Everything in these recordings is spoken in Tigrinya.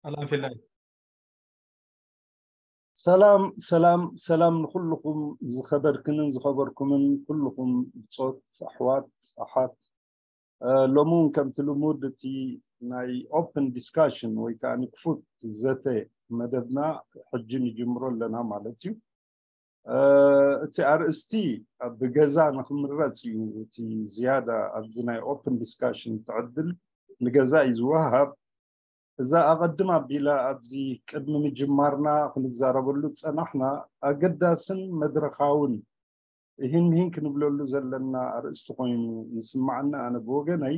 ሰላም ፊላይ። ሰላም ሰላም ሰላም ንኩልኩም ዝኸበርክንን ዝኸበርኩምን ኩልኩም ብጾት ኣሕዋት ኣሓት። ሎሚ እውን ከምቲ ልሙድ እቲ ናይ ኦፕን ዲስካሽን ወይ ከዓ ንክፉት ዘተ መደብና ሕጂ ንጅምሮ ኣለና ማለት እዩ። እቲ ኣርእስቲ ብገዛ ንክምረፅ እዩ። እቲ ዝያዳ ኣብዚ ናይ ኦፕን ዲስካሽን ትዕድል ንገዛ እዩ ዝወሃብ። እዛ ኣቐድም ኣቢላ ኣብዚ ቅድሚ ምጅማርና ክንዛረበሉ ዝጸናሕና ኣገዳስን መድረኻውን እሂን ምሂን ክንብለሉ ዘለና ኣርእስቲ ኮይኑ ንስማዓኒ። ኣነ ብወገነይ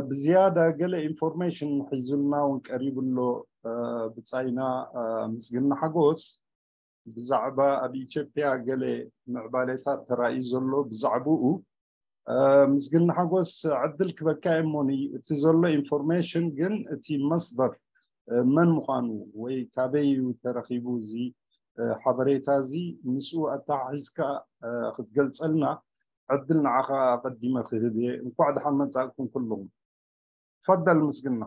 ብዝያዳ ገለ ኢንፎርሜሽን ሒዙልና እውን ቀሪቡ ኣሎ ብጻይና ምስግና ሓጎስ። ብዛዕባ ኣብ ኢትዮጵያ ገለ ምዕባሌታት ተራእዩ ዘሎ ብዛዕባኡ ምስግና ሓጎስ ዕድል ክበካ እሞኒ። እቲ ዘሎ ኢንፎርሜሽን ግን እቲ መስደር መን ምዃኑ ወይ ካበይ እዩ ተረኺቡ እዚ ሓበሬታ እዚ ምስኡ ኣተሓሒዝካ ክትገልጸልና ዕድል ንዓኻ ኣቐዲመ ክህብ እየ። እንኳዕ ደሓን መጻእኩም ኩሉም። ትፈደል ምስግና።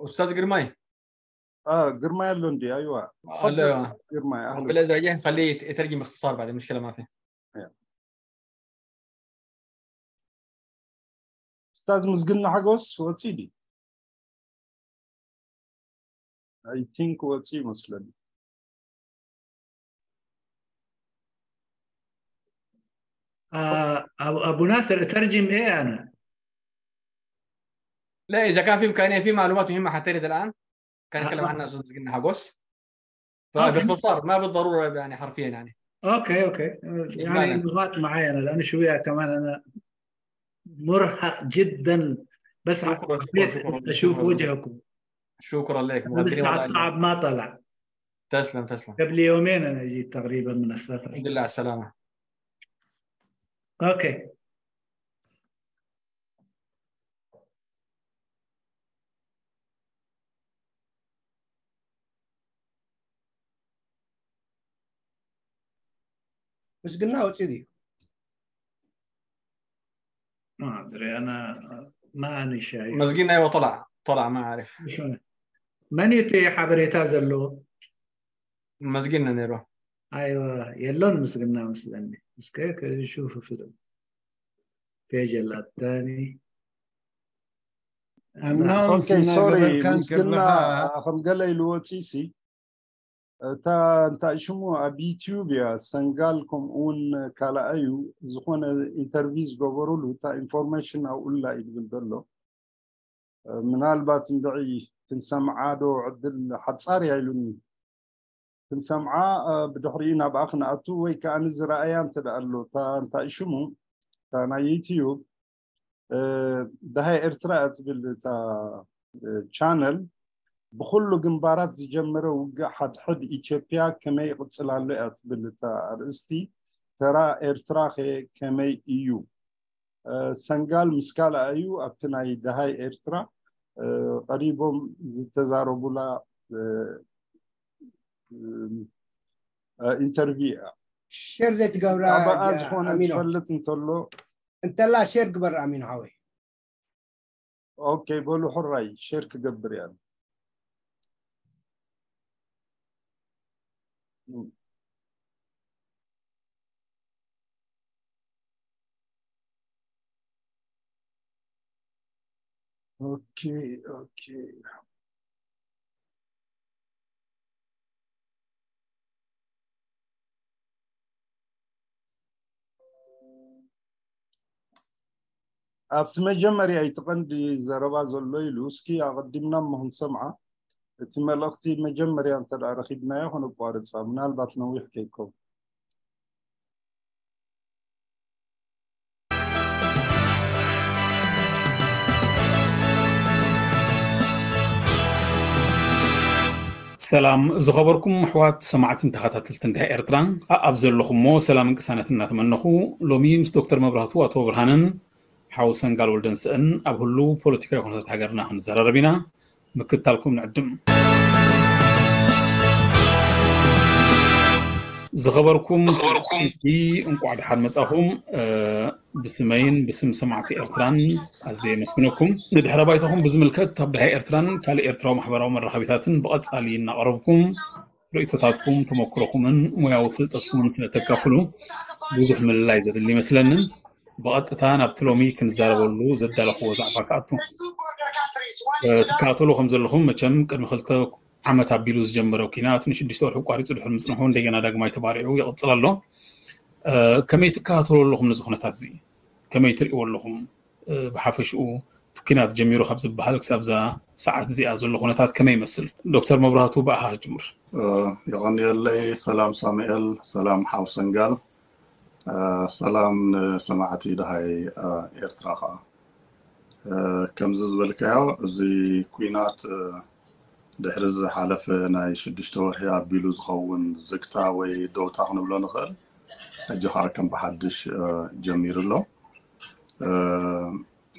ኡስታዝ ግርማይ ግርማይ ኣሎ እንዲ ኣይዋ ኣሎ ግርማይ ኣህሉ ብለ ዘየ خليه يترجم باختصار بعد مشكله ما في ኡስታዝ ምስግና ሓጎስ ወፂ ዲ I think ወፂ ይመስለኒ። ابو ناصر اترجم ايه انا؟ لا، اذا كان في امكانيه، في معلومات مهمه حترد الان، كان نتكلم عنها استاذ مسكين حقوس. فباختصار، ما بالضروره يعني حرفيا يعني. اوكي اوكي، يعني نقاط معينه، لانه شويه كمان انا مرهق جدا، بس شكرا شكرا شكرا اشوف وجهكم. شكرا لك. لسه التعب ما طلع. تسلم تسلم. قبل يومين انا جيت تقريبا من السفر. الحمد لله على السلامه. اوكي. ምስግና ወፂ ድዩ? ما ادري انا، ما انا شايف. مسكين ايوه طلع طلع ما اعرف. መን እዩ እቲ ሓበሬታ ዘለዎ? مسكين نيرو. ايوه የሎን ምስግና መስለኒ። እስከ ከሹፍ ፍልም ፔጅ ላት ታኒ ኣናውንስ ሶሪ እናገበርካን ምስግና ከለኻ ከም ገለ ኢልዎ ፂሲ እታ እንታይ ሽሙ ኣብ ዩትዩብ እያ ሰንጋል ከምኡ እውን ካልኣዩ ዝኾነ ኢንተርቪው ዝገበሩሉ እታ ኢንፎርሜሽን ኣብኡላ እዩ ዝብል ዘሎ። ምናልባት እንድዒ ክንሰምዓ ዶ ዕድል ሓፃር እያ ኢሉኒ። ክንሰምዓ ብድሕሪኡ ናብኣ ክንኣቱ ወይ ከዓ ንዝረኣያ እንተ ደኣ ኣሎ እታ እንታይ ሽሙ እታ ናይ ዩትዩብ ደሃይ ኤርትራ እያ ትብል እታ ቻነል ብኩሉ ግንባራት ዝጀመረ ውግእ ሓድሕድ ኢትዮጵያ ከመይ ይቕፅል ኣሎ እያ ትብል እታ ኣርእስቲ። ተራ ኤርትራ ከ ከመይ እዩ? ሰንጋል ምስ ካልኣ እዩ ኣብቲ ናይ ደሃይ ኤርትራ ቀሪቦም ዝተዛረቡላ ኢንተርቪው እያ። ሼር ዘይትገብራ ኣባኣ ዝኾነ ኣሚኖ ዝፈልጥ እንተሎ እንተላ ሼር ግበር ኣሚኖ ሓወይ። ኦኬ በሉ ሕራይ ሼር ክገብር እያ። ኦኬ ኦኬ ኣብቲ መጀመርያ እቲ ቀንዲ ዘረባ ዘሎ ኢሉ እስኪ ኣቐዲምና እሞ ክንሰምዓ እቲ መልእኽቲ መጀመርያ እንተ ደኣ ረኺብናዮ ከነቋርጻ ምናልባት ነዊሕ ከይከውን ሰላም ዝኸበርኩም ኣሕዋት ሰማዕትን ተኸታተልትን ድሃ ኤርትራ ኣኣብ ዘለኹሞ ሰላምን ቅሳነትን እናተመነኹ ሎሚ ምስ ዶክተር መብራህቱ ኣቶ ብርሃንን ሓው ሰንጋል ወልደንስእን ኣብ ህሉ ፖለቲካዊ ኩነታት ሃገርና ክንዘራረብ ኢና። ምክታልኩም ንዕድም። ዝኸበርኩም ተኸታተልቲ እንቋዕ ደሓን መጻኹም። ብስመይን ብስም ሰማዕቲ ኤርትራን ኣዝየ የመስግነኩም። ንድሕረ ባይታኹም ብዝምልከት ኣብ ድሃይ ኤርትራን ካልእ ኤርትራዊ ማሕበራዊ መራኸቢታትን ብቐጻሊ እናቐረብኩም ርእይቶታትኩም፣ ተመክሮኹምን ሞያዊ ፍልጠትኩምን ስለተካፍሉ ብዙሕ ምልላይ ዘድሊ ይመስለንን። ብቐጥታ ናብቲ ሎሚ ክንዛረበሉ ዘዳለኽዎ ዛዕባ ክኣቱ። ትከታተሉ ከም ዘለኹም መቸም ቅድሚ ክልተ ዓመት ኣቢሉ ዝጀመረ ኲናት ንሽዱሽተ ወርሒ ኣቋሪጹ ድሕሪ ምጽንሑ እንደገና ዳግማይ ተባሪዑ ይቕጽል ኣሎ። ከመይ ትከታተሉ ኣለኹም ነዚ ኩነታት እዚ? ከመይ ትርእይዎ ኣለኹም? ብሓፈሽኡ እቲ ኲናት ጀሚሩ ካብ ዝበሃል ክሳብ እዛ ሰዓት እዚኣ ዘሎ ኩነታት ከመይ ይመስል? ዶክተር መብራህቱ፣ ብኣኻ ክጅምር። የቐንየለይ። ሰላም ሳሙኤል፣ ሰላም ሓው ሰንጋል፣ ሰላም ንሰማዕቲ ደሃይ ኤርትራ ኸዓ። ከምዚ ዝበልካዮ፣ እዚ ኲናት ድሕሪ ዝሓለፈ ናይ ሽዱሽተ ወርሒ ኣቢሉ ዝኸውን ዝግታ ወይ ደውታ ክንብሎ ንኽእል፣ ሕጂ ኸዓ ከም ብሓድሽ ጀሚሩ ኣሎ።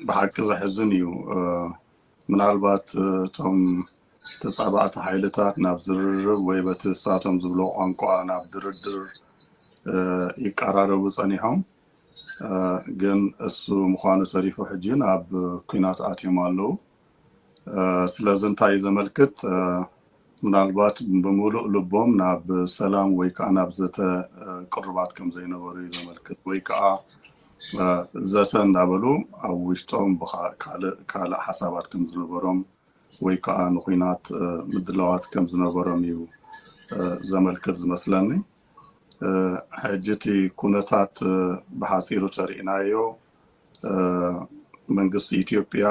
ብሓቂ ዘሕዝን እዩ። ምናልባት እቶም ተጻባእቲ ሓይልታት ናብ ዝርርብ ወይ በቲ ንሳቶም ዝብሎ ቋንቋ ናብ ድርድር ይቀራረቡ ጸኒሖም፣ ግን እሱ ምዃኑ ተሪፉ ሕጂ ናብ ኲናት ኣትዮም ኣለዉ። ስለዚ እንታይ እዩ ዘመልክት? ምናልባት ብምሉእ ልቦም ናብ ሰላም ወይ ከዓ ናብ ዘተ ቅሩባት ከም ዘይነበሩ እዩ ዘመልክት፣ ወይ ከዓ ዘተ እንዳበሉ ኣብ ውሽጦም ካልእ ሓሳባት ከም ዝነበሮም ወይ ከዓ ንኹናት ምድላዋት ከም ዝነበሮም እዩ ዘመልክት ዝመስለኒ። ሕጂ እቲ ኩነታት ብሓፂሩ ተሪእናዮ፣ መንግስቲ ኢትዮጵያ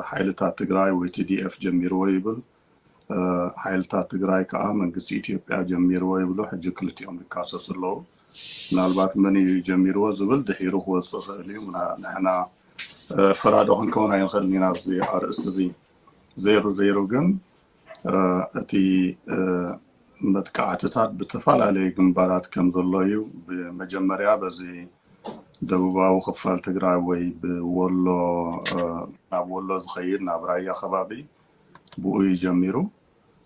ሓይልታት ትግራይ ወይ ቲዲኤፍ ጀሚርዎ ይብል፣ ሓይልታት ትግራይ ከዓ መንግስቲ ኢትዮጵያ ጀሚርዎ ይብሉ። ሕጂ ክልቲኦም ይካሰሱ ኣለዉ። ምናልባት መን እዩ ጀሚርዎ ዝብል ድሒሩ ክወፅእ ይኽእል እዩ። ንሕና ፈራዶ ክንከውን ኣይንኽእልን ኢና ኣብዚ ኣርእስቲ እዚ። ዘይሩ ዘይሩ ግን እቲ መጥቃዕትታት ብተፈላለየ ግንባራት ከም ዘሎ እዩ። ብመጀመርያ በዚ ደቡባዊ ክፋል ትግራይ ወይ ብወሎ፣ ናብ ወሎ ዝኸይድ ናብ ራያ ከባቢ ብኡ እዩ ጀሚሩ።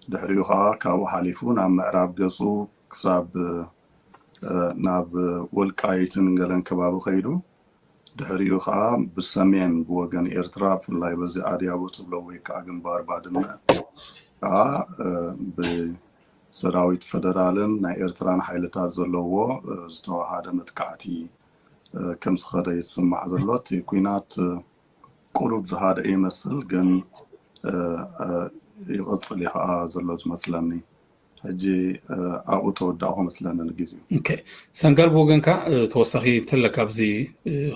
ድሕሪኡ ከዓ ካብኡ ሓሊፉ ናብ ምዕራብ ገፁ ክሳብ ናብ ወልቃይትን ገለን ከባቢ ከይዱ፣ ድሕሪኡ ከዓ ብሰሜን ብወገን ኤርትራ ብፍላይ በዚ ኣድያቦ ትብሎ ወይ ከዓ ግንባር ባድመ ከዓ ብሰራዊት ፈደራልን ናይ ኤርትራን ሓይልታት ዘለዎ ዝተዋሃደ መጥቃዕቲ ከም ዝኸደ ይስማዕ ዘሎ። እቲ ኲናት ቁሩብ ዝሃደአ ይመስል፣ ግን ይቕጽል እዩ ከዓ ዘሎ ዝመስለኒ። ሕጂ ኣብኡ ተወዳእኹ መስለኒ ንግዜኡ። ሰንጋል፣ ብወገንካ ተወሳኺ እንተለካ ኣብዚ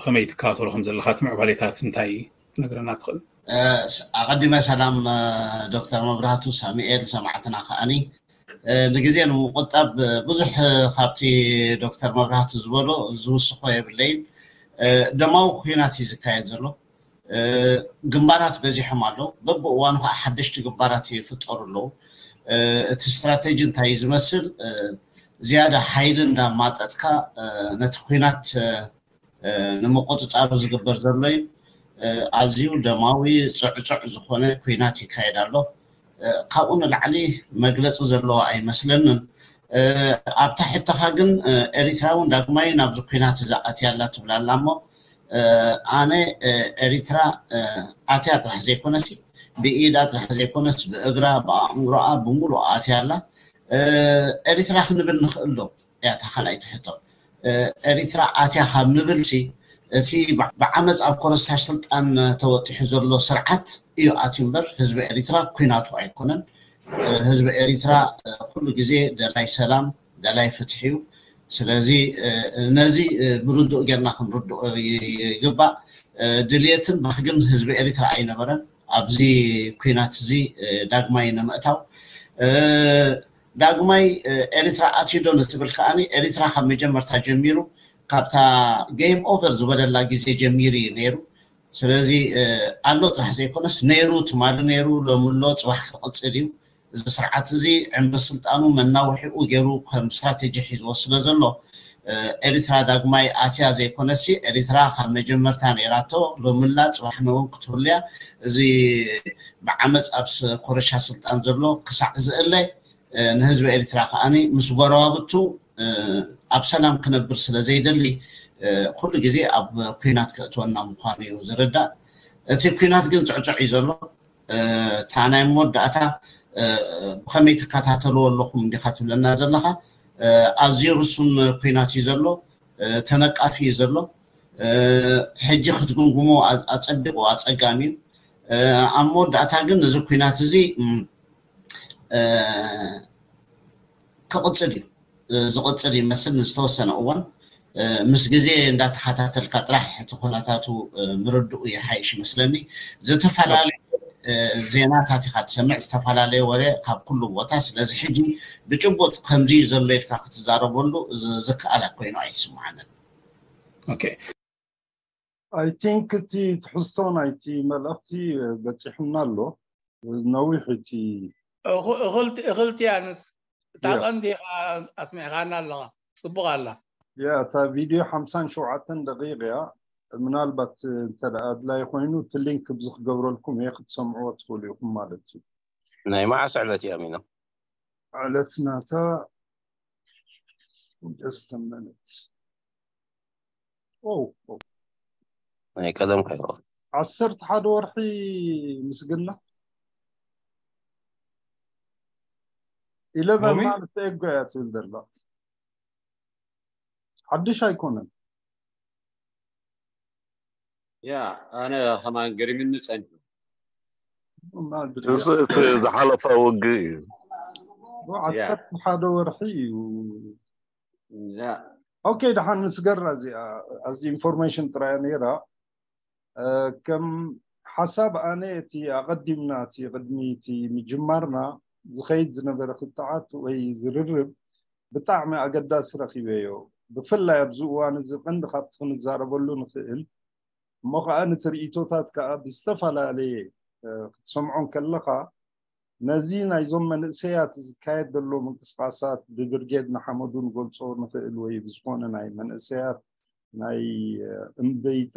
ከመይ ትከታተሎ ከም ዘለኻ፣ እቲ ምዕባሌታት እንታይ ትነግረና ትኽእል? ኣቐዲመ ሰላም ዶክተር መብራህቱ፣ ሳሙኤል፣ ሰማዕትና ከዓኒ። ንግዜ ንምቁጣብ ብዙሕ ካብቲ ዶክተር መብራህቱ ዝበሎ ዝውስኾ የብለይን። ደማዊ ኲናት እዩ ዝካየድ ዘሎ። ግንባራት በዚሖም ኣለዉ። በብእዋኑ ከዓ ሓደሽቲ ግንባራት ይፍጠሩ ኣለዉ። እቲ ስትራተጂ እንታይ እዩ ዝመስል? ዝያዳ ሓይሊ እንዳማጠጥካ ነቲ ኲናት ንምቁፅፃሩ ዝግበር ዘሎ እዩ። ኣዝዩ ደማዊ ፅዕፁዕ ዝኾነ ኲናት ይካየድ ኣሎ። ካብኡ ንላዕሊ መግለፂ ዘለዎ ኣይመስለንን። ኣብታ ሕቶኻ ግን ኤሪትራ እውን ዳግማይ ናብዚ ኲናት እዛ ኣትያ ኣላ ትብል ኣላ እሞ ኣነ ኤሪትራ ኣትያ ጥራሕ ዘይኮነሲ ብኢዳ ጥራሕ ዘይኮነስ ብእግራ ብኣእምሮኣ ብምሉእ ኣትያ ኣላ። ኤሪትራ ክንብል ንኽእል ዶ? እያ እታ ካልኣይቲ ሕቶ። ኤሪትራ ኣትያ ካብ ንብልሲ እቲ ብዓመፅ ኣብ ኮረስታ ስልጣን ተወጢሑ ዘሎ ስርዓት እዩ ኣትዩ እምበር ህዝቢ ኤሪትራ ኲናቱ ኣይኮነን። ህዝቢ ኤሪትራ ኩሉ ግዜ ደላይ ሰላም፣ ደላይ ፍትሒ እዩ። ስለዚ ነዚ ብርዱእ ጌርና ክንርድኦ ይግባእ። ድልየትን ባህግን ህዝቢ ኤሪትራ ኣይነበረን ኣብዚ ኲናት እዚ ዳግማይ ንምእታው። ዳግማይ ኤሪትራ ኣትዩ ዶ ንትብል ከዓኒ ኤሪትራ ካብ መጀመርታ ጀሚሩ ካብታ ጌም ኦቨር ዝበለላ ግዜ ጀሚሩ እዩ ነይሩ። ስለዚ ኣሎ ጥራሕ ዘይኮነስ ነይሩ፣ ትማሊ ነይሩ፣ ሎሚ ኣሎ፣ ፅባሕ ክቕፅል እዩ። እዚ ስርዓት እዚ ዕምሪ ስልጣኑ መናውሒኡ ገይሩ ከም ስትራቴጂ ሒዝዎ ስለ ዘሎ ኤሪትራ ዳግማይ ኣትያ ዘይኮነሲ ኤሪትራ ካብ መጀመርታ ነይራቶ፣ ሎሚ ኣላ፣ ፅባሕ ነውን ክትህሉ እያ። እዚ ብዓመፅ ኣብ ኮረሻ ስልጣን ዘሎ ክሳዕ ዝእለ ንህዝቢ ኤሪትራ ከዓኒ ምስ ጎረባብቱ ኣብ ሰላም ክነብር ስለ ዘይደሊ ኩሉ ግዜ ኣብ ኩናት ከእትወና ምዃኑ እዩ ዝርዳእ። እቲ ኩናት ግን ጽዕጽዕ እዩ ዘሎ። እታ ናይ መወዳእታ ብኸመይ ትከታተልዎ ኣለኹም እንዲኻ ትብለና ዘለኻ? ኣዝዩ ርሱን ኩናት እዩ ዘሎ። ተነቃፊ እዩ ዘሎ። ሕጂ ክትግምግሞ ኣጸቢቑ ኣጸጋሚ እዩ። ኣብ መወዳእታ ግን እዚ ኩናት እዚ ክቕጽል እዩ። ዝቕጽል ይመስል ንዝተወሰነ እዋን። ምስ ግዜ እንዳተኸታተልካ ጥራሕ እቲ ኩነታቱ ምርድኡ ይሓይሽ ይመስለኒ። ዝተፈላለዩ ዜናታት ኢኻ ትሰምዕ፣ ዝተፈላለየ ወረ ካብ ኩሉ ቦታ። ስለዚ ሕጂ ብጭቡጥ ከምዚ እዩ ዘሎ ኢልካ ክትዛረበሉ ዝከኣል ኮይኑ ኣይስምዓንን። I think እቲ ትሕዝቶ ናይቲ መልእኽቲ በፂሑና ኣሎ። ነዊሕ እቲ እኽልቲ ያንስ እታ ቀንዲ ኣስሚዕካና ኣለኻ። ፅቡቕ ኣላ። ያ እታ ቪድዮ ሓምሳን ሸውዓተን ደቂቕ እያ። ምናልባት እንተ ኣድላይ ኮይኑ እቲ ሊንክ ብዚ ክገብረልኩም እየ ክትሰምዕዎ ትኽእሉ ኢኹም ማለት እዩ። ናይ መዓስ ዕለት እያ ሚኖ? ዕለት ናታ just a minute። ናይ ቀደም ከይሮ ዓሰርተ ሓደ ወርሒ ምስግና ኢለቨን ማለት ኤጎ እያ ትብል ዘላ። ሓድሽ ኣይኮነን። ያ ኣነ ከማን ገሪምኒ ጸኒሑ። እቲ ዝሓለፈ ውግእ እዩ። ዓሰርተ ሓደ ወርሒ እዩ። ኦኬ፣ ደሓን ንስገራ እዚኣ ኣዚ ኢንፎርሜሽን ጥራያ ነይራ። ከም ሓሳብ ኣነ እቲ ኣቐዲምና እቲ ቅድሚ እቲ ምጅማርና ዝኸይድ ዝነበረ ክትዓት ወይ ዝርርብ ብጣዕሚ ኣገዳሲ ረኺበዮ። ብፍላይ ኣብዚ እዋን እዚ ቀንዲ ካብቲ ክንዛረበሉ ንኽእል እሞ ከዓ ንትርኢቶታት ከዓ ብዝተፈላለየ ክትሰምዖን ከለኻ ነዚ ናይዞም መንእሰያት ዝካየድ ዘሎ ምንቅስቃሳት ብብርጌድ ንሓመዱ ንገልፆ ንኽእል ወይ ብዝኾነ ናይ መንእሰያት ናይ እምበይታ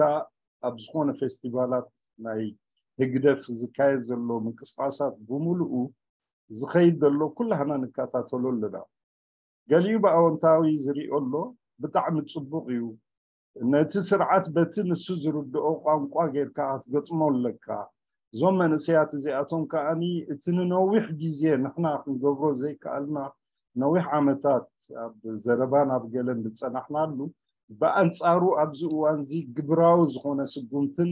ኣብ ዝኾነ ፌስቲቫላት ናይ ህግደፍ ዝካየድ ዘሎ ምንቅስቃሳት ብምሉኡ ዝኸይድ ዘሎ ኩላህና ንከታተሎ ኣለና። ገሊኡ ብኣወንታዊ ዝሪኦ ኣሎ፣ ብጣዕሚ ፅቡቕ እዩ። ነቲ ስርዓት በቲ ንሱ ዝርድኦ ቋንቋ ጌርካ ክትገጥሞ ኣለካ። እዞም መንእሰያት እዚኣቶም ከኣኒ እቲ ንነዊሕ ግዜ ንሕና ክንገብሮ ዘይከኣልና ነዊሕ ዓመታት ኣብ ዘረባን ኣብ ገለን ዝጸናሕናሉ ብኣንጻሩ ኣብዚ እዋንዚ ግብራዊ ዝኾነ ስጉምትን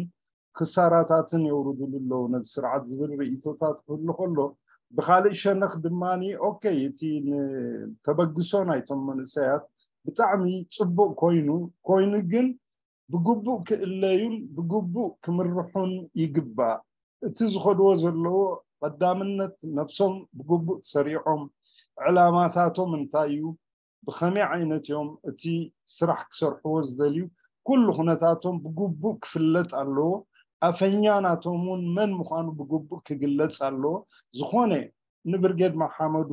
ክሳራታትን የውርድሉ ኣለዉ ነዚ ስርዓት ዝብል ርእይቶታት ክህሉ ከሎ ብካልእ ሸነኽ ድማ ኦኬ እቲ ንተበግሶ ናይቶም መንእሰያት ብጣዕሚ ጽቡቕ ኮይኑ ኮይኑ ግን ብግቡእ ክእለዩን ብግቡእ ክምርሑን ይግባእ። እቲ ዝኸድዎ ዘለዎ ቀዳምነት ነብሶም ብግቡእ ተሰሪዖም ዕላማታቶም እንታይ እዩ ብኸመይ ዓይነት እዮም እቲ ስራሕ ክሰርሕዎ ዝደልዩ ኩሉ ኩነታቶም ብግቡእ ክፍለጥ ኣለዎ። ኣፈኛ ናቶም እውን መን ምዃኑ ብግቡእ ክግለጽ ኣለዎ። ዝኾነ ንብርጌድ መሓመዱ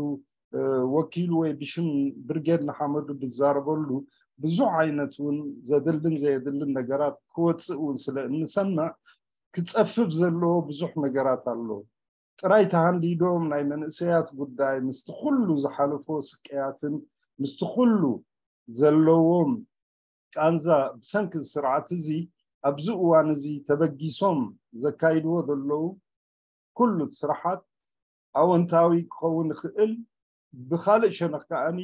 ወኪሉ ወይ ብሽም ብርጌድ ንሓመዱ ብዛረበሉ ብዙሕ ዓይነት እውን ዘድልን ዘየድልን ነገራት ክወፅእ እውን ስለ እንሰምዕ ክፀፍፍ ዘለዎ ብዙሕ ነገራት ኣሎ። ጥራይ ተሃንዲዶም ናይ መንእሰያት ጉዳይ ምስቲ ኩሉ ዝሓለፎ ስቅያትን ምስቲ ኩሉ ዘለዎም ቃንዛ ብሰንኪ እዚ ስርዓት እዚ ኣብዚ እዋን እዚ ተበጊሶም ዘካይድዎ ዘለዉ ኩሉ ስርሓት ኣወንታዊ ክኸውን ይኽእል። ብኻልእ ሸነኽ ከኣኒ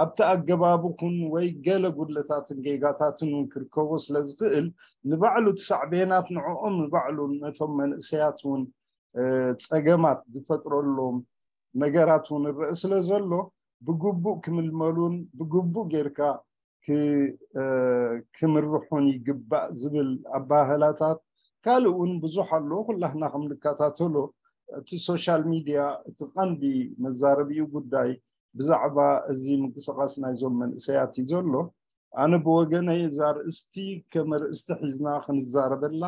ኣብቲ ኣገባቡ ኩን ወይ ገለ ጉድለታትን ጌጋታትን እውን ክርከቦ ስለ ዝኽእል ንባዕሉ እቲ ሳዕቤናት ንዕኦም ንባዕሉ ነቶም መንእሰያት እውን ጸገማት ዝፈጥረሎም ነገራት እውን ይረአ ስለ ዘሎ ብግቡእ ክምልመሉን ብግቡእ ጌርካ ክምርሑን ይግባእ ዝብል ኣባህላታት ካልእ እውን ብዙሕ ኣሎ። ኩላህና ከም ንከታተሎ እቲ ሶሻል ሚድያ እቲ ቀንዲ መዛረቢኡ ጉዳይ ብዛዕባ እዚ ምንቅስቃስ ናይዞም መንእሰያት እዩ ዘሎ። ኣነ ብወገነይ እዛ ርእስቲ ከም ርእስቲ ሒዝና ክንዛረበላ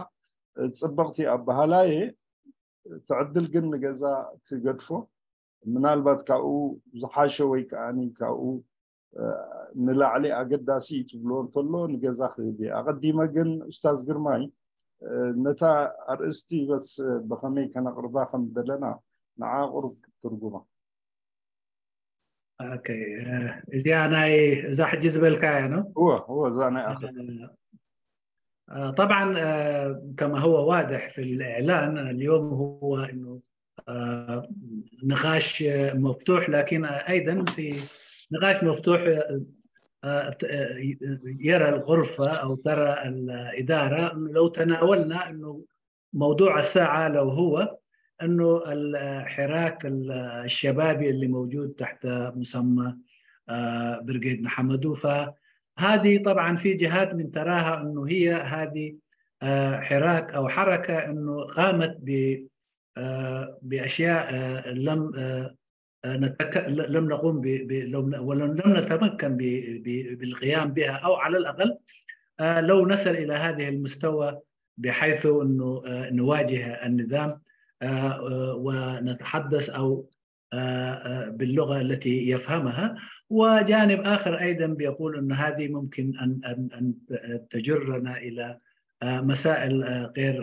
ፅብቕቲ ኣባህላየ ትዕድል ግን ንገዛ ክገድፎ ምናልባት ካብኡ ዝሓሸ ወይ ከዓኒ ካብኡ ንላዕሊ ኣገዳሲ እዩ ትብልዎ እንተሎ ንገዛ ክህብ እየ። ኣቐዲመ ግን ኡስታዝ ግርማይ ነታ ኣርእስቲ በስ ብኸመይ ከነቕርባ ከም ዘለና ንዓ ቁሩብ ክትትርጉማ። ኦኬ። እዚኣ ናይ እዛ ሕጂ ዝበልካያ ነው። هو هو زانا اخر طبعا، كما هو واضح في الإعلان اليوم هو أنه نقاش مفتوح، لكن أيضا في نقاش مفتوح يرى الغرفة أو ترى الإدارة أنه لو تناولنا أنه موضوع الساعة لو هو أنه الحراك الشبابي اللي موجود تحت مسمى برغيد نحمدو، فهذه طبعا في جهات من تراها أنه هي هذه حراك أو حركة أنه قامت ب بأشياء لم نتك... لم نقوم ب... ب... لم... ولم لم نتمكن ب... ب... بالقيام بها، أو على الأقل لو نصل إلى هذه المستوى بحيث أنه نواجه النظام ونتحدث أو باللغة التي يفهمها. وجانب آخر أيضا بيقول أن هذه ممكن أن أن أن تجرنا إلى مسائل غير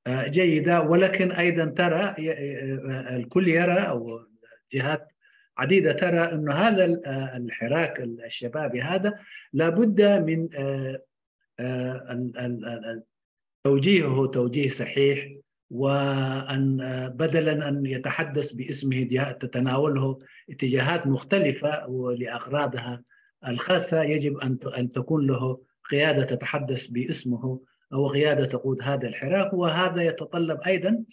جيدة، ولكن أيضا ترى الكل يرى أو جهات عديدة ترى أن هذا الحراك الشبابي هذا لابد من توجيهه توجيه صحيح، وأن بدلا أن يتحدث باسمه تتناوله اتجاهات مختلفة ولأغراضها الخاصة، يجب أن أن تكون له قيادة تتحدث باسمه أو قيادة تقود هذا الحراك. وهذا يتطلب أيضا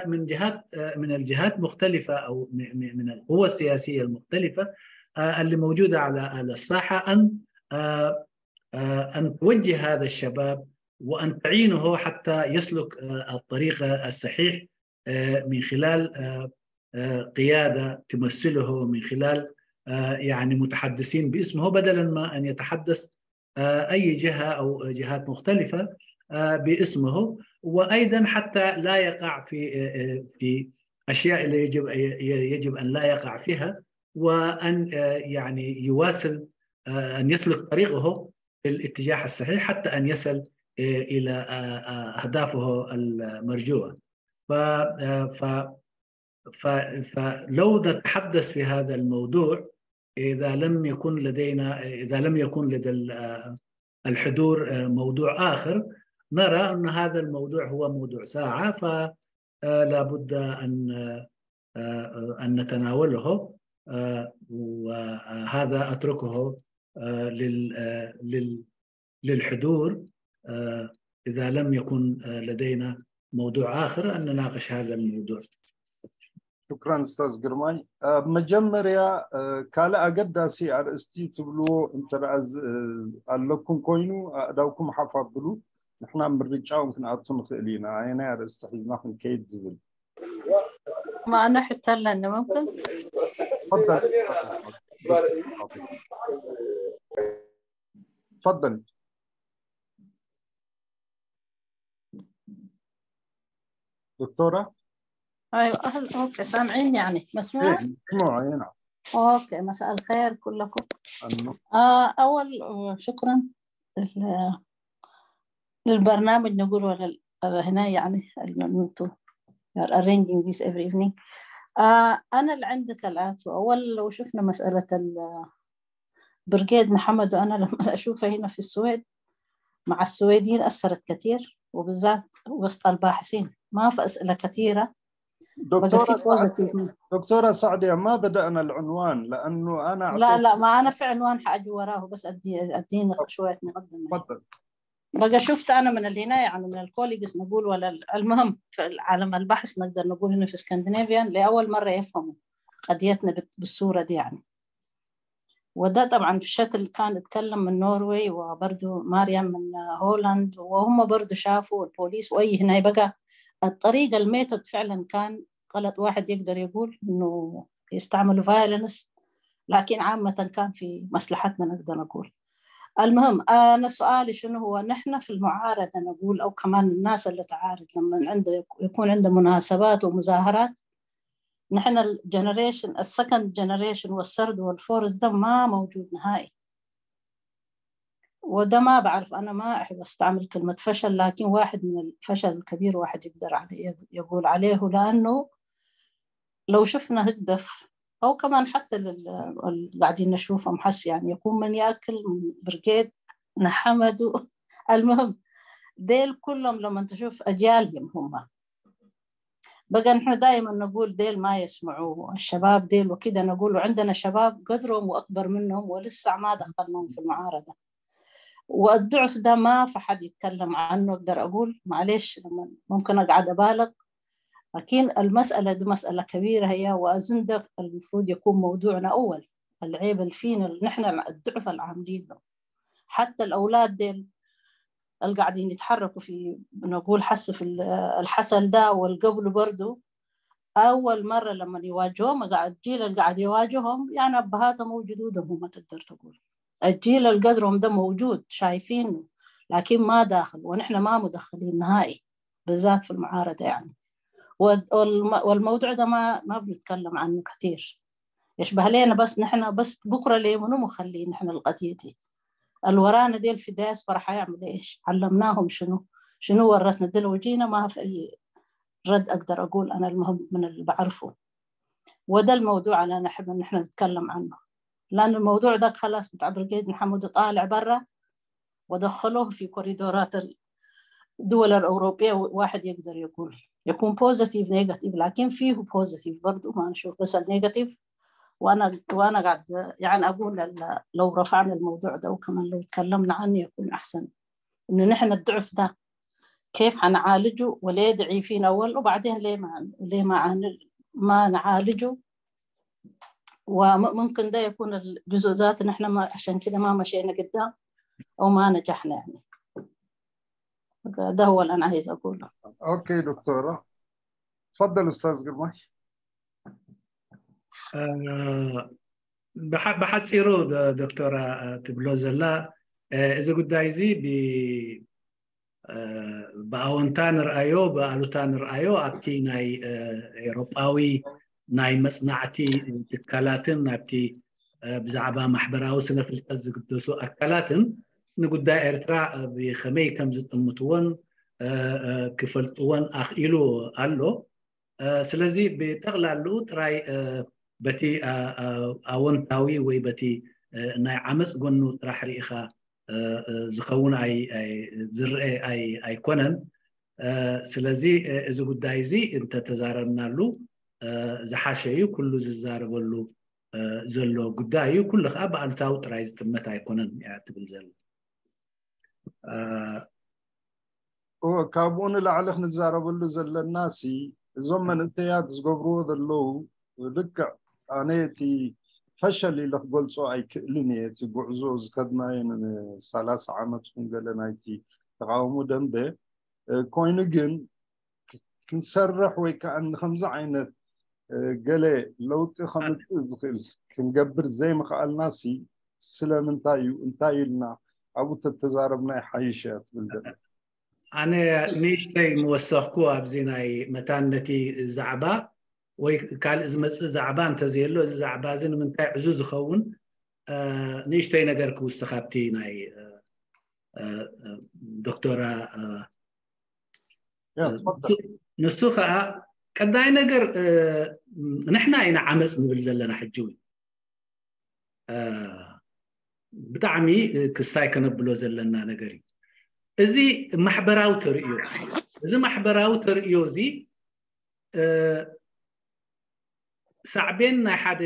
من جهات من الجهات مختلفة أو من القوى السياسية المختلفة اللي موجودة على على الساحة أن أن توجه هذا الشباب وأن تعينه حتى يسلك الطريق الصحيح من خلال قيادة تمثله، من خلال يعني متحدثين باسمه، بدلا ما أن يتحدث أي جهة أو جهات مختلفة باسمه، وأيضا حتى لا يقع في في أشياء اللي يجب يجب أن لا يقع فيها، وأن يعني يواصل أن يسلك طريقه في الاتجاه الصحيح حتى أن يصل إلى أهدافه المرجوة. ف ف فلو نتحدث في هذا الموضوع، إذا لم يكن لدينا إذا لم يكن لدى الحضور موضوع آخر، نرى أن هذا الموضوع هو موضوع ساعة، فلا بد أن أن نتناوله، وهذا أتركه لل للحضور إذا لم يكن لدينا موضوع آخر أن نناقش هذا الموضوع. شكرا أستاذ قرماي. መጀመርያ ካልእ ኣገዳሲ ኣርእስቲ ትብልዎ እንተ ኣለኩም ኮይኑ ኣእዳውኩም ሓፍ ኣብሉ። ንሕና ምርጫውን ክንኣቱ ንኽእል ኢና ኣየናይ ኣርእስቲ ሒዝና ክንከይድ ዝብል። ما أنا حتى لنا ممكن تفضل. تفضل دكتورة. ايوه اهلا. اوكي، سامعين يعني؟ مسموع؟ مسموع. نعم. اوكي، مساء الخير كلكم. آه اول شكرا للبرنامج نقول ولا هنا يعني انتم arranging this every evening. آه انا اللي عندي كالاتي. اول لو شفنا مساله برغيد محمد، وانا لما اشوفه هنا في السويد مع السويديين اثرت كثير، وبالذات وسط الباحثين ما في اسئله كثيره. دكتورة دكتورة سعدية، ما بدأنا العنوان لأنه أنا لا لا ما أنا في عنوان حأجي وراه، بس أدي أدينا شوية مقدمة. تفضل. بقى شفت أنا من الهنا يعني من ال colleagues نقول ولا المهم في عالم البحث نقدر نقول هنا في Scandinavian لأول مرة يفهموا قضيتنا بالصورة دي يعني. وده طبعا في الشتل كان اتكلم من نوروي، وبرضو مريم من هولند، وهم برضو شافوا البوليس واي هنا بقى الطريقة ال method فعلا كان غلط. واحد يقدر يقول انه يستعملوا violence، لكن عامة كان في مصلحتنا نقدر نقول. المهم أنا سؤالي شنو هو؟ نحن في المعارضة نقول أو كمان الناس اللي تعارض لما عنده يكون عنده مناسبات ومظاهرات، نحن ال generation ال second generation وال third وال fourth ده ما موجود نهائي. وده ما بعرف، أنا ما أحب أستعمل كلمة فشل، لكن واحد من الفشل الكبير واحد يقدر عليه يقول عليه، لأنه لو شفنا هدف أو كمان حتى لل- ال- قاعدين نشوفهم حس، يعني، يكون من يأكل برقيد نحمد. المهم، ديل كلهم لما تشوف أجيالهم هم. بقى نحن دائما نقول ديل ما يسمعوا، الشباب ديل وكده نقول، وعندنا شباب قدرهم وأكبر منهم ولسه ما دخلناهم في المعارضة. والضعف ده ما في حد يتكلم عنه، أقدر أقول معلش لما ممكن أقعد أبالغ، لكن المسألة دي مسألة كبيرة هي، وأظن ده المفروض يكون موضوعنا أول. العيب اللي فينا، اللي نحن الضعف العاملين له. حتى الأولاد ديل اللي قاعدين يتحركوا في، نقول، حس في ال- الحسن ده والقبل برضو، أول مرة لما يواجههم، قاعد الجيل اللي قاعد يواجههم، يعني، أبهاتهم وجدودهم، هم تقدر تقول الجيل القدرهم ده موجود، شايفينه، لكن ما داخل، ونحن ما مدخلين نهائي، بالذات في المعارضة، يعني. وال- والم- والموضوع ده ما ما بنتكلم عنه كتير. يشبه لنا بس نحن بس بكرة ليه منو مخلين نحن القضية دي؟ الورانا ديل في diaspora حيعمل إيش؟ علمناهم شنو؟ شنو ورثنا؟ دي لو جينا ما في أي رد أقدر أقول أنا، المهم من اللي بعرفه. وده الموضوع اللي أنا أحب إن إحنا نتكلم عنه، لأن الموضوع ده خلاص بتاع برقيد محمد طالع برا، ودخلوه في كوريدورات الدول الأوروبية. واحد يقدر يقول، يكون positive negative، لكن فيه positive برضو ما نشوف بس ال negative. وأنا وأنا قاعد، يعني، أقول ال- لو رفعنا الموضوع ده وكمان لو تكلمنا عنه يكون أحسن، إنه نحن الضعف ده كيف حنعالجه، وليه ضعيفين أول، وبعدين ليه ما ليه ما عن- ما نعالجه. وممكن ده يكون الجزء ذاته نحن ما، عشان كده ما مشينا قدام أو ما نجحنا، يعني. ده هو اللي أنا عايز أقوله. أوكي دكتورة، تفضل أستاذ قرماش. ብሓፂሩ ዶክተራ ትብሎ ዘላ፣ እዚ ጉዳይ እዚ ብኣወንታ ንርኣዮ ብኣሉታ ንርኣዮ ኣብቲ ናይ ኤሮጳዊ ናይ መፅናዕቲ ትካላትን ኣብቲ ብዛዕባ ማሕበራዊ ስነ ፍልጠት ዝግደሱ ኣካላትን ንጉዳይ ኤርትራ ብከመይ ከም ዝጥምትዎን ክፈልጥዎን ኣኽኢሉ ኣሎ። ስለዚ ብጠቕላሉ ጥራይ በቲ ኣወንታዊ ወይ በቲ ናይ ዓመፅ ጎኑ ጥራሕ ርኢኻ ዝኸውን ዝረአ ኣይኮነን። ስለዚ እዚ ጉዳይ እዚ እንተተዛረብናሉ ዝሓሸ እዩ። ኩሉ ዝዛረበሉ ዘሎ ጉዳይ እዩ። ኩሉ ከዓ ብኣሉታዊ ጥራይ ዝጥመት ኣይኮነን እያ ትብል ዘላ። ካብኡ ንላዕሊ ክንዛረበሉ ዘለና ሲ እዞም መንእሰያት ዝገብርዎ ዘለዉ ልክዕ ኣነ እቲ ፈሸል ኢለ ክገልፆ ኣይክእልን እየ። እቲ ጉዕዞ ዝከድናዮ ንሰላሳ ዓመት ኩን ገለ ናይቲ ተቃውሞ ደንበ ኮይኑ ግን ክንሰርሕ ወይ ከዓ ንከምዚ ዓይነት ገለ ለውጢ ከምፅእ ዝኽእል ክንገብር ዘይምኽኣልና ሲ ስለምንታይ እዩ? እንታይ ኢልና ኣብኡ ተተዛረብና ይሓይሽ እያ ትብል ዘላ። ኣነ ንእሽተይ ምወሰኽኩ ኣብዚ ናይ መታን ነቲ ዛዕባ ወይ ካልእ ዝመፅእ ዛዕባ እንተዘየሎ እዚ ዛዕባ እዚ ንምንታይ ዕዙ ዝኸውን ንእሽተይ ነገር ክውስኽ ኣብቲ ናይ ዶክተራ ንሱ ከዓ ቀዳይ ነገር ንሕና ኢና ዓመፅ ንብል ዘለና ሕጂ እውን ብጣዕሚ ክስታይ ከነብሎ ዘለና ነገር እዩ። እዚ ማሕበራዊ ተርእዮ እዚ ማሕበራዊ ተርእዮ እዚ ሳዕቤን ናይ ሓደ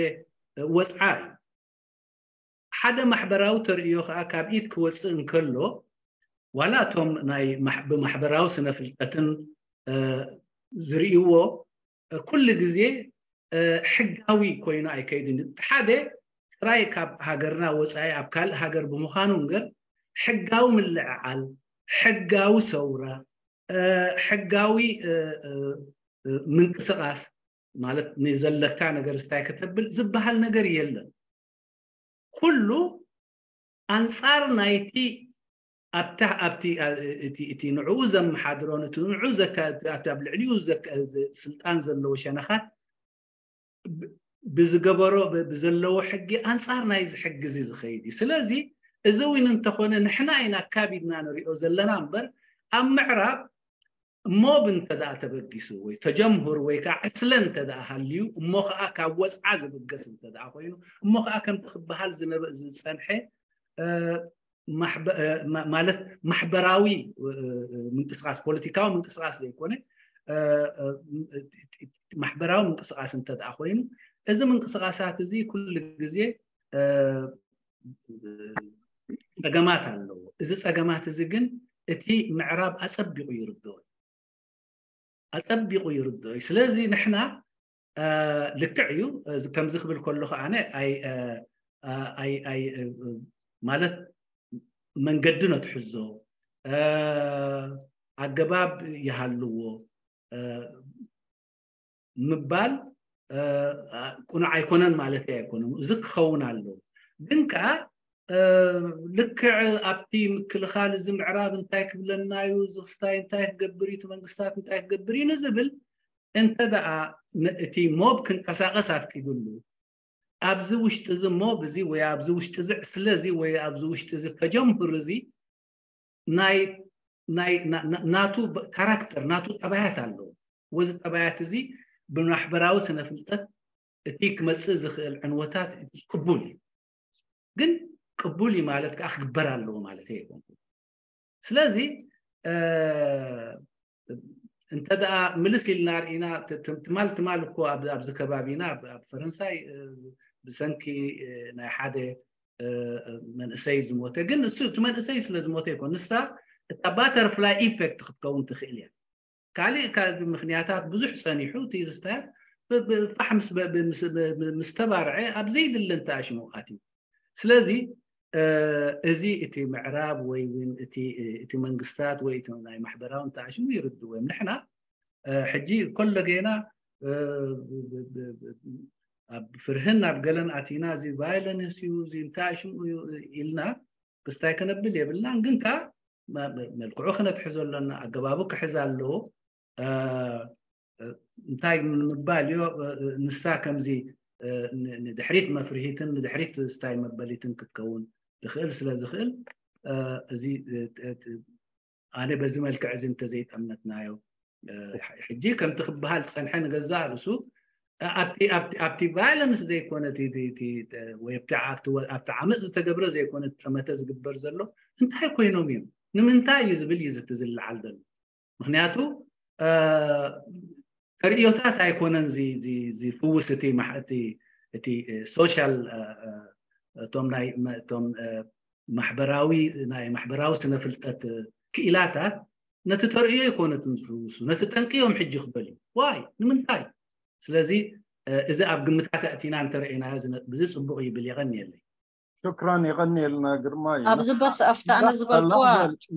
ወፅዓ እዩ። ሓደ ማሕበራዊ ተርእዮ ከዓ ካብ ኢድ ክወፅእ እንከሎ ዋላ እቶም ናይ ብማሕበራዊ ስነ ፍልጠትን ዝርእይዎ ኩሉ ግዜ ሕጋዊ ኮይኑ ኣይከይድን እዩ። ሓደ ጥራይ ካብ ሃገርና ወፃኢ ኣብ ካልእ ሃገር ብምዃኑ እምበር ሕጋዊ ምልዕዓል፣ ሕጋዊ ሰውራ፣ ሕጋዊ ምንቅስቃስ ማለት ንዘለካ ነገር ስታይ ከተብል ዝበሃል ነገር የለን። ኩሉ ኣንፃር ናይቲ ኣብታ ኣብቲ እቲ ንዕኡ ዘመሓድሮን እቲ ንዕኡ ኣብ ልዕሊኡ ስልጣን ዘለዎ ሸነኻት ብዝገበሮ ብዘለዎ ሕጊ ኣንፃር ናይዚ ሕጊ እዚ ዝኸይድ እዩ። ስለዚ እዚ እውን እንተኾነ ንሕና ኢና ኣካቢድና ንሪኦ ዘለና እምበር ኣብ ምዕራብ ሞብ እንተ ደኣ ተበጊሱ ወይ ተጀምሁር ወይ ከዓ ዕስለ እንተ ደኣ ሃልዩ፣ እሞ ከዓ ካብ ወፅዓ ዝብገስ እንተ ደኣ ኮይኑ፣ እሞ ከዓ ከምቲ ክበሃል ዝነበ ዝፀንሐ እ፣ ማሕበ- እ፣ ማ- ማለት ማሕበራዊ እ፣ እ፣ ምንቅስቃስ፣ ፖለቲካዊ ምንቅስቃስ ዘይኮነ እ፣ እ፣ ማሕበራዊ ምንቅስቃስ እንተ ደኣ ኮይኑ፣ እዚ ምንቅስቃሳት እዚ ኩሉ ግዜ እ፣ ጸገማት ኣለዎ። እዚ ጸገማት እዚ ግን እቲ ምዕራብ ኣጸቢቑ ይርድኦ ኣጸቢቑ ይርድኦ እዩ። ስለዚ ንሕና እ፣ ልክዕ እዩ። እዚ ከምዚ ክብል ከለኹ ኣነ ኣይ እ፣ ኣይ ኣይ እ፣ ማለት መንገዲ ነትሕዞ እ፣ ኣገባብ ይሃልዎ እ፣ ምባል እ፣ ቁኑዕ ኣይኮነን ማለት ኣይኮነን። እዚ ክኸውን ኣለዎ። ግን ከኣ እ፣ ልክዕ ኣብቲ ምክልኻል እዚ ምዕራብ እንታይ ክብለና እዩ፣ እዚ ክስታይ እንታይ ክገብር እዩ፣ እቲ መንግስታት እንታይ ክገብር እዩ ንዝብል እንተ ደኣ ን- እቲ ሞብ ክንቀሳቐስ ኣፍቂዱሉ፣ ኣብዚ ውሽጢ እዚ ሞብ እዚ ወይ ኣብዚ ውሽጢ እዚ ዕስለ እዚ ወይ ኣብዚ ውሽጢ እዚ ተጀምሁር እዚ ናይ ናይ ና- ና- ናቱ ብ- ካራክተር ናቱ ጠባያት ኣለዎ። ወዚ ጠባያት እዚ ብማሕበራዊ ስነ ፍልጠት እቲ ክመጽእ ዝኽእል ዕንወታት እቲ ቅቡል እዩ። ግን ቅቡል እዩ ማለት ከዓ ክግበር ኣለዎ ማለት ኣይኮንኩን። ስለዚ እ፣ እንተ ደኣ ምልስ ኢልና ርኢና ት- ት- ትማል ትማል እኮ ኣብ- ኣብዚ ከባቢና ኣብ ኣብ ፈረንሳይ እ፣ ብሰንኪ እ፣ ናይ ሓደ እ፣ መንእሰይ ዝሞተ፣ ግን እሱ እቲ መንእሰይ ስለ ዝሞተ ይኮን፣ ንሳ እታ ባተርፍላይ ኢፌክት ክትከውን ትኽእል እያ። ካልእ ካልእ ምኽንያታት ብዙሕ ጸኒሑ እቲ ዝስታያት ብ- ብ- ፋሕ ምስ በ- ብ- ምስ- ብ- ብ- ምስ ተባርዐ ኣብ ዘይድለ እንተኣሽሙ ኣትዩ። ስለዚ እ፣ እዚ እቲ ምዕራብ ወይ እውን እቲ እቲ መንግስታት ወይ እቲ ናይ ማሕበራዊ እንተኣሽሙ ይርድዎም። ንሕና እ፣ ሕጂ ኮለጌና እ፣ ብ- ብ- ብ- ብ- ኣብ ፍርህን ኣብ ገለን ኣቲና እዚ ቫይለንስ እዩ እዚ እንታይ ሽሙ እዩ ኢልና ክስታይ ከነብል የብልናን። ግን ከኣ መ- መ- መልክዑ ክነትሕዞ ኣለና፣ ኣገባቡ ክሕዝ ኣለዎ። እ፣ እ፣ እንታይ ንምባል እዮ እ፣ እ፣ ንሳ ከምዚ እ፣ ን- ንድሕሪት መፍርሂትን ንድሕሪት ስታይ መበሊትን ክትከውን ትኽእል ስለ ዝኽእል እ፣ እዚ እ፣ እ፣ ኣነ በዚ መልክዕ እዚ እንተዘይጠመትናዮ እ፣ ሕጂ ከምቲ ክበሃል ዝፀንሐ ንገዛእ ርእሱ እ፣ ኣብቲ ኣብቲ ኣብቲ ቫይለንስ ዘይኮነ እቲ- እቲ- እቲ- ወይ ኣብቲ ኣብቲ ወ- ኣብቲ ዓመፅ ዝተገብረ ዘይኮነ ጠመተ ዝግበር ዘሎ እንታይ ኮይኖም እዮም ንምንታይ እዩ ዝብል እዩ ዝቲ ዝለዓል ዘሎ። ምክንያቱ እ፣ ተርእዮታት ኣይኮነን ዚ- ዚ- ዝፍውስ እቲ ማሕ- እቲ እቲ እ፣ ሶሻል እ፣ እ፣ እቶም ናይ መ- እቶም እ፣ ማሕበራዊ ናይ ማሕበራዊ ስነ ፍልጠት ክኢላታት ነቲ ተርእዮ ኣይኮነትን ዝፍውሱ፣ ነቲ ጠንቂ እዮም ሕጂ ክበልዩ። ዋይ ንምንታይ? ስለዚ እዚ ኣብ ግምታት ኣእቲና እንተረእናዮ እዚ ነጥቢ እዚ ጽቡቕ ይብል። የቐንየለይ። ሽክራን፣ የቐንየልና ግርማይ። ኣብዚ በስ ኣብቲ ኣነ ዝበልኩዋ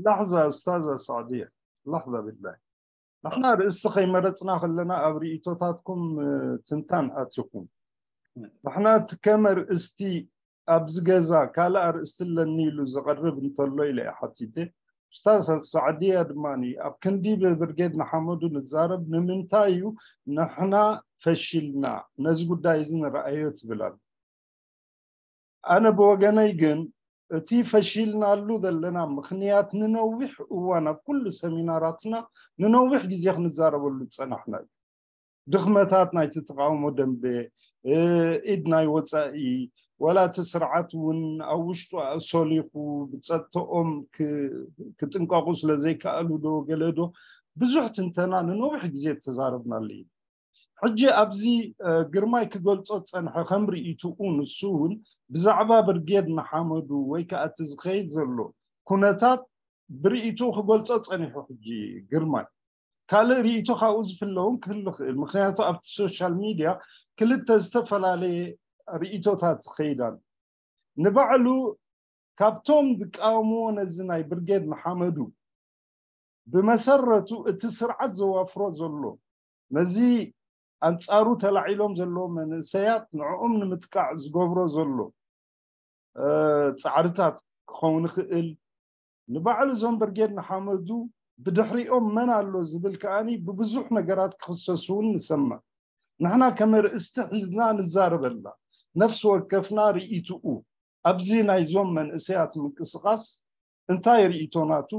ላሕዛ ኡስታዛ ሳዕድያ ላሕዛ ብላይ ንሕና ርእስቲ ከይመረፅና ከለና ኣብ ርእቶታትኩም ትንታን ኣትኹም። ንሕና እቲ ከመ ርእስቲ ኣብዚ ገዛ ካልእ ኣርእስቲ ኣለኒ ኢሉ ዝቐርብ እንተሎ ኢለ እየ ሓቲተ። ኡስታዝ ሳዕድያ ድማ ኣብ ክንዲ ብብርጌድ ንሓመዱ ንዛረብ ንምንታይ እዩ ንሕና ፈሺልና ነዚ ጉዳይ እዚ ንረኣዮ ትብል ኣላ። ኣነ ብወገነይ ግን እቲ ፈሺልናሉ ዘለና ምኽንያት ንነዊሕ እዋን ኣብ ኩሉ ሰሚናራትና ንነዊሕ ግዜ ክንዛረበሉ ዝጸናሕና እዩ። ድኽመታት ናይቲ ተቓውሞ ደንበ፣ ኢድ ናይ ወጻኢ፣ ዋላ እቲ ስርዓት እውን ኣብ ውሽጡ ኣእሰሊኹ ብጸጥተኦም ክጥንቀቑ ስለ ዘይከኣሉ ዶ ገለ ዶ ብዙሕ ትንተና ንነዊሕ ግዜ ተዛረብናሉ እዩ። ሕጂ ኣብዚ ግርማይ ክገልጾ ዝጸንሐ ከም ርእይትኡ ንሱ እውን ብዛዕባ ብርጌድ ንሓመዱ ወይ ከዓ እቲ ዝኸይድ ዘሎ ኩነታት ብርእይትኡ ክገልጾ ጸኒሑ። ሕጂ ግርማይ ካልእ ርእይቶ ካብኡ ዝፍለ እውን ክህሉ ይኽእል። ምክንያቱ ኣብቲ ሶሻል ሚድያ ክልተ ዝተፈላለየ ርእይቶታት ዝኸይድ ኣሎ። ንባዕሉ ካብቶም ዝቃወምዎ ነዚ ናይ ብርጌድ ንሓመዱ ብመሰረቱ እቲ ስርዓት ዘዋፍሮ ዘሎ ነዚ ኣንጻሩ ተላዒሎም ዘለዉ መንእሰያት ንዕኦም ንምጥቃዕ ዝገብሮ ዘሎ ጻዕርታት ክኸውን ይኽእል። ንባዕሉ እዞም ብርጌድ ንሓመዱ ብድሕሪኦም መን ኣሎ ዝብል ከኣ ብብዙሕ ነገራት ክኽሰሱ እውን ንሰምዕ። ንሕና ከም ኣርእስቲ ሒዝና ንዛረበላ ነፍሲ ወከፍና ርእይትኡ ኣብዚ ናይዞም መንእሰያት ምንቅስቓስ እንታይ ርእይቶ ናቱ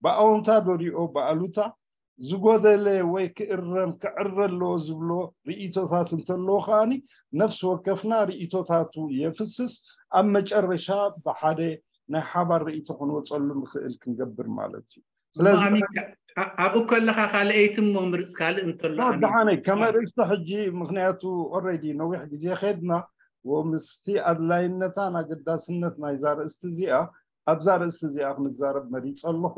ብኣወንታ ዶ ሪኦ ብኣሉታ ዝጎደለ ወይ ክእረም ክዕረ ኣለዎ ዝብሎ ርእቶታት እንተለዎ ከዓኒ ነፍሲ ወከፍና ርእቶታቱ የፍስስ። ኣብ መጨረሻ ብሓደ ናይ ሓባር ርእቶ ክንወፀሉ ንኽእል ክንገብር ማለት እዩ። ስለዚ ብጣዕሚ ካ- ኣ- ኣብኡ ከለኻ ካልኣይቲ እሞ ምርፅ ካልእ እንተሎ ኣሜን። ደሓነይ ከም ኣርእስቲ ሕጂ፣ ምክንያቱ ኦልሬዲ ነዊሕ ግዜ ከድና፣ ምስቲ ኣድላይነታን ኣገዳስነት ናይዛ ርእስቲ እዚኣ፣ ኣብዛ ርእስቲ እዚኣ ክንዛረብ መሪፀ ኣለኹ።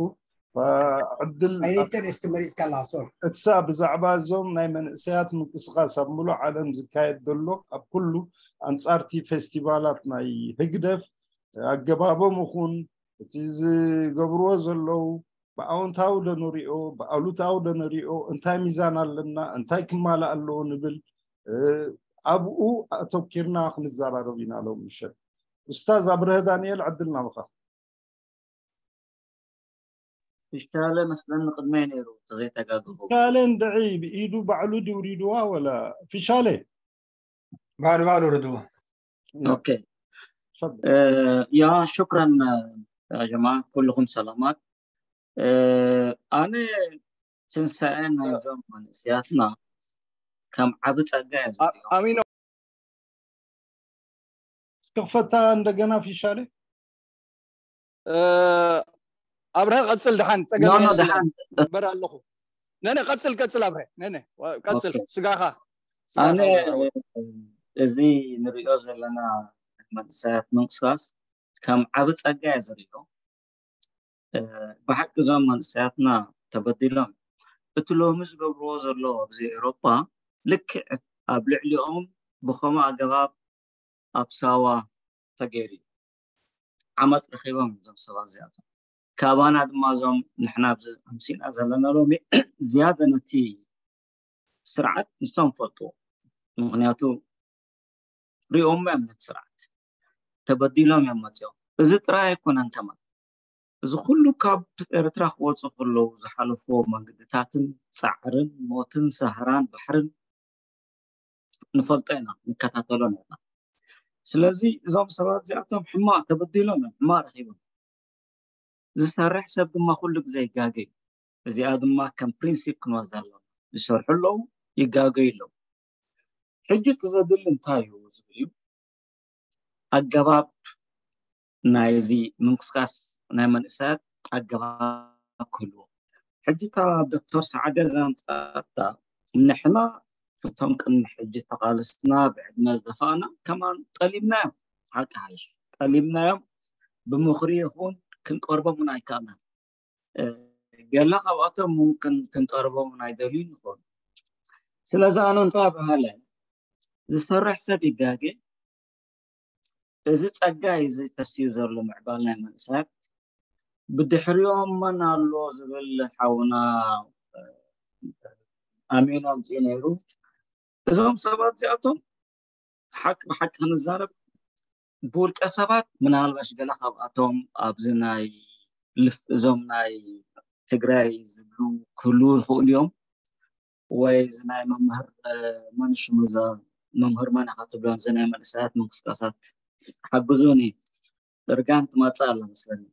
ዕድል ኣይነተን እስቲ መሪፅካ ኣለካ ሶር እሳ ብዛዕባ እዞም ናይ መንእሰያት ምንቅስቃስ ኣብ ሙሉእ ዓለም ዝካየድ ዘሎ፣ ኣብ ኩሉ ኣንጻርቲ ፌስቲቫላት ናይ ህግደፍ ኣገባቦም ይኹን እቲ ዝገብርዎ ዘለዉ ብኣውንታዊ ዶ ንሪኦ ብኣሉታዊ ዶ ንሪኦ፣ እንታይ ሚዛን ኣለና፣ እንታይ ክማላእ ኣለዎ ንብል፣ ኣብኡ ኣተኪርና ክንዘራረብ ኢና ሎም ምሸት። ኡስታዝ ኣብርሀ ዳንኤል፣ ዕድል ናብኻ። ፊሻለ መስለኒ ቅድመይ ነይሩ ተዘይተጋግኹ። ፊሻለ እንድዒ ብኢዱ ባዕሉ ድውሪድዋ ወላ ፊሻለ ባዕሉ ባዕሉ ርድዎ። ኦኬ። ያ ሽክራን ያ ጀማ፣ ኩልኹም ሰላማት። ኣነ ትንሳኤ ናይዞም መንእስያትና ከም ዓቢ ጸጋ እየ ዝሪኦ። ኣሚኖ እስከ ክፈታ እንደገና ፊሻለ። ኣብርሀ ቀፅል፣ ደሓን ፀገም ኖ፣ ኖ፣ የለን። ደሓን። በር ኣለኹ። ነነ ቀፅል፣ ቀፅል ኣብርሀ፣ ነነ ቀፅል። ኦኬ። ስጋኻ ኣነ ስጋኻ ኣብርሀ። እዚ ንሪኦ ዘለና መንእሰያት ምንቅስቃስ ከም ዓቢ ጸጋ እየ ዝሪኦ። እ፣ ብሓቂ እዞም መንእሰያትና ተበዲሎም፣ እቲ ሎሚ ዝገብርዎ ዘሎ ኣብዚ ኤውሮጳ ልክዕ ኣብ ልዕሊኦም ብኸምኡ ኣገባብ ኣብ ሳዋ ተገይሩ እዩ። ዓመፅ ረኺቦም እዮም እዞም ሰባት እዚኣቶም። ካባና ድማ እዞም ንሕና ኣብዚ ኣምሲልና ዘለና ሎሚ ዝያዳ ነቲ ስርዓት ንሶም ፈልጥዎ። ምክንያቱ ሪኦም እዮም ነቲ ስርዓት፣ ተበዲሎም እዮም መፅኦም። እዚ ጥራይ ኣይኮነን ከማን፣ እዚ ኩሉ ካብ ኤርትራ ክወፁ ከለዉ ዝሓለፍዎ መንገድታትን ፃዕርን ሞትን ሳህራን ባሕርን ንፈልጦ ኢና፣ ንከታተሎ ነርና። ስለዚ እዞም ሰባት እዚኣቶም ሕማቕ ተበዲሎም እዮም፣ ሕማቕ ረኺቦም። ዝሰርሕ ሰብ ድማ ኩሉ ግዜ ይጋገ እዩ። እዚኣ ድማ ከም ፕሪንሲፕ ክንወስዳ ኣለና። ዝሰርሑ ኣለዉ፣ ይጋገዩ ኣለዉ። ሕጂ እቲ ዘድሊ እንታይ እዩ ዝብል እዩ። ኣገባብ ናይዚ ምንቅስቃስ ናይ መንእሰያት ኣገባብ ክህልዎ። ሕጂ እታ ዶክተር ሰዓደ ዘምፃእታ፣ ንሕና እቶም ቅድሚ ሕጂ ተቓለስና ብዕድመ ዝደፋእና ከማን ጠሊምናዮም፣ ሓቂ ሓይሽ ጠሊምናዮም። ብምኽሪ ይኹን ክንቀርቦም እውን ኣይከኣልናን። እ፣ ገለ ካብኣቶም ሙምክን ክንቀርቦም እውን ኣይደልዩን ይኾኑ። ስለዚ ኣነ እንታይ በሃለ፣ ዝሰርሕ ሰብ ይጋገ። እዚ ጸጋ እዩ እዚ ተስዩ ዘሎ ምዕባል ናይ መንእሰያት። ብድሕሪኦም መን ኣሎ ዝብል ሓውና፣ እ፣ ኣሚን ኣምፂኡ ነይሩ። እዞም ሰባት እዚኣቶም ሓቂ ብሓቂ ክንዛረብ፣ ብውልቀ ሰባት ምናልባሽ ገለ ካብኣቶም ኣብዚ ናይ ልፍ-፣ እዞም ናይ ትግራይ ዝብሉ ክህልዉ ይኽእሉ እዮም። ወይ እዚ ናይ መምህር፣ እ፣ መን ሽሙ እዛ መምህር መን ኢኻ ትብሎም፣ እዚ ናይ መንእሰያት ምንቅስቃሳት ሓግዙኒ፣ እርጋን ትመጽእ ኣላ መስለኒ።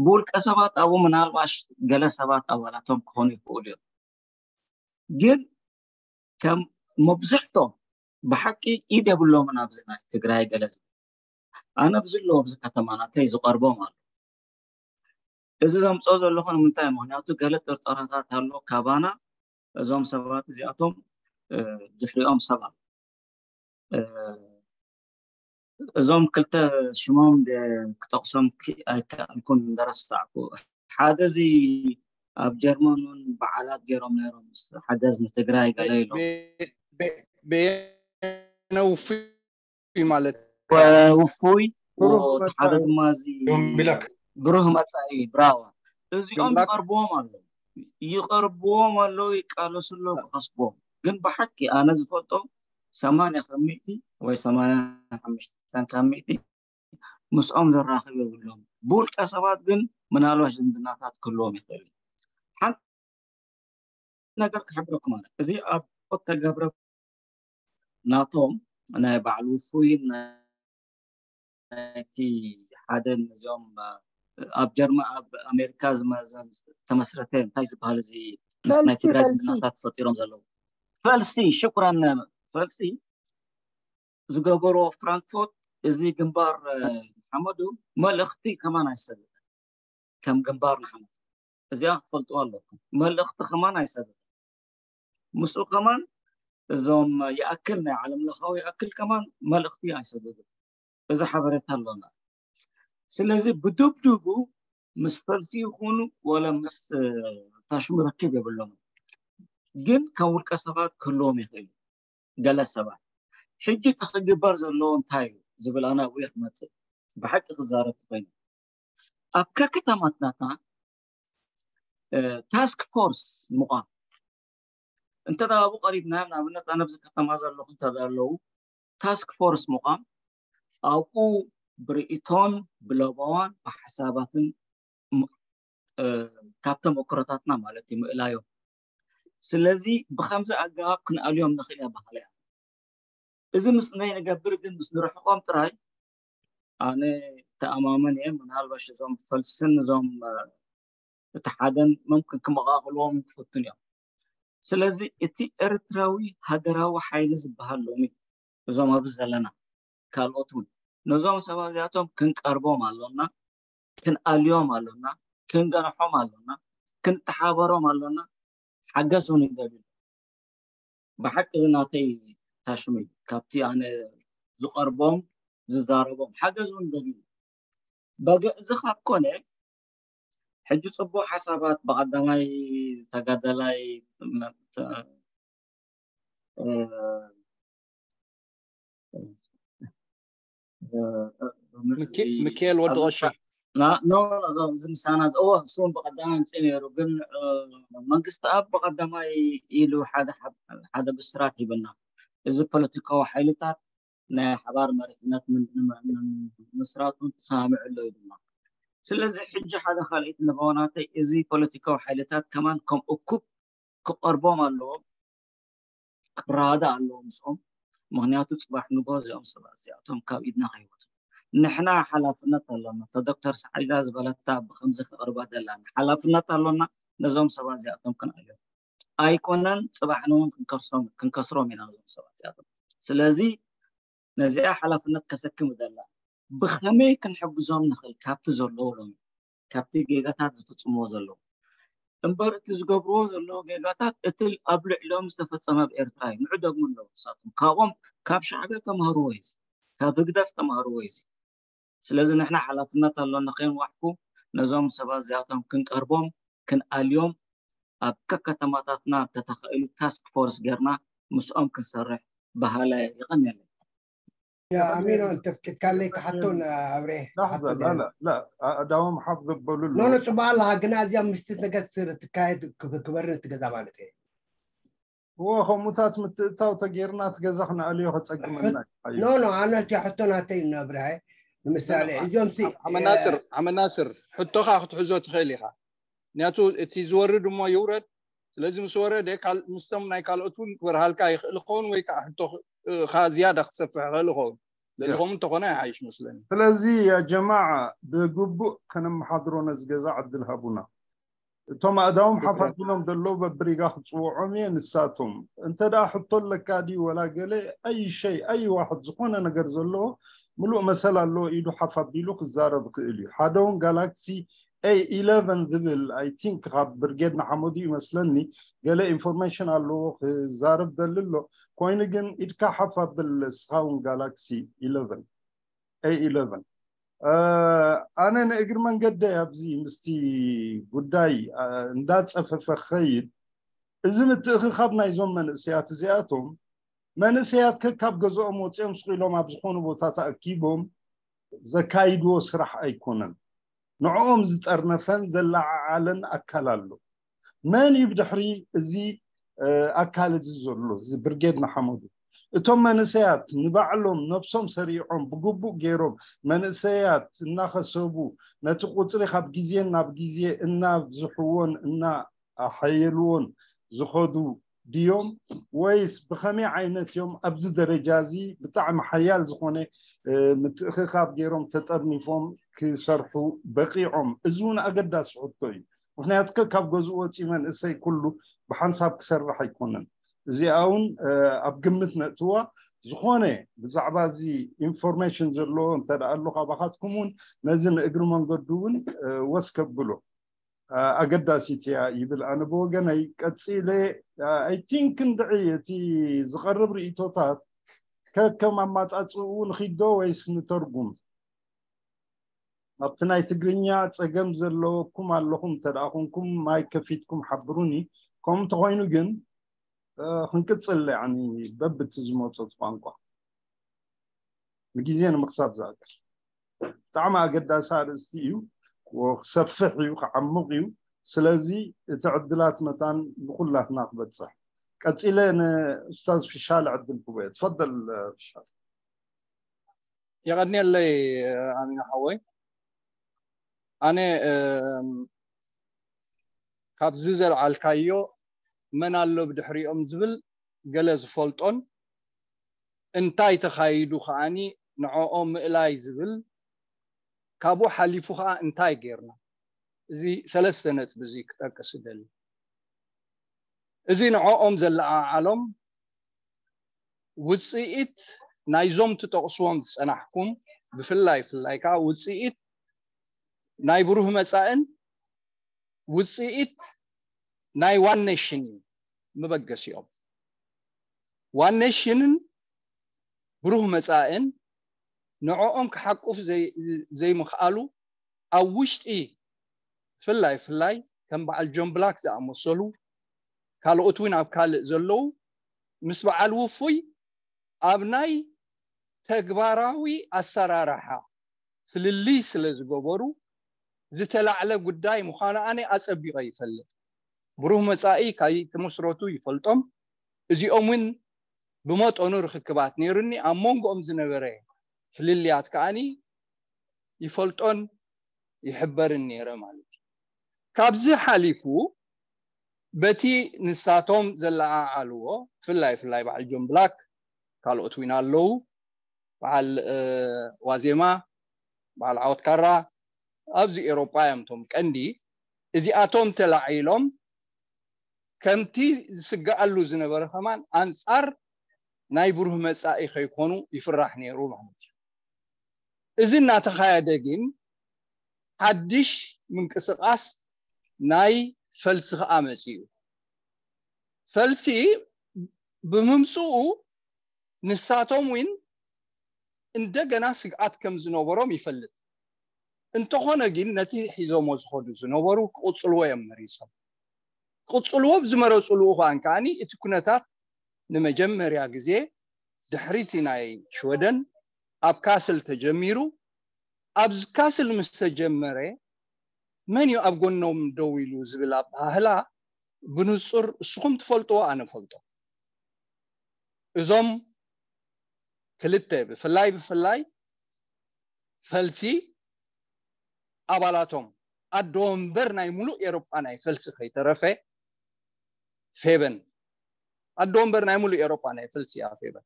ብውልቀ ሰባት ኣብኡ ምናልባሽ ገለ ሰባት ኣባላቶም ክኾኑ ይኽእሉ እዮም። ግን ከም መብዝሕቶም ብሓቂ ኢድ የብሎምን ኣብዚ ናይ ትግራይ ገለ ዝብል። ኣነ ኣብዚ ኣለዉ፣ ኣብዚ ከተማናተይ ዝቐርቦም ኣሎ። እዚ ዘምፅኦ ዘለኹ ንምንታይ? ምክንያቱ ገለ ጥርጠራታት ኣሎ ካባና፣ እዞም ሰባት እዚኣቶም፣ እ፣ ድሕሪኦም ሰባት፣ እ፣ እዞም ክልተ ሽሞም ደ-፣ ክጠቕሶም ክ-፣ ኣይከኣልኩን፣ እንደረሳዕኩ። ሓደ እዚ ኣብ ጀርመን እውን በዓላት ገይሮም ነይሮም፣ ምስ ሓገዝ ንትግራይ ገለ ኢሎም። በ-፣ በ-፣ በየነ ውፉይ ማለት ውፉይ፣ ብሩህ እቲ ሓደ መጻኢ። ድማ እዚ ዮም ብላክ። ብሩህ መጻኢ፣ ብራዋ። እዚኦም ብላክ። ይቐርብዎም ኣለዉ፣ ይቐርብዎም ኣለዉ፣ ይቃለሱ ኣለዉ ክኸስብዎም። ግን ብሓቂ ኣነ ዝፈልጦም ሰማንያ ካብ ሚእቲ ወይ ሰማንያ ሓሙሽተ ካብ ሚእቲ ምስኦም ዘራኽብ የብሎም። ብውልቀ ሰባት ግን ምናልባሽ ዝምድናታት ክህልዎም ይኽእል እዩ። ሓንቲ ነገር ክሕብረኩም ኣነ፣ እዚ ኣብ ተገብረ ናቶም ናይ በዓል ውፉይን ናይቲ ሓደን እዚኦም፣ እ፣ ኣብ ጀርመን ኣብ ኣሜሪካ ዝተመስረተ እንታይ ዝበሃል እዚ ምስ ናይ ትግራይ ዝምድናታት ፈጢሮም ዘለዉ ፈልሲ ሽኩራን ፈልሲ ዝገበሮ ፍራንክፎርት እዚ ግንባር ሓመዱ መልእኽቲ ከማን ኣይሰብን ከም ግንባር ንሓመዱ እዚኣ ክፈልጥዋ ኣለኩም። መልእኽቲ ከማን ኣይሰብን ምስኡ ከማን እዞም ይኣክል ናይ ዓለም ለኻዊ ይኣክል ከማን መልእኽቲ ኣይሰብብን እዚ ሓበሬታ ኣሎና። ስለዚ ብድብድቡ ምስ ፈልሲ ይኹኑ ወላ ምስ ታሽሙ ርክብ የብሎም ግን ከም ውልቀ ሰባት ክህልዎም ይኽእል ገለ ሰባት ሕጂ እቲ ክግበር ዘለዎ እንታይ እዩ ዝብል ኣነ ኣብኡ ክመፅእ ብሓቂ ክዛረብ ትኾይኑ ኣብ ከከተማትናትና ታስክ ፎርስ ምቋም እንተ ኣብኡ ቀሪብና ንኣብነት ኣነ ኣብዚ ከተማ ዘለኹ እንተ ኣለዉ ታስክ ፎርስ ምቋም ኣብኡ ብርእቶን ብለበዋን ብሓሳባትን ካብ ተመክሮታትና ማለት እዩ ምእላዮም ስለዚ ብከምዚ ኣገባብ ክንኣልዮም ንኽእል እያ ባህላ እያ እዚ ምስ ናይ ንገብር ግን ምስ ንርሕቆም ጥራይ ኣነ ተኣማመን እየ ምናልባሽ እዞም ፈልስን እዞም እቲ ሓደን መምክን ክመቓቕልዎም ክፈቱን እዮም ስለዚ እቲ ኤርትራዊ ሃገራዊ ሓይሊ ዝበሃል ሎሚ እዞም ኣብዚ ዘለና ካልኦት እውን ነዞም ሰባት እዚኣቶም ክንቀርቦም ኣሎና ክንኣልዮም ኣሎና ክንገንሖም ኣሎና ክንተሓበሮም ኣሎና ሓገዝ እውን ይደልዩ ብሓቂ እዚ ናተይ ታሽሙ እዩ ካብቲ ኣነ ዝቐርቦም ዝዛረቦም ሓገዝ እውን ደልዩ በገ እዚ ካብ ኮነ ሕጂ ፅቡቅ ሓሳባት ብቀዳማይ ተጋዳላይ ሚካኤል ወዲ ቀሺ እዚ ምሳና እዎ እሱን ብቀዳማይ ምፅእ ነይሩ ግን መንግስቲ ኣብ ብቀዳማይ ኢሉ ሓደ ብስራት ሂበና እዚ ፖለቲካዊ ሓይልታት ናይ ሓባር መሪሕነት ምስራቱ ተሰማምዑ ኣሎ እዩ ድማ ስለዚ ሕጂ ሓደ ካልኣይቲ ንበወናተይ እዚ ፖለቲካዊ ሓይልታት ከማን ከም እኩብ ክቐርቦም ኣለዎ ክረዳእ ኣለዎ ምስኦም ምክንያቱ ፅባሕ ንጎ እዚኦም ሰባት እዚኣቶም ካብ ኢድና ከይወፁ ንሕና ሓላፍነት ኣለና እታ ዶክተር ሰዒዳ ዝበለታ ብከምዚ ክቕርባ ዘለና ሓላፍነት ኣሎና ነዞም ሰባት እዚኣቶም ክንኣዮም ኣይኮነን ፅባሕ ንውን ክንከስሮም ኢና ነዞም ሰባት እዚኣቶም ስለዚ ነዚኣ ሓላፍነት ከሰክም ደላ ብኸመይ ክንሕግዞም ንኽእል ካብቲ ዘለዎ ሎሚ ካብቲ ጌጋታት ዝፍፅምዎ ዘለዉ እምበር እቲ ዝገብርዎ ዘለዉ ጌጋታት እቲ ኣብ ልዕሊኦም ዝተፈፀመ ኣብ ኤርትራ እዩ ንዑ ደግሞ ኣለዉ ንሳቶም ካብኦም ካብ ሻዕብያ ተማሃርዎ እዩ ካብ ህግደፍ ተማሃርዎ እዩ ስለዚ ንሕና ሓላፍነት ኣሎና ከይንዋሕኩ ነዞም ሰባት እዚኣቶም ክንቀርቦም ክንኣልዮም ኣብ ከከተማታትና ተተኻኢሉ ታስክ ፎርስ ጌርና ምስኦም ክንሰርሕ በሃላይ ይቐንየለይ ኣሚኖ እንተፍቂድካለይ ክሓቶ ኣብሬ ዳዋ ምሓፍ ዘበሉ ኖ ኖ ፅቡቅ ኣለካ ግና እዚኣ ምስቲ ነገር ትካየድ ክበርን እቲ ገዛ ማለት እየ እዎ ከምኡታት ምትእታው ተጌርና እቲ ገዛ ክነኣልዮ ከፀግመና ኖ ኖ ኣነ እቲያ ሕቶ ናተይ እናብርሃ ንምሳሌ እዚኦም ዓመናስር ዓመናስር ሕቶኻ ክትሕዞ ትኽእል ኢኻ ምክንያቱ እቲ ዝወርድ እሞ ይውረድ ስለዚ ምስ ወረደ ምስቶም ናይ ካልኦት እውን ክበርሃልካ ይኽእል ኸውን ወይ ከዓ ሕቶኻ ዝያዳ ክሰፍሕ ይኽእል ኸውን ስለዚ ከምኡ እንተኾነ ይሓይሽ መስለኒ ስለዚ ያ ጀማዓ ብግቡእ ከነመሓድሮ ነዚ ገዛ ዕድል ሃቡና እቶም ኣእዳዎም ሓፍ ኣቢሎም ዘለዉ በብሪጋ ክፅውዖም እየ ንሳቶም እንተ ደኣ ሕቶ ኣለካ ድዩ ወላ ገለ ኣይ ሸይ ኣይ ዋሕድ ዝኾነ ነገር ዘለዎ ምሉእ መሰል ኣለዎ ኢዱ ሓፍ ኣቢሉ ክዛረብ ይኽእል እዩ ሓደ እውን ጋላክሲ ኤ ኢለቨን ዝብል ኣይ ቲንክ ካብ ብርጌድ ንሓመዱ ይመስለኒ ገለ ኢንፎርሜሽን ኣለዎ ክዛረብ ደሊ ኣሎ ኮይኑ ግን ኢድካ ሓፍ ኣብል እስኻ እውን ጋላክሲ ኢለቨን ኤ ኢለቨን ኣነ ንእግሪ መንገደይ ኣብዚ ምስቲ ጉዳይ እንዳፀፈፈ ክኸይድ እዚ ምትእኽኻብ ናይዞም መንእሰያት እዚኣቶም መንእሰያት ከካብ ገዝኦም ወፂኦም ስቕ ኢሎም ኣብ ዝኾኑ ቦታ ተኣኪቦም ዘካይድዎ ስራሕ ኣይኮነን ንዕኦም ዝጠርነፈን ዘለዓዓለን ኣካል ኣሎ መን እዩ ብድሕሪ እዚ ኣካል እዚ ዘሎ እዚ ብርጌድ ንሓመዱ እቶም መንእሰያት ንባዕሎም ነብሶም ሰሪዖም ብግቡእ ገይሮም መንእሰያት እናኸሰቡ ነቲ ቁፅሪ ካብ ግዜ ናብ ግዜ እናብዝሕዎን እናሓየልዎን ዝኸዱ ድዮም ወይስ ብኸመይ ዓይነት እዮም ኣብዚ ደረጃ እዚ ብጣዕሚ ሓያል ዝኾነ ምትእኽኻብ ገይሮም ተጠርኒፎም ክሰርሑ በቂዖም? እዚ እውን ኣገዳሲ ሕቶ እዩ። ምክንያቱ ካብ ገዝኡ ወፂኡ መንእሰይ ኩሉ ብሓንሳብ ክሰርሕ ኣይኮነን። እዚኣ እውን ኣብ ግምት ነእትዋ። ዝኾነ ብዛዕባ እዚ ኢንፎርሜሽን ዘለዎ እንተ ኣሎ ካባኻትኩም እውን ነዚ ንእግሪ መንገዱ እውን ወስ ከብሎ ኣገዳሲት እያ ይብል ኣነ ብወገነይ። ቀፂለ ኣይ ቲንክ እንድዒ እቲ ዝቐርብ ርእቶታት ከከም ኣማፃፅኡ ንኺዶ ወይስ ንተርጉም ኣብቲ ናይ ትግርኛ ፀገም ዘለወኩም ኣለኹም እንተ ደኣ ኮንኩም ማይ ከፊትኩም ሓብሩኒ። ከምኡ እንተኮይኑ ግን ክንቅፅል በብቲ ዝመፆት ቋንቋ ንግዜ ንምክሳብ ዝኣክል ብጣዕሚ ኣገዳሲ ኣርእስቲ እዩ። ክሰፍሕ እዩ፣ ክዓሙቕ እዩ። ስለዚ እቲ ዕድላት መታን ንኩላትና ክበፅሕ። ቀፂለ ንኡስታዝ ፍሻለ ዕድል ክቦ እየ። ትፈደል ፍሻለ። የቐንየለይ ኣሚና ሓወይ። ኣነ ካብዚ ዘልዓልካዮ መን ኣሎ ብድሕሪኦም ዝብል ገለ ዝፈልጦን እንታይ ተኻይዱ ከዓኒ ንዕኦም ምእላይ ዝብል ካብኡ ሓሊፉ ከዓ እንታይ ጌርና? እዚ ሰለስተ ነጥቢ እዚ ክጠቅስ እደሊ። እዚ ንዕኦም ዘለዓዓሎም ውፅኢት ናይዞም ትጠቕስዎም ዝፀናሕኩም ብፍላይ ፍላይ ከዓ ውፅኢት ናይ ብሩህ መፃእን ውፅኢት ናይ ዋን ኔሽን እዩ መበገሲኦም። ዋን ኔሽንን ብሩህ መፃእን ንዕኦም ክሓቁፍ ዘይምኽኣሉ ኣብ ውሽጢ ፍላይ ፍላይ ከም በዓል ጆን ብላክ ዝኣመሰሉ ካልኦት እውን ኣብ ካልእ ዘለዉ ምስ በዓል ውፉይ ኣብ ናይ ተግባራዊ ኣሰራርሓ ፍልልይ ስለ ዝገበሩ ዝተላዕለ ጉዳይ ምዃኑ ኣነ ኣጸቢቐ ይፈልጥ። ብሩህ መጻኢ ካይተመስረቱ ይፈልጦም። እዚኦም እውን ብመጠኑ ርኽክባት ነይሩኒ። ኣብ መንጎኦም ዝነበረ ፍልልያት ከዓኒ ይፈልጦን ይሕበርን ነይረ ማለት እዩ። ካብዚ ሓሊፉ በቲ ንሳቶም ዘለዓዓልዎ ፍላይ ፍላይ በዓል ጆን ብላክ ካልኦት እውን ኣለዉ በዓል ዋዜማ በዓል ዓወት ካራ ኣብዚ ኤሮጳ እዮም ቶም ቀንዲ እዚኣቶም ተላዒሎም ከምቲ ዝስገኣሉ ዝነበረ ከማን ኣንጻር ናይ ብሩህ መጻኢ ከይኮኑ ይፍራሕ ነይሩ ማለት እዩ። እዚ እናተኻየደ ግን ሓድሽ ምንቅስቃስ ናይ ፈልሲ ከዓ መፂኡ። ፈልሲ ብምምፅኡ ንሳቶም እውን እንደገና ስግኣት ከም ዝነበሮም ይፈልጥ። እንተኾነ ግን ነቲ ሒዞሞ ዝኸዱ ዝነበሩ ክቕፅልዎ እዮም መሪፆም። ክቕፅልዎ ብዝመረፅሉ እዋን ከዓኒ እቲ ኩነታት ንመጀመርያ ግዜ ድሕሪቲ ናይ ሽወደን ኣብ ካስል ተጀሚሩ። ኣብ ካስል ምስ ተጀመረ መን እዩ ኣብ ጎኖም ደው ኢሉ ዝብል ኣበሃህላ ብንፁር እስኹም ትፈልጥዎ ኣነ ፈልጦ። እዞም ክልተ ብፍላይ ብፍላይ ፈልሲ ኣባላቶም ኣዶ ወንበር ናይ ሙሉእ ኤሮጳ ናይ ፈልሲ ከይተረፈ ፌበን ኣዶ ወንበር ናይ ሙሉእ ኤሮጳ ናይ ፈልሲ እያ ፌበን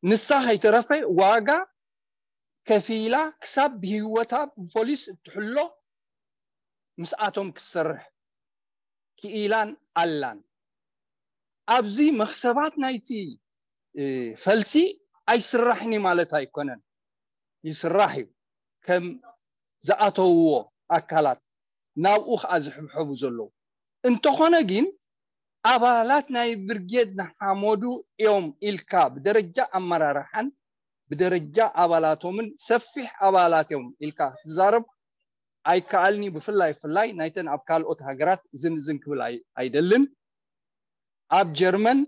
ንሳ ከይተረፈ ዋጋ ከፊላ ክሳብ ብህይወታ ብፖሊስ እትሕሎ ምስኣቶም ክትሰርሕ ክኢላን ኣላን። ኣብዚ መኽሰባት ናይቲ ፈልሲ ኣይስራሕኒ ማለት ኣይኮነን፣ ይስራሕ እዩ። ከም ዝኣተውዎ ኣካላት ናብኡ ከዓ ዝሕብሐቡ ዘለዉ እንተኾነ ግን ኣባላት ናይ ብርጌድ ንሓመዱ እዮም ኢልካ ብደረጃ ኣመራርሓን ብደረጃ ኣባላቶምን ሰፊሕ ኣባላት እዮም ኢልካ ክትዛረብ ኣይከኣልኒ። ብፍላይ ፍላይ ናይተን ኣብ ካልኦት ሃገራት ዝንዝን ክብል ኣይደልን። ኣብ ጀርመን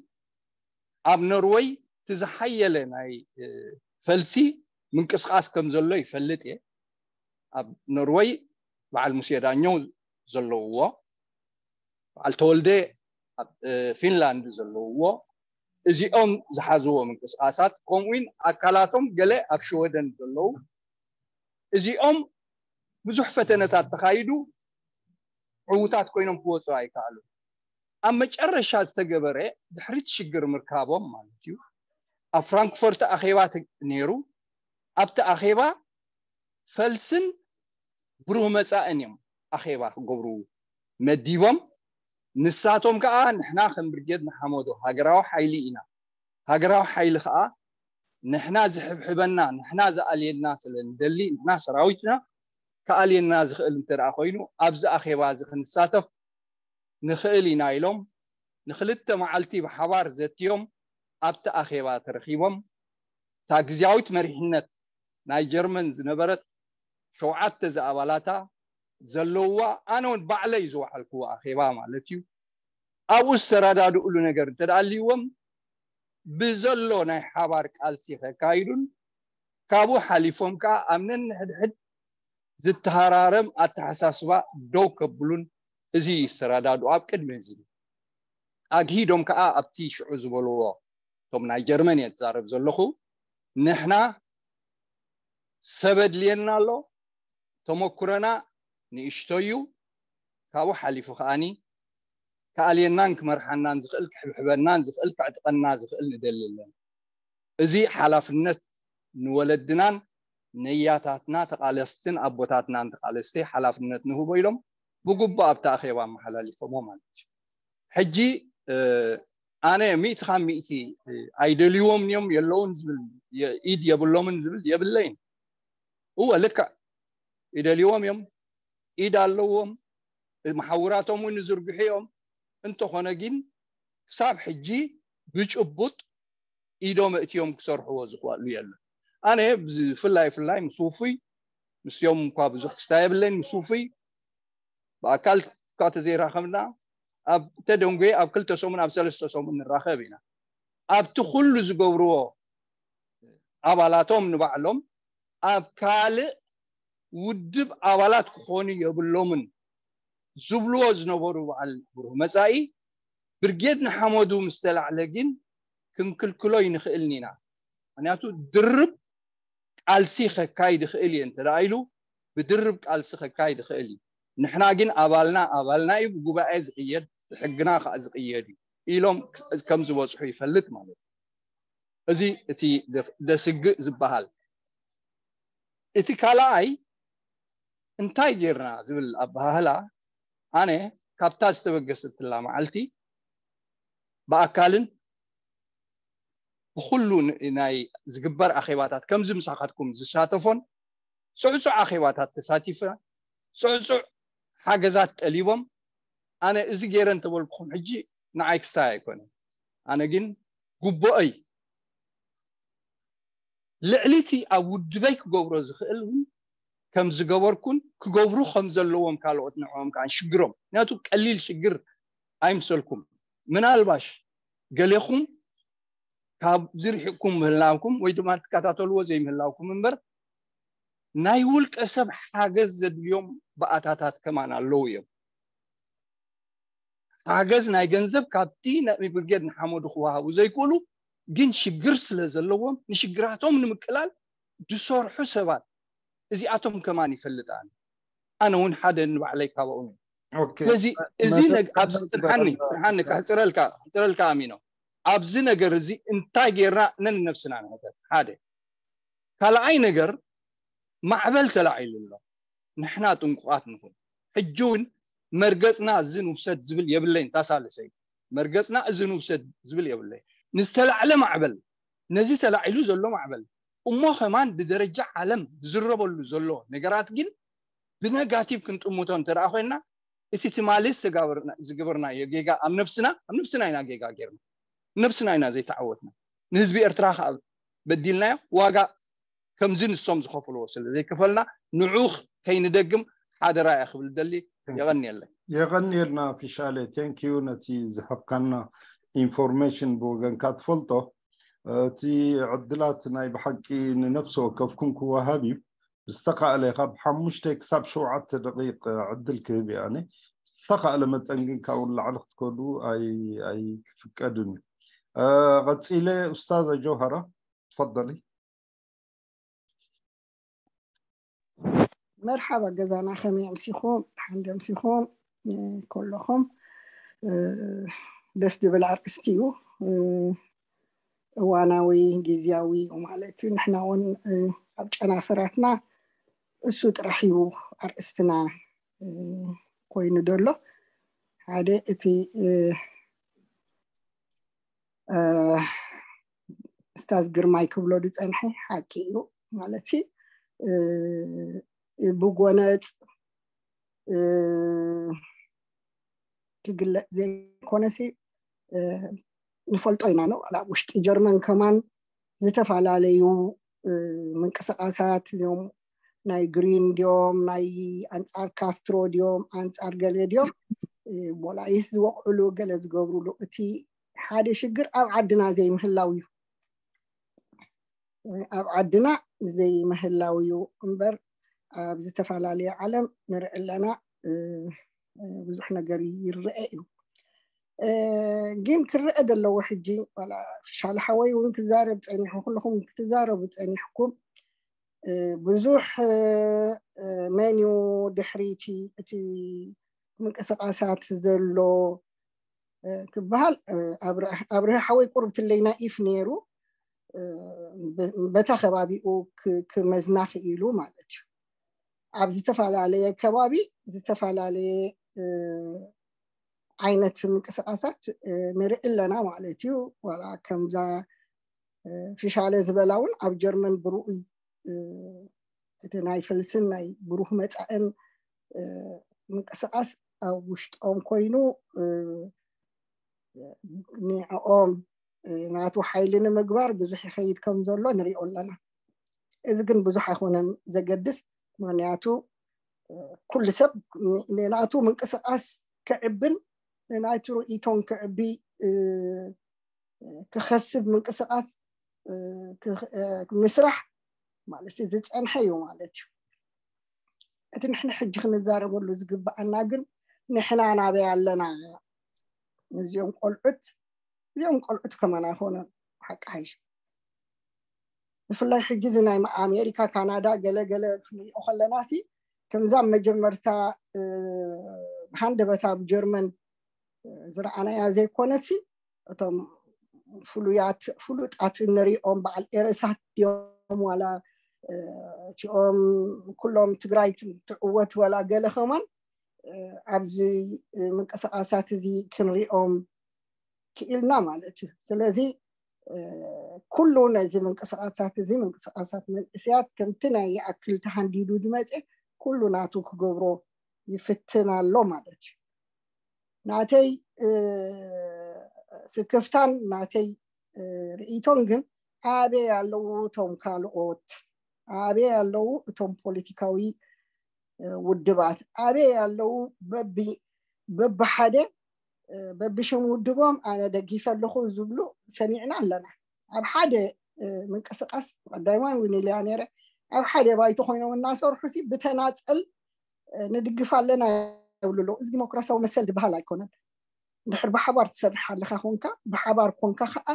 ኣብ ኖርወይ እቲ ዝሓየለ ናይ ፈልሲ ምንቅስቃስ ከም ዘሎ ይፈልጥ እየ። ኣብ ኖርወይ በዓል ሙሴ ዳኘው ዘለውዎ፣ በዓል ተወልደ ኣብ ፊንላንድ ዘለውዎ፣ እዚኦም ዝሓዝዎ ምንቅስቃሳት ከምኡውን ኣካላቶም ገለ ኣብ ሽወደን ዘለዉ እዚኦም ብዙሕ ፈተነታት ተኻይዱ ዕዉታት ኮይኖም ክወፁ ኣይከኣሉን። ኣብ መጨረሻ ዝተገበረ ድሕሪት ሽግር ምርካቦም ማለት እዩ። ኣብ ፍራንክፈርት ኣኼባ ነይሩ። ኣብቲ ኣኼባ ፈልስን ብሩህ መጻእን እዮም ኣኼባ ክገብሩ መዲቦም። ንሳቶም ከዓ ንሕና ከም ብርጌድ ንሓመዶ ሃገራዊ ሓይሊ ኢና። ሃገራዊ ሓይሊ ከዓ ንሕና ዝሕብሕበና፣ ንሕና ዝኣልየና ስለ ንደሊ፣ ንሕና ሰራዊትና ክኣልየና ዝኽእል እንተ ደኣ ኮይኑ ኣብዚ ኣኼባ እዚ ክንሳተፍ ንኽእል ኢና ኢሎም ንክልተ መዓልቲ ብሓባር ዘትዮም ኣብቲ ኣኼባ ተረኺቦም። እታ ግዝያዊት መሪሕነት ናይ ጀርመን ዝነበረት ሸውዓተ ዝኣባላታ ዘለውዋ ኣነ እውን ባዕለይ ዝወዓልክዎ ኣኼባ ማለት እዩ። ኣብኡ ዝተረዳድእሉ ነገር እንተ ደኣ ኣልይዎም ብዘሎ ናይ ሓባር ቃልሲ ከካይዱን ካብኡ ሓሊፎም ከዓ ኣብ ነንሕድሕድ ዝተሃራረም ኣተሓሳስባ ደው ከብሉን እዚ ዝተረዳድኡ ኣብ ቅድሚ ህዝቢ ኣግሂዶም ከዓ ኣብቲ ሽዑ ዝበልዎ እቶም ናይ ጀርመን እየ ዝዛረብ ዘለኹ ንሕና ሰብ ኣድልየና ኣሎ ተመኩረና ንእሽቶ እዩ ካብኡ ሓሊፉ ከዓኒ ክኣልየናን ክመርሓናን ዝኽእል ክሕብሕበናን ዝኽእል ከዕጥቐና ዝኽእል ንደሊ ኣለና እዚ ሓላፍነት ንወለድናን ነያታትና ተቓለስትን ኣቦታትናን ተቓለስቲ ሓላፍነት ንህቦ ኢሎም ብግቡእ ኣብቲ ኣኼባ ኣመሓላሊፎሞ ማለት እዩ ሕጂ ኣነ ሚእቲ ካብ ሚእቲ ኣይደልይዎም እዮም የለውን ዝብል ኢድ የብሎምን ዝብል የብለይን እወ ልክዕ ይደልይዎም እዮም ኢድ ኣለዎም መሓውራቶም እውን ይዝርግሑ እዮም እንተኾነ ግን ክሳብ ሕጂ ብጭቡጥ ኢዶም እትዮም ክሰርሕዎ ዝኽእሉ የለን ኣነ ብፍላይ ፍላይ ምስ ውፉይ ምስኦም እኳ ብዙሕ ክስታ የብለይን ምስ ውፉይ ብኣካል እኳ ተዘይራኸብና ኣብ ተደንጎ ኣብ ክልተ ሰሙን ኣብ ሰለስተ ሰሙን ንራኸብ ኢና ኣብቲ ኩሉ ዝገብርዎ ኣባላቶም ንባዕሎም ኣብ ካልእ ውድብ ኣባላት ክኾኑ የብሎምን ዝብልዎ ዝነበሩ በዓል ብሩህ መፃኢ ብርጌድ ንሓመዱ ምስ ተላዕለ ግን ክንክልክሎ ይንኽእልን ኢና ምክንያቱ ድርብ ቃልሲ ከካይድ ይኽእል እየ እንተ ኢሉ ብድርብ ቃልሲ ከካይድ ይኽእል እዩ ንሕና ግን ኣባልና ኣባልና እዩ ብጉባኤ ዝቕየድ ብሕግና ከዓ ዝቕየድ እዩ ኢሎም ከም ዝበፅሑ ይፈልጥ ማለት እዩ እዚ እቲ ደስግእ ዝበሃል እቲ ካልኣይ እንታይ ጌርና ዝብል ኣበሃህላ ኣነ ካብታ ዝተበገሰትላ መዓልቲ ብኣካልን ብኩሉ ናይ ዝግበር ኣኼባታት ከምዚ ምሳኻትኩም ዝሳተፎን ፅዕፁዕ ኣኼባታት ተሳቲፈ ፅዕፁዕ ሓገዛት ጠሊቦም ኣነ እዚ ገይረ እንተበልኩኹም ሕጂ ንዓይ ክስታይ ኣይኮነን ኣነ ግን ጉቦኦይ ልዕሊ እቲ ኣብ ውድበይ ክገብሮ ዝኽእል እውን ከም ዝገበርኩን ክገብሩ ከም ዘለዎም ካልኦት ንዕኦም ከዓ ሽግሮም ምክንያቱ ቀሊል ሽግር ኣይምሰልኩም ምናልባሽ ገሌኹም ካብዚ ርሒቕኩም ምህላውኩም ወይ ድማ ትከታተልዎ ዘይምህላውኩም እምበር ናይ ውልቀ ሰብ ሓገዝ ዘድልዮም ባእታታት ከማን ኣለዉ እዮም ሓገዝ ናይ ገንዘብ ካብቲ ናይ ብርጌድ ንሓመዱ ክወሃቡ ዘይክእሉ ግን ሽግር ስለ ዘለዎም ንሽግራቶም ንምቅላል ዝሰርሑ ሰባት እዚኣቶም ከማን ይፈልጥ ኣነ ኣነ እውን ሓደ ንባዕለይ ካባኡ ስለዚ እዚ ኣብዚ ፅንሓኒ ፅንሓኒ ክሕፅረልካ ክሕፅረልካ ኣሚኖ ኣብዚ ነገር እዚ እንታይ ጌርና ነንነብስና ንሕተት ሓደ ካልኣይ ነገር ማዕበል ተላዒሉ ኣሎ ንሕና ጥንቁቓት ንኹን ሕጂ እውን መርገፅና እዚ ንውሰድ ዝብል የብለይን ታሳልሰይ መርገፅና እዚ ንውሰድ ዝብል የብለይ ንዝተላዕለ ማዕበል ነዚ ተላዒሉ ዘሎ ማዕበል እሞ ከማን ብደረጃ ዓለም ዝዝረበሉ ዘሎ ነገራት ግን ብነጋቲቭ ክንጥምቶ እንተ ኮይና እቲ ትማሊ ዝተጋበርና ዝገበርናዮ ጌጋ ኣብ ነብስና ኣብ ነብስና ኢና ጌጋ ጌርና ነብስና ኢና ዘይተዓወትና ንህዝቢ ኤርትራ ከዓ በዲልናዮ ዋጋ ከምዚ ንሶም ዝኸፍልዎ ስለ ዘይከፈልና ንዑ ከይንደግም ሓደራ እየ ክብል ደሊ የቐንየለይ የቐንየልና ፊሻለ ቴንኪዩ ነቲ ዝሃብካና ኢንፎርሜሽን ብወገንካ ትፈልጦ እቲ ዕድላት ናይ ብሓቂ ንነፍሲ ወከፍኩም ክወሃብ እዩ ብዝተኻእለ ካብ ሓሙሽተ ክሳብ ሸውዓተ ደቂቕ ዕድል ክህብ እየ ኣነ ዝተኻእለ መጠን ግን ካብኡ ንላዕሊ ክትከዱ ኣይክፍቀድን እዩ ቀፂለ ኡስታዘ ጀውሃራ ትፈደሊ መርሓባ ገዛና ከመይ ኣምሲኹም ሓንዲ ኣምሲኹም ከለኹም ደስ ዝብል ኣርእስቲ እዩ። እዋናዊ፣ ግዝያዊ ማለት እዩ። ንሕና እውን ኣብ ጨናፍራትና እሱ ጥራሕ እዩ ኣርእስትና ኮይኑ ዘሎ። ሓደ እቲ ስታዝ ግርማይ ክብሎ ዝፀንሐ ሓቂ እዩ ማለት ብጎነፅ ክግለፅ ዘይኮነሲ ንፈልጦ ኢና ነው። ኣብ ውሽጢ ጀርመን ከማን ዝተፈላለዩ ምንቅስቃሳት እዚኦም ናይ ግሪን ድዮም፣ ናይ ኣንፃር ካስትሮ ድዮም፣ ኣንፃር ገለ ድዮም፣ ቦላይስ ዝወቅዕሉ፣ ገለ ዝገብሩሉ፣ እቲ ሓደ ሽግር ኣብ ዓድና ዘይምህላው እዩ። ኣብ ዓድና ዘይምህላው እዩ እምበር ኣብ ዝተፈላለየ ዓለም ንርኢ ኣለና። ብዙሕ ነገር ይረአ እዩ። ግን ክረአ ዘለዎ ሕጂ፣ ዋላ ፊሻል ሓወይ እውን ክዛረብ ፀኒሑ፣ ኩልኹም ክትዛረቡ ፀኒሕኩም፣ ብዙሕ መን እዩ ድሕሪቲ እቲ ምንቅስቃሳት ዘሎ ክበሃል፣ ኣብርህ ሓወይ ቁርብ ትለይና ኢፍ ነይሩ። በታ ከባቢኡ ክመዝና ክኢሉ ማለት እዩ። ኣብ ዝተፈላለየ ከባቢ ዝተፈላለየ ዓይነት ምንቅስቃሳት ንርኢ ኣለና ማለት እዩ። ዋላ ከምዛ ፊሻለ ዝበላ እውን ኣብ ጀርመን ብርኡይ እቲ ናይ ፈልስን ናይ ብሩህ መፃእን ምንቅስቃስ ኣብ ውሽጦም ኮይኑ ንዕኦም ናቱ ሓይሊ ንምግባር ብዙሕ ይኸይድ ከም ዘሎ ንሪኦ ኣለና። እዚ ግን ብዙሕ ኣይኮነን ዘገድስ፣ ምክንያቱ ኩሉ ሰብ ንናቱ ምንቅስቃስ ክዕብን ንናቱ ርእይቶን ክዕቢ ክኸስብ ምንቅስቃስ ምስራሕ ማለት ዝፀንሐ እዩ ማለት እዩ። እቲ ንሕና ሕጂ ክንዛረበሉ ዝግበኣና ግን ንሕና ናበይ ኣለና? እዚኦም ቆልዑት እዚኦም ቆልዑት ከማን ኣይኮነን ሓቂ ሓይሽ። ብፍላይ ሕጂ እዚ ናይ ኣሜሪካ፣ ካናዳ ገለ ገለ ክንሪኦ ከለና ሲ ከምዛ መጀመርታ ብሃንደበት ኣብ ጀርመን ዝረኣናያ ዘይኮነትሲ እቶም ፍሉያት ፍሉጣት እንሪኦም በዓል ኤረሳት ድዮም ዋላ እቲኦም ኩሎም ትግራይ ትዕወት ዋላ ገለ ከማን ኣብዚ ምንቅስቃሳት እዚ ክንሪኦም ክኢልና ማለት እዩ። ስለዚ ኩሉ ነዚ ምንቅስቃሳት እዚ ምንቅስቃሳት መንእስያት ከምቲ ናይ ይኣክል ተሃንዲዱ ዝመፀ ኩሉ ናቱ ክገብሮ ይፍትን ኣሎ ማለት እዩ። ናተይ ስክፍታን ናተይ ርእይቶን ግን ኣበይ ኣለዉ እቶም ካልኦት? ኣበይ ኣለዉ እቶም ፖለቲካዊ ውድባት? ኣበይ ኣለዉ በቢ በብሓደ በብሽም ውድቦም ኣነ ደጊፈ ኣለኹ ዝብሉ ሰሚዕና ኣለና። ኣብ ሓደ ምንቅስቃስ ቀዳማይ እውን ኢለያ ነይረ፣ ኣብ ሓደ ባይቶ ኮይኖም እናሰርሑ ሲ ብተናፀል ንድግፍ ኣለና ይብሉ ኣለዉ። እዚ ዲሞክራሲያዊ መሰል ዝበሃል ኣይኮነን። እንድሕር ብሓባር ትሰርሕ ኣለካ ኮንካ ብሓባር ኮንካ ከዓ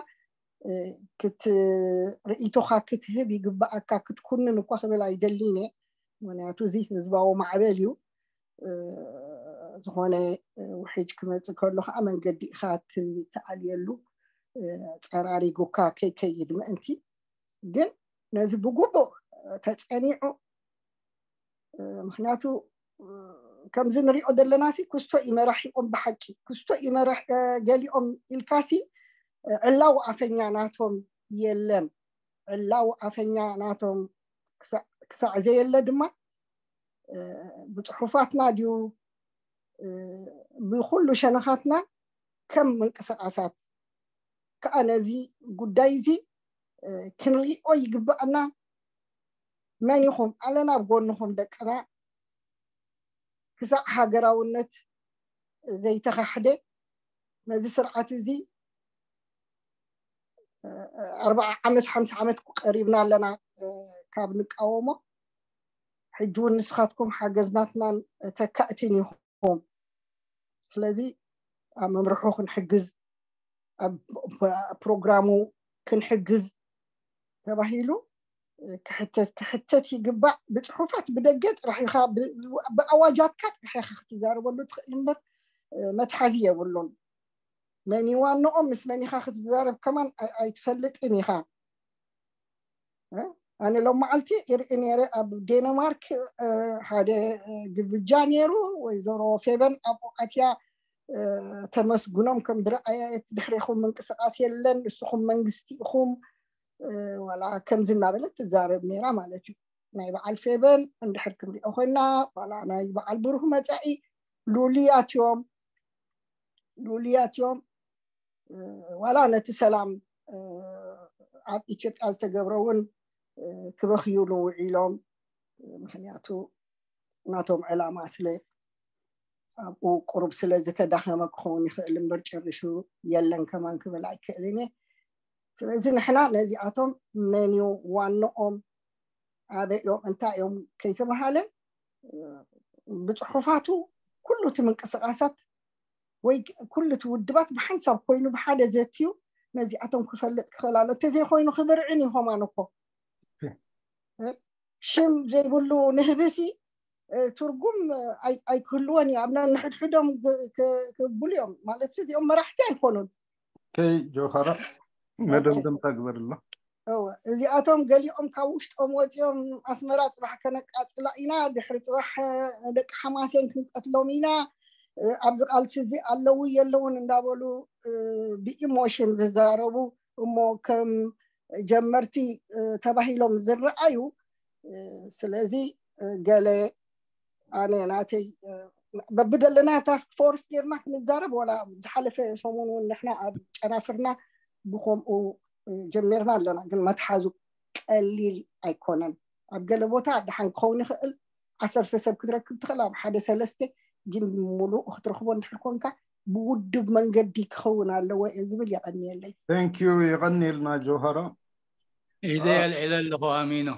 ክትርእይቶካ ክትህብ ይግባኣካ ክትኩንን እኳ ክብል ኣይደሊን እየ። ምክንያቱ እዚ ህዝባዊ ማዕበል እዩ። ዝኾነ ውሕጅ ክመፅእ ከሎ ከዓ መንገዲ ኢካ ትኣልየሉ ፀራሪጉካ ከይከይድ ምእንቲ። ግን ነዚ ብግቡእ ተፀኒዑ ምክንያቱ ከምዚ ንሪኦ ዘለና ሲ ክስቶ እዩ መራሒኦም ብሓቂ ክስቶ እዩ መራሕ ገሊኦም ኢልካ ሲ ዕላዊ ኣፈኛ ናቶም የለን። ዕላዊ ኣፈኛ ናቶም ክሳዕ ዘየለ ድማ ብፅሑፋትና ድዩ ብኩሉ ሸነኻትና ከም ምንቅስቃሳት ከዓ ነዚ ጉዳይ እዚ ክንሪኦ ይግባኣና። መን ኢኹም ኣለና ኣብ ጎንኹም ደቅና ክሳዕ ሃገራውነት ዘይተኻሕደ ነዚ ስርዓት እዚ ኣርባዓ ዓመት ሓምሳ ዓመት ቀሪብና ኣለና ካብ ንቃወሞ ሕጂ እውን ንስኻትኩም ሓገዝናትናን ተካእትን ኢኹም። ስለዚ ኣብ መምርሑ ክንሕግዝ ኣብ ፕሮግራሙ ክንሕግዝ ተባሂሉ ክሕተት ክሕተት ይግባእ። ብፅሑፋት ብደገ ጥራሕ ኢኻ ብኣዋጃትካ ጥራሕ ኢኻ ክትዛረበሉ ትኽእል እምበር መትሓዚ የብሉን። መን ዋንኦም ምስ መን ኢኻ ክትዛረብ ከማን ኣይትፈልጥን ኢኻ። ኣነ ሎም መዓልቲ ይርኢ ነይረ ኣብ ዴንማርክ ሓደ ግብጃ ነይሩ። ወይዘሮ ፌበን ኣብኡ ኣትያ ተመስግኖም ከም ዝረኣየት፣ ድሕሪኹም ምንቅስቃስ የለን፣ ንስኹም መንግስቲ ኢኹም ዋላ ከምዚ እናበለት ትዛረብ ነይራ ማለት እዩ። ናይ በዓል ፌበን እንድሕር ክንሪኦ ኮይና ዋላ ናይ በዓል ብሩህ መፃኢ ሉልያት እዮም፣ ሉልያት እዮም። ዋላ ነቲ ሰላም ኣብ ኢትዮጵያ ዝተገብረ እውን ክበኽዩሉ ውዒሎም። ምክንያቱ ናቶም ዕላማ ስለ ኣብኡ ቁሩብ ስለ ዝተዳኸመ ክኸውን ይኽእል እምበር ጨሪሹ የለን ከማን ክብል ኣይክእልን እየ። ስለዚ ንሕና ነዚኣቶም መን እዩ ዋንኦም፣ ኣበይ እዮም፣ እንታይ እዮም ከይተባሃለ ብፅሑፋቱ ኩሉ እቲ ምንቅስቃሳት ወይ ኩሉ እቲ ውድባት ብሓንሳብ ኮይኑ ብሓደ ዘትዩ ነዚኣቶም ክፈልጥ ክኽእል ኣሎ። እንተዘይኮይኑ ክብርዕን ይኾማን እኮ ሽም ዘይብሉ ንህብሲ ትርጉም ኣይክህልዎን እዩ። ኣብ ነንሕድሕዶም ክብሉ እዮም ማለት እዚኦም መራሕቲ ኣይኮኑን። ከይ ጆሃራ መደምደምታ ግበርሎ። እዚኣቶም ገሊኦም ካብ ውሽጦም ወፂኦም ኣስመራ ፅባሕ ከነቃፅላ ኢና፣ ድሕሪ ፅባሕ ደቂ ሓማሴን ክንቀትሎም ኢና፣ ኣብዚ ቃልሲ እዚ ኣለዉ የለውን እንዳበሉ ብኢሞሽን ዝዛረቡ እሞ ከም ጀመርቲ ተባሂሎም ዝረኣዩ። ስለዚ ገለ ኣነ ናተይ በብደለና ታስክ ፎርስ ጌርና ክንዛረብ፣ ዋላ ዝሓለፈ ሰሙን እውን ንሕና ኣብ ጨናፍርና ብከምኡ ጀሚርና ኣለና። ግን መትሓዙ ቀሊል ኣይኮነን። ኣብ ገለ ቦታ ደሓን ክኸውን ይኽእል፣ ዓሰርተ ሰብ ክትረክብ ትኽእል፣ ኣብ ሓደ ሰለስተ። ግን ሙሉእ ክትረኽቦ እንድሕር ኮንካ ብውድብ መንገዲ ክኸውን ኣለዎ እየ ዝብል። የቐንየለይ። Thank you። የቐንየልና ጆሃራ። ኢደ ኣልዒለ ኣለኹ ኣሚኖ።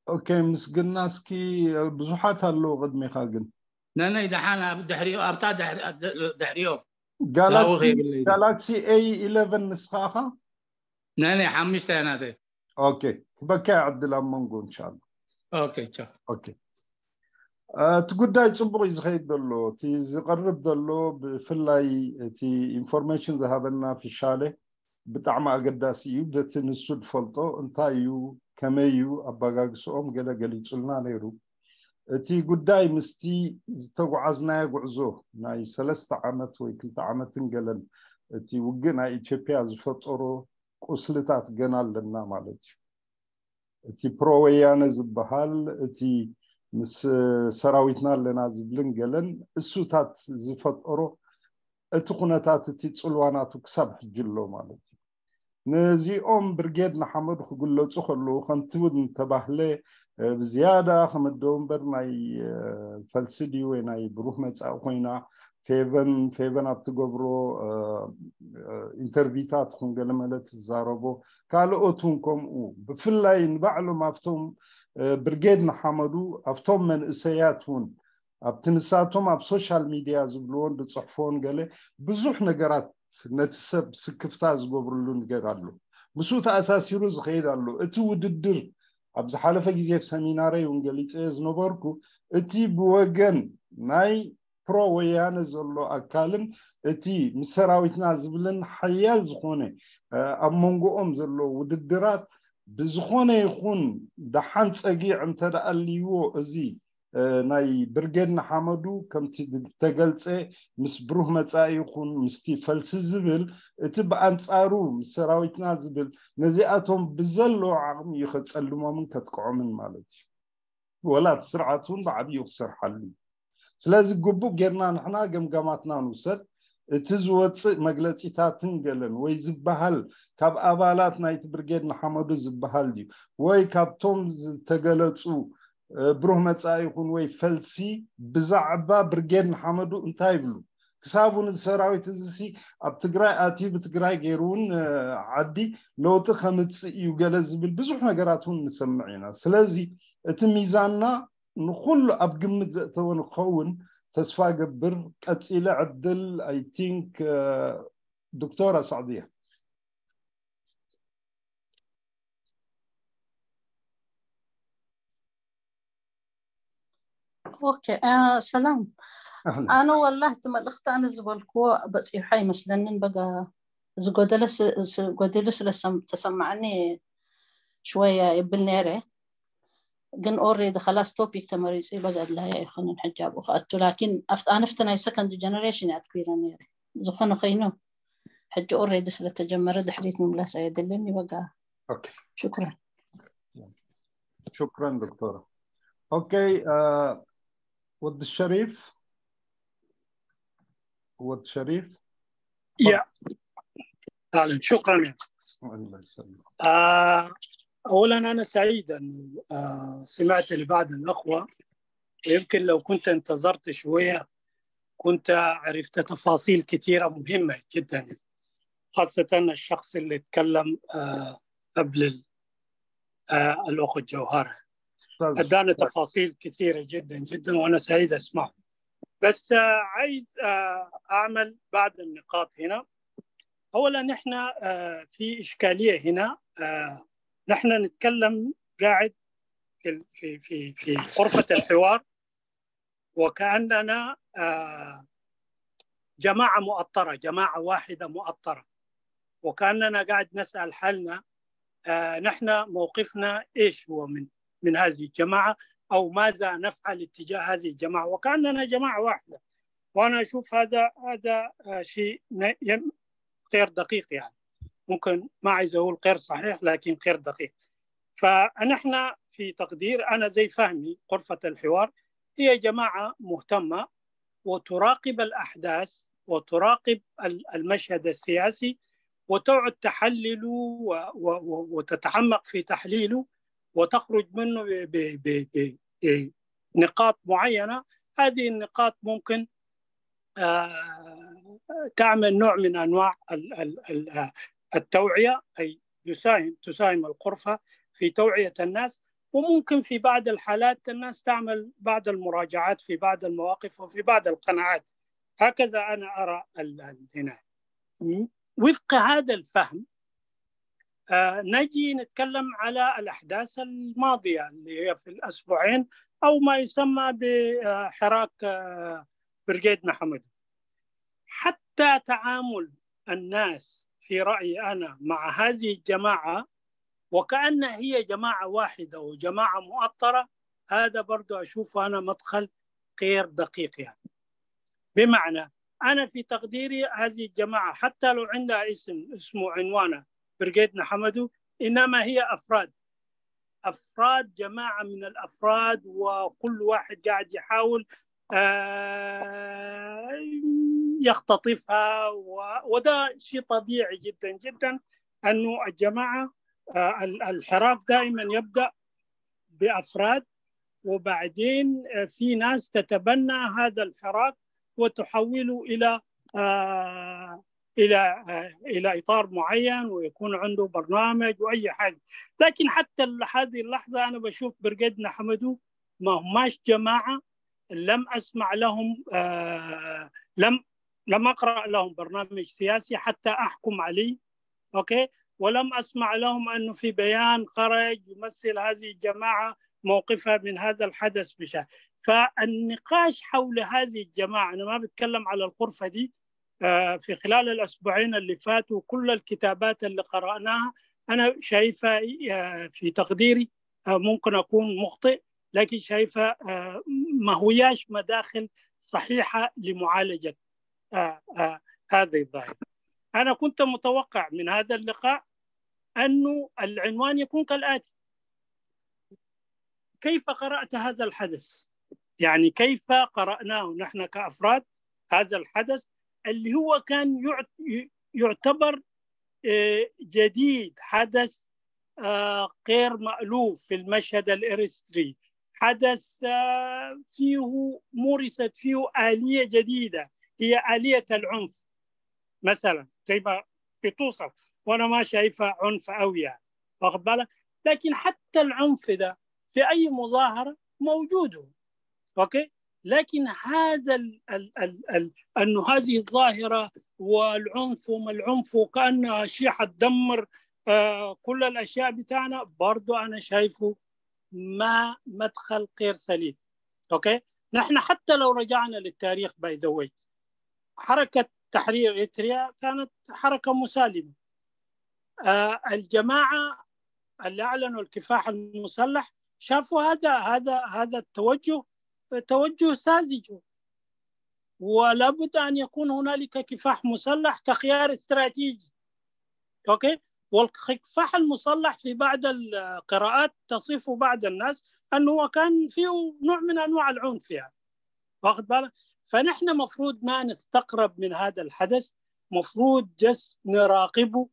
ኦኬ፣ ምስግና እስኪ ብዙሓት ኣለዉ ቅድሚኻ ግን ነነይ ደሓን ኣብ ድሕሪኦ ኣብታ ድሕሪኦም ጋላክሲ ኤ ኢለቨን ንስኻ ኢኻ? ነነይ ሓሙሽተ እያ ናተይ። ኦኬ፣ ክበካ ዕድል ኣብ መንጎ እንሻላ። ኦኬ ቻው። ኦኬ፣ እቲ ጉዳይ ፅቡቅ እዩ ዝኸይድ ዘሎ። እቲ ዝቀርብ ዘሎ ብፍላይ እቲ ኢንፎርሜሽን ዝሃበና ፊሻለ ብጣዕሚ ኣገዳሲ እዩ። በቲ ንሱ ዝፈልጦ እንታይ እዩ፣ ከመይ እዩ ኣባጋግስኦም ገለ ገሊፁልና ነይሩ። እቲ ጉዳይ ምስቲ ዝተጓዓዝናዮ ጉዕዞ ናይ ሰለስተ ዓመት ወይ ክልተ ዓመትን ገለን እቲ ውግእ ናይ ኢትዮጵያ ዝፈጠሮ ቁስልታት ገና ኣለና ማለት እዩ። እቲ ፕሮ ወያነ ዝበሃል እቲ ምስ ሰራዊትና ኣለና ዝብልን ገለን እሱታት ዝፈጠሮ እቲ ኩነታት እቲ ፅልዋናቱ ክሳብ ሕጂ ኣሎ ማለት እዩ። ነዚኦም ብርጌድ ንሓመዱ ክግለፁ ከለዉ ከምቲ እውን ተባህለ ብዝያዳ ክምደቡ እምበር ናይ ፈልሲ ድዩ ወይ ናይ ብሩህ መፃኢ ኮይና ፌቨን ፌቨን ኣብ ትገብሮ ኢንተርቪታት ይኹን ገለ መለ ትዛረቦ ካልኦት እውን ከምኡ ብፍላይ ንባዕሎም ኣብቶም ብርጌድ ንሓመዱ ኣብቶም መንእሰያት እውን ኣብቲ ንሳቶም ኣብ ሶሻል ሚድያ ዝብልዎን ዝፅሕፍዎን ገለ ብዙሕ ነገራት ነቲ ሰብ ስክፍታ ዝገብርሉ ነገር ኣሎ። ምስኡ ተኣሳሲሩ ዝኸይድ ኣሎ። እቲ ውድድር ኣብ ዝሓለፈ ግዜ ኣብ ሰሚናረይ እውን ገሊፀዮ ዝነበርኩ እቲ ብወገን ናይ ፕሮ ወያነ ዘሎ ኣካልን እቲ ምስ ሰራዊትና ዝብልን ሓያል ዝኾነ ኣብ መንጎኦም ዘሎ ውድድራት ብዝኾነ ይኹን ደሓን ፀጊዕ እንተደኣልይዎ እዚ ናይ ብርጌድ ንሓመዱ ከምቲ ዝተገልፀ ምስ ብሩህ መፃኢ ይኹን ምስቲ ፈልሲ ዝብል እቲ ብኣንፃሩ ምስ ሰራዊትና ዝብል ነዚኣቶም ብዘለዎ ዓቕሚ እዩ ከፀልሞምን ከጥቅዖምን ማለት እዩ። ወላ እቲ ስርዓት እውን ብዓብዩ ክሰርሓሉ እዩ። ስለዚ ግቡእ ጌርና ንሕና ገምጋማትና ንውሰድ። እቲ ዝወፅእ መግለፂታትን ገለን ወይ ዝበሃል ካብ ኣባላት ናይቲ ብርጌድ ንሓመዱ ዝበሃል ድዩ ወይ ካብቶም ዝተገለፁ ብሩህ መፃኢ ይኹን ወይ ፈልሲ ብዛዕባ ብርጌድ ንሓመዱ እንታይ ይብሉ? ክሳብ እውን እዚ ሰራዊት እዚ ሲ ኣብ ትግራይ ኣትዩ ብትግራይ ገይሩ እውን ዓዲ ለውጢ ከምፅእ እዩ ገለ ዝብል ብዙሕ ነገራት እውን ንሰምዕ ኢና። ስለዚ እቲ ሚዛንና ንኩሉ ኣብ ግምት ዘእተወ ንክኸውን ተስፋ ገብር። ቀፂለ ዕድል ኣይ ቲንክ ዶክተር ኣሳዕድያ። ኦኬ፣ ሰላም። ኣነ ወላሂ እቲ መልእኽቲ ኣነ ዝበልክዎ በፂሑ ኣይመስለንን። በጋ ዝጎደለ ስ- ስ- ጎዲሉ ስለ ዝሰም- ተሰማዓኒ ሽወያ ይብል ነይረ። ግን ኦሬዲ ከላስ ቶፒክ ተመሪፁ በጋ ኣድላያ ኣይኮነን ሕጂ ኣብኡ ክኣቱ። ላኪን ኣብቲ ኣነፍቲ ናይ ሰከንድ ጀነሬሽን ኣትኩረ ነይረ። ዝኾነ ኮይኑ ሕጂ ኦሬዲ ስለተጀመረ ድሕሪት ምምላስ ኣየድልን። ይበጋ ኦኬ ሽኩረን። ሽኩረን ዶክተር። ኦኬ እ፣ ወዲ ሸሪፍ ወዲ ሸሪፍ يا أهلا، شكرا. آه، أولا، أنا سعيد أن آه، سمعت لبعض الأخوة. يمكن لو كنت انتظرت شوية كنت عرفت تفاصيل كثيرة مهمة جدا، خاصة الشخص اللي اتكلم آه، قبل ال- آه، الأخت جوهرة. أستاذ ادانا تفاصيل كثيره جدا جدا، وانا سعيد اسمعه. بس آه، عايز آه، اعمل بعض النقاط هنا. اولا، احنا آه، في اشكاليه هنا. آه، نحن نتكلم قاعد في ال- في في في غرفه الحوار، وكاننا آه، جماعه مؤطره، جماعه واحده مؤطره، وكاننا قاعد نسال حالنا آه، نحن موقفنا ايش هو من من هذه الجماعه، او ماذا نفعل اتجاه هذه الجماعه، وكاننا جماعه واحده. وانا اشوف هذا هذا آه، شيء ن- يم- غير دقيق، يعني ممكن ما عايز اقول غير صحيح، لكن غير دقيق. فنحن في تقدير، انا زي فهمي، غرفه الحوار هي جماعه مهتمه وتراقب الاحداث وتراقب ال- المشهد السياسي، وتقعد تحلله و- و- و- وتتعمق في تحليله، وتخرج منه ب- ب- ب- ب- بنقاط معينه. هذه النقاط ممكن آه، تعمل نوع من انواع ال- ال- ال- آه، التوعيه، اي يساهم تساهم الغرفه في توعيه الناس، وممكن في بعض الحالات الناس تعمل بعض المراجعات في بعض المواقف وفي بعض القناعات. هكذا انا ارى ال- ال- هنا. وفق هذا الفهم آه، نجي نتكلم على الاحداث الماضيه اللي هي في الاسبوعين، او ما يسمى بحراك آه، برغيد نحمد. حتى تعامل الناس في رايي انا مع هذه الجماعه وكأنها هي جماعه واحده وجماعه مؤطره، هذا برضو اشوفه انا مدخل غير دقيق، يعني بمعنى، انا في تقديري هذه الجماعه حتى لو عندها اسم، اسمه عنوانها برغيد نحمدو، انما هي افراد، افراد، جماعه من الافراد، وكل واحد قاعد يحاول آه، يختطفها و- وده شيء طبيعي جدا جدا، انه الجماعه آه، ال- الحراك دائما يبدا بافراد، وبعدين آه، في ناس تتبنى هذا الحراك وتحوله الى آه، الى آه، الى اطار معين، ويكون عنده برنامج واي حاجه. لكن حتى ال- هذه اللحظه انا بشوف برغيد نحمدو ما هماش جماعه، لم اسمع لهم آه، لم لم اقرا لهم برنامج سياسي حتى احكم عليه. اوكي، ولم اسمع لهم انه في بيان خرج يمثل هذه الجماعه موقفها من هذا الحدث بشكل. فالنقاش حول هذه الجماعه، انا ما بتكلم على الغرفه دي، آه، في خلال الاسبوعين اللي فاتوا كل الكتابات اللي قراناها انا شايفها آه، في تقديري آه، ممكن اكون مخطئ، لكن شايفها آه، ما هياش مداخل صحيحه لمعالجه آه، آه، هذه الظاهره. انا كنت متوقع من هذا اللقاء انه العنوان يكون كالاتي: كيف قرات هذا الحدث؟ يعني كيف قراناه نحن كافراد هذا الحدث اللي هو كان يعت- يعتبر آه، جديد، حدث آه، غير مألوف في المشهد الإرستري، حدث آه، فيه مورست فيه آلية جديدة، هي آلية العنف مثلا زي ما بتوصف، وانا ما شايفها عنف قوي، يعني، واخد بالك؟ لكن حتى العنف ده في اي مظاهره موجود، اوكي؟ لكن هذا ال ال ال ال انه هذه الظاهره والعنف وما العنف وكانها شيء حتدمر آه كل الاشياء بتاعنا، برضو انا شايفه ما مدخل غير سليم. اوكي، نحن حتى لو رجعنا للتاريخ، by the way، حركة تحرير إريتريا كانت حركة مسالمة. آه، الجماعة اللي أعلنوا الكفاح المسلح شافوا هذا هذا هذا التوجه توجه ساذج، ولابد أن يكون هنالك كفاح مسلح كخيار استراتيجي. أوكي؟ والكفاح المسلح في بعض القراءات تصفه بعض الناس أنه كان فيه نوع من أنواع العنف، يعني، واخد بالك؟ فنحن مفروض ما نستقرب من هذا الحدث، مفروض just نراقبه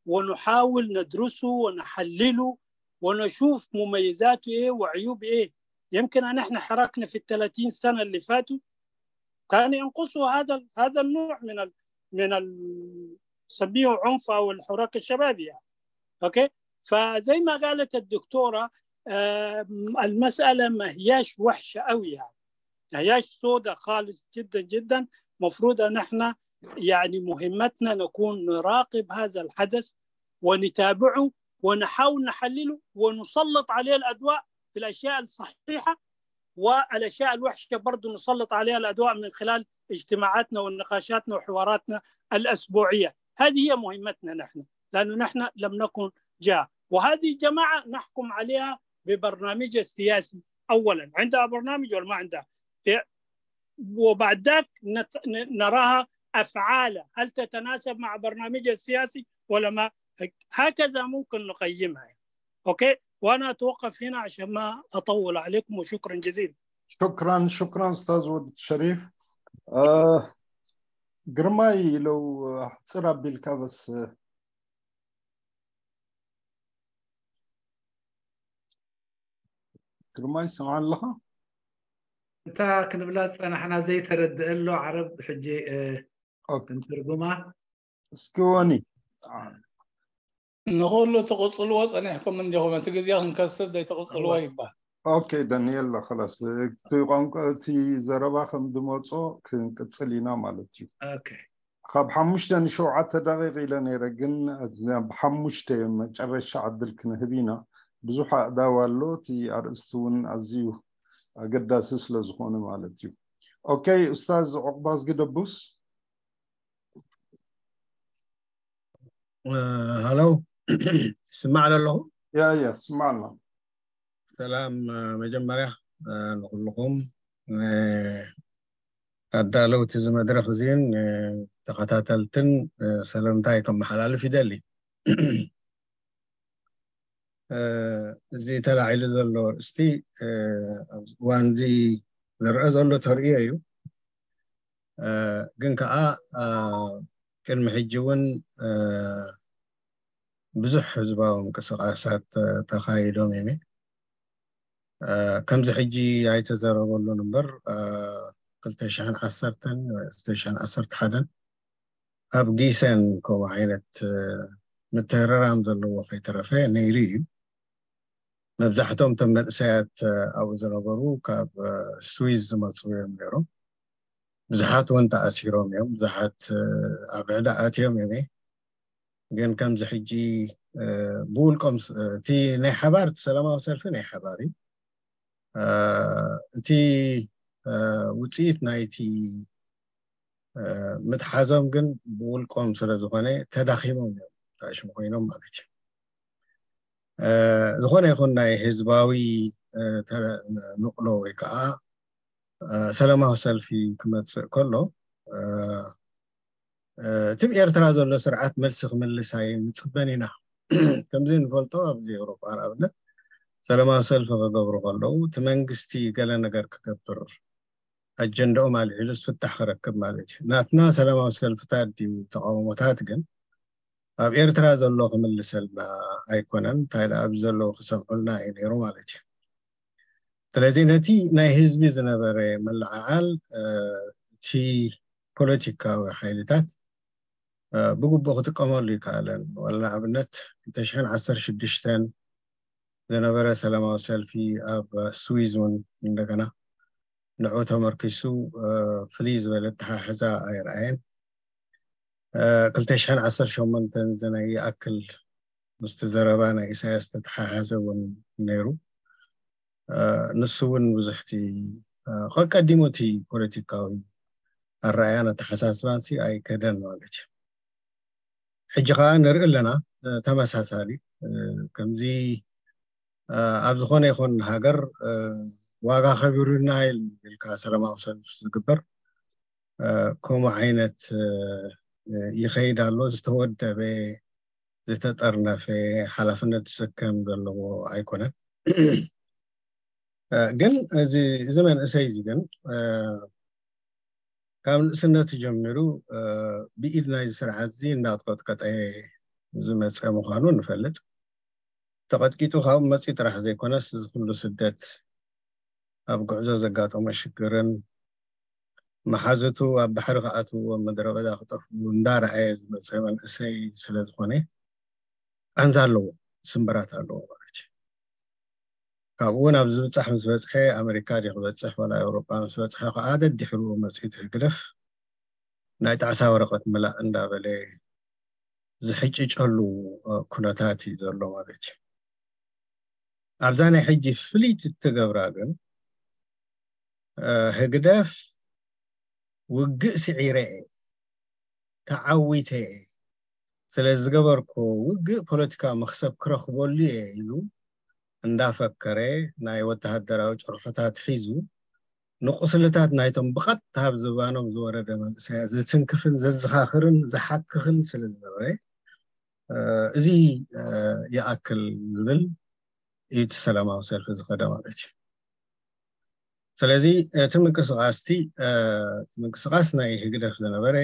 ونحاول ندرسه ونحلله ونشوف مميزاته ايه وعيوب ايه. يمكن ان احنا حركنا في ال ثلاثين سنه اللي فاتوا كان ينقصه هذا هذا النوع من ال من ال سميه عنف او الحراك الشبابي، يعني. اوكي، فزي ما قالت الدكتوره، آه، المساله ما هياش وحشه قوي، يعني، ما هياش سودة خالص، جدا جدا. مفروض ان احنا، يعني، مهمتنا نكون نراقب هذا الحدث ونتابعه ونحاول نحلله ونسلط عليه الاضواء في الاشياء الصحيحه، والاشياء الوحشه برضه نسلط عليها الاضواء من خلال اجتماعاتنا ونقاشاتنا وحواراتنا الاسبوعيه. هذه هي مهمتنا نحن، لانه نحن لم نكن جاء، وهذه الجماعه نحكم عليها ببرنامجها السياسي اولا، عندها برنامج ولا ما عندها؟ في وبعد ذاك نت... نراها افعالها هل تتناسب مع برنامجها السياسي ولا ما. هكذا ممكن نقيمها. اوكي، وانا اتوقف هنا عشان ما اطول عليكم، وشكرا جزيلا. شكرا شكرا استاذ ود الشريف. آه، ግርማይ ለው ኣሕፅር ኣቢልካ በስ ግርማይ ይሰምዓ ኣለኻ? እታ ክንብላ ዝፀናሕና ዘይተረድእ ኣሎ ዓረብ ሕጂ እንትርጉማ እስኪ ወኒ ንኹሉ ትቕፅልዎ ፀኒሕኩም እንዲኹም፣ እቲ ግዜ ክንከስብ ዘይትቕፅልዎ ይባል። ኦኬ ደኒኤል፣ ኸላስ እቲ ቋንቋ እቲ ዘረባ ከም ዝመፆ ክንቅፅል ኢና ማለት እዩ። ካብ ሓሙሽተ ንሸውዓተ ደቂቕ ኢለ ነይረ፣ ግን ናብ ሓሙሽተ መጨረሻ ዕድል ክንህብ ኢና። ብዙሕ ኣእዳው ኣሎ። እቲ ኣርእስቲ እውን ኣዝዩ ኣገዳሲ ስለ ዝኾነ ማለት እዩ። ኦኬ ኡስታዝ ዑቕባዝጊ ደቡስ። ሃሎ፣ ይስማዕ ዶ ኣለኹ? ያ ያ፣ ይስማዕ ኣሎ። ሰላም። መጀመርያ ንኩልኹም ኣዳለውቲ እዚ መድረኽ እዚን ተኸታተልትን ሰላምታይ ከመሓላልፍ ይደሊ። እዚ ተላዒሉ ዘሎ ኣርእስቲ ኣብዚ እዋን እዚ ዝረአ ዘሎ ተርእዮ እዩ። ግን ከዓ ቅድሚ ሕጂ እውን ብዙሕ ህዝባዊ ምንቅስቃሳት ተኻይዶም እዮም። ከምዚ ሕጂ ኣይተዘረበሉን እምበር ክልተ ሽሕን ዓሰርተን ክልተ ሽሕን ዓሰርተ ሓደን ኣብ ጊሰን ከምኡ ዓይነት ምትህርራም ዘለዎ ከይተረፈ ነይሩ እዩ። መብዛሕቶም እቶም መንእሰያት ኣብኡ ዝነበሩ ካብ ስዊዝ ዝመፁ እዮም ነይሮም። ብዙሓት እውን ተኣሲሮም እዮም። ብዙሓት ኣብ ዕዳ ኣትዮም እዮም። ግን ከምዚ ሕጂ ብውልቆም እቲ ናይ ሓባር ሰላማዊ ሰልፊ ናይ ሓባር እዩ። እቲ ውፅኢት ናይቲ ምትሓዞም ግን ብውልቆም ስለ ዝኾነ ተዳኺሞም እዮም፣ ተኣሽሙ ኮይኖም ማለት እዩ። ዝኾነ ይኹን ናይ ህዝባዊ ንቕሎ ወይ ከዓ ሰላማዊ ሰልፊ ክመፅእ ከሎ እቲ ኣብ ኤርትራ ዘሎ ስርዓት መልሲ ክምልስ ኣይንፅበን ኢና። ከምዚ ንፈልጦ ኣብዚ ኤውሮጳ ንኣብነት ሰላማዊ ሰልፊ ክገብሩ ከለዉ እቲ መንግስቲ ገለ ነገር ክገብር ኣጀንዳኦም ኣልዒሉ ዝፍታሕ ክረክብ ማለት እዩ። ናትና ሰላማዊ ሰልፍታት ድዩ ተቃውሞታት ግን ኣብ ኤርትራ ዘሎ ክምልሰልና ኣይኮነን፣ እንታይ ደኣ ኣብዚ ዘለዉ ክሰምዑልና እዩ ነይሩ ማለት እዩ። ስለዚ ነቲ ናይ ህዝቢ ዝነበረ ምልዕዓል እቲ ፖለቲካዊ ሓይልታት ብግቡእ ክጥቀመሉ ይከኣለን። ወላ ንኣብነት ክልተ ሽሕን ዓሰርተ ሽዱሽተን ዝነበረ ሰላማዊ ሰልፊ ኣብ ስዊዝ እውን እንደገና ንዑ ተመርኪሱ ፍልይ ዝበለ ኣተሓሕዛ ኣይረኣየን። ክልተ ሽሕን ዓሰርተ ሸሞንተን ዘናይ ይኣክል ምስቲ ዘረባ ናይ ኢሳያስ ተተሓሓዘ እውን ነይሩ። ንሱ እውን ብዙሕቲ ቀቀዲሙ እቲ ፖለቲካዊ ኣረኣያን ኣተሓሳስባን ሲ ኣይከደን ማለት እዩ። ሕጂ ከዓ ንርኢ ኣለና። ተመሳሳሊ ከምዚ ኣብ ዝኾነ ይኹን ሃገር ዋጋ ከቢሩና ኢልካ ሰላማዊ ሰልፍ ዝግበር ከምኡ ዓይነት ይኸይድ ኣሎ። ዝተወደበ ዝተጠርነፈ ሓላፍነት ዝስከም ዘለዎ ኣይኮነን። ግን እዚ መንእሰይ እዚ ግን ካብ ንእስነቱ ጀሚሩ ብኢድ ናይዚ ስርዓት እዚ እንዳቀጥቀጠ ዝመፀ ምዃኑ ንፈልጥ። ተቐጥቂጡ ካብኡ መፂኡ ጥራሕ ዘይኮነስ እዚ ኩሉ ስደት ኣብ ጉዕዞ ዘጋጠሞ ሽግርን መሓዙቱ ኣብ ባሕሪ ክኣትዉ ኣብ ምድረ በዳ ክጠፍኡ እንዳረኣየ ዝመፀ መንእሰይ ስለዝኾነ ቃንዛ ኣለዎ፣ ስምብራት ኣለዎ ማለት እዩ። ካብኡ ናብ ዝብፃሕ ምስ በፅሐ ኣሜሪካ ድዩ ክበፅሕ ወላ ኤውሮጳ ምስ በፅሐ ከዓ ደድሕርኡ መፂኡ ህግደፍ ናይ ጣዕሳ ወረቐት ምላእ እንዳበለ ዝሕጭጨሉ ኩነታት እዩ ዘሎ ማለት እዩ። ኣብዛ ናይ ሕጂ ፍልይቲ እትገብራ ግን ህግደፍ ውግእ ስዒረ እየ፣ ተዓዊተ እየ፣ ስለ ዝገበርኩ ውግእ ፖለቲካዊ መኽሰብ ክረኽበሉ እየ ኢሉ እንዳፈከረ ናይ ወተሃደራዊ ጭርሖታት ሒዙ ንቁስልታት ናይቶም ብቐጥታ ኣብ ዝባኖም ዝወረደ መንእሰያት ዝትንክፍን ዘዘኻኽርን ዝሓክኽን ስለ ዝነበረ እዚ ይኣክል ዝብል እዩ እቲ ሰላማዊ ሰልፊ ዝኸደ ማለት እዩ። ስለዚ እቲ ምንቅስቃስ እቲ ምንቅስቃስ ናይ ህግደፍ ዝነበረ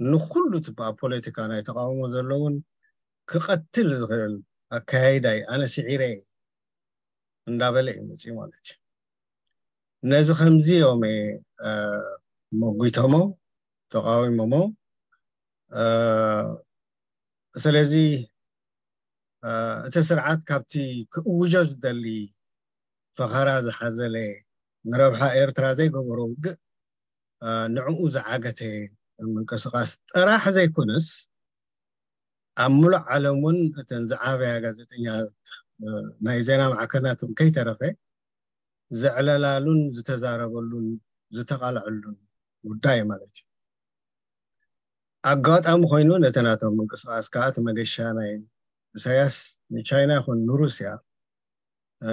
ንኩሉ እቲ ኣብ ፖለቲካ ናይ ተቃውሞ ዘለውን ክቐትል ዝኽእል ኣካያይዳይ ኣነ ስዒረ እንዳበለ እዩ መፅዩ ማለት እዩ። ነዚ ከምዚ እዮም መጉቶሞ ተቃዊሞሞ። ስለዚ እቲ ስርዓት ካብቲ ክእውጆ ዝደሊ ፈኸራ ዝሓዘለ ንረብሓ ኤርትራ ዘይገበሮ ውግእ ንዕኡ ዝዓገተ ምንቅስቃስ ጥራሕ ዘይኮነስ ኣብ ሙሉእ ዓለም እውን እተን ዝዓበያ ጋዜጠኛታት ናይ ዜና ማዕከናት እውን ከይተረፈ ዘዕለላሉን ዝተዛረበሉን ዝተቃልዐሉን ጉዳይ ማለት እዩ። ኣጋጣሚ ኮይኑ ነቲ ናቶም ምንቅስቃስ ከዓ እቲ መገሻ ናይ ኢሳያስ ንቻይና ይኹን ንሩስያ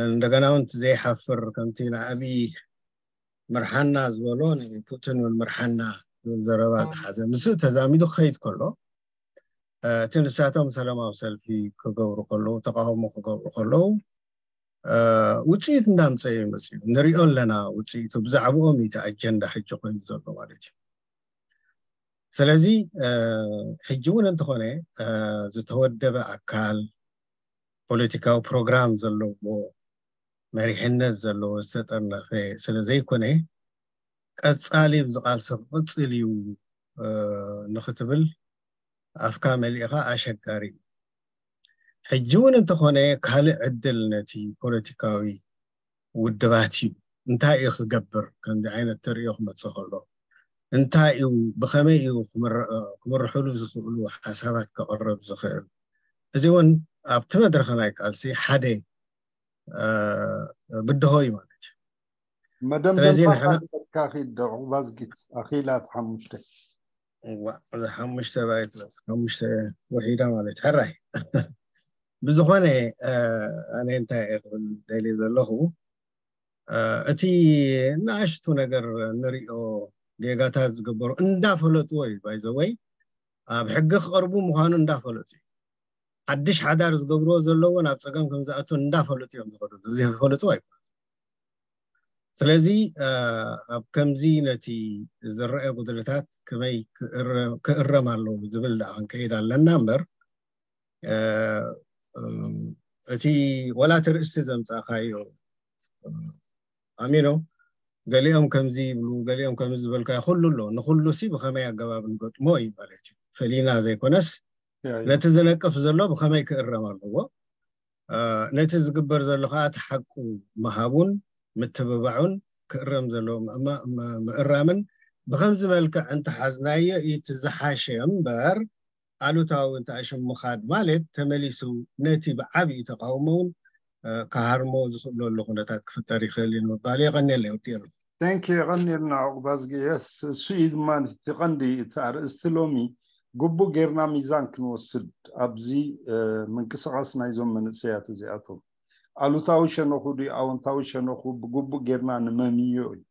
እንደገና እውን ዘይሓፍር ከምቲ ንኣብይ ምርሓና ዝበሎ ንፑቲን እውን ምርሓና ዝብል ዘረባ ዝሓዘ ምስ ተዛሚዱ ክኸይድ ከሎ እቲ ንሳቶም ሰላማዊ ሰልፊ ክገብሩ ከለዉ ተቃውሞ ክገብሩ ከለዉ ውፅኢት እንዳምፀ እዩ መፅዩ። ንሪኦ ኣለና ውፅኢቱ። ብዛዕባኦም እዩ እቲ ኣጀንዳ ሕጂ ኮይኑ ዘሎ ማለት እዩ። ስለዚ ሕጂ እውን እንተኾነ ዝተወደበ ኣካል ፖለቲካዊ ፕሮግራም ዘለዎ መሪሕነት ዘለዎ ዝተጠርነፈ ስለ ዘይኮነ ቀፃሊ ብዚ ቃልሲ ክቕፅል እዩ ንክትብል ኣፍካ መሊእኻ ኣሸጋሪ እዩ። ሕጂ እውን እንተኾነ ካልእ ዕድል ነቲ ፖለቲካዊ ውድባት እዩ። እንታይ እዩ ክገብር ከምዚ ዓይነት ተርእዮ ክመፅእ ከሎ እንታይ እዩ ብኸመይ እዩ ክምርሕሉ ዝኽእሉ ሓሳባት ከቕርብ ዝኽእል? እዚ እውን ኣብቲ መድረኽ ናይ ቃልሲ ሓደ ብድሆ እዩ ማለት እዩ። መደምደምታ ኪድ ዶ ዕቑባ ዝጊት ኣኺላ ሓሙሽተ ሓሙሽተ ባይት ሓሙሽተ ውሒዳ ማለት ሕራይ ብዝኾነ ኣነ እንታይ እየ ክብል ደልየ ዘለኹ እቲ ንኣሽቱ ነገር ንሪኦ ጌጋታት ዝገበሩ እንዳፈለጥዎ እዩ ባይዘወይ ኣብ ሕጊ ክቐርቡ ምዃኑ እንዳፈለጡ እዩ ሓድሽ ሓዳር ዝገብርዎ ዘለዉ ናብ ፀገም ከም ዝኣቱ እንዳፈለጡ እዮም ዝኸዱ ዘይፈለጡ ኣይኮኑ ስለዚ ኣብ ከምዚ ነቲ ዝረአ ጉድለታት ከመይ ክእረም ኣለዎ ዝብል ደኣ ክንከይድ ኣለና እምበር እቲ ወላ እቲ ርእስቲ ዘምፃእካዮ ኣሚኖ ገሊኦም ከምዚ ይብሉ ገሊኦም ከምዚ ዝበልካዮ ኩሉ ኣሎ ንኩሉ ሲ ብከመይ ኣገባብ ንገጥሞ እዩ ማለት እዩ ፈሊና ዘይኮነስ ነቲ ዝነቅፍ ዘሎ ብከመይ ክእረም ኣለዎ ነቲ ዝግበር ዘሎ ከዓ እቲ ሓቁ ምሃቡን ምትብባዑን ክእረም ዘለዎ ምእራምን ብከምዚ መልክዕ እንተሓዝናዮ እቲ ዝሓሸ እምበር ኣሉታዊ እንተኣሽም ምኻድ ማለት ተመሊሱ ነቲ ብዓብዩ ተቃውሞውን ክሃርሞ ዝኽእለሉ ኩነታት ክፍጠር ይኽእል እዩ ንምባል የቐንየለ ወዲኤሉ Thank you። የቐንየልና ዑቕባዝጊ። የስ፣ እሱ እዩ ድማ እቲ ቀንዲ፣ እቲ ኣርእስቲ ሎሚ ግቡእ ጌርና ሚዛን ክንወስድ ኣብዚ ምንቅስቃስ ናይዞም መንእሰያት እዚኣቶም። ኣሉታዊ ሸነኹ ድዩ ኣወንታዊ ሸነኹ ብግቡእ ጌርና ንመምዮ እዩ።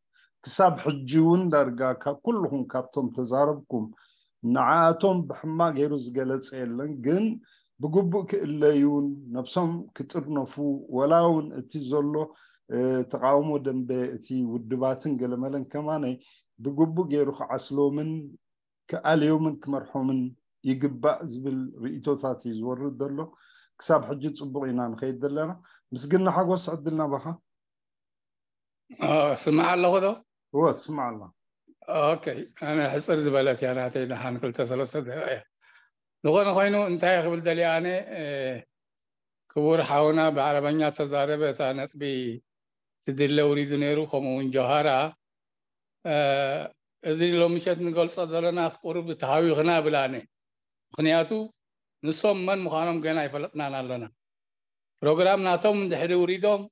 ክሳብ ሕጂ እውን ዳርጋ ካብ ኩልኹም ካብቶም ተዛረብኩም ንዓኣቶም ብሕማቕ ገይሩ ዝገለጸ የለን፣ ግን ብግቡእ ክእለዩን ነብሶም ክጥርነፉ፣ ወላ እውን እቲ ዘሎ ተቃውሞ ደንበ እቲ ውድባትን ገለመለን ከማነይ ብግቡእ ገይሩ ክዓስሎምን ክኣልዮምን ክመርሖምን ይግባእ ዝብል ርእቶታት እዩ ዝወርድ ዘሎ። ክሳብ ሕጂ ጽቡቕ ኢና ንኸይድ ዘለና። ምስግና ሓጎስ ዕድል ናባኻ። ስምዓ ኣለኹ ዶ? እወ ትስምዓ ኣላ። ኦኬ፣ ኣነ ሕፅር ዝበለት እያ ናተይ፣ ደሓን ክልተ ሰለስተ ደቂቕ እያ። ዝኾነ ኮይኑ እንታይ ክብል ደልየ ኣነ፣ ክቡር ሓውና ብዓረበኛ ተዛረበ፣ እታ ነጥቢ ትድለ ውሪዱ ነይሩ፣ ከምኡ እውን ጆሃራ። እዚ ሎምሸት ንገልፆ ዘለና ቁሩብ ተሃዊኽና እብል ኣነ። ምኽንያቱ ንሶም መን ምዃኖም ገና ኣይፈለጥናን ኣለና። ፕሮግራም ናቶም እንድሕሪ ውሪዶም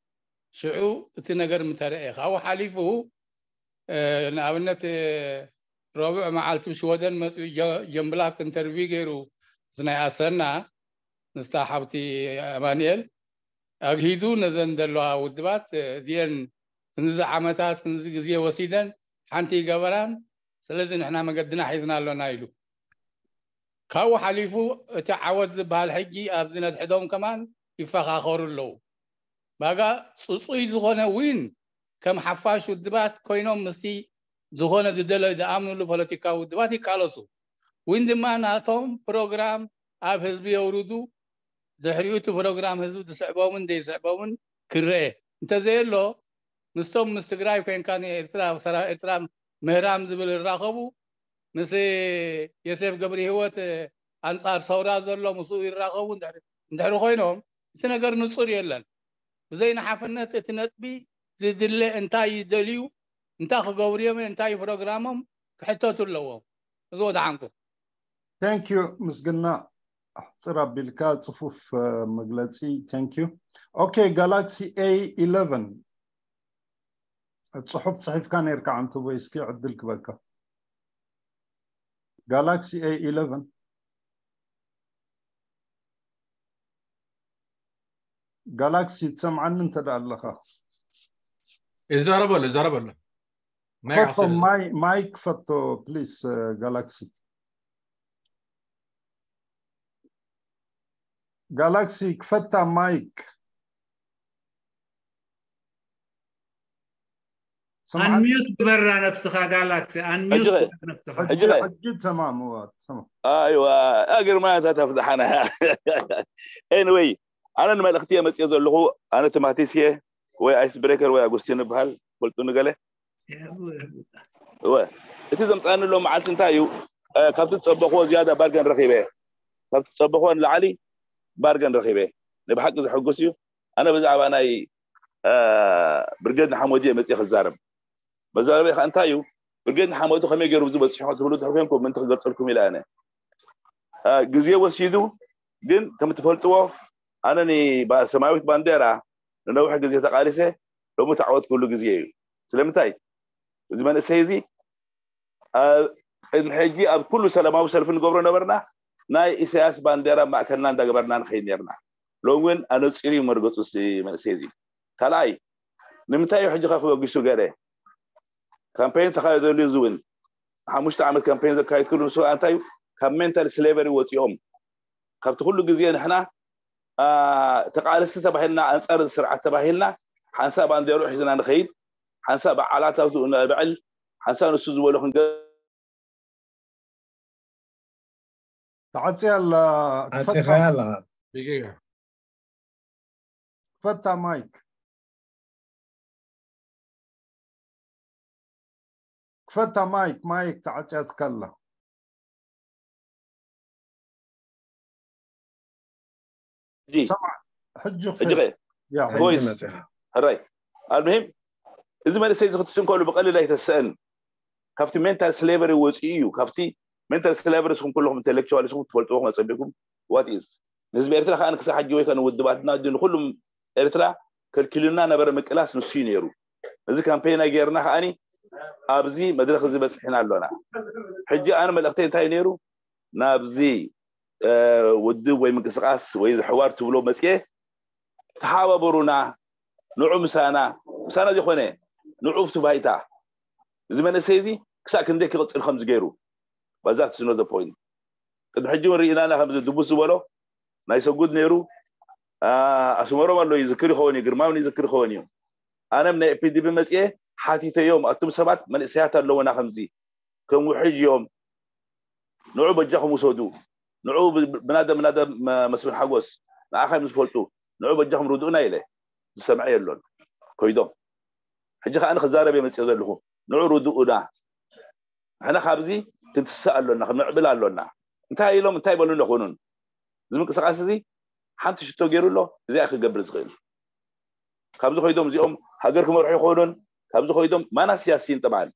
ሽዑ እቲ ነገር ምተረእየ። ካብኡ ሓሊፉ ንኣብነት ረቡዕ መዓልቱ ሽወደን መፅኡ ጀንብላክ ኢንተርቪው ገይሩ፣ እዚ ናይ ኣሰና ምስታ ሓብቲ ኣማንኤል ኣግሂዱ ነዘን ዘለዋ ውድባት እዚአን ክንዚ ዓመታት ክንዚ ግዜ ወሲደን ሓንቲ ይገበራን፣ ስለዚ ንሕና መገድና ሒዝና ኣሎና ኢሉ። ካብኡ ሓሊፉ እቲ ዓወት ዝበሃል ሕጂ ኣብዚ ነድሕዶም ከማን ይፈኻኸሩ ኣለዉ። ባጋ ፅፁይ ዝኾነ ዊን ከም ሓፋሽ ውድባት ኮይኖም ምስቲ ዝኾነ ዝደለ ዝኣምንሉ ፖለቲካዊ ውድባት ይቃለሱ። ዊን ድማ ናቶም ፕሮግራም ኣብ ህዝቢ የውርዱ። ድሕሪኡ እቲ ፕሮግራም ህዝቢ ዝስዕቦምን ዘይስዕቦምን ክረአ እንተዘየሎ ምስቶም ምስ ትግራይ ኮይንካ ንኤርትራ ሰራዊት ኤርትራ ምህራም ዝብል ይራኸቡ፣ ምስ የሴፍ ገብሪ ህይወት ኣንጻር ሰውራ ዘሎ ምስኡ ይራኸቡ እንድሕሪ ኮይኖም እቲ ነገር ንጹር የለን። ብዘይ ንሓፍነት እቲ ነጥቢ ዝድለ እንታይ ይደልዩ፣ እንታይ ክገብሩ እዮም፣ እንታይ ፕሮግራሞም ክሕተቱ ኣለዎም። እዚ ወድሓንኩም። Thank you ምስግና። ኣሕፅር ኣቢልካ ፅፉፍ መግለፂ። Thank you። ኦኬ፣ ጋላክሲ A eleven ፅሑፍ ፅሒፍካ ነይርካ ዓንተቦይ፣ እስኪ ዕድል ክበካ። ጋላክሲ A eleven፣ ጋላክሲ ትሰምዓኒ እንተ ደኣ ኣለኻ? ይዛረበሉ፣ ይዛረበሉ። ማይክ ክፈቶ፣ ዓሰለ። ማይ- ማይክ ክፈቶ ፕሊስ። ጋላክሲ፣ ጋላክሲ ክፈታ ማይክ። ሰምዓኒ? ኣንሚዩት ግበራ ነብስኻ ጋላክሲ፣ ኣንሚዩት ሕጂ ኸ? ግበር ነብስኻ። ሕጂ ኸ? ሕጂ ተማም። እዋ፣ ተማም። ኣይዋ ኣግርማ እታ ተፍድሓና። Anyway፣ ኣነ ንመልእኽቲ እየ መፅየ ዘለኹ። ኣነ ትማቲስ እየ፣ ወይ ኣይስ ብሬከር ወይ ኣጉስቲን እበሃል፣ ፈልጡ ንገለ። እወ፣ እቲ ዘምፃኒ ሎም መዓልቲ እንታይ እዩ? እ፣ ካብቲ ዝፀበኽዎ ዝያዳ ባርገን ረኺበ። ካብቲ ዝፀበኽዎ ንላዕሊ ባርገን ረኺበ። ንብሓቂ ዘሐጉስ እዩ። ኣነ ብዛዕባ ናይ፣ እ፣ ብርጌድ ንሓመዱ እየ መፅየ ክዛረብ። መዛረበይ ከዓ እንታይ እዩ? ብርጌድ ንሓመዱ ከመይ ገይሩ ኣብዚ በፂሑ ትብሉ ድሕር ኮንኩም ምእንቲ ክገልፀልኩም ኢለ ኣነ። እ፣ ግዜ ወሲዱ፣ ግን ከም ትፈልጥዎ ኣነ ንባ-፣ ሰማያዊት ባንዴራ ንነዊሕ ግዜ ተቃሊሰ፣ ሎሚ ተዓወት ክብሉ ግዜ እዩ። ስለምንታይ? እዚ መንእሰይ እዚ ኣብ ቅድሚ ሕጂ ኣብ ኩሉ ሰላማዊ ሰልፊ ንገብሮ ነበርና፣ ናይ ኢሳያስ ባንዴራ ማእከልና እንዳገበርና ንኸይድ ነርና። ሎሚ እውን ኣነፂሩ እዩ መርገፁ እዚ መንእሰይ እዚ። ካልኣይ፣ ንምንታይ እዩ ሕጂ ከ ክበጊሱ ገለ? ካምፔን ተኻየደሉ እዚ እውን ሓሙሽተ ዓመት ካምፔን ዘካየድኩሉ ንሱ እንታይ እዩ? ካብ ሜንታል ስሌቨሪ ወፂኦም፣ ካብቲ ኩሉ ግዜ ንሕና፣ አ፣ ተቃለስቲ ተባሂልና፣ ኣንጻር እዚ ስርዓት ተባሂልና፣ ሓንሳእ ባንዴርኡ ሒዝና ንኸይድ፣ ሓንሳእ በዓላት ኣብኡ ነብዕል፣ ሓንሳእ ንሱ ዝበሎ ክንገ- ተዓፅያ ኣላ። ዓፂኻ ኣለኻ። ደቂቃ። ክፈታ ማይክ። ክፈታ ማይክ፣ ማይክ ተዓፅያትካ ኣላ። ሕጂ ሰምዓ፣ ሕጂ ሕጂ ኸ? ያ፣ ሕጂ ቮይስ። መፂኻ። ሕራይ። ኣልሙሂም፣ እዚ መንእሰይ እዚ ክትስእን ከሉ ብቐሊል ኣይተስአን። ካብቲ ሜንታል ስሌቨሪ ወፂኡ እዩ። ካብቲ ሜንታል ስሌቨሪ ንስኹም ኩልኹም ኢንቴሌክቹዋል ንስኹም ትፈልጥዎ ክመፀቢኩም ዋት ኢዝ። ንህዝቢ ኤርትራ ከዓ ክሳብ ሕጂ ወይ ከ ንውድባትና ድዩ ንኩሉም ኤርትራ ከልኪሉና ነበረ ምቅላስ ንሱ እዩ ነይሩ። እዚ ካምፔይን ኣይገይርና ከዓኒ ኣብዚ መድረኽ እዚ በፂሕና ኣሎና። ሕጂ ኣነ መልእኽተይ እንታይ ነይሩ? ናብዚ ውድብ ወይ ምንቅስቃስ ወይ ዝሕዋር ትብሎ መፅኤ ተሓባበሩና፣ ንዑ ምሳና፣ ምሳና ዘይኮነ ንዑ ኣብቲ ባይታ፣ እዚ መንእሰይ እዚ ክሳብ ክንደይ ክቕፅል ከምዚ ገይሩ፣ በዛ ትስኖ ዘ ፖይንት ቅድሚ ሕጂ እውን ርኢናና ከምዚ ድቡስ ዝበሎ ናይ ሰጉድ ነይሩ። ኣስመሮም ኣሎ ይዝክር ይኸውን እዩ፣ ግርማውን ይዝክር ይኸውን እዩ። ኣነም ናይ ኤፒዲቢ መፅኤ ሓቲተዮም፣ ኣቱም ሰባት መንእሰያት ኣለውና ከምዚ ከም ውሕጅ እዮም፣ ንዑ በጃኹም ውሰዱ፣ ንዑ ብናደ ብናደ መስፍን ሓጎስ ንዓኻ እዮም ዝፈልጡ፣ ንዑ በጃኹም ርድኡና ኢለ ዝሰምዐ የሎን። ኮይዶም ሕጂ ከዓ ክዛረብ እየ መፅኦ ዘለኹ፣ ንዑ ርድኡና፣ ንሕና ካብዚ ክንትስእ ኣሎና፣ ክንምዕብል ኣሎና። እንታይ ኢሎም እንታይ በሉ ነኾኑን እዚ ምንቅስቃስ እዚ ሓንቲ ሽቶ ገይሩ ኣሎ፣ እዚኣ ክገብር ዝኽእል ካብዚ ኮይዶም እዚኦም ሃገር ክመርሑ ይኾኑን ካብዚ ኮይዶም ማና ሲያሲን ጥብዓን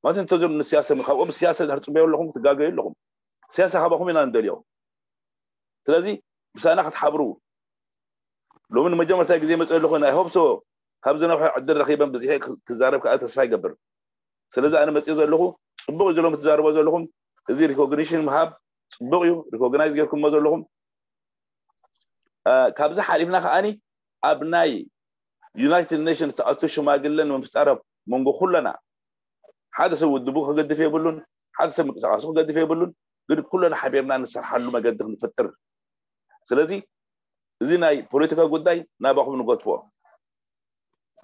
ማለት እንተዞም ንስያሰ ካብኦም ስያሰ ድሕር ፅበዮ ኣለኹም ክትጋገዩ ኣለኹም። ስያሰ ካባኹም ኢና ንደልዮ። ስለዚ ምሳና ክትሓብሩ ሎሚ ንመጀመርታ ግዜ መፅእ ኣለኹ ናይ ሆፕሶ ካብ ዝነውሐ ዕድል ረኺበን ብዝሐ ክዛረብ ከዓ ተስፋ ይገብር። ስለዚ ኣነ መፅእ ዘለኹ ፅቡቅ እዩ ዘሎም ትዛረቦ ዘለኹም። እዚ ሪኮግኒሽን ምሃብ ፅቡቅ እዩ። ሪኮግናይዝ ጌርኩሞ ዘለኹም ካብዚ ሓሊፍና ከዓኒ ኣብ ናይ ዩናይትድ ኔሽንስ ተኣቱ ሽማግለን ምፍጣር መንጎ ኩለና ሓደ ሰብ ውድቡ ክገድፍ የብሉን፣ ሓደ ሰብ ምንቅስቃሱ ክገድፍ የብሉን። ግን ኩለና ሓቢርና ንሰርሓሉ መገዲ ክንፈጥር። ስለዚ እዚ ናይ ፖለቲካ ጉዳይ ናባኹም ንገድፎ።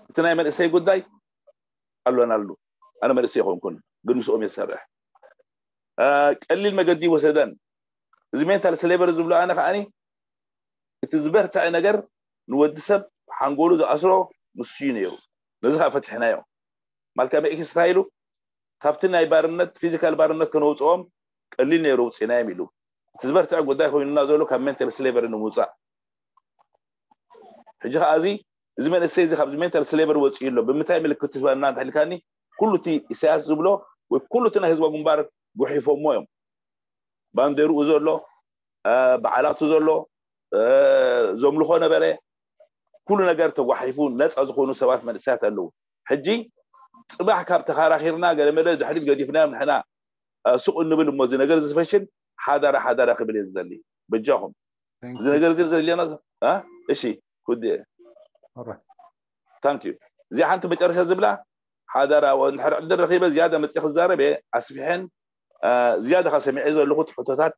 እቲ ናይ መንእሰይ ጉዳይ ኣሎናሉ። ኣነ መንእሰይ ይኮንኩን ግን ምስኦም የሰርሕ። ቀሊል መገዲ ይወሰደን። እዚ ሜንታል ስሌቨሪ ዝብሎ ኣነ ከዓኒ እቲ ዝበርትዐ ነገር ንወዲ ሰብ ሓንጎሉ ዝኣስሮ ንሱ እዩ ነይሩ። ነዚ ከዓ ፈትሕናዮ። ማልካም ኤክስ እንታይ ኢሉ ካብቲ ናይ ባርነት ፊዚካል ባርነት ከነውፅኦም ቀሊል ነይሩ ውፅእናዮም ኢሉ። እቲ ዝበርትዐ ጉዳይ ኮይኑና ዘሎ ካብ ሜንታል ስሌቨሪ ንምውፃእ። ሕጂ ከዓ እዚ እዚ መንእሰይ እዚ ካብዚ ሜንታል ስሌቨሪ ወፅኡ ኣሎ ብምንታይ ምልክት ትህባና እንተልካኒ ኩሉ እቲ ኢሳያስ ዝብሎ ወይ ኩሉ እቲ ናይ ህዝባዊ ግንባር ጉሒፎሞ እዮም። ባንዴርኡ ዘሎ በዓላቱ ዘሎ ዘምልኾ ነበረ። ኩሉ ነገር ተጓሒፉ ነፃ ዝኾኑ ሰባት መንእሰያት ኣለዉ። ሕጂ ፅባሕ ካብ ተኻራኺርና ገለመለ ድሕሪት ገዲፍናዮም ንሕና ሱቕ እንብል እሞ እዚ ነገር ዝፈሽል ሓዳራ ሓዳራ ክብል እየ ዝደሊ። በጃኹም እዚ ነገር እዚ ዘድልየና እሺ ኩዲ ታንክ ዩ። እዚኣ ሓንቲ መጨረሻ ዝብላ ሓዳራ እንድሕር ዕድል ረኺበ ዝያዳ መፅእ ክዛረብ እየ ኣስፊሐን ዝያዳ ካብ ሰሚዐ ዘለኹ ሕቶታት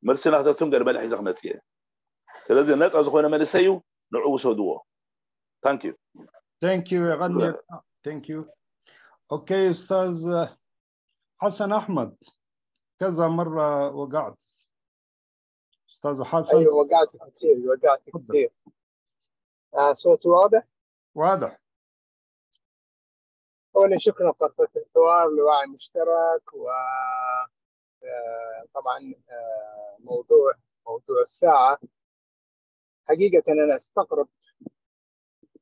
መልሲ ናተቱን ገለ መለ ሒዘ ክመፅእ እየ። ስለዚ ነፃ ዝኾነ መንእሰይ እዩ ንዑ ውሰድዎ። ታንክ ዩ። Thank you የቐንየልና። Thank you። Okay أستاذ حسن أحمد، كذا مرة وقعت. أستاذ حسن. أيوة وقعت كثير، وقعت كثير. آه صوتي واضح؟ واضح. أولا شكرا فرصة الحوار لوعي مشترك و آه، طبعا آه، موضوع موضوع الساعة. حقيقة أنا أستغرب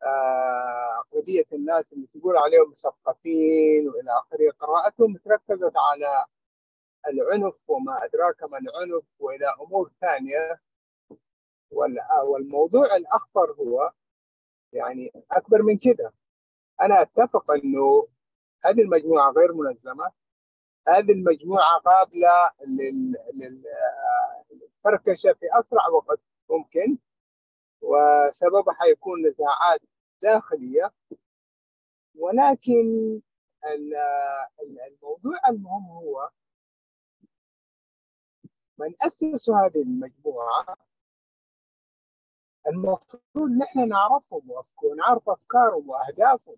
آه، أغلبية الناس اللي تقول عليهم مثقفين وإلى آخره قراءتهم تركزت على العنف وما أدراك ما العنف وإلى أمور ثانية. وال- والموضوع الأخطر هو يعني أكبر من كده. أنا أتفق أنه هذه المجموعة غير منظمة، هذه المجموعة قابلة لل- لل- آه، للفركشة في أسرع وقت ممكن، وسببها حيكون نزاعات داخلية. ولكن ال- ال- الموضوع المهم هو من أسسوا هذه المجموعة المفروض نحن نعرفهم ونعرف أفكارهم وأهدافهم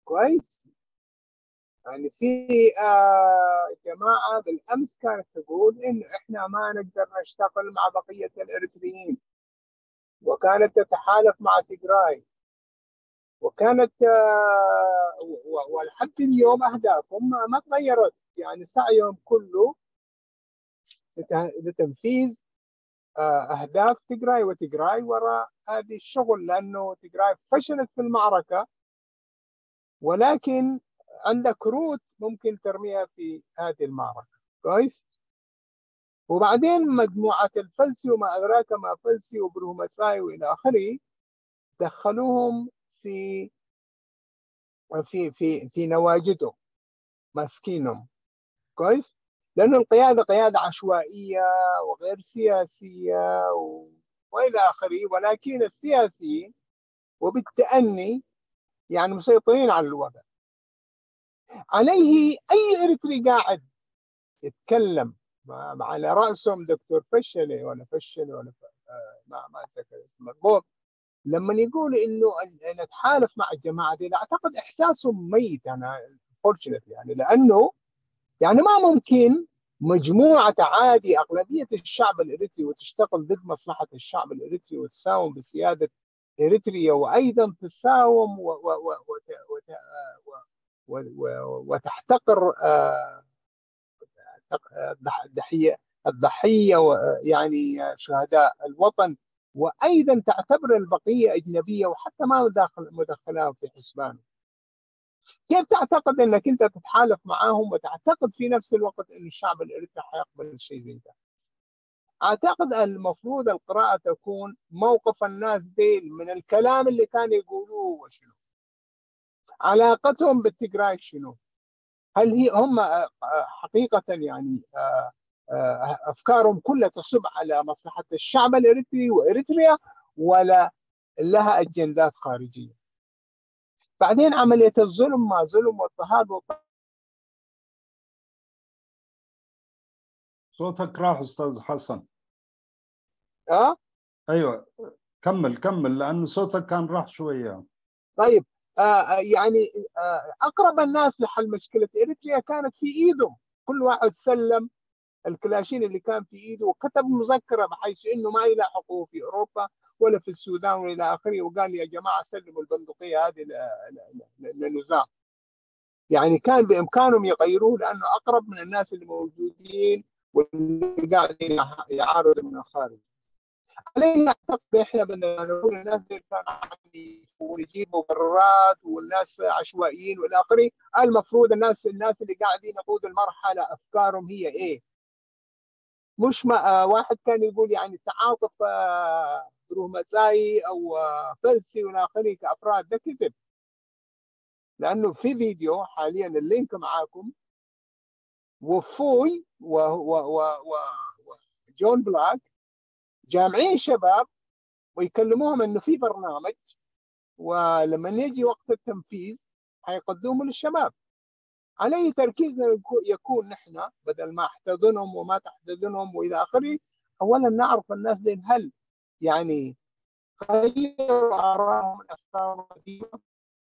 كويس. يعني في آه جماعة بالأمس كانت تقول إنه إحنا ما نقدر نشتغل مع بقية الإريتريين، وكانت تتحالف مع تجراي، وكانت آه و- و- ولحد اليوم أهدافهم ما, ما تغيرت، يعني سعيهم كله لت- لتنفيذ آه، أهداف تجراي، وتجراي وراء هذه الشغل، لأنه تجراي فشلت في المعركة، ولكن عندك روت ممكن ترميها في هذه المعركة. كويس؟ وبعدين مجموعة الفلسي وما أدراك ما فلسي وبرهمساي وإلى آخره دخلوهم في في في في نواجذهم، ماسكينهم. كويس؟ لأن القيادة قيادة عشوائية وغير سياسية و... وإلى آخره، ولكن السياسيين وبالتأني يعني مسيطرين على الوضع. عليه أي إريتري قاعد يتكلم، مع- على رأسهم دكتور فشلة ولا فشلة ولا ف... آه، ما ما أتذكر اسمه بالضبط، لما يقول إنه ال- نتحالف مع الجماعة دي، أعتقد إحساسهم ميت. أنا فورشنت يعني، لأنه يعني ما ممكن مجموعة تعادي أغلبية الشعب الإريتري وتشتغل ضد مصلحة الشعب الإريتري وتساوم بسيادة إريتريا، وأيضا تساوم و- و- و- وت- وت- و- و- و- وتحتقر آه، تق- الضح- الضحية الضحية و- يعني شهداء الوطن، وأيضا تعتبر البقية أجنبية وحتى ما داخل مدخلهم في حسبانه. كيف تعتقد أنك أنت تتحالف معهم وتعتقد في نفس الوقت أن الشعب الإريتري حيقبل شيء زي ده؟ أعتقد المفروض القراءة تكون موقف الناس ديل من الكلام اللي كانوا يقولوه وشنو؟ علاقتهم بالتجراي شنو؟ هل هي هم آه، آه، حقيقة يعني آه، آه، أفكارهم كلها تصب على مصلحة الشعب الإريتري وإريتريا، ولا لها أجندات خارجية؟ بعدين عملية الظلم ما ظلم واضطهاد واضطهاد. صوتك راح أستاذ حسن. أه؟ أيوة، كمل كمل، لأنه صوتك كان راح شوية. طيب، آه آه، يعني آه أقرب الناس لحل مشكلة إريتريا كانت في إيدهم. كل واحد سلم الكلاشين اللي كان في إيده وكتب مذكرة بحيث إنه ما يلاحقوه في أوروبا ولا في السودان وإلى آخره، وقال: "يا جماعة، سلموا البندقية هذه ل- ل- ل- للنظام". يعني كان بإمكانهم يغيروه لأنه أقرب من الناس اللي موجودين واللي قاعدين يعارضوا من الخارج. علينا نعتقد إحنا بدنا نقول الناس دي كانوا عم ونجيب مبررات والناس عشوائيين والى اخره. المفروض الناس الناس اللي قاعدين يقودوا المرحله افكارهم هي ايه؟ مش ما آه، واحد كان يقول يعني تعاطف آه، رومزائي او آه، فلسي والى اخره كافراد، ده كذب. لانه في فيديو حاليا اللينك معاكم، وفوي و- و- و- و- وجون بلاك جامعين شباب ويكلموهم انه في برنامج، ولما يجي وقت التنفيذ حيقدمه للشباب. عليه تركيزنا يكو- يكون نحن بدل ما احتضنهم وما تحتضنهم والى اخره، اولا نعرف الناس دي هل يعني غيروا ارائهم الافكار القديمه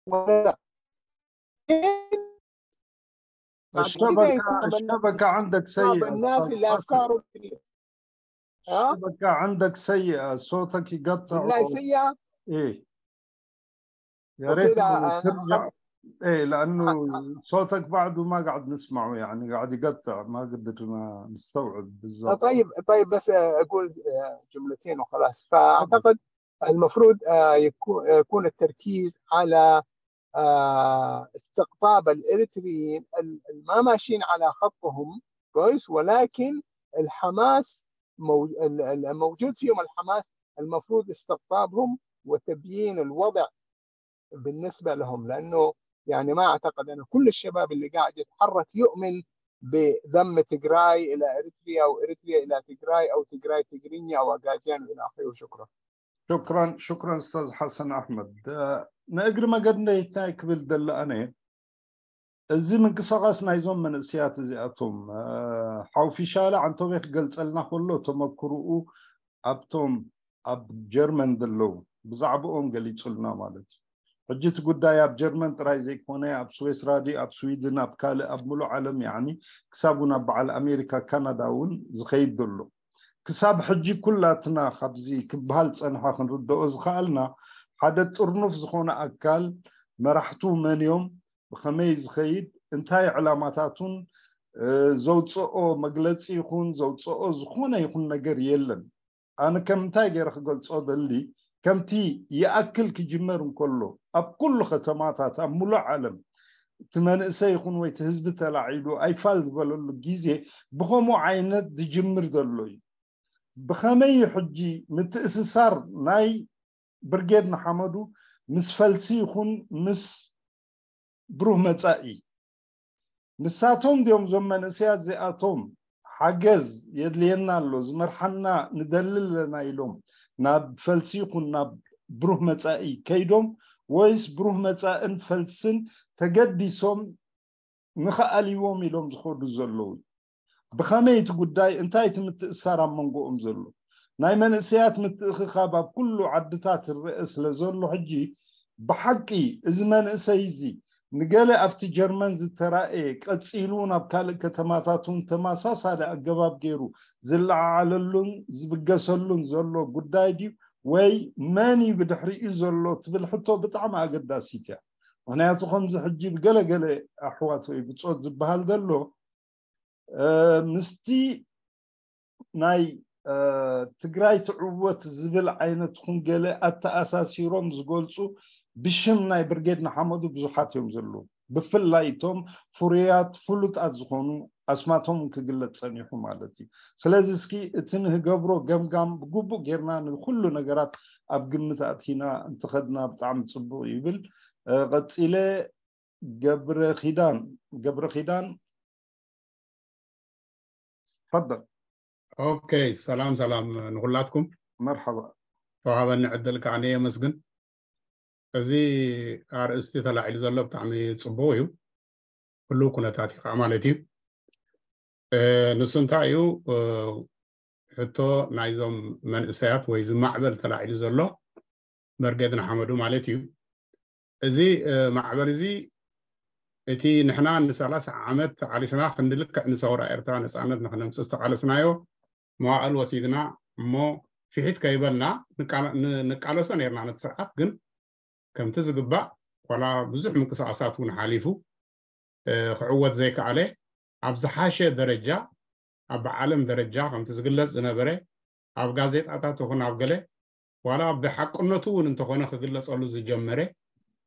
ولا لا؟ بعد كده الشبكة يكون عملنا الشبكة عندك سيئة الناس أستاذ اللي حسن. افكاره كبيره. ها؟ الشبكة عندك سيئة، صوتك يقطع لا و- سيئه. إيه، يا ريت وكده لو أنا ترجع. إيه، لأنه صوتك بعده ما قاعد نسمعه، يعني قاعد يقطع، ما قدرنا نستوعب بالضبط. طيب طيب، بس اقول آه، جملتين وخلاص. فاعتقد المفروض آه، يكو- يكون التركيز على آه، استقطاب الاريتريين ال- الما ماشيين على خطهم كويس، ولكن الحماس مو- ال- ال- الموجود فيهم الحماس المفروض استقطابهم وتبيين الوضع بالنسبه لهم، لانه يعني ما اعتقد انه كل الشباب اللي قاعد يتحرك يؤمن بدم تجراي الى اريتريا او اريتريا الى تجراي او تجراي تجرينيا او اجازيان والى اخره. وشكرا. شكرا شكرا أستاذ حسن أحمد. ንእግሪ መገዲ እንታይ ክብል ደለ ኣነ፣ እዚ ምንቅስቃስ ናይዞም መንእስያት እዚኣቶም ሓው ፊሻለ ዓንቶቤ ክገልጸልና ከሎ ተመክርኡ ኣብቶም ኣብ ጀርመን ዘለዉ ብዛዕባኦም ገሊጹልና ማለት እዩ። ሕጂ እቲ ጉዳይ ኣብ ጀርመን ጥራይ ዘይኮነ ኣብ ስዌስ ራዲ ኣብ ስዊድን ኣብ ካልእ ኣብ ሙሉእ ዓለም ያኒ ክሳብ እውን ኣብ በዓል ኣሜሪካ ካናዳ እውን ዝኸይድ ዘሎ ክሳብ ሕጂ ኩላትና ካብዚ ክበሃል ጸንሐ ክንርድኦ ዝኸኣልና ሓደ ጥርኑፍ ዝኾነ ኣካል መራሕቱ መን እዮም ብኸመይ ዝኸይድ እንታይ ዕላማታቱን ዘውፅኦ መግለፂ ይኹን ዘውፅኦ ዝኾነ ይኹን ነገር የለን። ኣነ ከም እንታይ ገይረ ክገልፆ ደሊ ከምቲ ይኣክል ክጅመር እንከሎ ኣብ ኩሉ ከተማታት ኣብ ሙሉእ ዓለም እቲ መንእሰይ ይኹን ወይ እቲ ህዝቢ ተላዒሉ ኣይፋል ዝበለሉ ግዜ ብኸምኡ ዓይነት ዝጅምር ዘሎ እዩ። ብኸመይ እዩ ሕጂ ምትእስሳር ናይ ብርጌድ ንሓመዱ ምስ ፈልሲ ይኹን ምስ ብሩህ መጻኢ። ንሳቶም ድዮም እዞም መንእሰያት እዚኣቶም ሓገዝ የድልየና ኣሎ፣ ዝመርሓና ንደሊ ኣለና ኢሎም ናብ ፈልሲ ይኹን ናብ ብሩህ መጻኢ ከይዶም፣ ወይስ ብሩህ መጻእን ፈልስን ተገዲሶም ንኽኣልይዎም ኢሎም ዝኸዱ ዘለዉ? ብኸመይ እቲ ጉዳይ፣ እንታይ እቲ ምትእሳር ኣብ መንጎኦም ዘሎ? ናይ መንእሰያት ምትእኽኻብ ኣብ ኩሉ ዓድታት ይረአ ስለ ዘሎ ሕጂ ብሓቂ እዚ መንእሰይ እዚ ንገለ ኣብቲ ጀርመን ዝተራእየ ቀጺሉ ናብ ካልእ ከተማታት እውን ተመሳሳሊ ኣገባብ ገይሩ ዝለዓዓለሉን ዝብገሰሉን ዘሎ ጉዳይ ድዩ፣ ወይ መን እዩ ብድሕሪኡ ዘሎ ትብል ሕቶ ብጣዕሚ ኣገዳሲት እያ። ምኽንያቱ ከምዚ ሕጂ ብገለገለ ኣሕዋት ወይ ብጾት ዝበሃል ዘሎ ምስቲ ናይ ትግራይ ትዕወት ዝብል ዓይነት ኩን ገለ ኣተኣሳሲሮም ዝገልፁ ብሽም ናይ ብርጌድ ንሓመዱ ብዙሓት እዮም ዘለዉ። ብፍላይ እቶም ፍሩያት ፍሉጣት ዝኾኑ ኣስማቶም ክግለፅ ፀኒሑ ማለት እዩ። ስለዚ እስኪ እቲ ንህገብሮ ገምጋም ብግቡእ ጌርና ንኩሉ ነገራት ኣብ ግምት ኣእቲና እንተኸድና ብጣዕሚ ፅቡቕ ይብል። ቀፂለ ገብረ ኪዳን ገብረ ኪዳን ፈደል። ኦኬ፣ ሰላም ሰላም ንኩላትኩም። መርሓባ። ተዋሃበኒ ዕድል ከዓ የመስግን። እዚ ኣርእስቲ ተላዒሉ ዘሎ ብጣዕሚ ፅቡቅ እዩ። ህሉው ኩነታት እዩ ከዓ ማለት እዩ። ንሱ እንታይ እዩ? ሕቶ ናይዞም መንእሰያት ወይ ዝማዕበል ተላዒሉ ዘሎ መርገድ ንሓመዱ ማለት እዩ። እዚ ማዕበል እዚ እቲ ንሕና ንሰላሳ ዓመት ዓሊስና ክንዲ ልክዕ ንሰውራ ኤርትራ ነፃነት ንክነምፅእ ዝተቃለስናዮ መዋእል ወሲድና እሞ ፍሒት ከይበልና ንቃለሶ ነርና ነቲ ስርዓት። ግን ከምቲ ዝግባእ ዋላ ብዙሕ ምንቅስቃሳት እውን ሓሊፉ ክዕወት ዘይከኣለ ኣብ ዝሓሸ ደረጃ ኣብ ዓለም ደረጃ ከምቲ ዝግለጽ ዝነበረ ኣብ ጋዜጣታት ይኹን ኣብ ገለ ዋላ ብሓቅነቱ እውን እንተኾነ ክግለጸሉ ዝጀመረ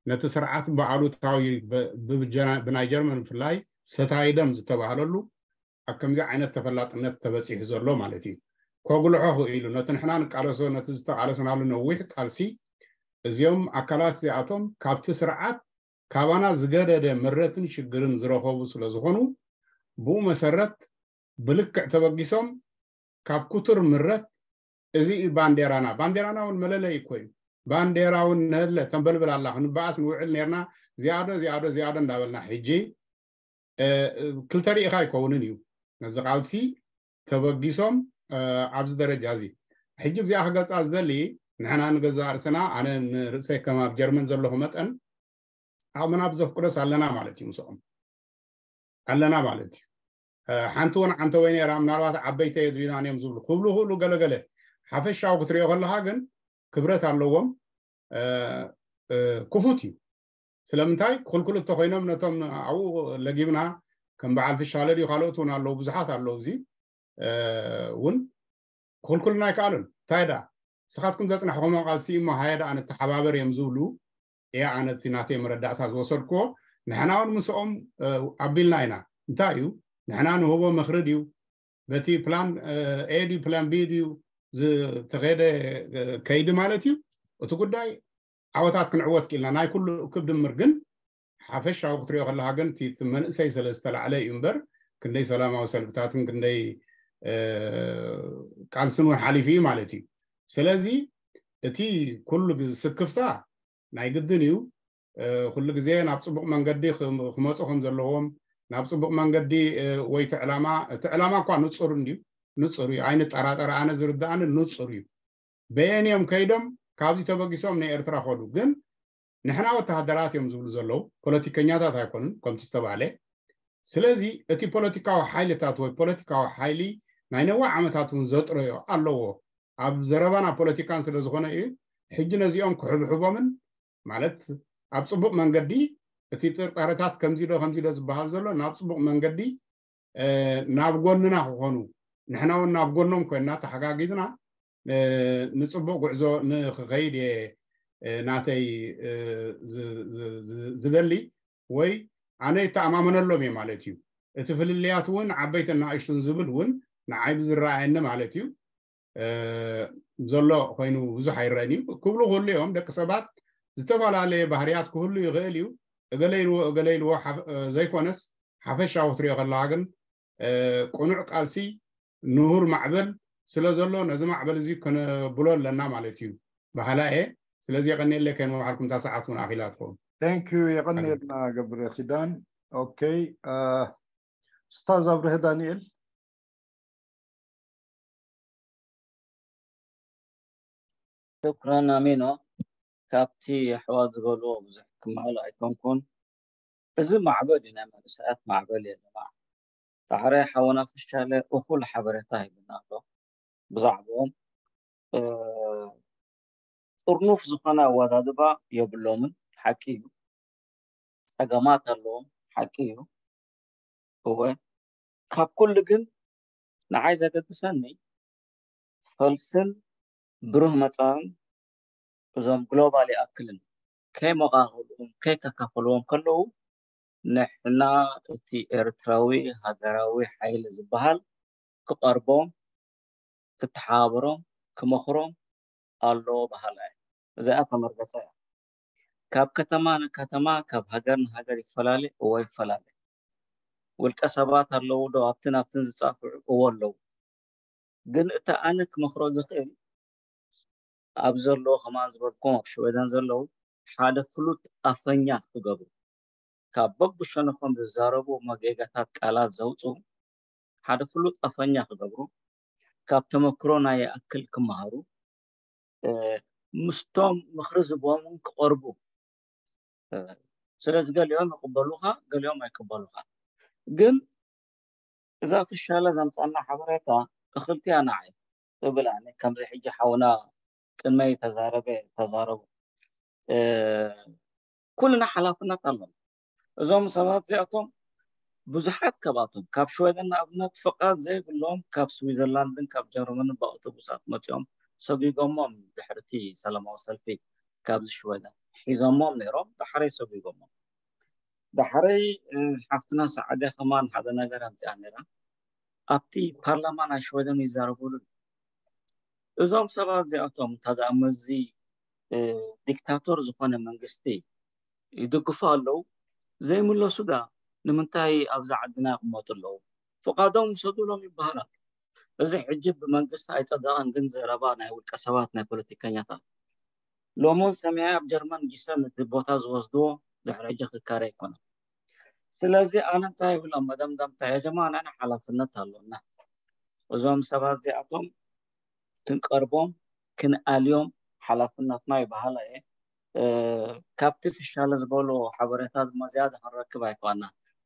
ነቲ ስርዓት ብኣሉታዊ ብናይ ጀርመን ብፍላይ ሰታይ ደም ዝተባህለሉ ኣብ ከምዚ ዓይነት ተፈላጥነት ተበጺሑ ዘሎ ማለት እዩ። ከጉልሖ ክኢሉ ነቲ ንሕና ንቃለሶ ነቲ ዝተቃለስናሉ ነዊሕ ቃልሲ እዚኦም ኣካላት እዚኣቶም ካብቲ ስርዓት ካባና ዝገደደ ምረትን ሽግርን ዝረኸቡ ስለ ዝኾኑ ብኡ መሰረት ብልክዕ ተበጊሶም ካብ ኩቱር ምረት እዚ እዩ ባንዴራና። ባንዴራና እውን መለለይ እኮ እዩ። ባንዴራ እውን ንህለ ተንበልብል ኣላ ክንበኣስ ንውዕል ነርና። ዚኣዶ ዚኣዶ ዚኣዶ እንዳበልና ሕጂ ክልተ ርኢኻ ኣይከውንን እዩ ነዚ ቃልሲ ተበጊሶም ኣብዚ ደረጃ እዚ። ሕጂ ብዚኣ ክገልፃ ዝደሊ ንሕና ንገዛእ ርእስና ኣነ ንርእሰይ ከም ኣብ ጀርመን ዘለኹ መጠን ዓቕምና ብዘፍቅዶስ ኣለና ማለት እዩ ምስኦም ኣለና ማለት እዩ። ሓንቲ እውን ዓንተ ወይ ነራ ምናልባት ዓበይተ የድልዩናን እዮም ዝብሉ ክብሉ ክብሉ ገለገለ ሓፈሻዊ ክትሪኦ ከለካ ግን ክብረት ኣለዎም። ክፉት እዩ። ስለምንታይ ክልኩል እተኮይኖም ነቶም ኣብኡ ለጊብና ከም በዓል ፍሻለ ድዩ ካልኦት እውን ኣለዉ ብዙሓት ኣለዉ እዚ እውን ክልኩልና ኣይከኣሉን። እንታይ ዳ ንስኻትኩም ዘፅናሕኹሞ ቃልሲ እሞ ሃየ ደኣ ንተሓባበር እዮም ዝብሉ እያ ኣነ እቲ ናተይ መረዳእታ ዝወሰድክዎ። ንሕና እውን ምስኦም ኣቢልና ኢና። እንታይ እዩ ንሕና ንህቦ ምኽሪ ድዩ በቲ ፕላን ኤ ድዩ ፕላን ቢ ድዩ ዝተኸደ ከይዲ ማለት እዩ። እቲ ጉዳይ ዓወታት ክንዕወት ክኢልና ናይ ኩሉ እክብ ድምር ግን ሓፈሻዊ ክትሪኦ ከለካ ግን እቲ መንእሰይ ስለ ዝተላዕለ እዩ እምበር ክንደይ ሰላማዊ ሰልፍታትን ክንደይ ቃልስን እውን ሓሊፉ እዩ ማለት እዩ። ስለዚ እቲ ኩሉ ስክፍታ ናይ ግድን እዩ። ኩሉ ግዜ ናብ ፅቡቅ መንገዲ ክመፁ ከም ዘለዎም ናብ ፅቡቅ መንገዲ ወይ እቲ ዕላማ እቲ ዕላማ እኳ ንፁር እንድዩ ንፁር እዩ ኣይንጠራጠር ኣነ ዝርድኣኒ ንፁር እዩ። በየን እዮም ከይዶም ካብዚ ተበጊሶም ንኤርትራ ከዱ ግን ንሕና ወተሃደራት እዮም ዝብሉ ዘለዉ ፖለቲከኛታት ኣይኮኑን ከምቲ ዝተባህለ። ስለዚ እቲ ፖለቲካዊ ሓይልታት ወይ ፖለቲካዊ ሓይሊ ናይ ነዊሕ ዓመታት እውን ዘጥረዮ ኣለዎ ኣብ ዘረባን ኣብ ፖለቲካን ስለ ዝኾነ እዩ። ሕጂ ነዚኦም ክሕብሕቦምን ማለት ኣብ ፅቡቅ መንገዲ እቲ ጥርጣረታት ከምዚ ዶ ከምዚ ዶ ዝበሃል ዘሎ ናብ ፅቡቅ መንገዲ ናብ ጎንና ክኾኑ ንሕና እውን ናብ ጎኖም ኮይንና ተሓጋጊዝና ንፅቡቅ ጉዕዞ ንክኸይድ እየ ናተይ ዝደሊ ወይ ኣነ ይተኣማመነሎም እየ ማለት እዩ። እቲ ፍልልያት እውን ዓበይትን ንኣሽቱን ዝብል እውን ንዓይ ብዝረኣየኒ ማለት እዩ ዘሎ ኮይኑ ብዙሕ ኣይረአን እዩ ክብሉ ክህሉ እዮም። ደቂ ሰባት ዝተፈላለየ ባህርያት ክህሉ ይኽእል እዩ። እገለ ኢልዎ እገለ ኢልዎ ዘይኮነስ ሓፈሻዊ ክትሪኦ ከለካ ግን ቅኑዕ ቃልሲ ንሁር ማዕበል ስለ ዘሎ ነዚ ማዕበል እዚ ከነብሎ ኣለና ማለት እዩ በሃላ እየ። ስለዚ የቐንየለይ ከይንወሓልኩም እታ ሰዓት እውን ኣኺላ ትኸውን። Thank you። የቐንየልና ገብረ ኪዳን። Okay። ኡስታዝ ኣብርሀ ዳንኤል። ሽኩራን ኣሚኖ። ካብቲ ኣሕዋት ዝበልዎ ብዙሕ ክመሃሎ ኣይኮንኩን። እዚ ማዕበል እዩ፣ ናይ መንእሰያት ማዕበል እየ ዝማዕ። ዳሕራይ ሓውና ፍሻለ እኹል ሓበሬታ ሂብና ኣሎ ብዛዕባኦም። ጥርኑፍ ዝኾነ ኣወዳድባ የብሎምን፣ ሓቂ እዩ። ፀገማት ኣለዎም፣ ሓቂ እዩ። እወ፣ ካብ ኩሉ ግን ንዓይ ዘገድሰኒ ፈልስን ብሩህ መፃእን እዞም ግሎባል ይኣክልን ከይመቓቐልዎም ከይከፋፈልዎም ከለዉ ንሕና እቲ ኤርትራዊ ሃገራዊ ሓይሊ ዝበሃል ክቐርቦም፣ ክተሓባበሮም፣ ክመኽሮም ኣለዎ በሃላይ እየ። እዚኣ ተመርገፀ እያ። ካብ ከተማ ንከተማ ካብ ሃገር ንሃገር ይፈላለ እዎ ይፈላለ። ውልቀ ሰባት ኣለዉ ዶ ኣብትን ኣብትን ዝፃፍዑ እዎ ኣለዉ። ግን እቲ ኣነ ክመኽሮ ዝኽእል ኣብ ዘለዉ ከማን ዝበልኩም ኣብ ሽወደን ዘለዉ ሓደ ፍሉጥ ኣፈኛ ክገብሩ ካብ በብሸነኾም ዝዛረቡ መጌጋታት ቃላት ዘውፅኡ ሓደ ፍሉጥ ኣፈኛ ክገብሩ ካብ ተመክሮ ናይ ይኣክል ክመሃሩ ምስቶም ምኽሪ ዝቦም ክቐርቡ። ስለዚ ገሊኦም ይቕበሉኻ፣ ገሊኦም ኣይቅበሉኻ። ግን እዛ ፍሻለ ዘምፃና ሓበሬታ እኽልቲ እያ ንዓይ እብል ኣነ። ከምዚ ሕጂ ሓውና ቅድመይ ተዛረበ ተዛረቡ ኩልና ሓላፍነት ኣለና። እዞም ሰባት እዚኣቶም ብዙሓት ካብኣቶም ካብ ሽወደን ንኣብነት ፍቓድ ዘይብሎም ካብ ስዊዘርላንድን ካብ ጀርመንን ብኣውቶቡሳት መፂኦም ሰጒጎሞም ድሕርቲ ሰላማዊ ሰልፊ ካብዚ ሽወደን ሒዞሞም ነይሮም ዳሕረይ ሰጒጎሞም። ዳሕረይ ሓፍትና ሰዓደ ከማን ሓደ ነገር ኣምፅኣ ነይራ። ኣብቲ ፓርላማ ናይ ሽወደን ይዛረብሉ። እዞም ሰባት እዚኣቶም እንተ ደኣ መዚ ዲክታቶር ዝኾነ መንግስቲ ይድግፉ ኣለዉ ዘይምለሱ ዳ ንምንታይ ኣብዛ ዓድና ይቕመጡ ኣለዉ? ፍቓዶም ውሰዱሎም ይበሃል ኣሎ። እዚ ሕጂ ብመንግስቲ ኣይጸደቐን፣ ግን ዘረባ ናይ ውልቀ ሰባት ናይ ፖለቲከኛታት። ሎሚ እውን ሰሚዐ ኣብ ጀርመን ጊሰን እቲ ቦታ ዝወስድዎ ድሕሪ ሕጂ ክካረ ኣይኮነን። ስለዚ ኣነ እንታይ ይብሎም መደምደምታ፣ ያ ጀማዓ ንሕና ሓላፍነት ኣሎና። እዞም ሰባት እዚኣቶም ክንቀርቦም ክንኣልዮም ሓላፍነትና ይበሃል እየ። ካብቲ ፍሻለ ዝበሎ ሓበሬታ ድማ ዝያዳ ክንረክብ ኣይኮና።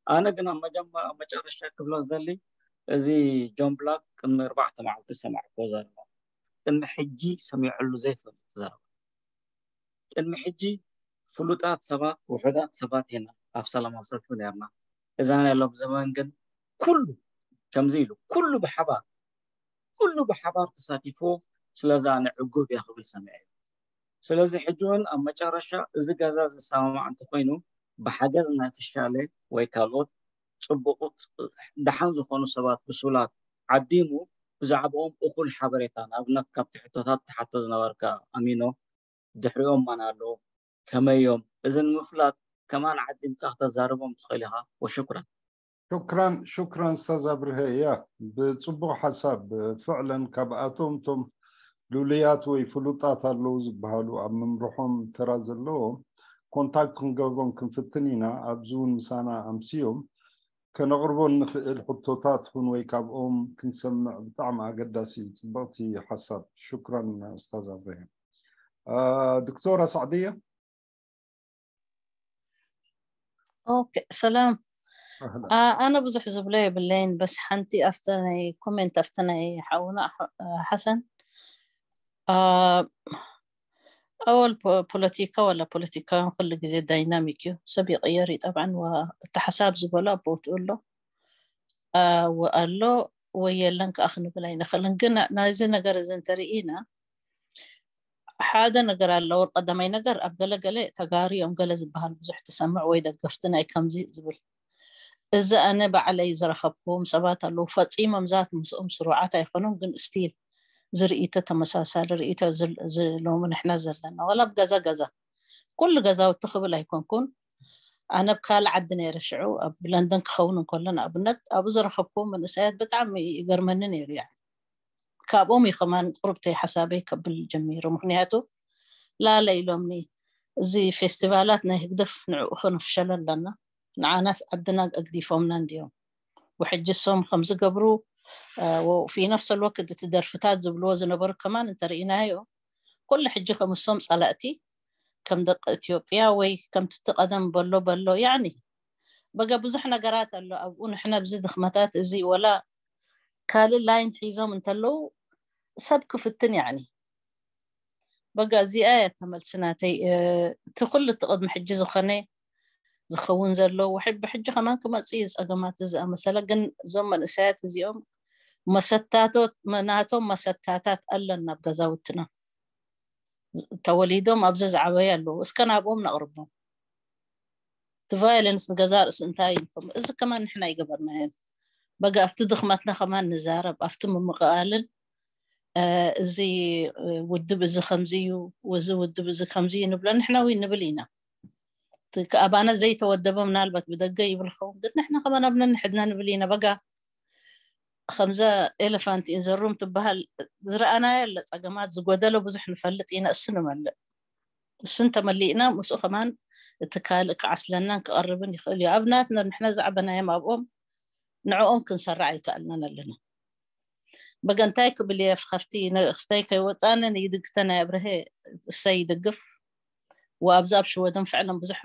ኣነ ግን ኣብ መጀመ- ኣብ መጨረሻ ክብሎ ዝደሊ እዚ ጆን ብላክ ቅድሚ ኣርባዕተ መዓልቲ ዝሰማዕክዎ ዘረባ ቅድሚ ሕጂ ሰሚዐሉ ዘይፈልጥ ዘረባ። ቅድሚ ሕጂ ፍሉጣት ሰባት ውሑዳት ሰባት ኢና ኣብ ሰላማዊ ሰልፊ ነርና። እዛ ናይ ሎም ዘመን ግን ኩሉ ከምዚ ኢሉ ኩሉ ብሓባር ኩሉ ብሓባር ተሳቲፍዎ ስለዚ ኣነ ዕጉብ እየ ክብል ሰሚዐ እዩ። ስለዚ ሕጂ እውን ኣብ መጨረሻ እዚ ገዛ ዝሰማማዕ እንተኮይኑ ብሓገዝ ናይ ፍሻለ ወይ ካልኦት ፅቡቑት ደሓን ዝኾኑ ሰባት ብሱላት ዓዲሙ ብዛዕባኦም እኹል ሓበሬታ ንኣብነት ካብቲ ሕቶታት ትሓቶ ዝነበርካ ኣሚኖ ድሕሪኦም መን ኣሎ ከመይ እዮም እዚ ንምፍላጥ ከማን ዓዲምካ ክተዛርቦም ትኽእል ኢኻ። ወሽኩራን። ሹክራን ሹክራን ኡስታዝ ኣብርሀ። ያ ብፅቡቕ ሓሳብ። ፍዕለን ካብኣቶም እቶም ልሉያት ወይ ፍሉጣት ኣለዉ ዝበሃሉ ኣብ ምምርሖም ተራ ዘለዎም ኮንታክት ክንገብሮም ክንፍትን ኢና። ኣብዚ እውን ምሳና ኣምስዮም ከነቕርቦ እንኽእል ሕቶታት እውን ወይ ካብኦም ክንሰምዕ ብጣዕሚ ኣገዳሲ እዩ። ፅብቕቲ ሓሳብ። ሹክራን ኡስታዝ ኣብርሀ። ዶክተር ኣሳዕድየ ኦኬ ሰላም። ኣነ ብዙሕ ዝብሎ የብለይን፣ በስ ሓንቲ ኣብተ ናይ ኮሜንት ኣብተ ናይ ሓውና ሓሰን ኣወል ፖለቲካ ወላ ፖለቲካውያን ኩሉ ግዜ ዳይናሚክ እዩ፣ ሰብ ይቕየር እዩ። ጠብዓን እቲ ሓሳብ ዝበሎ ኣብ ቦትኡ ኣሎ ኣሎ ወይ የለን ከዓ ክንብል ኣይንኽእልን። ግን ናይዚ ነገር እዚ እንተርኢና ሓደ ነገር ኣለዎ። ቀዳማይ ነገር ኣብ ገለገለ ተጋሩ እዮም ገለ ዝበሃል ብዙሕ ትሰምዕ ወይ ደገፍቲ ናይ ከምዚ ዝብል። እዚ ኣነ ባዕለይ ዝረኸብክዎም ሰባት ኣለዉ፣ ፈጺሞም ዛት ምስኦም ስሩዓት ኣይኮኑን፣ ግን ስቲል ዝርእይቶ ተመሳሳሊ ርእይቶ ሎሚ ንሕና ዘለና ዋላ ኣብ ገዛ ገዛ ኩሉ ገዛውቲ ክብል ኣይኮንኩን። ኣነ ኣብ ካልእ ዓዲ ነይረ ሽዑ ኣብ ለንደን ክኸውን እንከሎ ንኣብነት ኣብኡ ዝረኸብኩም መንእሰያት ብጣዕሚ ይገርመኒ ነይሩ። ያ ካብኦም እዩ ከማን ቁርብተይ ሓሳበይ ከብል ጀሚሩ። ምክንያቱ ላለ ኢሎምኒ፣ እዚ ፌስቲቫላት ናይ ህግደፍ ንዕኡ ከነፍሸለ ኣለና፣ ንዓናስ ዓድና ኣግዲፎምና እንዲዮም። ወሕጂ እሶም ከምዝገብሩ ፊ ነፍሰ ልወክድ እቲ ደርፍታት ዝብልዎ ዝነበሩ ከማን እንተርኢናዮ፣ ኩሉ ሕጂ ከምሶም ጸላእቲ ከም ደቂ ኢትዮጵያ ወይ ከምቲ እቲ ቀደም በሎ በሎ ያኒ በገ ብዙሕ ነገራት ኣሎ ኣብኡ። ንሕነ ብዚ ድኽመታት እዚ ወላ ካልእ ላይን ሒዞም እንተለዉ ሰብ ክፍትን ያኒ በጋ እዚኣ እያ ተመልስናተይ። እቲ ኩሉ እቲ ቅድሚ ሕጂ ዝኾነ ዝኸውን ዘሎ ውሕድ ብሕጂ ከማን ክመጽእ እዩ። ጸገማት ዝኣመሰለ ግን እዞም መንእሰያት እዚኦም መሰታቶት ናቶም መሰታታት ኣለና ኣብ ገዛውትና ተወሊዶም ኣብዚ ዝዓበዩ ኣለዉ። እስከ ናብኦም ነቕርቦም። እቲ ቫዮለንስ ንገዛ ርእሱ እንታይ እዩ? እዚ ከማን ንሕና ይገበርናዮ። በጋ ኣብቲ ድኽመትና ከማን ንዛረብ ኣብቲ ምምቕቓልን እዚ ውድብ እዚ ከምዚ እዩ፣ እዚ ውድብ እዚ ከምዚ እዩ ንብሎ። ንሕና ዊ ንብል ኢና። ኣባና ዘይተወደበ ምናልባት ብደገ ይብል ኸውን ግን ንሕና ከማን ኣብ ነንሕድና ንብል ኢና። በጋ ከምዛ ኤሌፋንት ኢን ዘ ሩም ትበሃል ዝረኣናዮ ኣለ ጸገማት ዝጎደሎ ብዙሕ ንፈልጥ ኢና። እሱ ንመልእ እሱ እንተመሊእና ምስኡ ከማን እቲ ካልእ ክዓስለናን ክቐርብን ይኽእል እዩ። ኣብ ናትና ንሕና ዝዓበናዮም ኣብኦም ንዕኦም ክንሰርዕ ኣይከኣልናን ኣለና። በገ እንታይ ክብል እየ ካብቲ ነክስታይ ከይወፃነ ንይድግተ ናይ ኣብርሀ እሰይ ይድግፍ ወኣብዚ ኣብ ሽወደን ፍዕለን ብዙሕ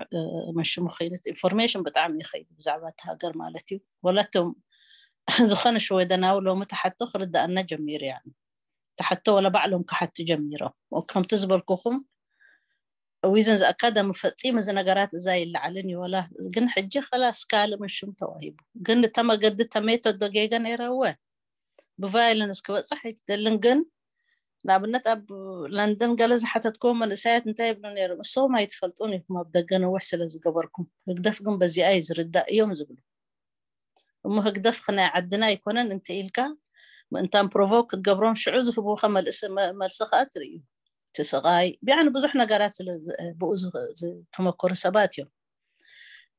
መሽሙ ከይነት ኢንፎርሜሽን ብጣዕሚ ይኸይዱ ብዛዕባ እቲ ሃገር ማለት እዩ። ወላቶም ዝኾነ ሽወደናዊ ሎሚ ተሓቶ ክርዳእና ጀሚሩ ያ ተሓቶ ወላ ባዕሎም ክሓቱ ጀሚሮም። ከምቲ ዝበልኩኹም ዊዝን ዝኣካዳሚ ፈፂሙ እዚ ነገራት እዛ ይለዓልን ይወላ ግን ሕጂ ከላስ ካልእ ምሽም ተዋሂቡ ግን እተ መገዲ እተ ሜቶድ ዶ ጌጋ ነይረ እወ ብቫይለንስ ክበፅሕ ኣይትደልን ግን ንኣብነት ኣብ ለንደን ገለ ዝሓተትክዎም መንእሰያት እንታይ ይብሉ ነይሮም እሶም ኣይትፈልጡን ኢኹም ኣብ ደገ ነዊሕ ስለ ዝገበርኩም ህግደፍ ግን በዚኣ እዩ ዝርዳእ እዮም ዝብሉ እሞ ህግደፍ ናይ ዓድና ኣይኮነን እንተ ኢልካ ምእንታን ፕሮቮክ ክትገብሮም ሽዑ ዝህቡካ መልሲ ከኣ ትርእዩ እቲ ስቓይ ቢያን ብዙሕ ነገራት ብኡ ዝተመኮሩ ሰባት እዮም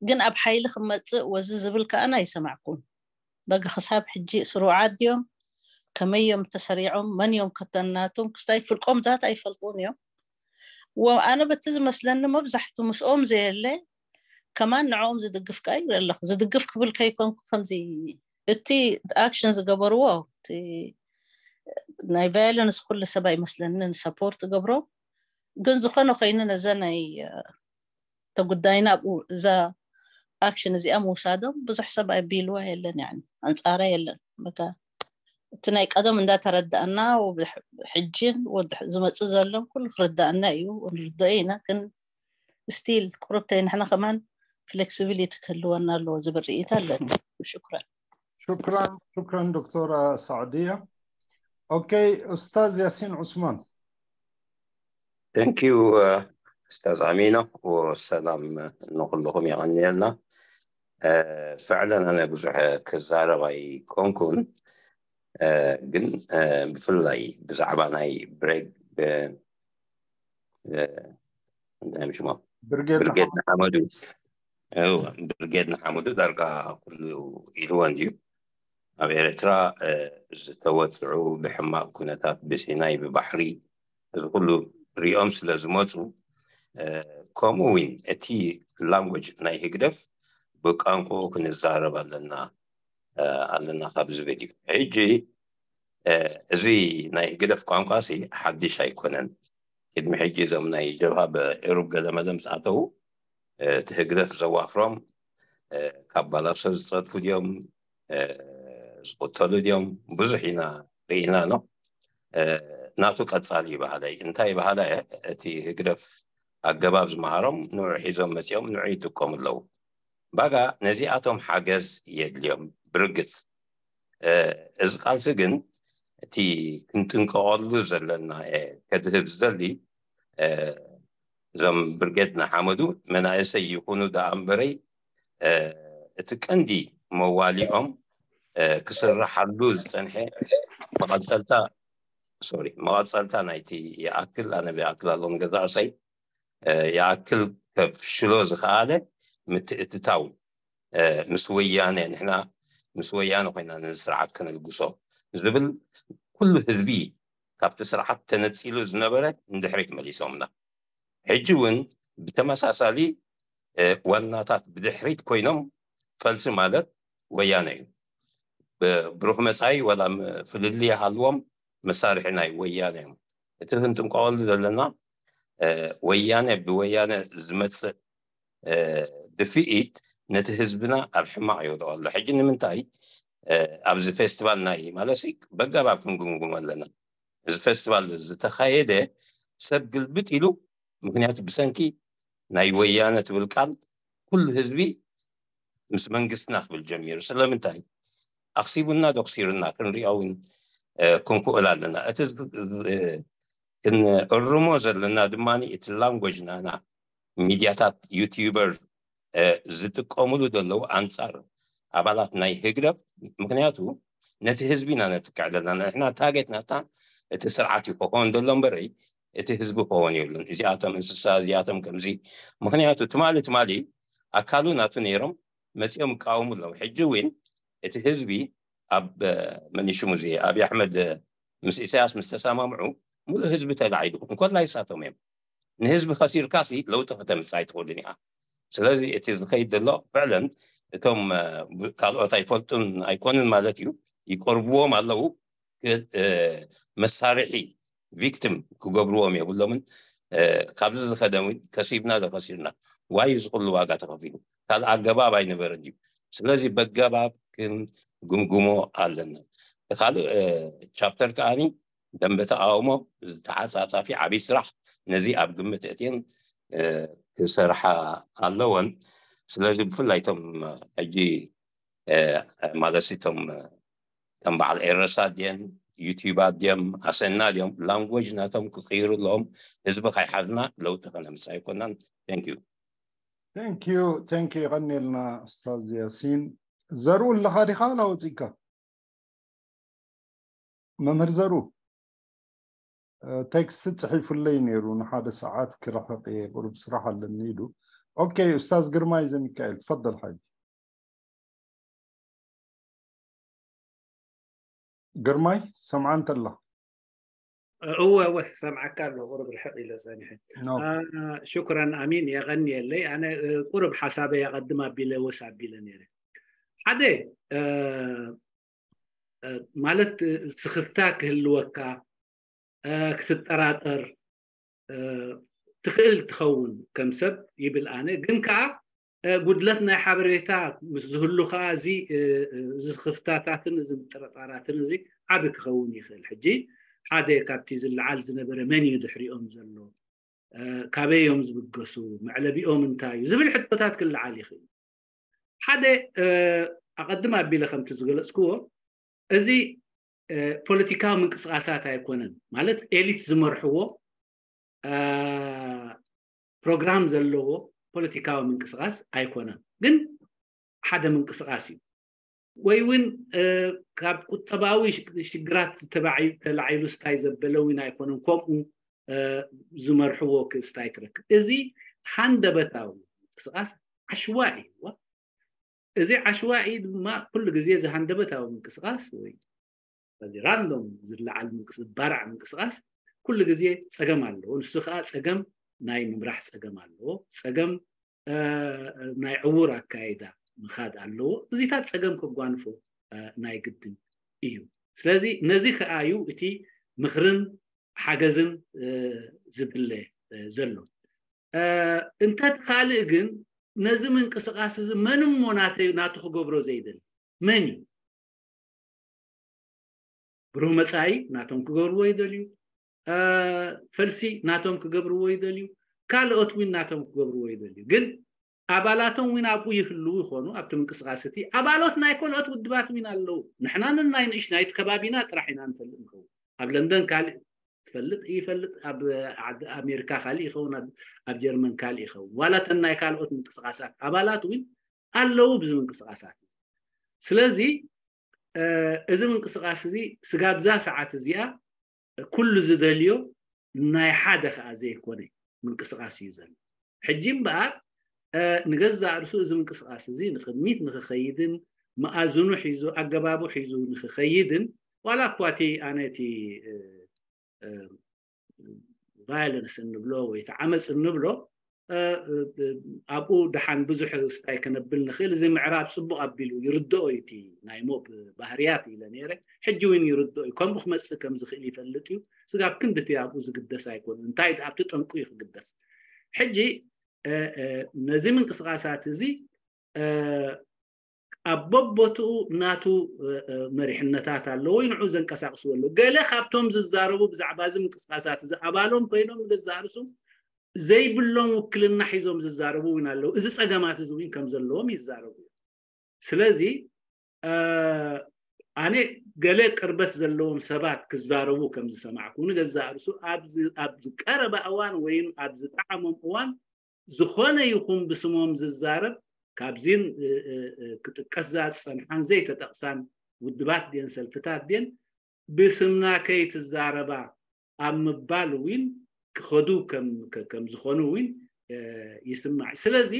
ግን ኣብ ሓይሊ ክመፅእ ወዚ ዝብል ከኣና ኣይሰማዕኩን በጊ ክሳብ ሕጂ ስሩዓት ድዮም ከመይ እዮም ተሰሪዖም መን እዮም ከተናቶም ክስታይ ፍልቆም ዛት ኣይፈልጡን እዮም ኣነ በቲ ዝመስለኒ መብዛሕቱ ምስኦም ዘየለ ከማን ንዕኦም ዝድግፍ ከኣ ይርኢ ኣለኹ ዝድግፍ ክብል ከይኮንኩ ከምዚ እቲ ኣክሽን ዝገበርዎ ናይ ቫዮለንስ ኩሉ ሰብ ኣይመስለኒ ንሰፖርት ገብሮ ግን ዝኾነ ኮይኑ ነዘ ናይ ተጉዳይና ኣብኡ እዛ ኣክሽን እዚኣ ምውሳዶም ብዙሕ ሰብ ኣቢልዋ የለን ያ ኣንፃራ የለን በቃ እቲ ናይ ቀደም እንዳተረዳእና ሕጂን ዝመፅእ ዘሎን ኩሉ ክርዳእና እዩ ንርድኦ ኢና ግን ስቲል ቁርብተይ ንሕና ከማን ፍሌክሲቢሊቲ ክህልወና ኣለዎ ዝብል ርኢታ ኣለኒ ሽኩራን شكرا شكرا دكتورة سعدية. Okay أستاذ ياسين عثمان. Thank you أستاذ أمينة وسلام ንኹልኹም የቐንየልና። ፍዕለን ኣነ ብዙሕ ክዛረብ ኣይኮንኩን ግን ብፍላይ ብዛዕባ ናይ ብሬግ እንታይ ሽሞ ብርጌድ ንሓመዱ ብርጌድ ንሓመዱ ዳርጋ ኩሉ ኢልዎ እንድዩ ኣብ ኤርትራ ዝተወፅዑ ብሕማቅ ኩነታት ብሲናይ ብባሕሪ እዚ ኩሉ ሪኦም ስለ ዝመፁ ከምኡ እውን እቲ ላንጎጅ ናይ ህግደፍ ብቋንቋኡ ክንዛረብ ኣለና ኣለና ካብ ዝብል እዩ ሕጂ እዚ ናይ ህግደፍ ቋንቋ ሲ ሓድሽ ኣይኮነን ቅድሚ ሕጂ እዞም ናይ ጀብሃ ብዕሩብ ገለመለ ምስ ኣተዉ እቲ ህግደፍ ዘዋፍሮም ካብ ባላሶ ዝፀድፉ ድዮም ዝቆተሉ ድዮም ብዙሕ ኢና ርኢና ኖ ናቱ ቀፃሊ ይባህላይ እንታይ ይባህላ እቲ ህግደፍ ኣገባብ ዝመሃሮም ንዑ ሒዞም መፂኦም ንዑ ይጥቀሙ ኣለዉ ባጋ ነዚኣቶም ሓገዝ የድልዮም ብርግፅ እዚ ቃልሲ ግን እቲ ክንጥንቀቐሉ ዘለና ከድህብ ዝደሊ እዞም ብርጌድ ንሓመዱ መናእሰይ ይኹኑ ደኣ እምበረይ እቲ ቀንዲ መዋሊኦም ክስርሓሉ ዝፀንሐ መቐፀልታ ሶሪ መቐፀልታ ናይቲ ይኣክል ኣነ ብኣክል ኣለዎም ገዛ ርሰይ ይኣክል ከፍሽሎ ዝኸኣለ ምትእትታው፣ ምስ ወያነ፣ ንሕና ምስ ወያነ ኮይና ነዚ ስርዓት ከነልግሶ ዝብል፣ ኩሉ ህዝቢ ካብቲ ስርዓት ተነፂሉ ዝነበረ ንድሕሪት መሊሶምና። ሕጂ እውን ብተመሳሳሊ ዋናታት ብድሕሪት ኮይኖም፣ ፈልሲ ማለት ወያነ እዩ። ብሩህ መፃኢ ዋላ ፍልልይ ይሃልዎም፣ መሳርሒ ናይ ወያነ እዮም። እቲ ክንጥንቀቐሉ ዘለና፣ ወያነ ብወያነ ዝመፅእ ድፍኢት ነቲ ህዝብና ኣብ ሕማቕ ይወድቆ ኣሎ። ሕጂ ንምንታይ ኣብዚ ፌስቲቫል ናይ ማለት በጋባብ ክንግምግሞ ኣለና። እዚ ፌስቲቫል ዝተኻየደ ሰብ ግልብጥ ኢሉ፣ ምክንያቱ ብሰንኪ ናይ ወያነ ትብል ቃል ኩሉ ህዝቢ ምስ መንግስትና ክብል ጀሚሩ። ስለምንታይ ኣኽሲቡና ዶክሲሩና ክንሪኦ እውን ክንክእል ኣለና። እቲ ክንእርሞ ዘለና ድማ እቲ ላንጎጅ ናና ሚድያታት፣ ዩቲዩበር ዝጥቀምሉ ዘለዉ ኣንፃር ኣባላት ናይ ህግደፍ። ምክንያቱ ነቲ ህዝቢ ኢና ነጥቅዕ ዘለና። ንሕና ታርጌት ናታ እቲ ስርዓት እዩ ክኸውን ዘሎ እምበረይ እቲ ህዝቢ ክኸውን የብሉን። እዚኣቶም እንስሳ፣ እዚኣቶም ከምዚ። ምክንያቱ ትማሊ ትማሊ ኣካሉ ናቱ ነይሮም መፂኦም ይቃወሙ ኣለዉ። ሕጂ እውን እቲ ህዝቢ ኣብ መኒሽሙ እዚ ኣብይ ኣሕመድ ምስ ኢሳያስ ምስ ተሰማምዑ ሙሉእ ህዝቢ ተላዒሉ እንኮላይ እሳቶም እዮም። ንህዝቢ ከሲርካሲ ለውጢ ከተምፅእ ኣይትኽእልን ኢኻ። ስለዚ እቲ ዝኸይድ ዘሎ ፍዕለን እቶም ካልኦት ኣይፈልጡን ኣይኮንን ማለት እዩ፣ ይቀርብዎም ኣለዉ። መሳርሒ ቪክቲም ክገብርዎም የብሎምን። ካብዚ ዝኸደ እውን ከሲብና ዶ ከሲርና ዋይ እዚ ኩሉ ዋጋ ተኸፊሉ ካልእ ኣገባብ ኣይነበረን እዩ። ስለዚ በገባብ ክንግምግሞ ኣለና። ካልእ ቻፕተር ከዓኒ ደንበ ተቃውሞ ዝተዓፃፃፊ ዓብይ ስራሕ ነዚ ኣብ ግምት እትየን ክሰርሓ ኣለወን። ስለዚ ብፍላይ ቶም ሕጂ ማለት ቶም ከም በዓል ኤረሳ ድየን ዩቲዩባት ድዮም ኣሰና ድዮም ላንጎጅ ናቶም ክቅይሩ ኣለዎም። ህዝቢ ካይሓዝና ለውጢ ከነምፅእ ኣይኮናን። Thank you። Thank you። Thank you። ይቐኒልና ኡስታዝ ያሲን። ዘርኡ ኣለኻ ዲኻ ላወፂካ? መምህር ዘሩ ቴክስት ጽሒፉለይ ነይሩ፣ ንሓደ ሰዓት ክርሕቕ እየ፣ ቁሩብ ስራሕ ኣለኒ ኢሉ። ኦኬ፣ ኡስታዝ ግርማይ ዘሚካኤል፣ ትፈደል ሓጂ። ግርማይ፣ ሰምዓ እንተላ። እወ እወ፣ ሰምዓካ ኣለኹ፣ ቁሩብ ርሕቕ ኢለ ጸኒሐ። ሽኩራን ኣሚን፣ የቐንየለይ። ኣነ ቁሩብ ሓሳበይ ኣቐድም ኣቢለ ወስ ኣቢለ ነይረ። ሓደ ማለት ስኽፍታ ክህልወካ፣ ክትጠራጠር ትኽእል ትኸውን ከም ሰብ ይብል ኣነ። ግን ከኣ ጉድለት ናይ ሓበሬታ ምስ ዝህሉ ከኣ እዚ እዚ ስኽፍታታትን እዚ ምጥርጣራትን እዚ ዓቢ ክኸውን ይኽእል። ሕጂ ሓደ ካብቲ ዝለዓል ዝነበረ መን እዩ ድሕሪኦም ዘሎ፣ ካበይ እዮም ዝብገሱ፣ መዕለቢኦም እንታይ እዩ ዝብል ሕቶታት ክለዓል ይኽእል። ሓደ ኣቐድም ኣቢለ ከምቲ ዝገለጽክዎ እዚ ፖለቲካዊ ምንቅስቃሳት ኣይኮነን፣ ማለት ኤሊት ዝመርሕዎ ፕሮግራም ዘለዎ ፖለቲካዊ ምንቅስቃስ ኣይኮነን፣ ግን ሓደ ምንቅስቃስ እዩ። ወይ እውን ካብ ቁጠባዊ ሽግራት ተላዒሉ ስታይ ዘበለ እውን ኣይኮነን፣ ከምኡ ዝመርሕዎ ክስታይ ትረክብ። እዚ ሃንደበታዊ ምንቅስቃስ ዓሽዋዒ እዩ። እዚ ዓሽዋዒ ድማ ኩሉ ግዜ እዚ ሃንደበታዊ ምንቅስቃስ ወይ በዚ ራንዶም ዝለዓል ባርዕ ምንቅስቃስ ኩሉ ግዜ ጸገም ኣለዎ። ንሱ ከዓ ጸገም ናይ ምምራሕ ጸገም ኣለዎ። ጸገም ናይ ዕዉር ኣካይዳ ምኻድ ኣለዎ። እዚታት ጸገም ከጓንፎ ናይ ግድን እዩ። ስለዚ ነዚ ከዓ እዩ እቲ ምኽርን ሓገዝን ዝድለ ዘሎ። እንተ ካልእ ግን ነዚ ምንቅስቃስ እዚ መን እሞ ናቱ ክገብሮ ዘይደሊ? መን እዩ? ብሩህ መጻኢ ናቶም ክገብርዎ ይደልዩ፣ ፈልሲ ናቶም ክገብርዎ ይደልዩ፣ ካልኦት እውን ናቶም ክገብርዎ ይደልዩ። ግን ኣባላቶም እውን ኣብኡ ይህልዉ ይኾኑ። ኣብቲ ምንቅስቃስ እቲ ኣባሎት ናይ ካልኦት ውድባት እውን ኣለዉ። ንሕና ነናይ ንእሽናይት ከባቢና ጥራሕ ኢና ንፈልጥ ንኸውን። ኣብ ለንደን ካልእ ትፈልጥ ይፈልጥ፣ ኣብ ኣሜሪካ ካልእ ይኸውን፣ ኣብ ጀርመን ካልእ ይኸውን። ዋላ ተን ናይ ካልኦት ምንቅስቃሳት ኣባላት እውን ኣለዉ ብዚ ምንቅስቃሳት። ስለዚ እዚ ምንቅስቃስ እዚ ስጋብ እዛ ሰዓት እዚኣ ኩሉ ዝደልዮ ናይ ሓደ ከዓ ዘይኮነ ምንቅስቃስ እዩ ዘሎ። ሕጂ እምበኣር ንገዛእ ርእሱ እዚ ምንቅስቃስ እዚ ንቅድሚት ንክኸይድን መኣዝኑ ሒዙ ኣገባቡ ሒዙ ንክኸይድን ዋላ እኳ እቲ ኣነ እቲ ቫይለንስ እንብሎ ወይ እቲ ዓመፅ እንብሎ ኣብኡ ደሓን ብዙሕ ስታይ ክነብል ንኽእል። እዚ ምዕራብ ፅቡቅ ኣቢሉ ይርድኦ እዩ። እቲ ናይ ሞብ ባህርያት ኢለ ነይረ፣ ሕጂ እውን ይርድኦ እዩ። ከምኡ ክመፅእ ከም ዝኽእል ይፈልጥ እዩ። ስጋብ ክንድቲ ኣብኡ ዝግደስ ኣይኮኑን። እንታይ ኣብቲ ጠንቁ እዩ ክግደስ። ሕጂ ነዚ ምንቅስቃሳት እዚ ኣብ በቦትኡ ናቱ መሪሕነታት ኣለዎ፣ ንዑ ዘንቀሳቅስዎ ኣለዉ። ገለ ካብቶም ዝዛረቡ ብዛዕባ እዚ ምንቅስቃሳት እዚ ኣባሎም ኮይኖም ንገዛእ ርእሱ ዘይብሎም ውክልና ሒዞም ዝዛረቡ እውን ኣለዉ። እዚ ጸገማት እዚ እውን ከም ዘለዎም ይዛረቡ እዮም። ስለዚ ኣነ ገለ ቅርበት ዘለዎም ሰባት ክዛረቡ ከም ዝሰማዕኩ ንገዛእ ርእሱ ኣብ ቀረባ እዋን ወይም ኣብ ዝጠዓሞም እዋን ዝኾነ ይኹን ብስሞም ዝዛረብ ካብዚን ክጥቀስ ዝጸንሓን ዘይተጠቕሳን ውድባት ድየን ሰልፍታት ድየን ብስምና ከይትዛረባ ኣብ ምባል እውን ክኸዱ ከም ዝኾኑ እውን ይስማዕ። ስለዚ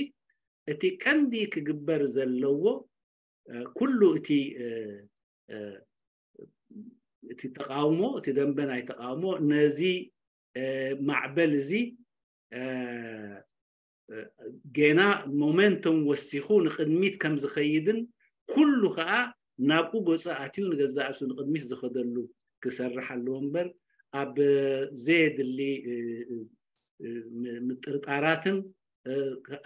እቲ ቀንዲ ክግበር ዘለዎ ኩሉ እቲ እቲ ተቃውሞ እቲ ደንበ ናይ ተቃውሞ ነዚ ማዕበል እዚ ጌና ሞመንቶም ወሲኹ ንቅድሚት ከም ዝኸይድን ኩሉ ከዓ ናብኡ ገፁ ኣትዩ ንገዛእ ርእሱ ንቅድሚት ዝኸደሉ ክሰርሕ ኣለዎ እምበር ኣብ ዘየድሊ ምጥርጣራትን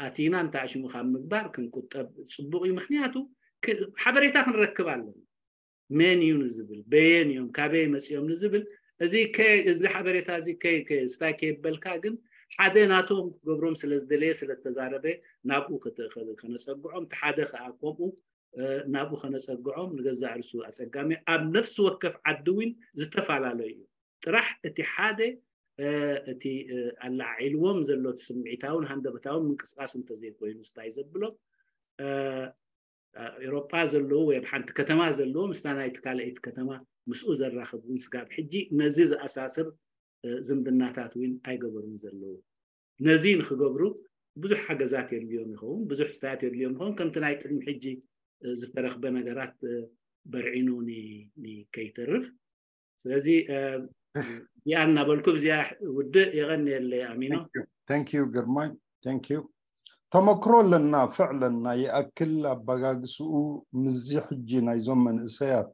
ኣቲና እንተኣሽሙ ካብ ምግባር ክንቁጠብ ፅቡቅ እዩ። ምክንያቱ ሓበሬታ ክንረክብ ኣለና። መን እዩ ንዝብል፣ በየን እዮም፣ ካበይ መፂኦም ንዝብል እዚ እዚ ሓበሬታ እዚ ስታይ ከየበልካ ግን ሓደ ናቶም ክገብሮም ስለዝደለየ ስለተዛረበ ናብኡ ከነፀግዖም፣ እቲ ሓደ ከዓ ከምኡ ናብኡ ከነፀግዖም ንገዛእ ርእሱ ኣፀጋሚ። ኣብ ነፍሲ ወከፍ ዓዲ እውን ዝተፈላለዩ እዩ። ጥራሕ እቲ ሓደ እቲ ኣላዓዒልዎም ዘሎ ስምዒታውን ሃንደበታውን ምንቅስቃስ እንተዘይኮይኑ ስታይ ዘብሎ ኤሮጳ ዘለዉ ወይ ኣብ ሓንቲ ከተማ ዘለዉ ምስታ ናይቲ ካልኣይቲ ከተማ ምስኡ ዘራኽብ እውን ስጋብ ሕጂ ነዚ ዝኣሳስር ዝምድናታት እውን ኣይገበሩን ዘለዉ። ነዚ ንክገብሩ ብዙሕ ሓገዛት የድልዮም ይኸውን፣ ብዙሕ ስታያት የድልዮም ይኸውን። ከምቲ ናይ ቅድሚ ሕጂ ዝተረኽበ ነገራት በርዒኑ ከይተርፍ ስለዚ እዚኣ እናበልኩ ብዚኣ ውድእ። የቐንየለይ ኣሚኖ። Thank you ግርማይ፣ thank you። ተመክሮ ኣለና፣ ፍዕለን ናይ ይኣክል ኣበጋግስኡ ምስዚ ሕጂ ናይዞም መንእሰያት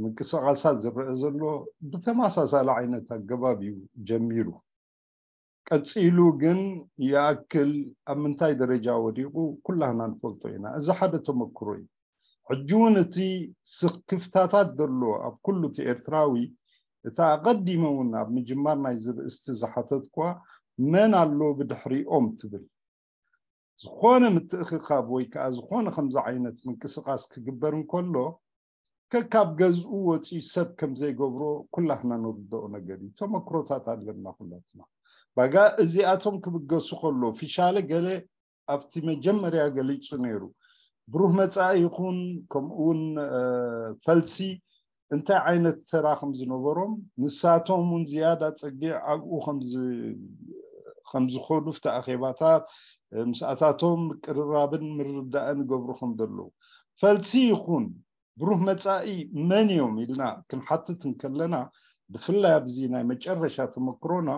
ምንቅስቃሳት ዝረአ ዘሎ ብተመሳሳሊ ዓይነት ኣገባብ እዩ ጀሚሩ። ቀፂሉ ግን ይኣክል ኣብ ምንታይ ደረጃ ወዲቑ ኩላህና ንፈልጦ ኢና። እዚ ሓደ ተመክሮ እዩ። ሕጂ እውን እቲ ስክፍታታት ዘሎ ኣብ ኩሉ እቲ ኤርትራዊ፣ እቲ ኣቐዲመ እውን ኣብ ምጅማር ናይዚ ርእስቲ ዝሓተትኳ መን ኣሎ ብድሕሪኦም ትብል ዝኾነ ምትእኽኻብ ወይ ከዓ ዝኾነ ከምዚ ዓይነት ምንቅስቃስ ክግበር እንከሎ ከካብ ገዝኡ ወፂኡ ሰብ ከም ዘይገብሮ ኩላትና ንርድኦ ነገር እዩ። ተመክሮታት ኣለና ኩላትና። ባጋ እዚኣቶም ክብገሱ ከሎ ፊሻለ ገለ ኣብቲ መጀመርያ ገሊፁ ነይሩ። ብሩህ መፃኢ ይኹን ከምኡ እውን ፈልሲ እንታይ ዓይነት ተራ ከም ዝነበሮም ንሳቶም እውን ዝያዳ ፀጊዕ ኣብኡ ከም ዝኸዱ ፍቲ ኣኼባታት ምስኣታቶም ምቅርራብን ምርዳእን ይገብሩ ከም ዘለዉ ፈልሲ ይኹን ብሩህ መፃኢ መን እዮም ኢልና ክንሓትት እንከለና ብፍላይ ኣብዚ ናይ መጨረሻ ተመክሮና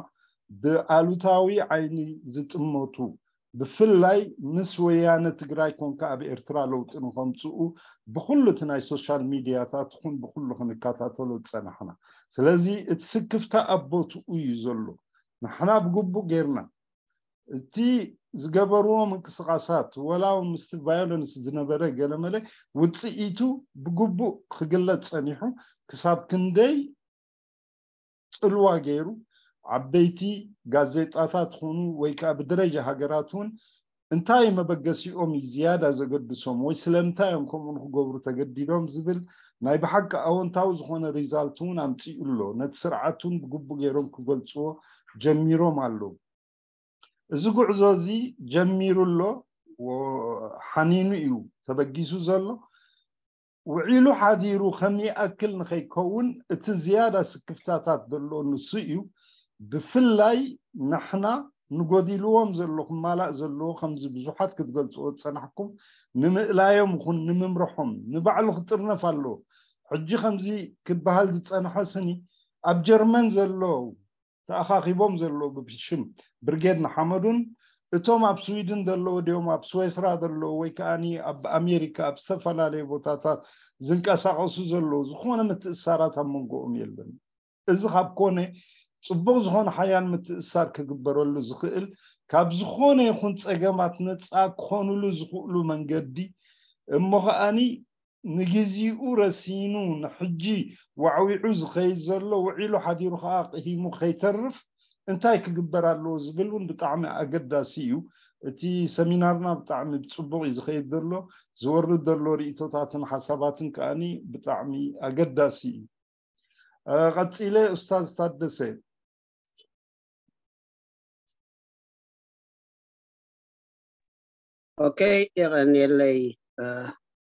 ብኣሉታዊ ዓይኒ ዝጥመቱ ብፍላይ ምስ ወያነ ትግራይ ኮንካ ኣብ ኤርትራ ለውጢ ንኸምፅኡ ብኩሉ እቲ ናይ ሶሻል ሚድያታት ኹን ብኩሉ ክንከታተሎ ዝፀናሕና። ስለዚ እቲ ስክፍታ ኣብ ቦትኡ እዩ ዘሎ። ንሕና ብግቡእ ጌርና እቲ ዝገበርዎ ምንቅስቃሳት ወላ እውን ምስቲ ቫዮለንስ ዝነበረ ገለመለ ውፅኢቱ ብግቡእ ክግለፅ ፀኒሑ ክሳብ ክንደይ ፅልዋ ገይሩ ዓበይቲ ጋዜጣታት ኹኑ ወይ ከዓ ብደረጃ ሃገራት እውን እንታይ መበገሲኦም እዩ ዝያዳ ዘገድሶም ወይ ስለምንታይ እዮም ከምኡ ንክገብሩ ተገዲዶም ዝብል ናይ ብሓቂ ኣወንታዊ ዝኾነ ሪዛልት እውን ኣምፂኡ ኣሎ። ነቲ ስርዓት እውን ብግቡእ ገይሮም ክገልፅዎ ጀሚሮም ኣለዉ። እዚ ጉዕዞ እዚ ጀሚሩ ኣሎ፣ ሓኒኑ እዩ ተበጊሱ ዘሎ። ውዒሉ ሓዲሩ ከም ይኣክል ንኸይከውን እቲ ዝያዳ ስክፍታታት ዘሎ ንሱ እዩ። ብፍላይ ንሕና ንጎዲልዎም ዘሎ ክማላእ ዘለዎ ከምዚ ብዙሓት ክትገልፅዎ ዝፀናሕኩም ንምእላዮም ይኹን ንምምርሖም ንባዕሉ ክጥርነፍ ኣለዎ። ሕጂ ከምዚ ክበሃል ዝፀንሐ ስኒ ኣብ ጀርመን ዘሎ ተኣኻኺቦም ዘለዉ ብሽም ብርጌድ ንሓመዱን እቶም ኣብ ስዊድን ዘለዉ ድዮም ኣብ ስዌስራ ዘለዉ ወይ ከዓኒ ኣብ ኣሜሪካ ኣብ ዝተፈላለዩ ቦታታት ዝንቀሳቐሱ ዘለዉ ዝኾነ ምትእሳራት ኣብ መንጎኦም የለን። እዚ ካብ ኮነ ፅቡቕ ዝኾነ ሓያል ምትእሳር ክግበረሉ ዝኽእል ካብ ዝኾነ ይኹን ፀገማት ነፃ ክኾኑሉ ዝኽእሉ መንገዲ እሞ ከዓኒ ንግዚኡ ረሲኑ ንሕጂ ዋዕዊዑ ዝኸይድ ዘሎ ውዒሉ ሓዲሩ ከዓ ቅሂሙ ከይተርፍ እንታይ ክግበር ኣለዎ ዝብል እውን ብጣዕሚ ኣገዳሲ እዩ። እቲ ሰሚናርና ብጣዕሚ ብፅቡቕ እዩ ዝኸይድ ዘሎ። ዝወርድ ዘሎ ርእቶታትን ሓሳባትን ከዓኒ ብጣዕሚ ኣገዳሲ እዩ። ቀፂለ ኡስታዝ ታደሰ። ኦኬ፣ የቐንየለይ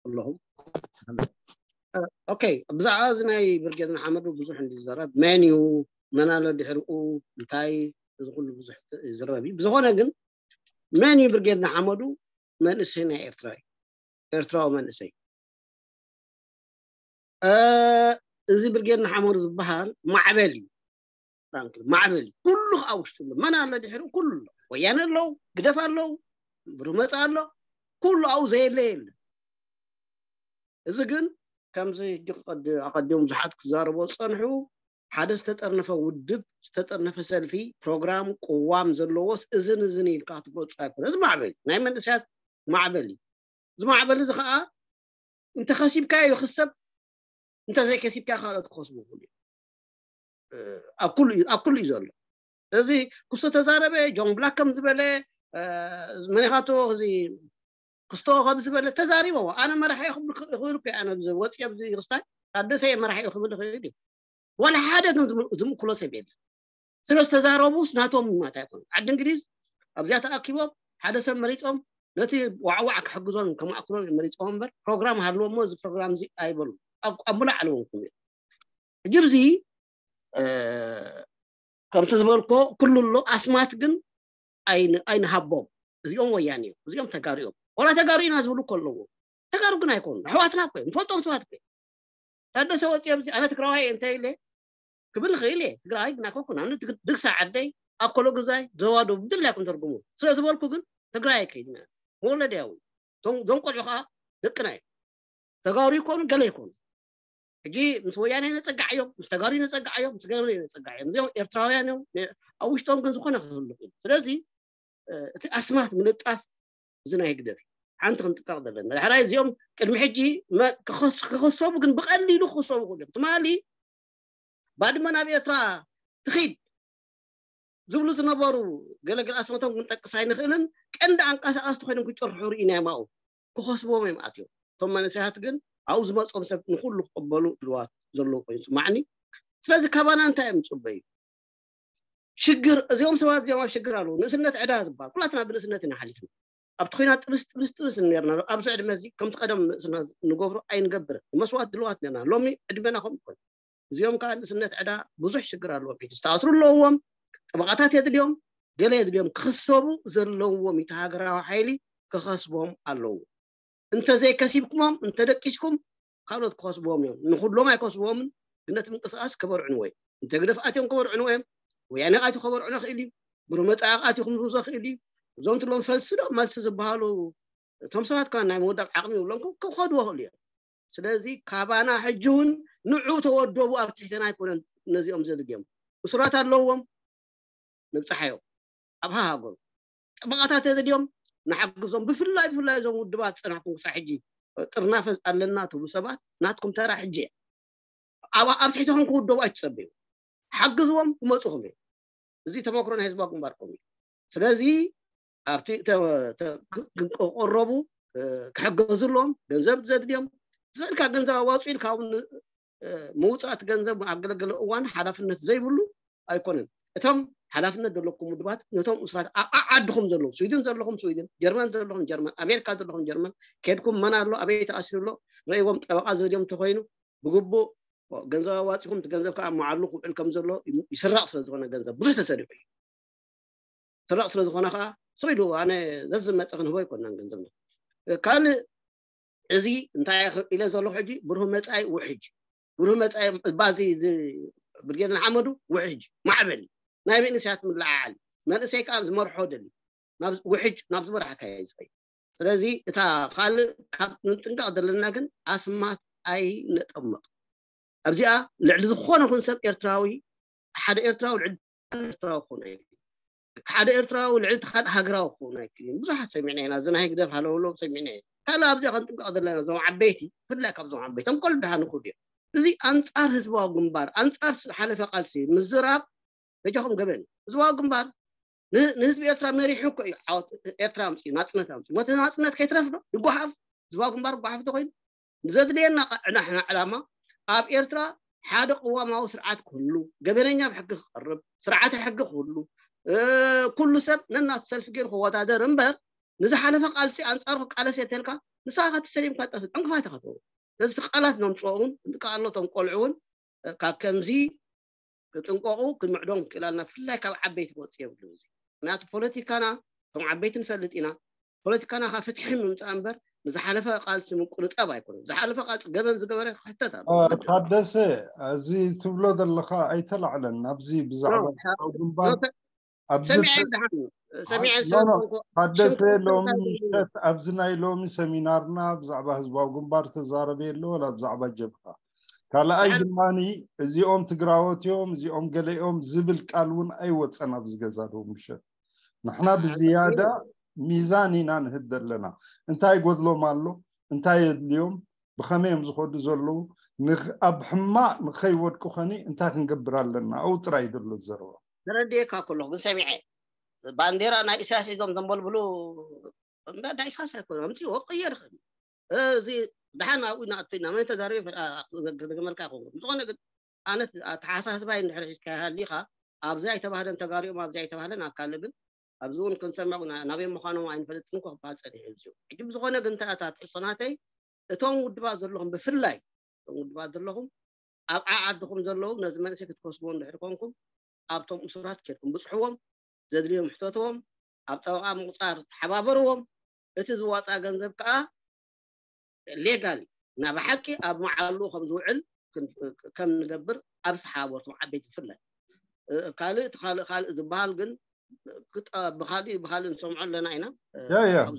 ኣለኹም። ኦኬ፣ ብዛዕባ እዚ ናይ ብርጌድ ንሓመዱ ብዙሕ እንዲ ዝዛረብ መን እዩ፣ መን ኣሎ ድሕሪኡ፣ እንታይ፣ እዚ ኩሉ ብዙሕ ይዝረብ እዩ። ብዝኾነ ግን መን እዩ ብርጌድ ንሓመዱ? መንእሰይ ናይ ኤርትራ እዩ። ኤርትራዊ መንእሰይ። እዚ ብርጌድ ንሓመዱ ዝበሃል ማዕበል እዩ። ፍራንክሊ ማዕበል እዩ። ኩሉ ከዓ ውሽጡ ኣሎ። መን ኣሎ ድሕሪኡ? ኩሉ ኣሎ። ወያነ ኣለዉ፣ ግደፍ ኣለዉ፣ ብሩመፃ ኣሎ። ኩሉ ኣብኡ ዘየለ የለ። እዚ ግን ከምዚ ሕጂ ኣቐዲሞም ብዙሓት ክዛረቦ ዝፀንሑ ሓደ ዝተጠርነፈ ውድብ፣ ዝተጠርነፈ ሰልፊ፣ ፕሮግራም፣ ቅዋም ዘለዎስ እዝን እዝን ኢልካ ክትገልፁ ኣይኮነ። እዚ ማዕበል እዩ። ናይ መንእሰያት ማዕበል እዩ። እዚ ማዕበል እዚ ከዓ እንተኸሲብካዮ ይኽሰብ፣ እንተዘይከሲብካ ካልኦት ክኸስቡ ይኽእሉ እዮም። ኣብ ኩሉ እዩ ዘሎ። ስለዚ ክስቶ ተዛረበ፣ ጆን ብላክ ከም ዝበለ፣ መኒኻቶ እዚ ክስቶ ከም ዝበለ ተዛሪቦ። ኣነ መራሒ እየ ክብል ይኽእል እኮ፣ ኣነ ወፂ ኣብዚ ክስታይ ታደሰ እየ መራሒ እየ ክብል ይኽእል እዩ። ዋላ ሓደ ግን ዝምእኩሎ ሰብ የለን። ስለ ዝተዛረቡስ ናቶም ማታ ይኮኑ። ዓዲ እንግሊዝ ኣብዚኣ ተኣኪቦም ሓደ ሰብ መሪፆም ነቲ ዋዕዋዕ ክሕግዞን ከማእክሎን መሪፆም እምበር ፕሮግራም ሃልዎ እሞ እዚ ፕሮግራም እዚ ኣይበሉ ኣብ ሙላዕ ኣለዎም ኩሉ። ሕጂ ብዚ ከምቲ ዝበልኮ ኩሉ ኣሎ። ኣስማት ግን ኣይንሃቦም። እዚኦም ወያኔ እዮም፣ እዚኦም ተጋሩ እዮም። ዋላ ተጋሩ ኢና ዝብሉ እኮ ኣለዎ። ተጋሩ ግን ኣይኮኑ፣ ኣሕዋትና እኮ እዮም፣ ንፈልጦም ሰባት እኮ እዮም። ታደሰ ወፂኦም ኣነ ትግራዋይ እየ እንተ ኢለ ክብል ይኽእል እየ። ትግራይ ግን ኣይኮንኩን። ኣነ ድግሳ ዓደይ፣ ኣኮሎ ግዛይ፣ ዘዋዶ ብድላይኩም ተርጉሙ ስለ ዝበልኩ ግን ትግራይ ኣይከይድና። መወለድያ እውን እዞም ቆልዑ ከዓ ደቅና እዮም። ተጋሩ ይኮኑ ገለ ይኮኑ። ሕጂ ምስ ወያነ ነፀጋዕ እዮም፣ ምስ ተጋሩ ነፀጋዕ እዮም፣ ምስ ገለ ነፀጋዕ እዮም። እዚኦም ኤርትራውያን እዮም። ኣብ ውሽጦም ግን ዝኾነ ክህሉ ይኽእል። ስለዚ እቲ ኣስማት ምልጣፍ እዚ ናይ ህግደፍ ሓንቲ ክንጥንቀቕ ዘለና። ዳሕራይ እዚኦም ቅድሚ ሕጂ ክኸሰቡ ግን ብቐሊሉ ክኸሰቡ ክእሉ እዮም። ትማሊ ባድመ ናብ ኤርትራ ትኺድ ዝብሉ ዝነበሩ ገለገለ ኣስማቶም ክንጠቅስ ኣይንኽእልን። ቀንዲ ኣንቀሳቐስቲ ኮይኖም ክጭርሑ ርኢናዮም ኣብኡ። ክኸስብዎም እዮም ኣትዮም። እቶም መንእሰያት ግን ኣብኡ ዝመፅኦም ሰብ ንኩሉ ክቕበሉ ድልዋት ዘለዉ ኮይኑ ይስማዕኒ። ስለዚ ካባና እንታይ እዮም ዝፅበዩ? ሽግር እዚኦም ሰባት እዚኦም ኣብ ሽግር ኣለዉ። ንእስነት ዕዳ ዝበሃል ኩላትና ብንእስነት ኢና ሓሊፍና። ኣብቲ ኲናት ጥብስ ጥብስ ጥብስ ነርና። ኣብዚ ዕድመ እዚ ከምቲ ቀደም ንእስና ንገብሮ ኣይንገብርን። ንመስዋእት ድልዋት ነርና። ሎሚ ዕድመና ከምኡ ኮይኑ። እዚኦም ከዓ ንእስነት ዕዳ ብዙሕ ሽግር ኣለዎም። ሕጂ ዝተኣስሩ ኣለዎም፣ ጠበቓታት የድልዮም፣ ገለ የድልዮም። ክኽሰቡ ዘለዎም እቲ ሃገራዊ ሓይሊ ክኸስቦም ኣለዎ። እንተዘይከሲብኩሞም እንተደቂስኩም ካልኦት ክኸስብዎም እዮም። ንኩሎም ኣይከስብዎምን፣ ግን ነቲ ምንቅስቃስ ከበርዕንዎ እዮም። እንተ ግደፍ ኣትዮም ከበርዕንዎ እዮም። ወያነ ኣትዩ ከበርዕኖ ይኽእል እዩ። ብሩመፃ ኣትዩ ክምዝምዞ ይኽእል እዩ። እዞም ትብሎም ፈልሲ ዶ መልሲ ዝበሃሉ እቶም ሰባት ከዓ ናይ ምውዳብ ዓቕሚ ይብሎም ክኸድዎ ይኽእሉ እዮም። ስለዚ ካባና ሕጂ እውን ንዑ ተወደቡ ኣብ ትሕተና ኣይኮነን ነዚኦም ዘድልዮም። እሱራት ኣለዎም፣ ንብፅሓዮም ኣብ ሃሃጎም ጠበቓታት የድልዮም ንሓግዞም። ብፍላይ ብፍላይ እዞም ውድባት ፀናሕኩም ክሳብ ሕጂ ጥርናፈ ኣለና ትብሉ ሰባት ናትኩም ተራ ሕጂ እያ። ኣብ ኣብ ትሕተኹም ክውደቡ ኣይትፀበዩ። ሓግዝዎም ክመፁኹም እዩ። እዚ ተመክሮ ናይ ህዝባዊ ግንባርኩም እዩ። ስለዚ ኣብቲ ክቀረቡ ክሕገዙ ኣለዎም። ገንዘብ ዘድልዮም ዝኽእልካ ገንዘብ ኣዋፁ ኢልካ እውን ምውፃእ እቲ ገንዘብ ኣብ ገለገለ እዋን ሓላፍነት ዘይብሉ ኣይኮነን። እቶም ሓላፍነት ዘለኩም ውድባት ነቶም እስራት ኣብ ዓድኹም ዘለዉ ስዊድን ዘለኹም ስዊድን፣ ጀርመን ዘለኹም ጀርመን፣ ኣሜሪካ ዘለኹም ጀርመን ከድኩም መን ኣሎ ኣበይ ተኣሲሩ ኣሎ ረእይዎም ጠበቓ ዘድዮም እንተኮይኑ ብግቡእ ገንዘብ ኣዋፂኹም እቲ ገንዘብ ከዓ መዓሉ ክውዕል ከም ዘሎ ይስራቕ ስለ ዝኾነ ገንዘብ ብዙሕ ተሰሪሑ እዩ። ስረቕ ስለ ዝኾነ ከዓ ስቕ ኢሉ ኣነ ዘዝመፀ ክንህቦ ኣይኮናን ገንዘብና። ካልእ እዚ እንታይ ኢለ ዘለኹ ሕጂ ብሩህ መፃኢ ውሕጅ ብሩህ መፃኢ ባዚ ብርጌድ ንሓመዱ ውሕጅ ማዕበል ናይ መንእሰያት ምልዓዓል መንእሰይ ከዓ ዝመርሖ ደሊ ውሕጅ ናብ ዝበረሓካ እዩ ዝኸይድ። ስለዚ እታ ካልእ ካብ ንጥንቀቕ ዘለና ግን ኣስማት ኣይነጠምቕ። ኣብዚኣ ልዕሊ ዝኾነ ኹን ሰብ ኤርትራዊ ሓደ ኤርትራዊ ልዕሊ ኤርትራዊ ክኸውን ኣይክእል። ሓደ ኤርትራዊ ልዕሊ ሓደ ሃገራዊ ክኸውን ኣይክእልን። ብዙሓት ሰሚዕና ኢና። እዚ ናይ ህግደፍ ሃለውለው ሰሚዕና ኢና። ካልእ ኣብዚኣ ክንጥንቀቕ ዘለና እዞም ዓበይቲ ብፍላይ ካብዞም ዓበይቲ እቶም ቆልዑ ድሓን ይኹዱ እዮም። እዚ ኣንጻር ህዝባዊ ግንባር ኣንጻር ዝሓለፈ ቃልሲ ምዝራብ በጃኹም ገበን እዩ። ህዝባዊ ግንባር ንህዝቢ ኤርትራ መሪሑ እኮ እዩ ዓወት ኤርትራ ኣምፅኡ ናፅነት ኣምፅኡ። ነቲ ናፅነት ከይትረፍ ዶ ይጓሓፍ? ህዝባዊ ግንባር ይጓሓፍ ተኮይኑ ንዘድልየና ንሕና ዕላማ ኣብ ኤርትራ ሓደ ቅዋማዊ ስርዓት ክህሉ፣ ገበነኛ ብሕጊ ክቐርብ፣ ስርዓተ ሕጊ ክህሉ፣ ኩሉ ሰብ ነናቱ ሰልፊ ገይሩ ክወዳደር እምበር ንዝሓለፈ ቃልሲ ኣንጻሩ ክቃለስ እየ ተልካ ንስኻ ክትሰሊምካ ጠፍ ዕንቅፋት ኢኻ ትኸውን። ነዚ ቃላት ነምፅኦ እውን እንጥቀኣሎ እቶም ቆልዑ እውን ካብ ከምዚ ክጥንቀቑ ክንምዕዶም ክእል ኣለና። ብፍላይ ካብ ዓበይቲ ክወፅእ የብሉ። እዚ ምክንያቱ ፖለቲካና እቶም ዓበይቲ ንፈልጥ ኢና። ፖለቲካና ካብ ፍትሒ ምምፃእ እምበር ንዝሓለፈ ቃልሲ ምቁንፃብ ኣይኮነን። ዝሓለፈ ቃልሲ ገበን ዝገበረ ክሕተት ኣሎ። ታደሰ፣ እዚ ትብሎ ዘለኻ ኣይተላዕለን። ኣብዚ ብዛዕባ ግንባር ሰሚዐ ሎሚ ምሸት ኣብዚ ናይ ሎሚ ሰሚናርና ብዛዕባ ህዝባዊ ግንባር ተዛረበ የለ ወላ ብዛዕባ ጀብሃ። ካልኣይ ድማ እዚኦም ትግራዎት እዮም እዚኦም ገለኦም ዝብል ቃል እውን ኣይወፀን ኣብዚ ገዛ ዶ ምሸት። ንሕና ብዝያዳ ሚዛን ኢና ንህብ ዘለና። እንታይ ጎድሎም ኣሎ፣ እንታይ የድልዮም፣ ብኸመይ እዮም ዝኸዱ ዘለዉ፣ ኣብ ሕማቕ ንኸይወድቁ ኸኒ እንታይ ክንገብር ኣለና? ኣብኡ ጥራይ ዘሎ ዘረባ። ተረድኤካ ከለኹ ግን ሰሚዐ ባንዴራ ናይ ኢሳያስ ሒዞም ዘንበልብሉ እምበር ናይ ኢሳያስ ኣይኮነ ኣምፅዎ ቀየር ኸኒ እዚ ደሓን ኣብኡ ኢና ኣቶይና መን ተዛረበ ይፈልጥ ዘገመልካ ይኸውን። ዝኾነ ግን ኣነ ኣተሓሳስባይ እንድሕር ሒዝካ ሃሊኻ ኣብዚ ኣይተባህለን ተጋሪኦም ኣብዚ ኣይተባህለን ኣብ ካልእ ግን ኣብዚ እውን ክንሰምዕ ናበይ ምዃኖም ኣይንፈልጥን እኮ ክበሃል ፀኒሑ እዩ። ሕጂ ብዝኾነ ግን እታ ትሕዝቶ ናተይ እቶም ውድባት ዘለኹም ብፍላይ እቶም ውድባት ዘለኹም ኣብ ዓዓድኹም ዘለዉ ነዚ መንእሰይ ክትከስብዎ እንድሕር ኮንኩም ኣብቶም እሱራት ኬድኩም ብፅሕዎም ዘድልዮም ሕተትዎም ኣብ ጠበቓ ምቑፃር ተሓባበርዎም እቲ ዝዋፃ ገንዘብ ከዓ ሌጋል እና ብሓቂ ኣብ መዓሉ ከም ዝውዕል ከም ንገብር ኣብ ዝተሓባበርኩም ዓበይቲ ብፍላይ ካልእ እቲ ካልእ ካልእ ዝበሃል ግን ብካሊእ ብካሊእ ንሰምዖ ኣለና ኢና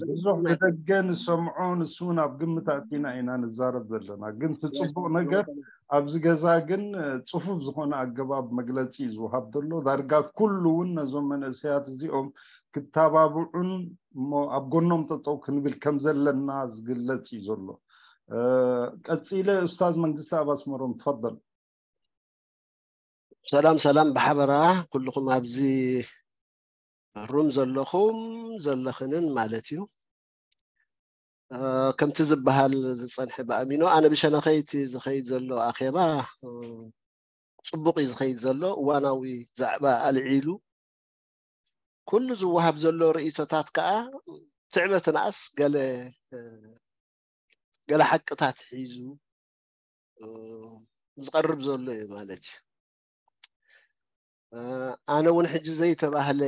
ብዙሕ ብደገ ንሰምዖ ንሱ እውን ኣብ ግምት ኣእቲና ኢና ንዛረብ ዘለና ግን እቲ ፅቡቅ ነገር ኣብዚ ገዛ ግን ፅፉፍ ዝኾነ ኣገባብ መግለፂ እዩ ዝወሃብ ዘሎ ዳርጋ ኩሉ እውን ነዞም መንእሰያት እዚኦም ክተባብዑን እሞ ኣብ ጎኖም ጠጠው ክንብል ከም ዘለና ዝግለፅ እዩ ዘሎ ቀፂለ ኡስታዝ መንግስቲ ኣብ ኣስመሮም ትፈደል ሰላም ሰላም ብሓበራ ኩልኹም ኣብዚ ሩም ዘለኹም ዘለኽንን ማለት እዩ ከምቲ ዝበሃል ዝፀንሐ ብኣሚኖ ኣነ ብሸነኸይቲ ዝኸይድ ዘሎ ኣኼባ ፅቡቕ እዩ ዝኸይድ ዘሎ እዋናዊ ዛዕባ ኣልዒሉ ኩሉ ዝወሃብ ዘሎ ርእይቶታት ከዓ ትዕበትንኣስ ገለ ገለ ሓቅታት ሒዙ ዝቐርብ ዘሎ እዩ ማለት እዩ ኣነ እውን ሕጂ ዘይተባህለ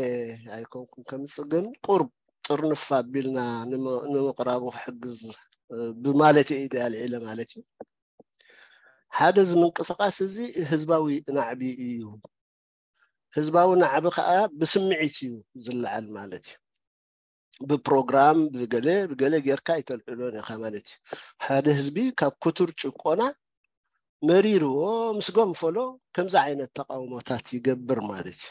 ኣይኮንኩም ከምፅእ ግን ቁርብ ጥርንፍ ኣቢልና ንምቕራቡ ክሕግዝ ብማለት እዩ ኣልዒለ ማለት እዩ ሓደ እዚ ምንቅስቃስ እዚ ህዝባዊ ናዕቢ እዩ ህዝባዊ ናዕቢ ከዓ ብስምዒት እዩ ዝለዓል ማለት እዩ ብፕሮግራም ብገለ ብገለ ጌርካ ኣይተልዕሎን ኢኻ ማለት እዩ ሓደ ህዝቢ ካብ ክቱር ጭቆና መሪርዎ ምስ ገንፈሎ ከምዚ ዓይነት ተቃውሞታት ይገብር ማለት እዩ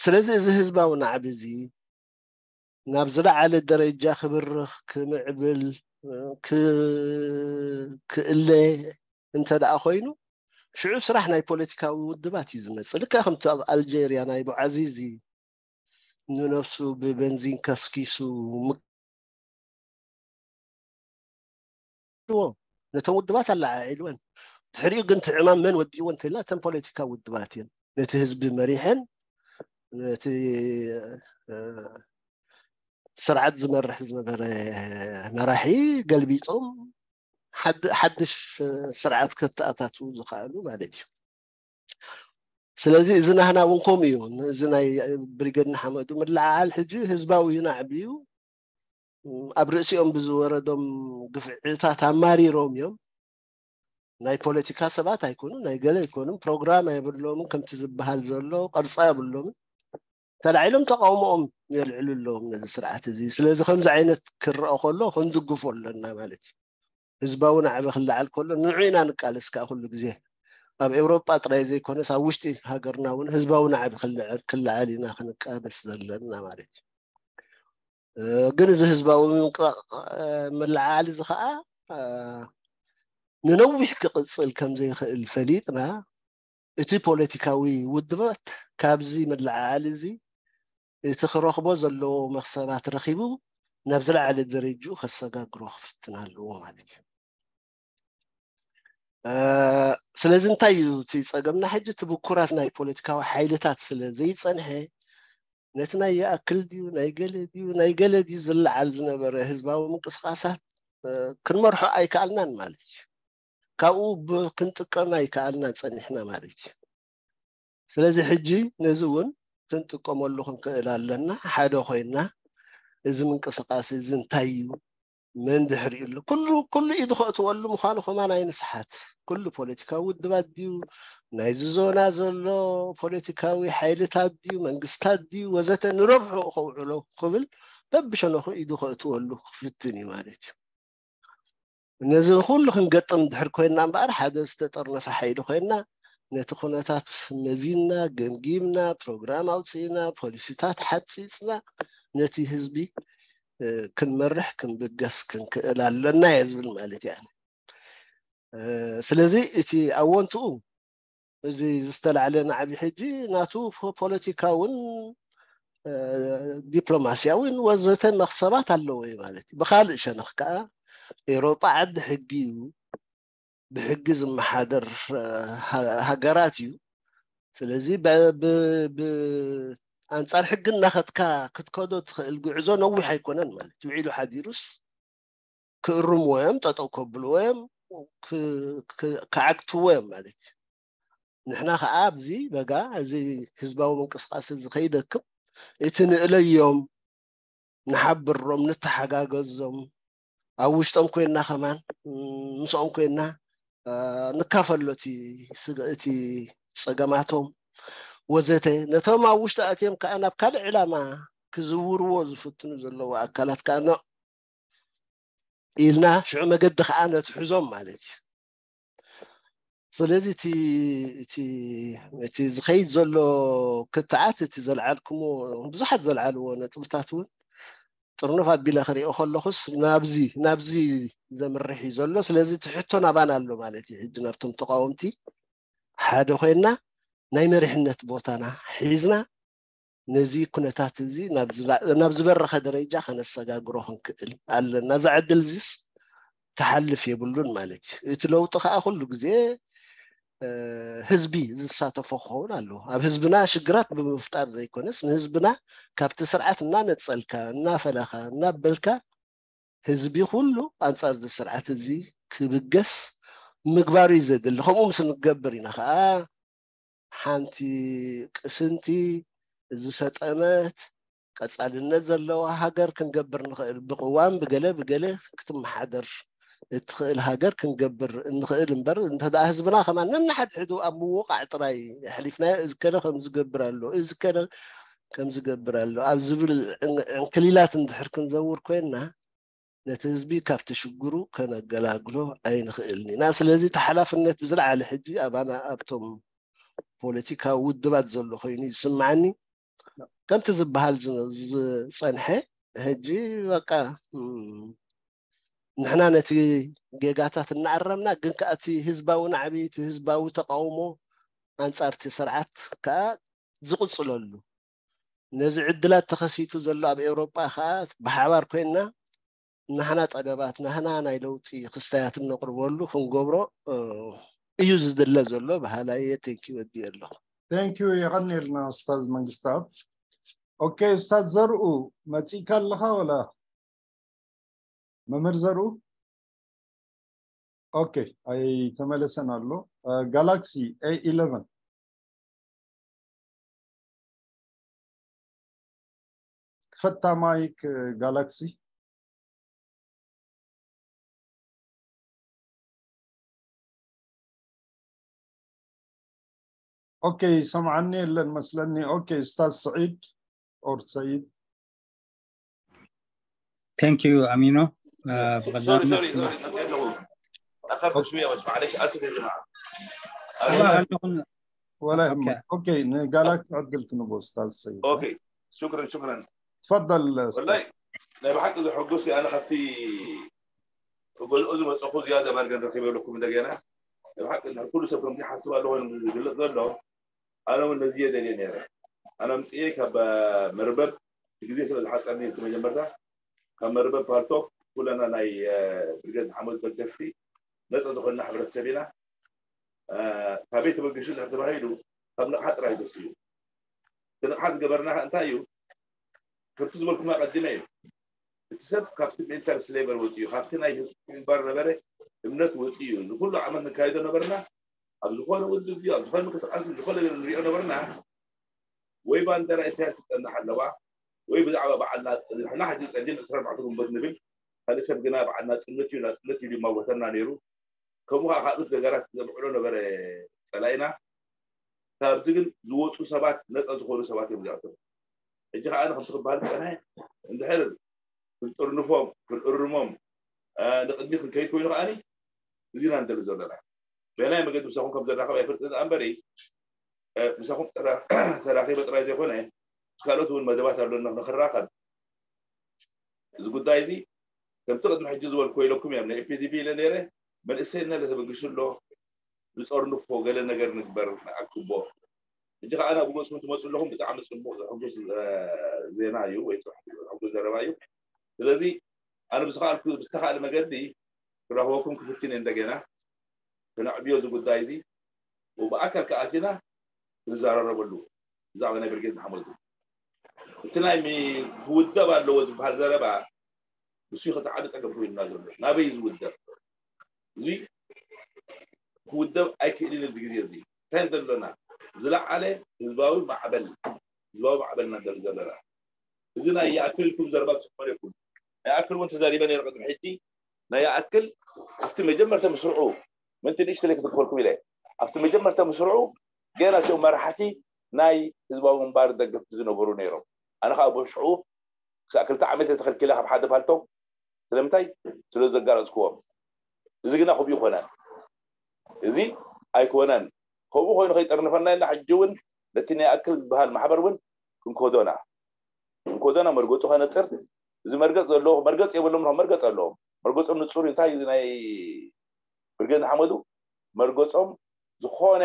ስለዚ እዚ ህዝባዊ ናዕቢ እዚ ናብ ዝለዓለ ደረጃ ክብርኽ ክምዕብል ክእለ እንተ ደኣ ኮይኑ ሽዑ ስራሕ ናይ ፖለቲካዊ ውድባት እዩ ዝመፅእ ልክዕ ከምቲ ኣብ ኣልጀርያ ናይ ቡዓዚዚ ንነፍሱ ብበንዚን ከስኪሱ ዎ ነቶም ውድባት ኣለዓዒልወን ድሕሪኡ ግን ትዕማም መን ወዲእዎ እንተልና እተን ፖለቲካ ውድባት እየን ነቲ ህዝቢ መሪሐን ነቲ ስርዓት ዝመርሕ ዝነበረ መራሒ ገልቢጦም ሓድሽ ስርዓት ከተኣታትዉ ዝኸኣሉ ማለት እዩ ስለዚ እዚ ናህና እውን ከምኡ እዩ። እዚ ናይ ብሪገድ ንሓመዱ ምልዓዓል ሕጂ ህዝባዊ እዩ፣ ናዕቢ እዩ። ኣብ ርእሲኦም ብዝወረዶም ግፍዕታት ኣማሪሮም እዮም። ናይ ፖለቲካ ሰባት ኣይኮኑ፣ ናይ ገለ ኣይኮኑን፣ ፕሮግራም ኣይብሎምን፣ ከምቲ ዝበሃል ዘሎ ቅርጻ የብሎምን። ተላዒሎም ተቃውሞኦም የልዕሉ ኣለዎም ነዚ ስርዓት እዚ። ስለዚ ከምዚ ዓይነት ክረአ ከሎ ክንድግፎ ኣለና ማለት እዩ። ህዝባዊ ናዕቢ ክለዓል ከሎ ንዑ ኢና ንቃለስ ከዓ ኩሉ ግዜ። ኣብ ኤውሮጳ ጥራይ ዘይኮነስ ኣብ ውሽጢ ሃገርና እውን ህዝባዊ ናዕቢ ክለዓል ኢና ክንቃለስ ዘለና ማለት እዩ። ግን እዚ ህዝባዊ ምንቅቃ ምልዓል እዚ ከዓ ንነዊሕ ክቕፅል ከም ዘይኽእል ፈሊጥና፣ እቲ ፖለቲካዊ ውድባት ካብዚ ምልዓል እዚ እቲ ክረኽቦ ዘለዎ መኽሰባት ረኺቡ ናብ ዝለዓለ ደረጅኡ ከሰጋግሮ ክፍትን ኣለዎ ማለት እዩ። ስለዚ እንታይ እዩ እቲ ፀገምና? ሕጂ እቲ ብኩራት ናይ ፖለቲካዊ ሓይልታት ስለ ዘይፀንሐ፣ ነቲ ናይ ይኣክል ድዩ ናይ ገለ ድዩ ናይ ገለ ድዩ ዝለዓል ዝነበረ ህዝባዊ ምንቅስቃሳት ክንመርሖ ኣይከኣልናን ማለት እዩ። ካብኡ ክንጥቀም ኣይከኣልና ፀኒሕና ማለት እዩ። ስለዚ ሕጂ ነዚ እውን ክንጥቀመሉ ክንክእል ኣለና። ሓደ ኮይና እዚ ምንቅስቃስ እዚ እንታይ እዩ፣ መን ድሕሪኡ ኣሎ፣ ኩሉ ኩሉ ኢዱ ከእትወሉ ምዃኑ ከማን ኣይንስሓት። ኩሉ ፖለቲካዊ ውድባት ድዩ፣ ናይዚ ዞና ዘሎ ፖለቲካዊ ሓይልታት ድዩ፣ መንግስታት ድዩ ወዘተ ንረብሑ ከውዕሎ ክብል በብሸነኹ ኢዱ ከእትወሉ ክፍትን እዩ ማለት እዩ። ነዚ ኩሉ ክንገጥም ድሕር ኮይና እምበኣር፣ ሓደ ዝተጠርነፈ ሓይሊ ኮይና፣ ነቲ ኩነታት መዚንና፣ ገምጊምና፣ ፕሮግራም ኣውፅእና፣ ፖሊሲታት ሓፂፅና፣ ነቲ ህዝቢ ክንመርሕ ክንብገስ ክንክእል ኣለና እየ ዝብል ማለት እያ። ስለዚ እቲ ኣወንትኡ እዚ ዝተላዕለ ናዕቢ ሕጂ ናቱ ፖለቲካውን ዲፕሎማስያውን ወዘተ መኽሰባት ኣለዎ እዩ ማለት እዩ። ብካልእ ሸነኽ ከዓ ኤውሮጳ ዓዲ ሕጊ እዩ፣ ብሕጊ ዝመሓደር ሃገራት እዩ። ስለዚ ኣንፃር ሕጊ እናኸትካ ክትከዶ ትኽእል ጉዕዞ ነዊሕ ኣይኮነን ማለት እዩ። ውዒሉ ሓዲሩስ ክእርምዎ እዮም፣ ጠጠው ከብልዎ እዮም፣ ክዓግትዎ እዮም ማለት እዩ። ንሕና ከዓ ኣብዚ በጋ እዚ ህዝባዊ ምንቅስቃስ እዚ ከይደክም እቲ ንእለዮም፣ ንሓብሮም፣ ንተሓጋገዞም፣ ኣብ ውሽጦም ኮይና ከማን ምስኦም ኮይና ንካፈሎ እቲ ፀገማቶም ወዘተ፣ ነቶም ኣብ ውሽጢ ኣትዮም ከዓ ናብ ካልእ ዕላማ ክዝውርዎ ዝፍትኑ ዘለዉ ኣካላት ከዓ ኢልና ሽዑ መገዲ ከዓ ነትሕዞም ማለት እዩ። ስለዚ እቲ ዝኸይድ ዘሎ ክትዓት፣ እቲ ዘልዓልኩሞ ብዙሓት ዘልዓልዎ ነጥብታት እውን ጥርንፍ ኣቢለ ክሪኦ ከለኹስ ናብዚ ናብዚ ዘምርሕ እዩ ዘሎ። ስለዚ እቲ ሕቶ ናባና ኣሎ ማለት እዩ። ሕጂ ናብቶም ተቃወምቲ ሓደ ኮይና ናይ መሪሕነት ቦታና ሒዝና ነዚ ኩነታት እዚ ናብ ዝበረኸ ደረጃ ከነሰጋግሮ ክንክእል ኣለና። እዛ ዕድል እዚስ ክሓልፍ የብሉን ማለት እዩ። እቲ ለውጢ ከዓ ኩሉ ግዜ ህዝቢ ዝሳተፎ ክኸውን ኣለዎ። ኣብ ህዝብና ሽግራት ብምፍጣር ዘይኮነስ ንህዝብና ካብቲ ስርዓት እናነፀልካ እናፈለኻ እናበልካ ህዝቢ ኩሉ ኣንፃር እዚ ስርዓት እዚ ክብገስ ምግባር እዩ ዘድሊ። ከምኡ ምስ ንገብር ኢና ከዓ ሓንቲ ቅስንቲ ዝሰጠመት ቀፃልነት ዘለዋ ሃገር ክንገብር ንኽእል። ብቅዋም ብገለ ብገለ ክትመሓደር እትኽእል ሃገር ክንገብር እንኽእል እምበር፣ እንተ ደኣ ህዝብና ከማን ነንሓድሕዱ ኣብ ምውቃዕ ጥራይ ኣሕሊፍናዮ፣ እዚ ከለ ከም ዝገብር ኣሎ፣ እዚ ከለ ከም ዝገብር ኣሎ ኣብ ዝብል ዕንክሊላት እንድሕር ክንዘውር ኮይንና፣ ነቲ ህዝቢ ካብቲ ሽግሩ ከነገላግሎ ኣይንኽእልን ኢና። ስለዚ እቲ ሓላፍነት ብዝለዓለ ሕጂ ኣባና ኣብቶም ፖለቲካዊ ውድባት ዘሎ ኮይኑ ይስምዓኒ። ከምቲ ዝበሃል ዝፀንሐ ሕጂ በቃ ንሕና ነቲ ጌጋታት እናኣረምና፣ ግን ከዓ እቲ ህዝባዊ ናዕቢ፣ እቲ ህዝባዊ ተቃውሞ ኣንፃር እቲ ስርዓት ከዓ ዝቕፅለሉ፣ ነዚ ዕድላት ተኸሲቱ ዘሎ ኣብ ኤውሮጳ ከዓ ብሓባር ኮይንና ናህና ጠለባት፣ ናህና ናይ ለውጢ ክስታያት እነቕርበሉ ክንገብሮ እዩ ዝድለ ዘሎ በሃላይ እየ። ቴንኪ ወዲ ኣለኹ። ቴንኪዩ። የቐንየልና ኡስታዝ መንግስታብ። ኦኬ፣ ኡስታዝ ዘርኡ መፂእካ ኣለኻ ወላ? መምህር ዘርኡ? ኦኬ፣ ኣይተመለሰን ኣሎ። ጋላክሲ ኤ ኢለቨን። ክፈታ ማይክ ጋላክሲ። ኦኬ፣ ይሰምዓኒ የለን መስለኒ። ኦኬ፣ ኡስታዝ ስዒድ ኦር ሰይድ። Thank you ኣሚኖ። ሶሪ ሶሪ ሶሪ መፅእ ኣለኹ። ተኣኸርኩ ሽውያ በስ ማዕለሽ ኣስፍ ያ ጀማዓ። ኣለኹን ወላ ይህመል። ኦኬ፣ ንጋላክሲ ዕድል ክንቦ ኡስታዝ ሰይድ። ኦኬ፣ ሹክረን ሹክረን። ትፈደል። ወላይ ናይ ብሓቂ ዘሐጉስ ኣነ ካብቲ ገዝኦ ዝመፀኹ ዝያዳ ማርገን ረኪበ ኣለኩም እንደገና። ናይ ብሓቂ እንድሕር ኩሉ ሰብ ከምዚ ሓስብ ኣለዎ ዝግለፅ ዘሎ ኣነ እውን ነዚ እየ ደልየ ነይረ። ኣነ ኣምፅኤ ካብ መርበብ ግዜ ስለ ዝሓፀርኒ እቲ መጀመርታ ካብ መርበብ ፓልቶክ ኩለና ናይ ብርጌድ ሓሞት ደገፍቲ ነፃ ዝኾንና ሕብረተሰብ ኢና። ካበይ ተበጊሱ እንድሕር ተባሂሉ ካብ ንቕሓት ጥራይ እዩ ተስኡ። እቲ ንቕሓት ዝገበርና ከ እንታይ እዩ? ከምቲ ዝበልኩም ኣቐዲመ እዩ። እቲ ሰብ ካብቲ ሜንታል ስሌቨር ወፂኡ ካብቲ ናይ ህዝቢ ግንባር ነበረ እምነት ወፂኡ እዩ። ንኩሉ ዓመት ንካይዶ ነበርና ኣብ ዝኾነ ውድብ ድዩ ኣብ ዝኾነ ምንቅስቃስ ዝኾነ ነገር ንሪኦ ነበርና። ወይ ባንደራ ኢሳያስ ትፀንሕ ኣለዋ ወይ ብዛዕባ በዓል ናፅነት ንሕና ሕጂ ፀሊም ዕስራ ኣርባዕተ ግንቦት ንብል ካልእ ሰብ ግና በዓል ናፅነት እዩ ናፅነት እዩ ይማጎተና ነይሩ። ከምኡ ከዓ ካልኦት ነገራት ዘምዕሎ ነበረ ፀላኢና። ካብዚ ግን ዝወፁ ሰባት ነፃ ዝኾኑ ሰባት እዮም እዚኣቶም። ሕጂ ከዓ ከምቲ ክበሃል ዝፀንሐ እንድሕር ክንጥርንፎም ክንእርሞም ንቅድሚት ክንከይድ ኮይኑ ከዓኒ እዚና ንደሊ ዘለና። በየናይ መገዲ ምሳኹም ከም ዘራኸብ ኣይፈልጥን ደኣ እምበሪ ምሳኹም ተራኺበ ጥራይ ዘይኮነ ምስ ካልኦት እውን መደባት ኣለና ንክራኸብ። እዚ ጉዳይ እዚ ከምቲ ቅድሚ ሕጂ ዝበልኩ ኢለኩም እዮም ናይ ኤፒዲፒ ኢለ ነይረ። መንእሰይና ለተበግሱ ኣሎ ዝጠርንፎ ገለ ነገር ንግበር ንኣክቦ። ሕጂ ከዓ ናብ ርእስኩም ትመፁ ኣለኹም ብጣዕሚ ፅቡቅ ዘሕጉስ ዜና እዩ ወይ ዘሕጉስ ዘረባ እዩ። ስለዚ ኣነ ብዝተኻእለ መገዲ ክረኽበኩም ክፍትን እየ እንደገና ክነዕብዮ እዚ ጉዳይ እዚ ብኣካል ከኣቲና ክንዘራረበሉ ብዛዕባ ናይ ብርጌድ ንሓመዱ እቲ ናይ ክውደብ ኣለዎ ዝበሃል ዘረባ ንሱ ከተዓቢ ፀገም ኮይኑና ዘሎ ናበይ ዝውደብ እዚ ክውደብ ኣይክእልን ኣብዚ ግዜ እዚ እንታይ ዘለና ዝለዓለ ህዝባዊ ማዕበል ህዝባዊ ማዕበል ኢና ዘለና እዚ ናይ ይኣክል ኢልኩም ዘረባ ትስምዑ ኣለኩም ናይ ይኣክል እውን ተዛሪበ ነይረ ቅድሚ ሕጂ ናይ ይኣክል ኣብቲ መጀመርታ ምስርዑ ምንቲ ንእሽተለይ ክትክፈልኩም ኢለ ኣብቲ መጀመርታ ምስርዑ ገና እቶም መራሕቲ ናይ ህዝባዊ ግንባር ደገፍቲ ዝነበሩ ነይሮም ኣነ ከዓ ብሽዑ ክሳዕ ክልተ ዓመት ተኸልኪለ ካብ ሓደ ፓልቶክ ስለምንታይ ስለ ዘጋለፅክዎም እዚ ግና ከምኡ ይኮነን እዚ ኣይኮነን ከምኡ ኮይኑ ከይጠርንፈና ኢልና ሕጂ እውን ነቲ ናይ ኣክል ዝበሃል ማሕበር እውን ክንከዶና ክንከዶና መርገፁ ከነፅር እዚ መርገፅ ዘለዎ መርገፅ የብሎም መርገፅ ኣለዎም መርገፆም ንፁር እንታይ ናይ ብርጌድ ንሓመዱ መርገፆም ዝኾነ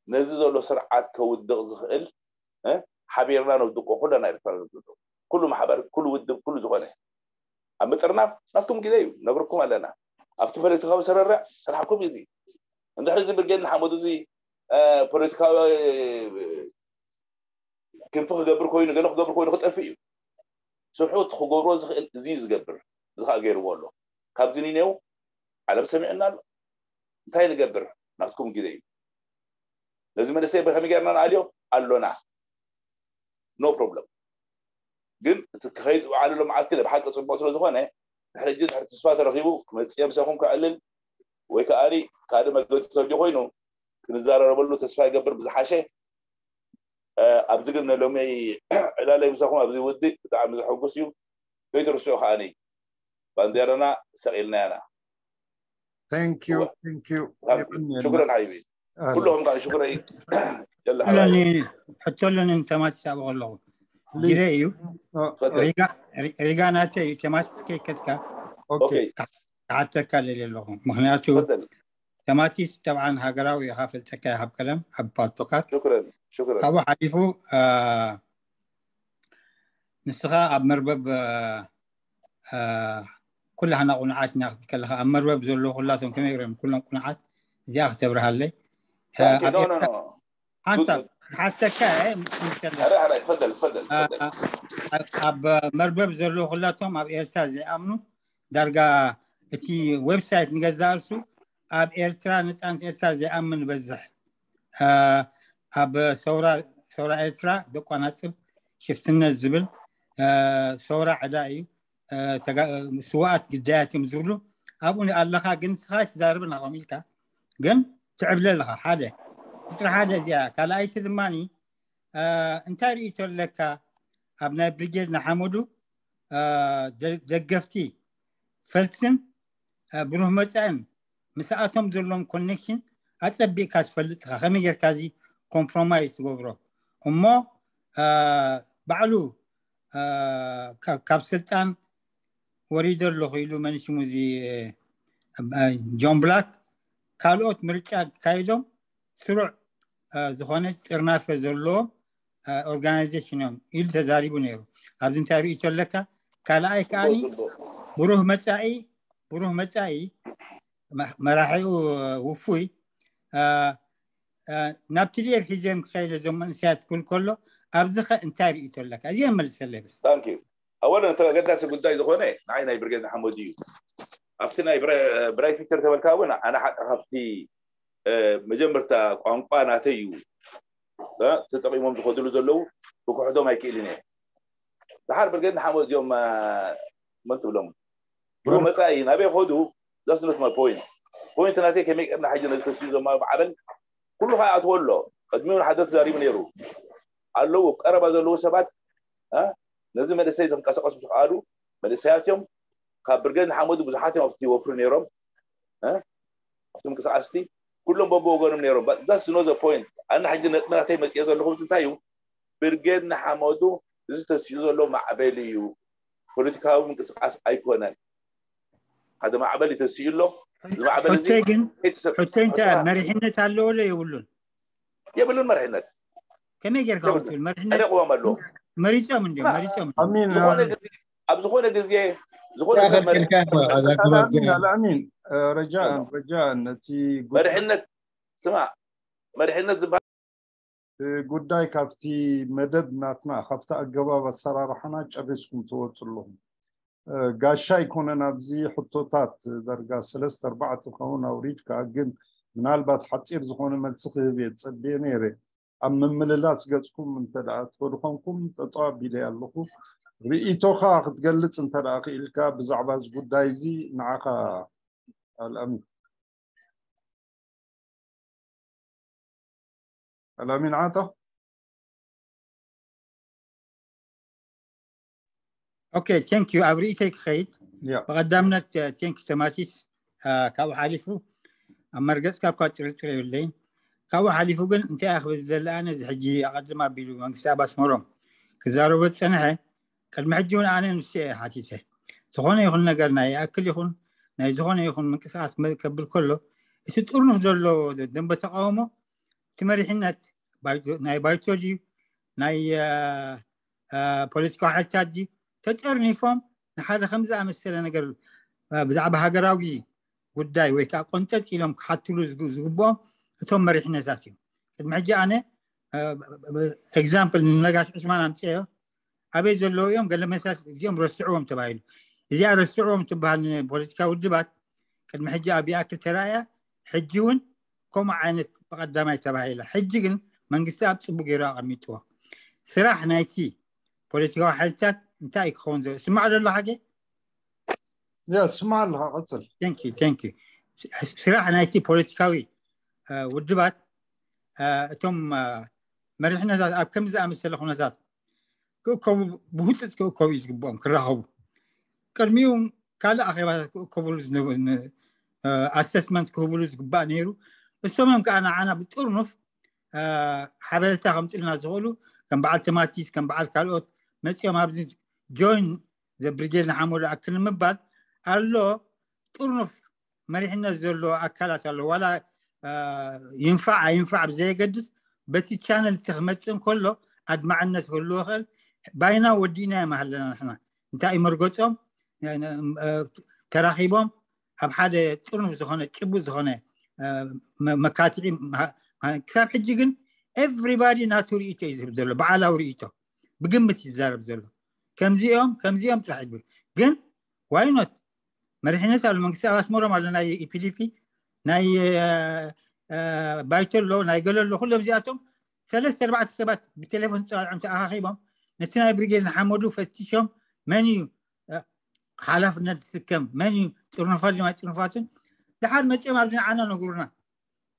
ነዚ ዘሎ ስርዓት ከውድቕ ዝኽእል ሓቢርና ነውድቆ ኩለና ኤርትራ ኩሉ ማሕበር ኩሉ ውድብ ኩሉ ዝኾነ ኣብ ምጥርናፍ ናትኩም ግዜ እዩ ነግርኩም ኣለና ኣብቲ ፖለቲካዊ ስርርዕ ስራሕኩም እዩ እዚ እንድሕር እዚ ብርጌድ ንሓመዱ እዚ ፖለቲካዊ ክንፊ ክገብር ኮይኑ ገለ ክገብር ኮይኑ ክጠፍእ እዩ ስርሑ እቲ ክገብሮ ዝኽእል እዚ ዝገብር እዚ ከዓ ገይርዎ ኣሎ ካብዚ ኒኔው ዓለም ሰሚዕና ኣሎ እንታይ ንገብር ናትኩም ግዜ እዩ ነዚ መንእሰይ ብከመይ ጌርና ንኣልዮ ኣሎና no problem ግን እቲ ክኸይድ ዝወዓለሉ መዓልቲ ብሓቂ ፅቡቅ ስለ ዝኾነ ድሕሪ ሕጂ ድሕሪ ተስፋ ተረኺቡ ክመፅእ ምሳኹም ከዕልል ወይ ከዓ ካልእ መገዲ ተልዩ ኮይኑ ክንዘራረበሉ ተስፋ ይገብር ብዝሓሸ ኣብዚ ግን ሎሚ ዕላለይ ምሳኹም ኣብዚ ውድእ ብጣዕሚ ዘሐጉስ እዩ ከይትርስዑ ከዓኒ ባንዴራና ሰቒልና ያና Thank you, thank you. ሽኩረን ሓቢቢ ኩሎም ከዓ ሽኩረይ ሕቶ ኣለኒ ተማቲስ ኣብኡ ከለኹ ግደ እዩ ሪጋ ናተ እዩ ተማቲስ ከይከትካ ክሓተካ ደልየ ኣለኹ ምክንያቱ ተማቲስ ጠብዓን ሃገራዊ ኢኻ ፈልጠካ ይሃብ ቀለም ኣብ ፓልቶካት ካብኡ ሓሊፉ ንስኻ ኣብ መርበብ ኩላህና ቁኑዓት ኢና ክትብል ከለካ ኣብ መርበብ ዘለዉ ኩላቶም ከመይ ገሮም ኩሎም ቁኑዓት እዚኣ ክተብርሃለይ ሓንሳብ ሓተካ ኣብ መርበብ ዘለዉ ኩላቶም ኣብ ኤርትራ ዘይኣምኑ ዳርጋ እቲ ዌብሳይት ንገዛእ ርሱ ኣብ ኤርትራ ነፃነት ኤርትራ ዘይኣምን በዝሕ ኣብ ሰውራ ሰውራ ኤርትራ ደቋናፅብ ሽፍትነት ዝብል ሰውራ ዕዳ እዩ፣ ስዋኣት ግዳያት እዮም ዝብሉ ኣብኡ ኣለኻ። ግን ንስኻ ትዛርብ ናኸም ኢልካ ግን ትዕብለ ኣለኻ። ሓደ ቁፅሪ ሓደ እዚኣ። ካልኣይቲ ድማ እንታይ ርእቶ ኣለካ ኣብ ናይ ብሪጌድ ንሓመዱ ደገፍቲ ፈልስን ብሩህ መፃእን ምስኣቶም ዘለዎም ኮኔክሽን ኣፀቢቕካ ትፈልጥ ኢኻ። ከመይ ጌርካ እዚ ኮምፕሮማይዝ ትገብሮ እሞ ባዕሉ ካብ ስልጣን ወሪደ ኣለኹ ኢሉ መንሽሙ እዚ ጆን ብላክ ካልኦት ምርጫ ካይዶም ስሩዕ ዝኾነ ጥርናፈ ዘለዎም ኦርጋናይዜሽን እዮም ኢሉ ተዛሪቡ ነይሩ። ኣብዚ እንታይ ርእቶ ኣለካ? ካልኣይ ከዓኒ ብሩህ መፃኢ ብሩህ መፃኢ መራሒኡ ውፉይ ናብ ቲዲኤፍ ሒዘም ክኸይደ ዞም መንእሰያት ክብል ከሎ ኣብዚ ኸ እንታይ ርእቶ ኣለካ? እዚ የመልሰለይ። ኣወለን እቲ ኣገዳሲ ጉዳይ ዝኾነ ንዓይ ናይ ብርጌድ ንሓመዱ እዩ። ኣብቲ ናይ ብራይ ፊቸር ተበልካ እውን ኣነ ሓቂ ካብቲ መጀመርታ ቋንቋ ናተይ እዩ ተጠቂሞም ዝኸድሉ ዘለዉ ክክሕዶም ኣይክእልን እየ። ድሓር ብርጌድ ንሓመዱ እዚኦም መን ትብሎም ብሩህ መፃኢ ናበይ ከዱ that's not my point። ፖይንት ናተይ ከመይ ቀርና ሕጂ ነዚ ተስኡ ዘማ ማዕበል ኩሉ ከዓ ኣትዎ ኣሎ። ቅድሚ እውን ሓደ ተዛሪቡ ነይሩ ኣለዉ ቀረባ ዘለዉ ሰባት ነዚ መንእሰይ ዝንቀሳቀሱ ዝከኣሉ መንእሰያት እዮም። ካብ ብርጌድ ንሓመዱ ብዙሓት እዮም ኣብቲ ወፍሪ ነይሮም ኣብቲ ምንቅስቃስቲ ኩሎም በብወገኖም ነይሮም። That's not the point። ኣነ ሕጂ ነጥቢ ናተይ መፅኦ ዘለኹ እንታይ እዩ? ብርጌድ ንሓመዱ እዚ ተስኡ ዘሎ ማዕበል እዩ፣ ፖለቲካዊ ምንቅስቃስ ኣይኮነን። ሓደ ማዕበል እዩ ተስኡ ኣሎ። እዚ ማዕበል እዚ ሕቶይ ግን ሕቶይ እንታይ መሪሕነት ኣለዎ ዶ የብሉን? የብሉን መሪሕነት። ከመይ ጌርካ ክትብል መሪሕነት ኣደቅዎም ኣለዎ። መሪፆም እንዲዮም መሪፆም እንዲዮም። ኣሚን ዝኾነ ግዜ ኣብ ዝኾነ ግዜ ዝኾነ ሰብ መሪሕ ኣልኣሚን ኣልኣሚን ረጃእን ረጃእን ነቲ ጉዳይ መሪሕነት ስማ መሪሕነት ዝበሃል ጉዳይ ካብቲ መደብ ናትና ካብቲ ኣገባብ ኣሰራርሓና ጨሪስኩም ትወፁ ኣለኹም። ጋሻ ኣይኮነን ኣብዚ ሕቶታት ዳርጋ ሰለስተ ኣርባዕተ ክኸውን ኣውሪድካ ግን ምናልባት ሓፂር ዝኾነ መልሲ ክህብ እየ ዝፀበየ ነይረ። ኣብ ምምልላስ ገፅኩም እንተ ደኣ ትኸዱ ኮንኩም ጠጠው ኣቢለ ኣለኹ። ርእይቶኻ ክትገልፅ እንተ ደኣ ክኢልካ ብዛዕባ እዚ ጉዳይ እዚ ንዓኻ ኣልኣሚን። ኣልኣሚን ዓጣ ኦኬ ቴንክ ዩ ኣብ ርእይተይ ክኸይድ ብቐዳምነት ቴንክ ዩ ተማቲስ ካብኡ ሓሊፉ ኣብ መርገፅካ እኳ ፅርፅር የብለይን። ካብኡ ሓሊፉ ግን እንታይ ኣኽብል ዝደሊ ኣነ እዚ ሕጂ ኣቐድም ኣቢሉ መንግስቲ ኣብ ኣስመሮም ክዛረቦ ዝፀንሐ ቅድሚ ሕጂ እውን ኣነ ንሱ እየ ሓቲተ። ዝኾነ ይኹን ነገር ናይ ይኣክል ይኹን ናይ ዝኾነ ይኹን ምንቅስቃስ ከብል ከሎ እቲ ጥርኑፍ ዘሎ ደንበ ተቃውሞ እቲ መሪሕነት ናይ ባይቶ ድዩ ናይ ፖለቲካዊ ሓይልታት ድዩ ተጠርኒፎም ንሓደ ከም ዝኣመሰለ ነገር ብዛዕባ ሃገራዊ ጉዳይ ወይ ከዓ ቆንጠጥ ኢሎም ክሓትሉ ዝግብኦም እቶም መሪሕነታት እዮም። ቅድሚ ሕጂ ኣነ ኤግዛምፕል ንነጋሽ ዑስማን ኣምፅኦ ኣበይ ዘለዉ እዮም ገለ መሳት እዚኦም ረስዕዎም ተባሂሉ። እዚኣ ረስዕዎም ትበሃል ንፖለቲካ ውድባት ቅድሚ ሕጂ ኣብ ይኣክል ተራእያ ሕጂ እውን ከምኡ ዓይነት ብቐዳማይ ተባሂላ። ሕጂ ግን መንግስቲ ኣብ ፅቡቅ ገይሩ ኣቐሚጥዎ። ስራሕ ናይቲ ፖለቲካዊ ሓይልታት እንታይ ክኸውን ዘሎ ስማዕ ዘሎ ሓገ ስማ ኣለካ ቀፅል። ስራሕ ናይቲ ፖለቲካዊ ውድባት እቶም መሪሕነታት ኣብ ከምዚ ዝኣመሰለ ኩነታት ክእከቡ ብህፁፅ ክእከቡ እዩ ዝግብኦም ክራኸቡ ቅድሚኡ ካልእ ኣኼባታት ክእከብሉ ኣሰስመንት ክህብሉ ዝግባእ ነይሩ። እሶም እዮም ከዓ ንዓና ብጥርኑፍ ሓበሬታ ከምፅልና ዝኽእሉ ከም በዓል ተማቲስ ከም በዓል ካልኦት መፂኦም ኣብዚ ጆይን ዘብሪጌድ ንሓመዱ ኣክል ንምባል ኣሎ። ጥርኑፍ መሪሕነት ዘለዎ ኣካላት ኣሎ ዋላ ይንፋዕ ኣይንፋዕ ብዘየገድስ በቲ ቻነል እቲ ክመፅእ እንከሎ ኣድማዕነት ክህልዎ ክእል ባይና ወዲእና እዮም ኣለና ንሕና እንታይ እዩ መርገፆም ተራኺቦም ኣብ ሓደ ጥርኑፍ ዝኾነ ጭቡጥ ዝኾነ መካትዒ ክሳብ ሕጂ ግን ኤቭሪባዲ ናቱ ርእቶ እዩ ዝህብ ዘሎ በዓላዊ ርእቶ ብግምት ይዛረብ ዘሎ ከምዚኦም ከምዚኦም ጥራሕ ይብል ግን ዋይኖት መሪሕነት ኣሎ መንግስቲ ኣብ ኣስመሮም ኣሎ ናይ ኢፒዲፒ ናይ ባይቶ ኣሎ ናይ ገለ ኣሎ ኩሎም እዚኣቶም ሰለስተ ኣርባዕተ ሰባት ብቴሌፎን ፀዋዖም ተኣኻኺቦም ነቲ ናይ ብርጌድ ንሓመዱ ፈቲሾም መን እዩ ሓላፍነት ዝስከም፣ መን እዩ ጥርኑፋት ድማ ጥርኑፋትን፣ ድሓር መፂኦም ኣብዚ ንዓና ነግሩና።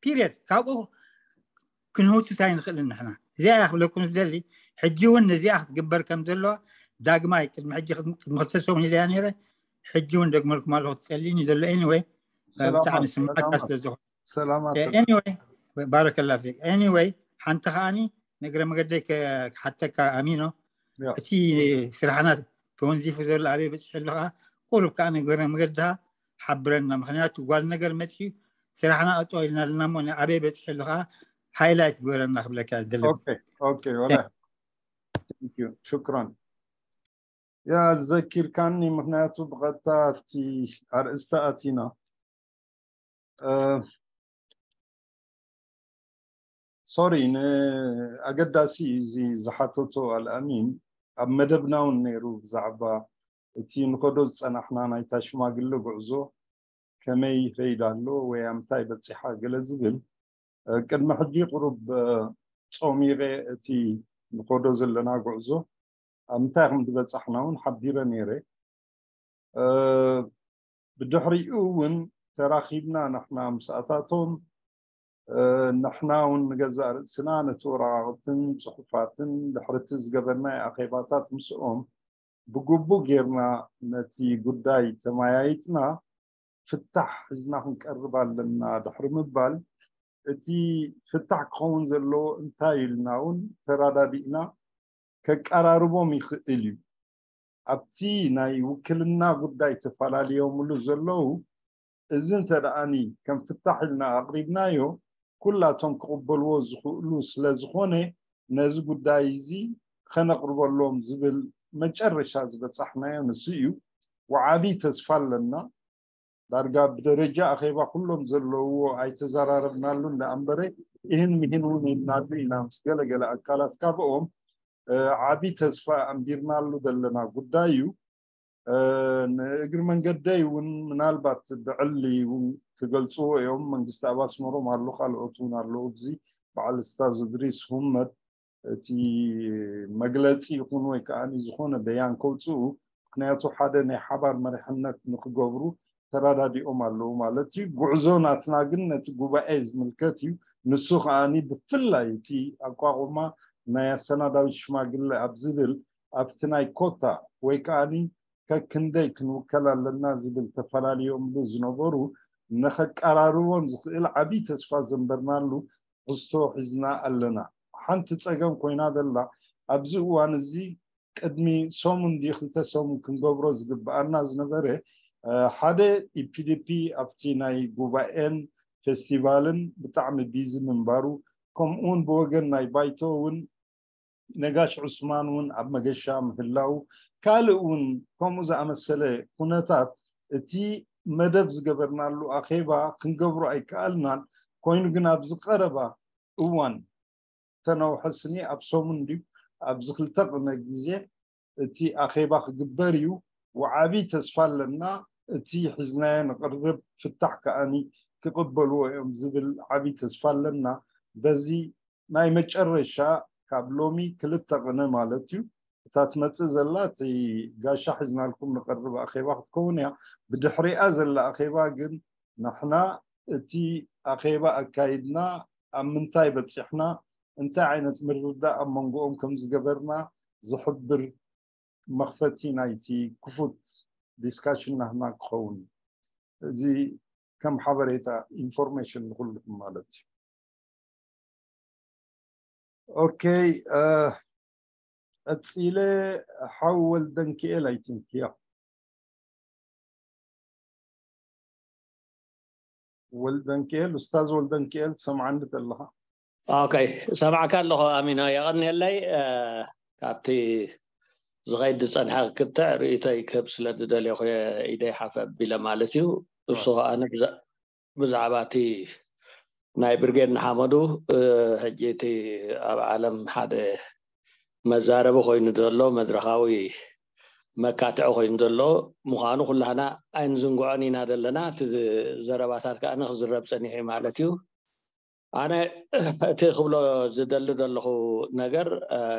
ፒሪየድ። ካብኡ ክንህውትት ኣይንኽእልን ንሕና። እዚኣ እያ ክብለኩም ዝደሊ። ሕጂ እውን ነዚኣ ክትግበር ከም ዘለዋ ዳግማይ ቅድሚ ሕጂ ቅድሚ ክልተ ሰሙን ኢለያ ነይረ። ሕጂ እውን ደግመልኩም ኣለኹ ትፀልኒ ዘሎ። ኤኒወይ ብጣዕሚ ስምዓካ ስለ ዝኾነ ሰላማት ኤኒወይ ባረከላ ፊክ። ኤኒወይ ሓንቲ ከዓኒ ንእግረ መገደይ ክሓተካ ኣሚኖ፣ እቲ ስራሕና ተወንዚፉ ዘሎ ኣበይ በፂሑ ኣሎ ከዓ ቁሩብ ከዓ ንእግረ መገድካ ሓብረና። ምክንያቱ ጓል ነገር መፅዩ ስራሕና ኣጦ ኢልና ኣለና እሞ ኣበይ በፂሑ ኣሎ ከዓ ሃይላይት ግበረና ክብለካ ደለ። ኦኬ ኦኬ ወላ ሹክራን። ያ ዘኪርካኒ፣ ምክንያቱ ብቐጥታ ኣብቲ ኣርእስቲ ኣቲና። ሶሪ፣ ንኣገዳሲ እዚ ዝሓተቶ ኣልኣሚን ኣብ መደብና እውን ነይሩ፣ ብዛዕባ እቲ ንኸዶ ዝፀናሕና ናይታ ሽማግለ ጉዕዞ ከመይ ይኸይድ ኣሎ ወይ ኣብ ምንታይ በፂሓ ገለ ዝብል። ቅድሚ ሕጂ ቁሩብ ፆሚቐ እቲ ንኸዶ ዘለና ጉዕዞ ኣብ ምንታይ ከም ዝበፃሕና እውን ሓቢረ ነይረ። ብድሕሪኡ እውን ተራኺብና ንሕና ምስኣታቶም፣ ንሕና እውን ንገዛእ ርእስና ነቲ ወረቓቕትን ፅሑፋትን ድሕርቲ ዝገበርናይ ኣኼባታት ምስኦም ብግቡእ ጌርና ነቲ ጉዳይ ተመያይጥና ፍታሕ ሒዝና ክንቀርብ ኣለና ድሕሪ ምባል፣ እቲ ፍታሕ ክኸውን ዘለዎ እንታይ ኢልና እውን ተራዳዲእና ከቀራርቦም ይኽእል እዩ። ኣብቲ ናይ ውክልና ጉዳይ ተፈላለዮምሉ ዘለዉ፣ እዚ እንተ ደኣኒ ከም ፍታሕ ኢልና ኣቕሪብናዮ፣ ኩላቶም ክቕበልዎ ዝኽእሉ ስለ ዝኾነ፣ ነዚ ጉዳይ እዚ ኸነቕርበሎም ዝብል መጨረሻ ዝበጻሕናዮ ንሱ እዩ። ወዓቢ ተስፋ ኣለና። ዳርጋ ብደረጃ ኣኼባ ኩሎም ዘለውዎ ኣይተዘራረብናሉን ደኣ እምበረ፣ ይህን ምሂን እውን ኢልናሉ ኢና ምስ ገለገለ ኣካላት ካብኦም። ዓቢ ተስፋ ኣንቢርናሉ ዘለና ጉዳይ እዩ። ንእግሪ መንገደይ እውን ምናልባት ብዕሊ እውን ክገልፅዎ እዮም። መንግስቲ ኣብ ኣስመሮም ኣሎ፣ ካልኦት እውን ኣለዉ። እዚ በዓል ስታዝ እድሪስ ሁመድ እቲ መግለፂ ይኹን ወይ ከዓ ዝኾነ በያን ከውፅኡ፣ ምክንያቱ ሓደ ናይ ሓባር መሪሕነት ንክገብሩ ተራዳዲኦም ኣለዉ ማለት እዩ። ጉዕዞ ናትና ግን ነቲ ጉባኤ ዝምልከት እዩ። ንሱ ከዓኒ ብፍላይ እቲ ኣቋቁማ ናይ ኣሰናዳዊት ሽማግለ ኣብ ዝብል ኣብቲ ናይ ኮታ ወይ ከዓኒ ከክንደይ ክንውከል ኣለና ዝብል ተፈላለዮምሉ ዝነበሩ ንኸቀራርቦም ዝኽእል ዓብዪ ተስፋ ዘንበርናሉ ትሕዝቶ ሒዝና ኣለና። ሓንቲ ፀገም ኮይና ዘላ ኣብዚ እዋን እዚ ቅድሚ ሰሙን ድዩ ክልተ ሰሙን ክንገብሮ ዝግብኣና ዝነበረ ሓደ ኢፒዲፒ ኣብቲ ናይ ጉባኤን ፌስቲቫልን ብጣዕሚ ቢዚ ምንባሩ ከምኡውን ብወገን ናይ ባይቶ እውን ነጋሽ ዑስማን እውን ኣብ መገሻ ምህላው ካልእ እውን ከምኡ ዝኣመሰለ ኩነታት እቲ መደብ ዝገበርናሉ ኣኼባ ክንገብሮ ኣይከኣልናን። ኮይኑ ግን ኣብዚ ቀረባ እዋን ተነውሐ ስኒ ኣብ ሰሙን ድዩ ኣብዚ ክልተ ቅነ ግዜ እቲ ኣኼባ ክግበር እዩ። ወዓቢ ተስፋ ኣለና። እቲ ሒዝናዮ ንቕርብ ፍታሕ ከኣኒ ክቕበልዎ እዮም ዝብል ዓቢ ተስፋ ኣለና። በዚ ናይ መጨረሻ ካብ ሎሚ ክልተ ቅነ ማለት እዩ እታ ትመፅእ ዘላ እቲ ጋሻ ሒዝናልኩም ንቐርብ ኣኼባ ክትከውን እያ። ብድሕሪኣ ዘላ ኣኼባ ግን ንሕና እቲ ኣኼባ ኣካይድና ኣብ ምንታይ በፂሕና እንታይ ዓይነት ምርዳእ ኣብ መንጎኦም ከም ዝገበርና ዝሕብር መኽፈቲ ናይቲ ክፉት ዲስካሽን ናህና ክኸውን እዚ ከም ሓበሬታ ኢንፎርሜሽን ንኩልኩም ማለት እዩ። ኦኬ፣ ቀፂለ ሓው ወልደንክኤል ኣይትንክዮ። ወልደንክኤል፣ ኡስታዝ ወልደንክኤል ትሰምዓኒ ዘለኻ? ኦኬ፣ ሰማዕካ ኣለኹ ኣሚኖ፣ የቐንየለይ። ካብቲ ዝኸይድ ዝፀንሐ ክትዕ ርእይቶይ ክህብ ስለ ዝደለኹ ኢደይ ሓፍ ኣቢለ ማለት እዩ። እሱ ከኣ ብዛዕባ እቲ ናይ ብርጌድ ንሓመዱ ሕጂ እቲ ኣብ ዓለም ሓደ መዛረቢ ኮይኑ ዘሎ መድረኻዊ መካትዒ ኮይኑ ዘሎ ምዃኑ ኩላህና ኣይንዝንግዖን ኢና ዘለና። እቲ ዘረባታት ከዓ ክዝረብ ፀኒሑ ማለት እዩ። ኣነ እቲ ክብሎ ዝደሊ ዘለኹ ነገር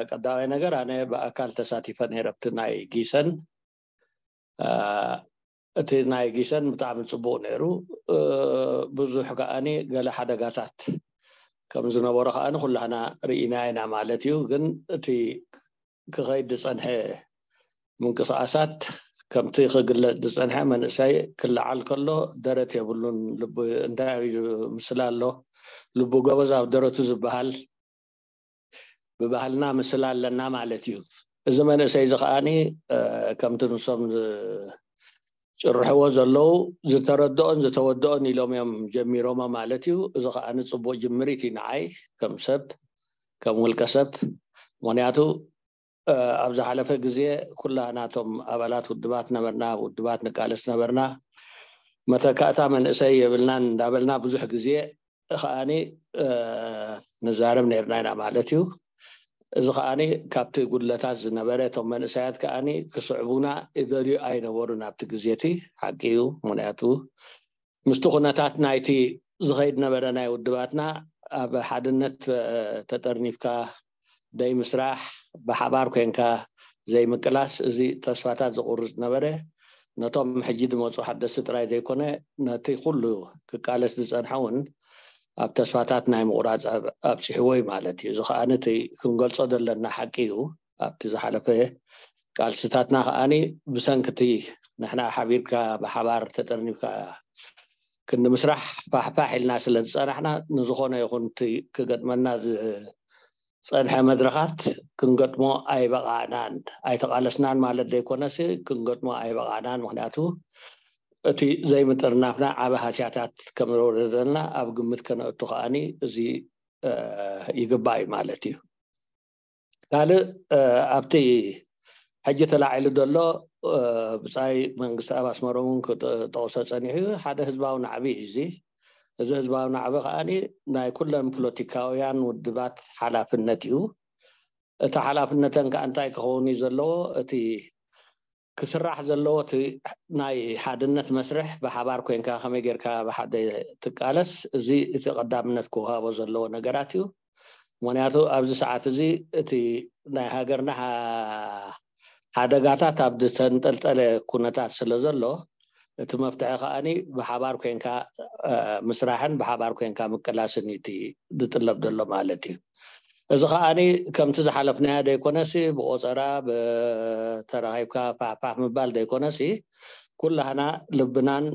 ቀዳማይ ነገር ኣነ ብኣካል ተሳቲፈ ነይረ ኣብቲ ናይ ጊሰን። እቲ ናይ ጊሰን ብጣዕሚ ፅቡቅ ነይሩ። ብዙሕ ከዓኒ ገለ ሓደጋታት ከም ዝነበሮ ከዓኒ ኩላህና ርኢና ኢና ማለት እዩ። ግን እቲ ክኸይድ ዝፀንሐ ምንቅስቃሳት ከምቲ ክግለፅ ዝፀንሐ መንእሰይ ክለዓል ከሎ ደረት የብሉን። እንታይ እዩ ምስላ ኣሎ፣ ልቡ ጎበዝ ኣብ ደረቱ ዝበሃል ብባህልና ምስላ ኣለና ማለት እዩ። እዚ መንእሰይ እዚ ከዓኒ ከምቲ ንሶም ዝጭርሕዎ ዘለዉ ዝተረድኦን ዝተወድኦን ኢሎም እዮም ጀሚሮሞ ማለት እዩ። እዚ ከዓኒ ፅቡቅ ጅምሪት እዩ ንዓይ ከም ሰብ ከም ውልቀ ሰብ። ምክንያቱ ኣብ ዝሓለፈ ግዜ ኩላናቶም ኣባላት ውድባት ነበርና፣ ውድባት ንቃለስ ነበርና። መተካእታ መንእሰይ የብልናን እንዳበልና ብዙሕ ግዜ ከዓኒ ንዛረብ ነርና ኢና ማለት እዩ። እዚ ከዓኒ ካብቲ ጉድለታት ዝነበረ እቶም መንእሰያት ከዓኒ ክስዕቡና ይደልዩ ኣይነበሩን ኣብቲ ግዜ እቲ። ሓቂ እዩ። ምክንያቱ ምስቲ ኩነታት ናይቲ ዝኸይድ ነበረ ናይ ውድባትና ኣብ ሓድነት ተጠርኒፍካ ደይ ምስራሕ፣ ብሓባር ኮንካ ዘይምቅላስ፣ እዚ ተስፋታት ዝቁርፅ ነበረ። ነቶም ሕጂ ዝመፁ ሓደስቲ ጥራይ ዘይኮነ ነቲ ኩሉ ክቃለስ ዝፀንሐ እውን ኣብ ተስፋታት ናይ ምቁራፅ ኣብፂሕዎ እዩ ማለት እዩ። እዚ ከዓ ነቲ ክንገልፆ ዘለና ሓቂ እዩ። ኣብቲ ዝሓለፈ ቃልስታትና ከዓኒ ብሰንክቲ ንሕና ሓቢርካ ብሓባር ተጠርኒፍካ ክንዲ ምስራሕ ፋሕፋሕ ኢልና ስለ ዝፀናሕና ንዝኾነ ይኹን እቲ ክገጥመና ዝፀንሐ መድረኻት ክንገጥሞ ኣይበቃዕናን። ኣይተቃለስናን ማለት ዘይኮነሲ ክንገጥሞ ኣይበቃዕናን። ምክንያቱ እቲ ዘይምጥርናፍና ዓበ ሃስያታት ከም ዝወረደልና ኣብ ግምት ከነእቱ ከዓኒ እዚ ይግባእ እዩ ማለት እዩ። ካልእ ኣብቲ ሕጂ ተላዒሉ ዘሎ ብፃይ መንግስቲ ኣብ ኣስመሮም እውን ክጠቕሶ ፀኒሑ ሓደ ህዝባዊ ናዕቢ እዩ። እዚ እዚ ህዝባዊ ናዕቢ ከዓኒ ናይ ኩለን ፖለቲካውያን ውድባት ሓላፍነት እዩ። እቲ ሓላፍነተን ከዓ እንታይ ክኸውን እዩ ዘለዎ? እቲ ክስራሕ ዘለዎ እቲ ናይ ሓድነት መስርሕ ብሓባር ኮንካ ከመይ ጌርካ ብሓደ ትቃለስ፣ እዚ እቲ ቀዳምነት ክወሃቦ ዘለዎ ነገራት እዩ። ምክንያቱ ኣብዚ ሰዓት እዚ እቲ ናይ ሃገርና ሓደጋታት ኣብ ዝተንጠልጠለ ኩነታት ስለ ዘሎ እቲ መፍትሒ ከዓኒ ብሓባር ኮንካ ምስራሕን ብሓባር ኮንካ ምቅላስን እዩ እቲ ዝጥለብ ዘሎ ማለት እዩ። እዚ ከዓኒ ከምቲ ዝሓለፍናዮ ዘይኮነሲ ብቆፀራ ብተራኺብካ ፋሕፋሕ ምባል ዘይኮነሲ ኩላህና ልብናን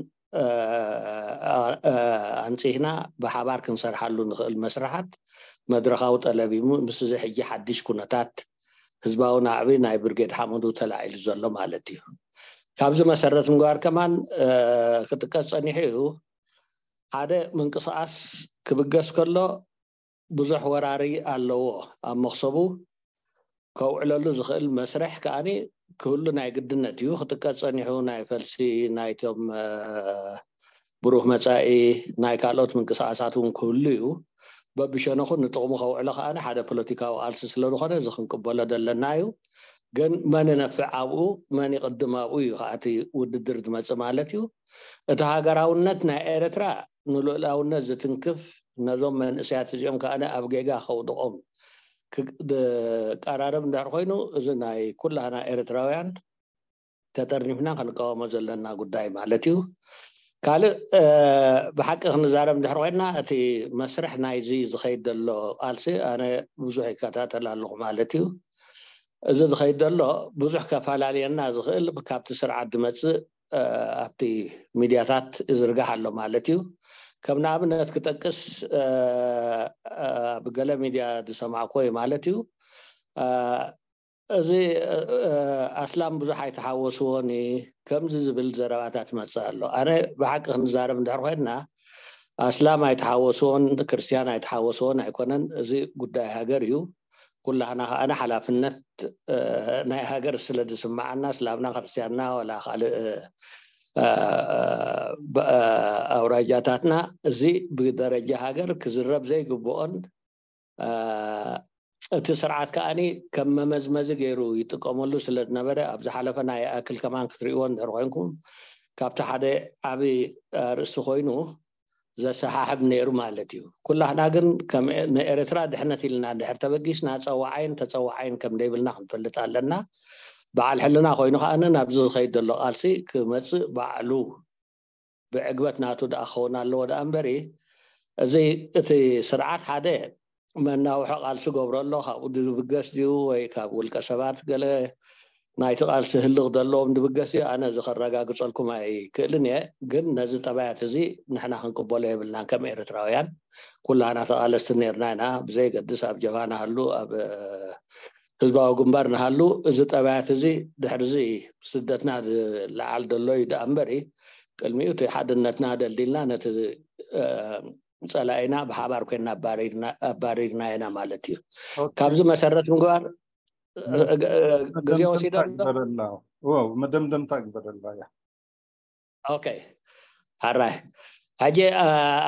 ኣንፂህና ብሓባር ክንሰርሓሉ ንኽእል መስርሓት መድረኻዊ ጠለብ እዩ። ምስ እዚ ሕጂ ሓድሽ ኩነታት ህዝባዊ ናዕቢ ናይ ብርጌድ ሓመዱ ተላዒሉ ዘሎ ማለት እዩ። ካብዚ መሰረት ምግባር ከማን ክጥቀስ ፀኒሑ እዩ። ሓደ ምንቅስቃስ ክብገስ ከሎ ብዙሕ ወራሪ ኣለዎ ኣብ መክሰቡ ከውዕለሉ ዝኽእል መስርሕ ከዓኒ ክህሉ ናይ ግድነት እዩ። ክጥቀስ ፀኒሑ ናይ ፈልሲ ናይቶም ብሩህ መፃኢ ናይ ካልኦት ምንቅስቃሳት እውን ክህሉ እዩ። በብሸነኹ ንጥቕሙ ከውዕሎ ከዓኒ ሓደ ፖለቲካዊ ቃልሲ ስለዝኾነ እዚ ክንቅበሎ ዘለና እዩ። ግን መን ነፍዕ ኣብኡ መን ይቕድም ኣብኡ እዩ ከዓቲ ውድድር ዝመፅእ ማለት እዩ። እቲ ሃገራውነት ናይ ኤርትራ ንልኡላውነት ዝትንክፍ ነዞም መንእሰያት እዚኦም ከዓኒ ኣብ ጌጋ ከውድቖም ዝቀራረብ እንድሕር ኮይኑ እዚ ናይ ኩላና ኤርትራውያን ተጠርኒፍና ክንቃወሞ ዘለና ጉዳይ ማለት እዩ። ካልእ ብሓቂ ክንዛረብ እንድሕር ኮይና እቲ መስርሕ ናይዚ ዝኸይድ ዘሎ ቃልሲ ኣነ ብዙሕ ይከታተል ኣለኹ ማለት እዩ። እዚ ዝኸይድ ዘሎ ብዙሕ ከፈላለየና ዝኽእል ካብቲ ስርዓት ዝመፅእ ኣብቲ ሚድያታት ይዝርጋሕ ኣሎ ማለት እዩ። ከም ንኣብነት ክጠቅስ ብገለ ሚድያ ዝሰማዕኮ እዩ ማለት እዩ። እዚ ኣስላም ብዙሕ ኣይተሓወስዎን ከምዚ ዝብል ዘረባታት ይመፅእ ኣሎ። ኣነ ብሓቂ ክንዛረብ እንድሕር ኮይንና ኣስላም ኣይተሓወስዎን ክርስትያን ኣይተሓወስዎን ኣይኮነን። እዚ ጉዳይ ሃገር እዩ። ኩላህና ከዓነ ሓላፍነት ናይ ሃገር ስለ ዝስምዓና እስላምና ክርስትያንና ወላ ካልእ ኣውራጃታትና እዚ ብደረጃ ሃገር ክዝረብ ዘይግብኦን እቲ ስርዓት ከዓኒ ከም መመዝመዚ ገይሩ ይጥቀመሉ ስለ ዝነበረ ኣብ ዝሓለፈ ናይ ኣክል ከማን ክትርእይዎ እንድሕር ኮይንኩም ካብቲ ሓደ ዓብዪ ኣርእስቲ ኮይኑ ዘሰሓሕብ ነይሩ ማለት እዩ። ኩላህና ግን ከም ንኤርትራ ድሕነት ኢልና እንድሕር ተበጊስና ጸዋዓይን ተጸዋዓይን ከም ደይብልና ክንፈልጥ ኣለና። በዓል ሕልና ኮይኑ ከኣነ ናብዚ ዝኸይድ ዘሎ ቃልሲ ክመጽእ ባዕሉ ብዕግበት ናቱ ደኣ ክኸውን ኣለዎ ደኣ እምበሪ፣ እዚ እቲ ስርዓት ሓደ መናውሒ ቃልሲ ገብሮ ኣሎ፣ ካብኡ ድብገስ ድዩ ወይ ካብ ውልቀ ሰባት ገለ ናይቲ ቃልሲ ህልኽ ዘለዎም ድብገስ ድዩ፣ ኣነ እዚ ከረጋግጸልኩም ኣይክእልን እየ። ግን ነዚ ጠባያት እዚ ንሕና ክንቅበሎ የብልናን። ከም ኤርትራውያን ኩላህና ተቓለስቲ ነርና ኢና፣ ብዘይገድስ ኣብ ጀብሃ ንሃሉ ኣብ ህዝባዊ ግንባር ንሃሉ፣ እዚ ጠባያት እዚ ድሕሪ እዚ ስደትና ዝለዓል ዘሎ እዩ ደኣ እምበሪ፣ ቅድሚኡ እቲ ሓድነትና ደልዲልና ነቲ ጸላኢና ብሓባር ኮይና ኣባሪርና ኢና ማለት እዩ። ካብዚ መሰረት ምግባር ግዜ ወሲደ መደምደምታ ግበረላ። ያ ኦኬ፣ ሓራይ ሕጂ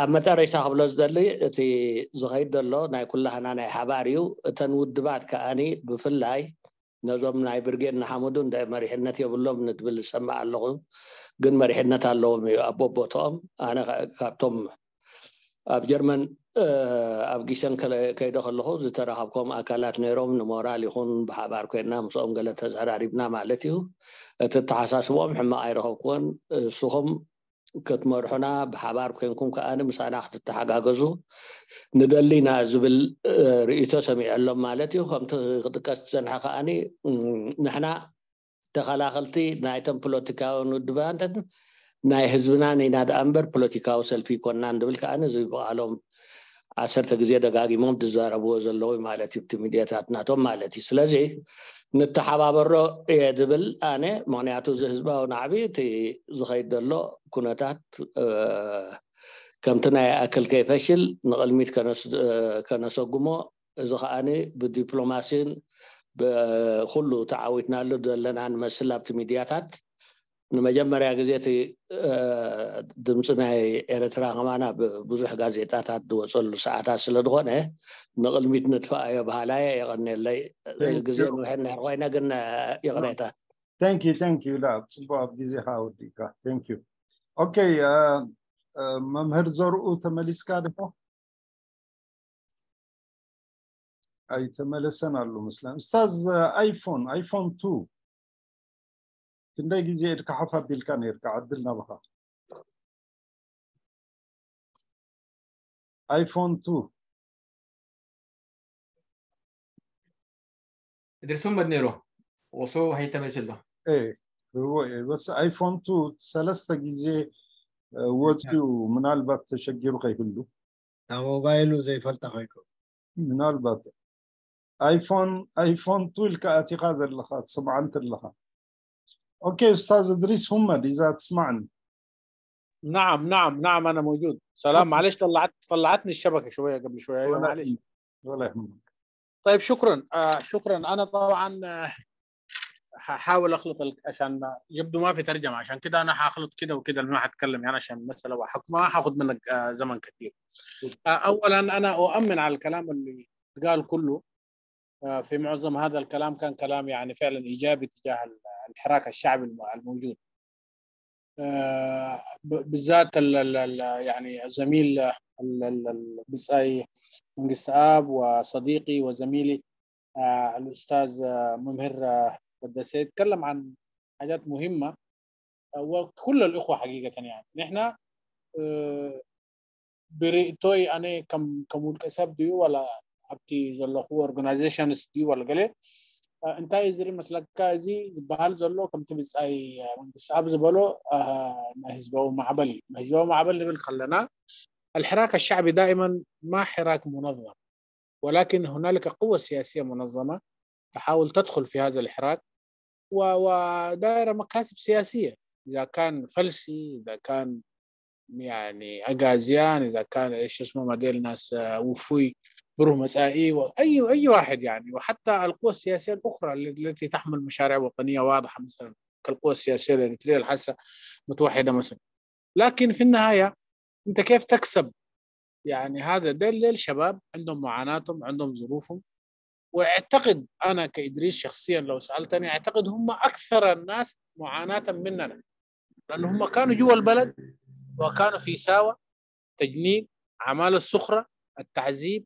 ኣብ መጠረሻ ክብሎ ዝደሊ፣ እቲ ዝኸይድ ዘሎ ናይ ኩላህና ናይ ሓባር እዩ። እተን ውድባት ከኣኒ ብፍላይ ነዞም ናይ ብርጌድ ንሓመዱ እንደ መሪሕነት የብሎም ንትብል ዝሰማዕ ኣለኹ፣ ግን መሪሕነት ኣለዎም እዩ ኣብ ቦቦትኦም። ኣነ ካብቶም ኣብ ጀርመን ኣብ ጊሸን ከይደ ከለኹ ዝተራኸብኮም ኣካላት ነይሮም፣ ንሞራል ይኹን ብሓባር ኮይና ምስኦም ገለ ተዘራሪብና ማለት እዩ። እቲ ተሓሳስቦም ሕማቕ ኣይረኸብኩዎን። እስኹም ክትመርሑና ብሓባር ኮይንኩም ከኣ ምሳና ክትተሓጋገዙ ንደሊ ኢና ዝብል ርእይቶ ሰሚዐሎም ማለት እዩ። ከምቲ ክጥቀስ ዝጸንሐ ከኣ ንሕና ተኸላኸልቲ ናይተን ፖለቲካውያን ውድባትን ናይ ህዝብናን ኢና ደኣ እምበር ፖለቲካዊ ሰልፊ ይኮንናን ዝብል ከኣ እዚ ብቃሎም ዓሰርተ ግዜ ደጋጊሞም ዝዛረብዎ ዘለዉ ማለት እዩ፣ እቲ ሚድያታት ናቶም ማለት እዩ። ስለዚ ንተሓባበሮ እየ ዝብል ኣነ፣ ምክንያቱ እዚ ህዝባዊ ናዕቢ እቲ ዝኸይድ ዘሎ ኩነታት ከምቲ ናይ ኣክል ከይፈሽል ንቕልሚት ከነሰጉሞ፣ እዚ ከኣ ብዲፕሎማሲን ብኩሉ ተዓዊትናሉ ዘለና ንመስል ኣብቲ ሚድያታት ንመጀመርያ ግዜ እቲ ድምፂ ናይ ኤርትራ ከማና ብዙሕ ጋዜጣታት ዝወፀሉ ሰዓታት ስለዝኾነ ንቕልሚት ንጥፋኣዮ በሃላየ። የቐንየለይ። ግዜ ንውሕድ ንሕር ኮይነ ግን ይቕሬታ። Thank you, thank you. ላ ፅቡቅ ኣብ ግዜካ ወዲእካ። Thank you. Okay, መምህር ዘርኡ ተመሊስካ ዲኻ? ኣይተመለሰን ኣሎ መስለን። ኡስታዝ ኣይፎን፣ ኣይፎን ቱ ክንደይ ግዜ ኢድካ ሓፍ ኣቢልካ ነይርካ? ዕድል ናባኻ። ኣይፎን ቱ እድርሱም በድኔሮ ወሶ ሀይተመችሎ እዎ እየ። በስ ኣይፎን ቱ ሰለስተ ግዜ ወፂኡ፣ ምናልባት ተሸጊሩ ከይህሉ ናብ ሞባይሉ ዘይፈልጣ ኮይንኩም ምናልባት ኣይፎን ኣይፎን ቱ ኢልካ ኣቲኻ ዘለኻ ትስምዓን ኣለኻ። ኦኬ ኡስታዝ እድሪስ ሁመድ፣ إذا تسمعني. نعم نعم نعم أنا موجود. سلام، معلش طلعت طلعتني الشبكة شوية قبل شوية. أيوة معلش. ولا يهمك. طيب شكرا. آه شكرا. أنا طبعا آه، هحاول أخلط ال- عشان يبدو ما في ترجمة، عشان كده أنا هخلط كده وكده لما هتكلم يعني، عشان المسألة واحد ما هاخد منك آه، زمن كثير. آه، أولا أنا أؤمن على الكلام اللي قال كله. آه، في معظم هذا الكلام كان كلام يعني فعلا إيجابي تجاه ال- الحراك الشعبي الم- الموجود. آه، ب- بالذات ال- ال- ال- يعني الزميل ال- ال- ال- ብጻይ መንግስቲ ኣብ وصديقي وزميلي آه، الأستاذ آه، ممهر آه، بدسة يتكلم عن حاجات مهمة. آه، وكل الإخوة حقيقة يعني نحن آه، ብርእቶይ ኣነ ከም ከም ውልቀ ሰብ ድዩ ዋላ ኣብቲ ዘለኹ organizations ድዩ ዋላ ገለ እንታይ ዝርኢ መስለካ? እዚ ዝበሃል ዘሎ ከምቲ ብጻይ መንግስቲ ኣብ ዝበሎ ናይ ህዝባዊ ማዕበል እዩ። ህዝባዊ ማዕበል ንብል ከለና الحراك الشعبي دائما ما حراك منظم، ولكن هنالك قوة سياسية منظمة تحاول تدخل في هذا الحراك ودائرة مكاسب سياسية، إذا كان فلسي، إذا كان يعني أغازيان، إذا كان إيش اسمه مديل ناس وفوي بروه مسائي، أي أي واحد يعني، وحتى القوى السياسية الأخرى التي تحمل مشاريع وطنية واضحة مثلا كالقوى السياسية الإريترية الحاسة متوحدة مثلا. لكن في النهاية أنت كيف تكسب؟ يعني هذا ديل شباب عندهم معاناتهم، عندهم ظروفهم، واعتقد انا كادريس شخصيا لو سالتني اعتقد هم اكثر الناس معاناه مننا، لانه هم كانوا جوا البلد وكانوا في ساوه التجنيد، أعمال السخرة، التعذيب،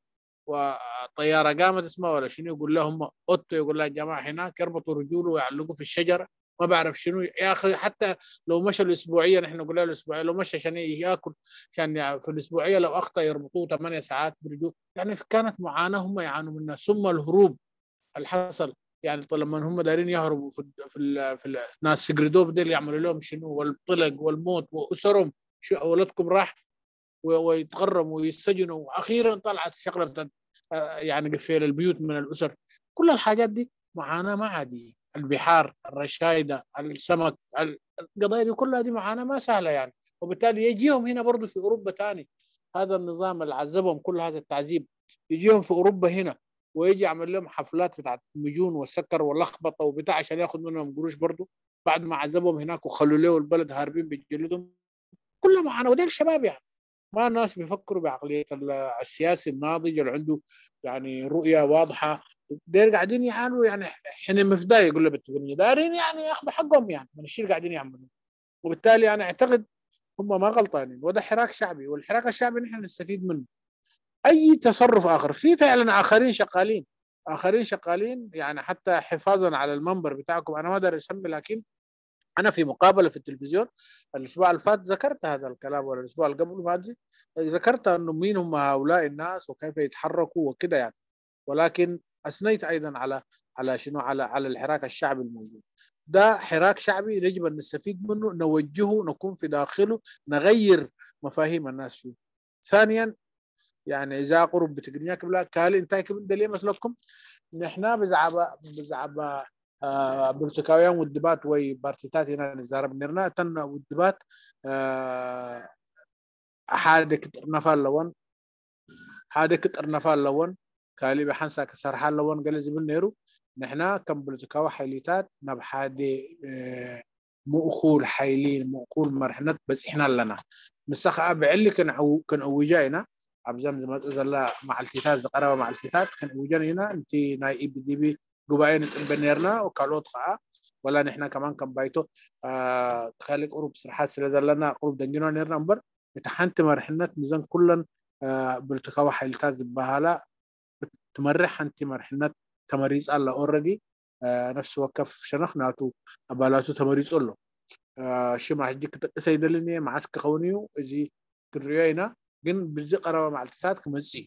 وطيارة قامت اسمها ولا شنو، يقول لهم أوتو، يقول لها: "جماعة هناك يربطوا رجوله ويعلقوا في الشجرة"، ما بعرف شنو. يا أخي، حتى لو مشى الأسبوعية، نحن نقول له الأسبوعية، لو مشى عشان ياكل، عشان في الأسبوعية لو أخطأ يربطوه ثمانية ساعات برجوله. يعني كانت معاناة هم يعانوا منها، ثم الهروب الحصل. يعني طول لما هم دايرين يهربوا في ال في ال في ال ناس سجردوب ديل يعملوا لهم شنو، والطلق والموت وأسرهم، شو أولادكم راح، و- ويتغرموا ويسجنوا، وأخيرا طلعت الشغلة بتاعت، آه، يعني قفيل البيوت من الأسر. كل الحاجات دي معاناة ما عادية. البحار، الرشايدة، السمك، ال- القضايا دي كلها دي معاناة ما سهلة يعني. وبالتالي يجيهم هنا برضو في أوروبا تاني هذا النظام اللي عذبهم كل هذا التعذيب، يجيهم في أوروبا هنا ويجي يعمل لهم حفلات بتاعت مجون وسكر ولخبطة وبتاع عشان ياخد منهم قروش برضو، بعد ما عذبهم هناك وخلوا له البلد هاربين بجلدهم. كلها معاناة، وديل شباب يعني. ما الناس بيفكروا بعقلية ال- السياسي الناضج اللي عنده يعني رؤية واضحة. ديل قاعدين يعانوا يعني حين مفداي، يقول له بالتقنية، دارين يعني ياخذوا حقهم يعني من الشيء اللي قاعدين يعملوه. وبالتالي أنا أعتقد هم ما غلطانين، وده حراك شعبي، والحراك الشعبي نحن نستفيد منه. أي تصرف آخر، في فعلا آخرين شغالين، آخرين شغالين يعني حتى حفاظا على المنبر بتاعكم. أنا ما أقدر أسمي، لكن أنا في مقابلة في التلفزيون الأسبوع اللي فات ذكرت هذا الكلام، ولا الأسبوع اللي قبله ما أدري، ذكرت أنه مين هم هؤلاء الناس وكيف يتحركوا وكده يعني. ولكن أثنيت أيضا على على شنو، على على الحراك الشعبي الموجود. ده حراك شعبي يجب أن نستفيد منه، نوجهه، نكون في داخله، نغير مفاهيم الناس فيه. ثانيا، يعني إذا قرب بتقنيا كبلا كالي انتهي كبن دليل مثلكم. نحن بزعبة بزعبة ብርቱካውያን ውድባት ወይ ፓርቲታት ኢና ንዛረብ ነርና። እተን ውድባት ሓደ ክጥርነፋ ኣለወን፣ ሓደ ክጥርነፋ ኣለወን፣ ካሊእ ብሓንሳ ክሰርሓ ኣለወን ገለ ዝብል ነይሩ። ንሕና ከም ፖለቲካዊ ሓይሊታት ናብ ሓደ ምእኩል ሓይሊ፣ ምእኩል መርሕነት በፂሕና ኣለና። ንሳ ከዓ ብዕሊ ክንእውጃ ኢና። ኣብዘን ዝመፅ ዘላ መዓልቲታት፣ ዝቀረበ መዓልቲታት ክንእውጀን ኢና። እቲ ናይ ኢቢዲቢ ጉባኤ ንፅንበ ነርና፣ ካልኦት ከዓ ወላ ንሕና ከማን ከም ባይቶ ካልእ ቁሩብ ስርሓት ስለ ዘለና ቁሩብ ደንጊኖ ነርና እምበር፣ እቲ ሓንቲ መርሕነት ምዘን ኩለን ፖለቲካዊ ሓይልታት ዝበሃላ ትመርሕ ሓንቲ መርሕነት ተመሪፃ ኣላ። ኦረዲ ነፍሲ ወከፍ ሸነኽ ናቱ ኣባላቱ ተመሪፁ ኣሎ። ሽማ ሕጂ ክጠቅስ ኣይደልን እየ፣ መዓስ ክኸውን እዩ እዚ ክንሪኦ ኢና። ግን ብዚ ቀረባ መዓልትታት ክመፅእ እዩ።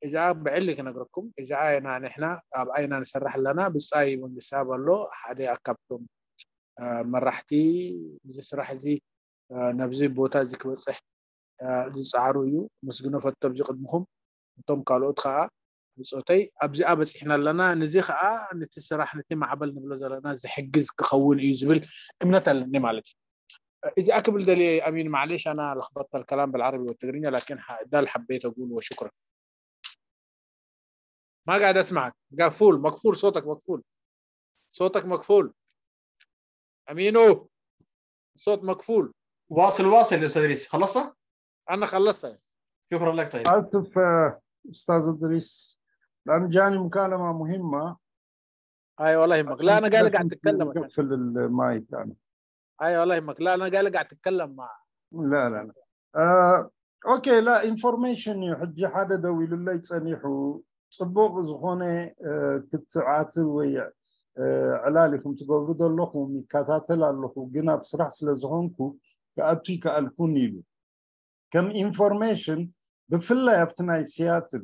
እዚኣ ብዕሊ ክነግረኩም፣ እዚኣ ኢና ንሕና ኣብኣ ኢና ንሰርሕ ኣለና። ብፃይ መንግስቲ ኣብ ኣሎ ሓደ ካብቶም መራሕቲ እዚ ስራሕ እዚ ናብዚ ቦታ እዚ ክበፅሕ ዝፀዓሩ እዩ። መስግኖ ፈቶ ኣብዚ ቅድምኹም። እቶም ካልኦት ከዓ ብፆተይ ኣብዚኣ በፂሕና ኣለና። ንዚ ከዓ ነቲ ስራሕ ነቲ ማዕበል ንብሎ ዘለና ዝሕግዝ ክኸውን እዩ ዝብል እምነት ኣለኒ ማለት እዩ። እዚኣ ክብል ደልየ ኣሚን። معليش أنا لخبطت الكلام بالعربي والتقرينية لكن ده اللي حبيت أقوله وشكرا. ما قاعد أسمعك، قفول، مقفول، صوتك مقفول، صوتك مقفول. أمينو، صوت مقفول. واصل واصل يا أستاذ ريس، خلصت؟ أنا خلصت. شكرا لك سيد. آسف أستاذ إدريس، لأن جاني مكالمة مهمة. أي والله يهمك. لا، أنا قال قاعد تتكلم. قفل المايك أنا. أي والله يهمك. لا، أنا قال قاعد تتكلم مع لا لا لا. آه، أوكي، لا، ኢንፎርሜሽን እዩ። ሕጂ ሓደ ደዊሉለይ ጸኒሑ፣ ጽቡቕ ዝኾነ ክትዓት ወይ ዕላል ኢኹም ትገብሩ ዘለኹም ይከታተል ኣለኹ፣ ግን ኣብ ስራሕ ስለ ዝኾንኩ ክኣቱ ይከኣልኩን ኢሉ። ከም ኢንፎርሜሽን ብፍላይ ኣብቲ ናይ ሲያትል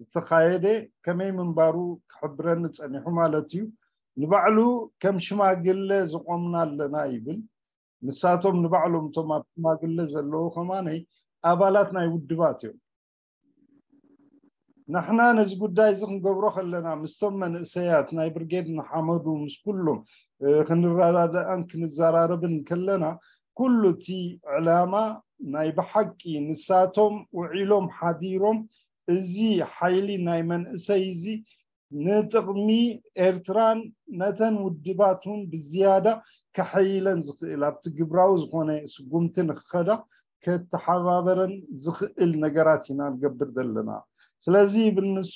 ዝተኻየደ ከመይ ምንባሩ ክሕብረኒ ጸኒሑ ማለት እዩ። ንባዕሉ ከም ሽማግለ ዝቖምና ኣለና ይብል። ንሳቶም ንባዕሎም እቶም ኣብ ሽማግለ ዘለዉ ከማነይ ኣባላት ናይ ውድባት እዮም። ንሕና ነዚ ጉዳይ እዚ ክንገብሮ ከለና ምስቶም መንእሰያት ናይ ብርጌድ ንሓመዱ ምስ ኩሎም ክንረዳዳእን ክንዘራረብን ከለና ኩሉ እቲ ዕላማ ናይ ብሓቂ ንሳቶም ውዒሎም ሓዲሮም እዚ ሓይሊ ናይ መንእሰይ እዚ ንጥቕሚ ኤርትራን ነተን ውድባት እውን ብዝያዳ ከሐይለን ዝኽእል ኣብቲ ግብራዊ ዝኾነ ስጉምቲ ንክኸዳ ከተሓባበረን ዝኽእል ነገራት ኢና ንገብር ዘለና። ስለዚ ይብል ንሱ፣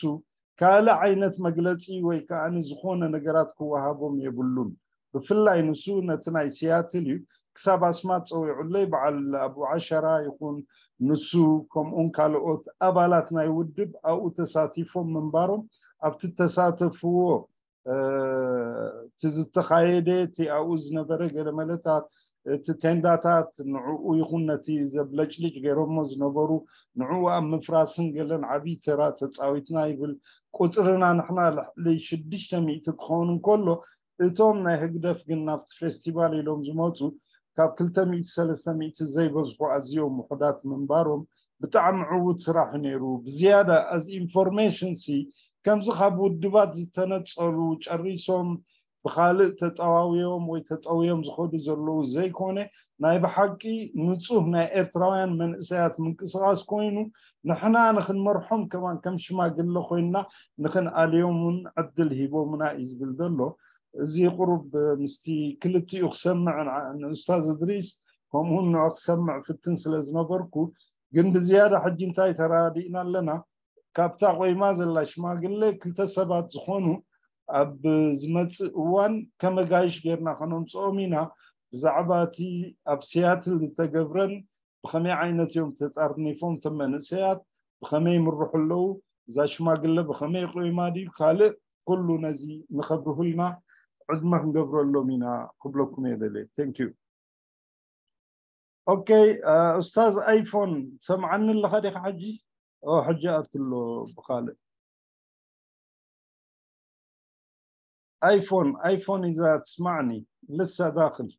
ካልእ ዓይነት መግለጺ ወይ ከኣ ዝኾነ ነገራት ክወሃቦም የብሉን። ብፍላይ ንሱ ነቲ ናይ ሲያትል እዩ ክሳብ ኣስማት ጸዊዑለይ። በዓል ኣቡ ዓሸራ ይኹን ንሱ ከምኡን ካልኦት ኣባላት ናይ ውድብ ኣብኡ ተሳቲፎም ምንባሮም ኣብቲ ተሳተፍዎ እቲ ዝተኻየደ እቲ ኣብኡ ዝነበረ ገለ መለታት እቲ ቴንዳታት ንዕኡ ይኹን ነቲ ዘብለጭልጭ ገይሮሞ ዝነበሩ ንዕኡ ኣብ ምፍራስን ገለን ዓብዪ ተራ ተፃዊትና ይብል። ቁፅርና ንሕና ልዕሊ ሽዱሽተ ሚእቲ ክኸውን እንከሎ እቶም ናይ ህግደፍ ግን ናብቲ ፌስቲቫል ኢሎም ዝመፁ ካብ ክልተ ሚእቲ ሰለስተ ሚእቲ ዘይበዝሑ ኣዝዮም ውሑዳት ምንባሮም ብጣዕሚ ዕዉት ስራሕ እዩ ነይሩ። ብዝያዳ as information ሲ ከምዚ ካብ ውድባት ዝተነፀሉ ጨሪሶም ብካልእ ተጠዋውዮም ወይ ተጠውዮም ዝኸዱ ዘለዉ ዘይኮነ ናይ ብሓቂ ንፁህ ናይ ኤርትራውያን መንእሰያት ምንቅስቃስ ኮይኑ ንሕና ንክንመርሖም ከማን ከም ሽማግለ ኮይንና ንክንኣልዮም እውን ዕድል ሂቦምና እዩ ዝብል ዘሎ። እዚ ቁሩብ ምስቲ ክልቲኡ ክሰምዕ ንኡስታዝ እድሪስ ከምኡውን ንዑ ክሰምዕ ፍትን ስለ ዝነበርኩ ግን ብዝያዳ ሕጂ እንታይ ተራዲእና ኣለና ካብታ ቆይማ ዘላ ሽማግለ ክልተ ሰባት ዝኾኑ ኣብ ዝመፅእ እዋን ከመጋይሽ ጌርና ከነምፅኦም ኢና። ብዛዕባ እቲ ኣብ ሲያትል ዝተገብረን ብኸመይ ዓይነት እዮም ተጣርኒፎም እቶም መንእሰያት ብኸመይ ይምርሑ ኣለዉ እዛ ሽማግለ ብኸመይ ቆይማ ድዩ ካልእ ኩሉ ነዚ ንኸብርሁልና ዕድመ ክንገብረሎም ኢና ክብለኩም እየ ደልየ። Thank you። ኦኬ ኡስታዝ ኣይፎን ትሰምዓኒ ኣለኻ ዲኻ ሕጂ? ሕጂ ኣትሎ ብኻልእ ኣይፎን ኣይፎን إذا تسمعني لسه داخل.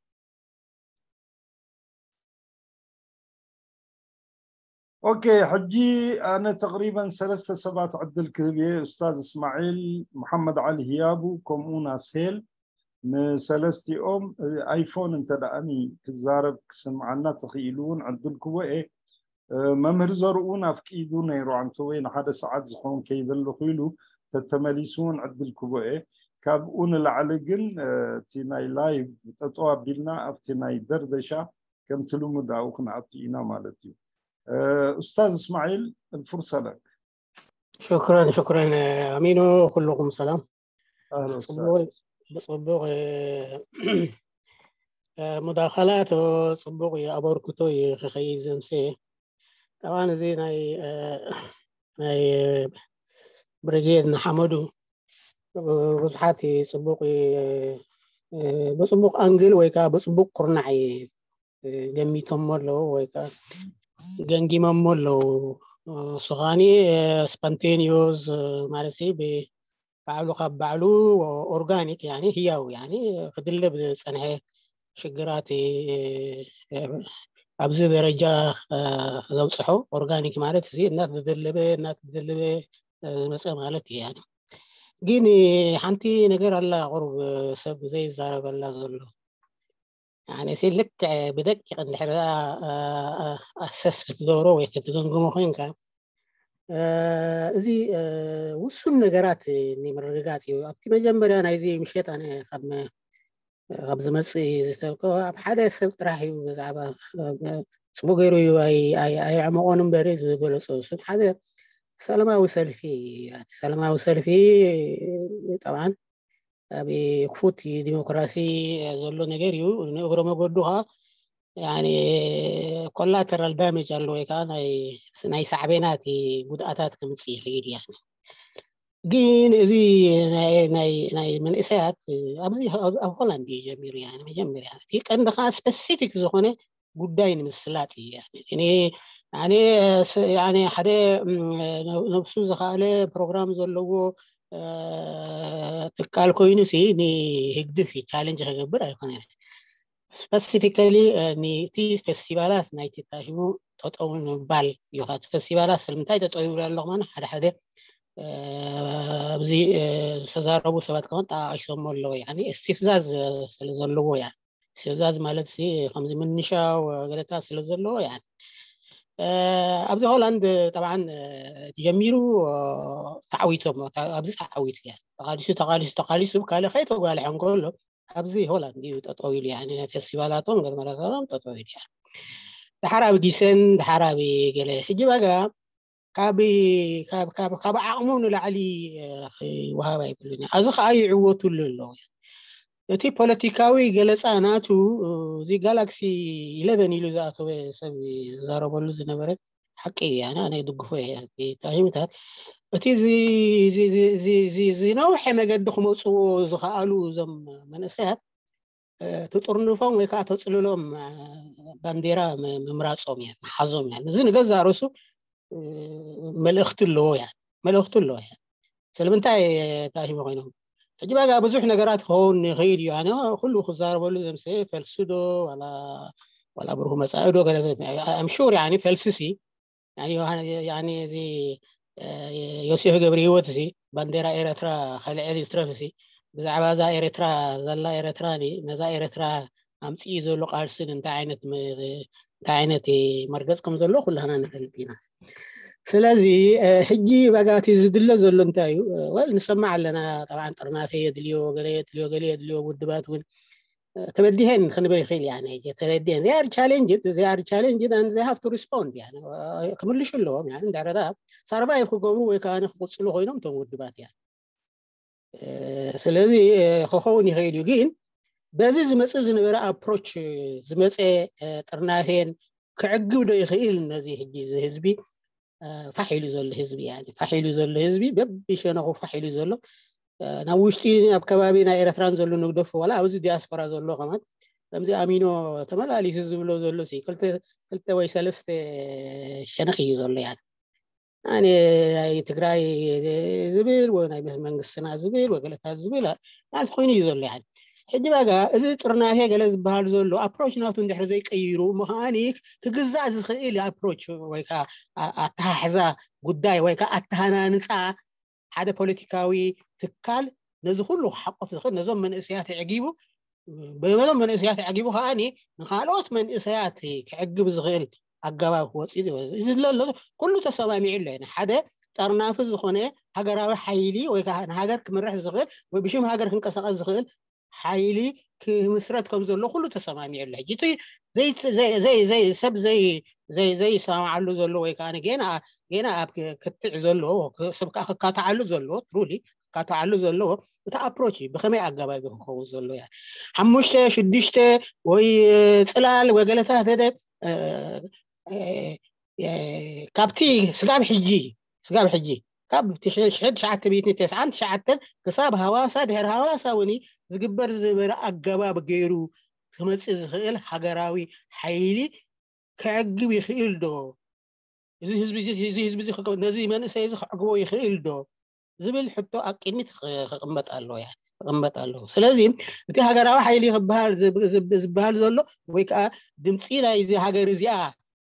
ኦኬ ሕጂ ኣነ ተቅሪበን ሰለስተ ሰባት ዕድል ክህብ እየ። ኡስታዝ እስማዒል፣ መሓመድ ዓሊ ህያቡ ከምኡ ናስሄል ንሰለስቲኦም ኣይፎን እንተ ደኣኒ ክዛረብ ክስምዓና ተኽኢሉ እውን ዕድል ክቦ እየ። መምህር ዘርኡ እውን ኣፍቂዱ ነይሩ ኣንተ ወይ ንሓደ ሰዓት ዝኸውን ከይበለኹ ኢሉ ተተመሊሱ እውን ዕድል ክቦ እየ። ካብኡ ንላዕሊ ግን እቲ ናይ ላይቭ ጠጠው ኣቢልና ኣብቲ ናይ ደርደሻ ከምቲ ልሙድ ኣብኡ ክንኣቱ ኢና ማለት እዩ። ኡስታዝ እስማዒል الفرصة لك. ሽክረን ሽክረን ኣሚኑ ኩልኩም ሰላም أهلا ጽቡቅ ብጽቡቅ ሙዳኸላት ጽቡቅ እዩ ኣበርክቶ እዩ ክኸይድ ዘምሰ ጠባን እዚ ናይ ናይ ብሪጌድ ንሓመዱ ብዙሓት ጽቡቅ ብጽቡቅ ኣንግል ወይ ከዓ ብጽቡቅ ኩርናዕ ገሚቶሞ ኣለዉ ወይ ከዓ ገንጊሞሞ ኣለዉ። ስኻኒ ስፖንቴኒዮስ ማለት ባዕሉ ካብ ባዕሉ ኦርጋኒክ ያኒ ህያው ያኒ ክድለብ ዝፀንሐ ሽግራት ኣብዚ ደረጃ ዘብፅሖ ኦርጋኒክ ማለት እዚ እናተደለበ እናተደለበ ዝመፀ ማለት እዩ። ግን ሓንቲ ነገር ኣላ ቁሩብ ሰብ ዘይዛረበላ ዘሎ ያኒ ልክዕ ብደቂቕ እንድሕር ኣሰስ ክትገብሮ ወይ ክትገምግሞ ኮይንካ እዚ ውሱን ነገራት ንምርግጋፅ እዩ። ኣብቲ መጀመርያ ናይዚ ምሸት ኣነ ካብ ዝመፅእ ዝተልኮ ኣብ ሓደ ሰብ ጥራሕ እዩ ብዛዕባ ፅቡቅ ገይሩ እዩ ኣይዕመቆን እምበሪ ዝገለፆ። እሱ ሓደ ሰላማዊ ሰልፊ ሰላማዊ ሰልፊ ጠብዓን ኣብ ክፉት ዲሞክራሲ ዘሎ ነገር እዩ። ንእግረ መገዱ ከዓ ኮላተራል ዳሜጅ ኣሎ ወይ ከዓ ናይ ሳዕቤናት ጉድኣታት ከምፅእ ይኽእል እዩ። ግን እዚ ናይ መንእሰያት ኣብዚ ኣብ ሆላንድ እዩ ጀሚሩ። መጀመርያ እቲ ቀንዲ ከዓ ስፐሲፊክ ዝኾነ ጉዳይ ንምስላጥ እዩ። ኣነ ሓደ ነብሱ ዝኸኣለ ፕሮግራም ዘለዎ ትካል ኮይኑ ንህግድፍ ቻለንጅ ክገብር ኣይኮነን። ስፐሲፊካሊ ንቲ ፌስቲቫላት ናይቲ ታሽሙ ጠጠው ንምባል እዩ። እቲ ፌስቲቫላት ስለምንታይ ጠጠው ይብሉ ኣለኹ ማለት ሓደ ሓደ ኣብዚ ዝተዛረቡ ሰባት ከውን ጠቃቂሶሞ ኣለዉ። እስቲፍዛዝ ስለዘለዎ እያ። ስብዛዝ ማለት ከምዚ ምንሻው ገለታት ስለ ዘለዎ ያ ኣብዚ ሆላንድ ጠብዓን ተጀሚሩ ተዓዊቶም ኣብዚ ተዓዊቱ ያ ተቃሊሱ ተቃሊሱ ተቃሊሱ ካልእ ከይተጓልሐ እንከሎ ኣብዚ ሆላንድ እዩ ጠጠው ኢሉ ያ ፌስቲቫላቶም ገለመለቶም ጠጠው ኢሉ ያ ድሓር ኣብ ጊሰን ድሓር ኣብ ገለ ሕጂ በጋ ካብ ዓቕሙ ንላዕሊ ክወሃብ ኣይብሉን። ኣብዚ ከዓ ይዕወቱሉ ኣለዉ። እቲ ፖለቲካዊ ገለፃ ናቱ፣ እዚ ጋላክሲ ኢለቨን ኢሉ ዝኣተወ ሰብ ዝዛረበሉ ዝነበረ ሓቂ እዩ። ኣነ ኣነ ይድግፎ እየ። ታሂምታት እቲ ዝነውሐ መገዲ ክመፅዎ ዝኸኣሉ እዞም መንእሰያት፣ ተጥርንፎም ወይ ከዓ ተፅልሎም ባንዴራ ምምራፆም እያ፣ ምሓዞም እያ። እዚ ንገዛ ርእሱ መልእኽቲ ኣለዎ እያ፣ መልእኽቲ ኣለዎ እያ። ስለምንታይ ታሂሞ ኮይኖም? ሕጂ ባጋ ብዙሕ ነገራት ክኸውን ይኽእል እዩ። ኣነ ኩሉ ክዛረበሉ ዘምስ ፈልሲ ዶ ዋላ ብሩህ መፃኢ ዶ ገለ ኣምሹር ፈልሲ ሲ እዚ ዮሴፍ ገብረ ህይወት ሲ ባንዴራ ኤረትራ ከልዕል ይትረፍ ሲ ብዛዕባ እዛ ኤረትራ ዘላ ኤረትራ ነዛ ኤረትራ ኣምፅኡ ዘሎ ቃልስን እንታይ ዓይነት እንታይ ዓይነት መርገፅ ከም ዘሎ ኩላና ንፈልጥ ኢና። ስለዚ ሕጂ ባጋቲ ዝድለ ዘሎ እንታይ እዩ? ወል ንሰማዕ ኣለና። ጠብዓን ጥርናፈ የድልዮ፣ ገለ የድልዮ፣ ገለ የድልዮ፣ ውድባት እውን ተበዲሀን ክንብል ይኽእል። ተበዲሀን they are challenged they are challenged and they have to respond። ክምልሹ ኣለዎም። እንድሕረታ ሳርቫይቭ ክገብሩ ወይ ከዓ ክቅፅሉ ኮይኖም እቶም ውድባት እያ። ስለዚ ክኸውን ይኽእል እዩ። ግን በዚ ዝመፅእ ዝነበረ ኣፕሮች ዝመፀ ጥርናፌን ክዕግብ ዶ ይኽእል? ነዚ ሕጂ እዚ ህዝቢ ፋሕ ኢሉ ዘሎ ህዝቢ ያ ፋሕ ኢሉ ዘሎ ህዝቢ በብሸነኹ ፋሕ ኢሉ ዘሎ ናብ ውሽጢ ኣብ ከባቢ ናይ ኤረትራን ዘሎ ንግደፎ ዋላ ኣብዚ ዲያስፖራ ዘሎ ከማን ከምዚ ኣሚኖ ተመላሊሱ ዝብሎ ዘሎ ክልተ ወይ ሰለስተ ሸነኽ እዩ ዘሎ። ያ ኣነ ትግራይ ዝብል ወይ ናይ መንግስትና ዝብል ወይ ገለታት ዝብል ማለት ኮይኑ እዩ ዘሎ። ሕጂ ባጋ እዚ ጥርናፌ ገለ ዝበሃል ዘሎ ኣፕሮች ናቱ እንድሕር ዘይቀይሩ ምዃኒ ክግዛእ ዝኽእል ኣፕሮች ወይ ከዓ ኣተሓሕዛ ጉዳይ ወይ ከዓ ኣተሃናንፃ ሓደ ፖለቲካዊ ትካል ነዚ ኩሉ ክሓቆፍ ዝኽእል ነዞም መንእሰያት ኣዕጊቡ በዞም መንእሰያት ኣዕጊቡ ከዓኒ ንካልኦት መንእሰያት ክዕግብ ዝኽእል ኣገባብ ክወፅእ ዝለ ኩሉ ተሰማሚዑ ኣሎ። ሓደ ጠርናፊ ዝኾነ ሃገራዊ ሓይሊ ወይ ከዓ ንሃገር ክምርሕ ዝኽእል ወይ ብሽም ሃገር ክንቀሳቀስ ዝኽእል ሓይሊ ክምስረት ከም ዘሎ ኩሉ ተሰማሚዑ ኣሎ። ሕጂ እቲ ሰብ ዘይሰማማዓሉ ዘሎ ወይ ከዓ ገና ገና ኣብ ክትዕ ዘሎ ሰብ ከዓ ክካተዓሉ ዘለዎ ትሩሊ ክካተዓሉ ዘለዎ እቲ ኣፕሮች እዩ። ብኸመይ ኣገባቢ ክኸውን ዘሎ እያ። ሓሙሽተ ሽዱሽተ ወይ ፅላል ወይ ገለታት ካብቲ ስጋብ ሕጂ ስጋብ ሕጂ ካብ ሽሕን ትሽዓተ ሚእትን ተስዓን ትሽዓተን ክሳብ ሃዋሳ ድሕሪ ሃዋሳ እውን ዝግበር ዝነበረ ኣገባብ ገይሩ ክመፅእ ዝኽእል ሃገራዊ ሓይሊ ክዕግብ ይኽእል ዶ? እዚ ህዝቢ እዚ- እዚ ህዝቢ እዚ ክቀ- ነዚ መንእሰይ እዚ ክዕግቦ ይኽእል ዶ ዝብል ሕቶ ኣብ ቅድሚት ክቕመጥ ኣለዎ እያ ክቕመጥ ኣለዎ። ስለዚ እቲ ሃገራዊ ሓይሊ ክበሃል ዝብ- ዝብ- ዝበሃል ዘሎ ወይ ከዓ ድምፂ ናይዚ ሃገር እዚኣ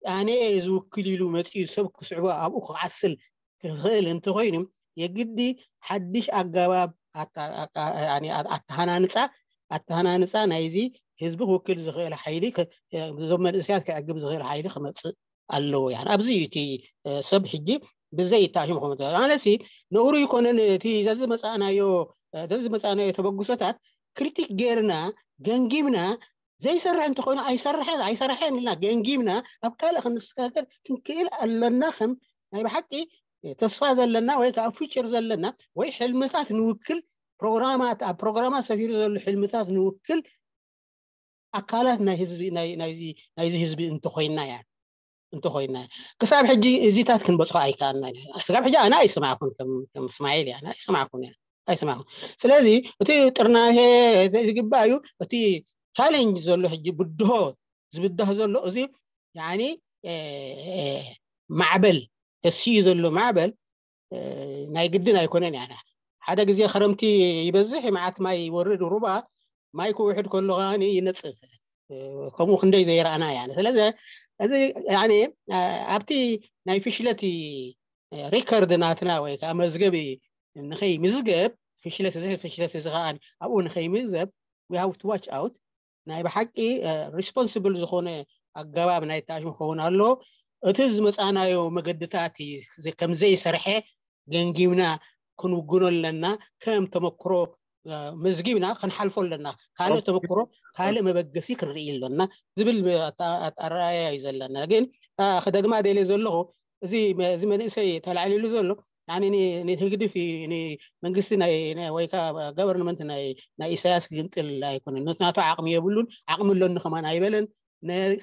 ኣነ እየ ዝውክል ኢሉ መፂኡ ሰብ ክስዕቦ ኣብኡ ክዓስል ክኽእል እንተኮይኑ የግዲ ሓድሽ ኣገባብ ኣታ- ኣታ- ኣኒ- ኣተሃናንፃ ኣተሃናንፃ ናይዚ ህዝቢ ክውክል ዝኽእል ሓይሊ ክ- እዞም መንእሰያት ክዕግብ ዝኽእል ሓይሊ ክመፅእ ኣለዎ። ያ ኣብዚ እዩ እቲ ሰብ ሕጂ ብዘይ ይታሽም ኮመ ኣነሲ ነውሩ ይኮነን። እቲ ዘዚ መፃእናዮ ዘዚ መፃእናዮ ተበግሶታት ክሪቲክ ጌርና ገንጊምና ዘይሰርሕ እንተኾይኑ ኣይሰርሐን ኣይሰርሐን ኢልና ገንጊምና ኣብ ካልእ ክንስጋገር ክንክእል ኣለና። ከም ናይ ብሓቂ ተስፋ ዘለና ወይ ከዓ ፊቸር ዘለና ወይ ሕልምታት ንውክል ፕሮግራማት ኣብ ፕሮግራማት ሰፊሩ ዘሎ ሕልምታት ንውክል ኣካላት ናይ ህዝቢ ናይ ናይዚ ናይዚ ህዝቢ እንተኮይና እያ እንተኮይና እያ። ክሳብ ሕጂ እዚታት ክንበፅሖ ኣይከኣልና ኢና። ክሳብ ሕጂ ኣነ ኣይሰማዕኩን ከም ከም እስማዒል እያ ኣነ ኣይሰማዕኩን እያ ኣይሰማዕኩን። ስለዚ እቲ ጥርናሄ ዝግባእ እዩ። እቲ ቻሌንጅ ዘሎ ሕጂ ብድሆ ዝብዳህ ዘሎ እዚ ያኒ ማዕበል ተስዩ ዘሎ ማዕበል ናይ ግድን ኣይኮነን። ያነ ሓደ ግዜ ክረምቲ ይበዝሕ መዓት ማይ ይወርድ ሩባ ማይ ክውሕድ ከሎ ከዓኒ ይነፅፍ። ከምኡ ክንደይ ዘይረኣና ያነ ስለዚ እዚ ያኔ ኣብቲ ናይ ፍሽለት ሪከርድ ናትና ወይ ከዓ መዝገብ ንኸይምዝገብ ፍሽለት እዚ ፍሽለት እዚ ከዓ ኣብኡ ንኸይምዝገብ we have to watch out። ናይ ብሓቂ ሪስፖንስብል ዝኾነ ኣገባብ ናይ ተኣሽሙ ክኸውን ኣሎ። እቲ ዝመፃናዮ መገድታት ከም ዘይሰርሐ ገንጊብና ክንውግኖ ኣለና። ከም ተመክሮ መዝጊብና ክንሓልፎ ኣለና። ካልእ ተመክሮ ካልእ መበገሲ ክንርኢ ኣለና ዝብል ኣረኣያ እዩ ዘለና። ግን ከደግማ ደልየ ዘለኹ እዚ መንእሰይ ተላዕሊሉ ዘሎ ንህግድፍ መንግስቲ ወይ ከዓ ገቨርንመንት ናይ ኢሳያስ ክግንጥል ኣይኮነን። ናቱ ዓቕሚ የብሉን። ዓቕሚ ኣሎኒ ከማን ኣይበለን።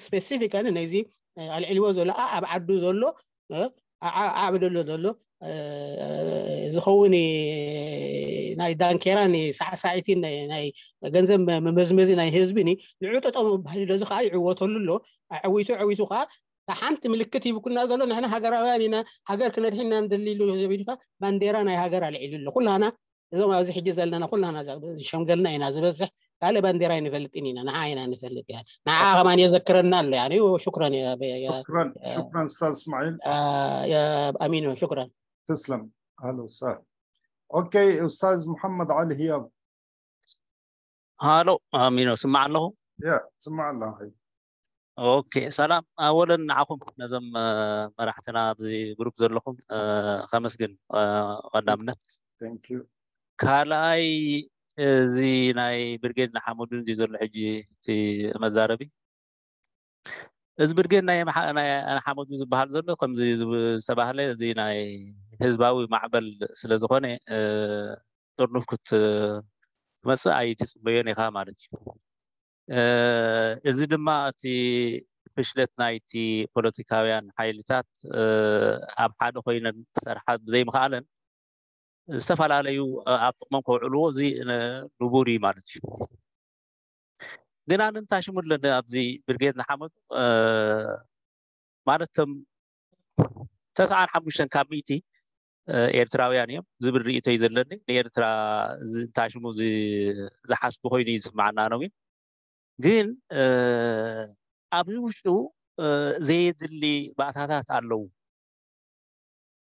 ስፔሲፊካሊ ነዚ ኣልዕልዎ ዘሎ ኣብ ዓዱ ዘሎ ዓብ ደሎ ዘሎ ዝኸውን ናይ ዳንኬራ ሳዕሳዒቲ ናይ ገንዘብ መመዝመዚ ናይ ህዝቢ ንዑ ጠጠው ባሂሉ እዚ ከዓ ይዕወተሉ ኣሎ። ኣዕዊቱ ዕዊቱ ከዓ ሓንቲ ምልክት ሂብኩና ዘሎ ንሕና ሃገራውያን ኢና፣ ሃገር ክነድሕና እንደሊሉ ዘቢልካ ባንዴራ ናይ ሃገር ኣልዒሉ ኣሎ። ኩላና እዞም ኣብዚ ሕጂ ዘለና ኩላና ዝሸምገልና ኢና ዝበዝሕ። ካልእ ባንዴራ ኣይንፈልጥን ኢና፣ ንዓ ኢና ንፈልጥ። ንዓ ከማን የዘክረና ኣሎ። ሽክረን ሽክረን ኡስታዝ እስማዒል። ኣሚኖ ሽክረን። تسلم. اهلا وسهلا. اوكي استاذ محمد علي هياب. ሃሎ ኣሚኖ ስማዕ ኣለኹ። ያ ስማዕ ኣለኹ። ኦኬ ሰላም ኣወለን ንዓኹም ነዞም መራሕትና ኣብዚ ግሩፕ ዘለኹም ከመስግን ቀዳምነት። ካልኣይ እዚ ናይ ብርጌድ ንሓመዱን እዚ ዘሎ ሕጂ እቲ መዛረቢ እዚ ብርጌድ ናይ ሓመዱ ዝበሃል ዘሎ ከምዚ ዝተባህለ እዚ ናይ ህዝባዊ ማዕበል ስለ ዝኾነ ጥርኑፍ ክትመፅእ ኣይትፅበዮን ኢኻ ማለት እዩ። እዚ ድማ እቲ ፍሽለት ናይቲ ፖለቲካውያን ሓይልታት ኣብ ሓደ ኮይነን ክሰርሓ ብዘይምኽኣለን ዝተፈላለዩ ኣብ ጥቕሞም ከውዕልዎ እዚ ንቡር እዩ ማለት እዩ። ግን ኣነ እንታይ ሽሙ ኣለኒ ኣብዚ ብርጌድ ንሓመዱ ማለት ቶም ተስዓን ሓሙሽተን ካብ ሚእቲ ኤርትራውያን እዮም ዝብል ርእይቶ እዩ ዘለኒ። ንኤርትራ እንታይ ሽሙ ዝሓስቡ ኮይኑ እዩ ዝስማዓና ነው። ግን ኣብዚ ውሽጡ ዘየድሊ ባእታታት ኣለዉ።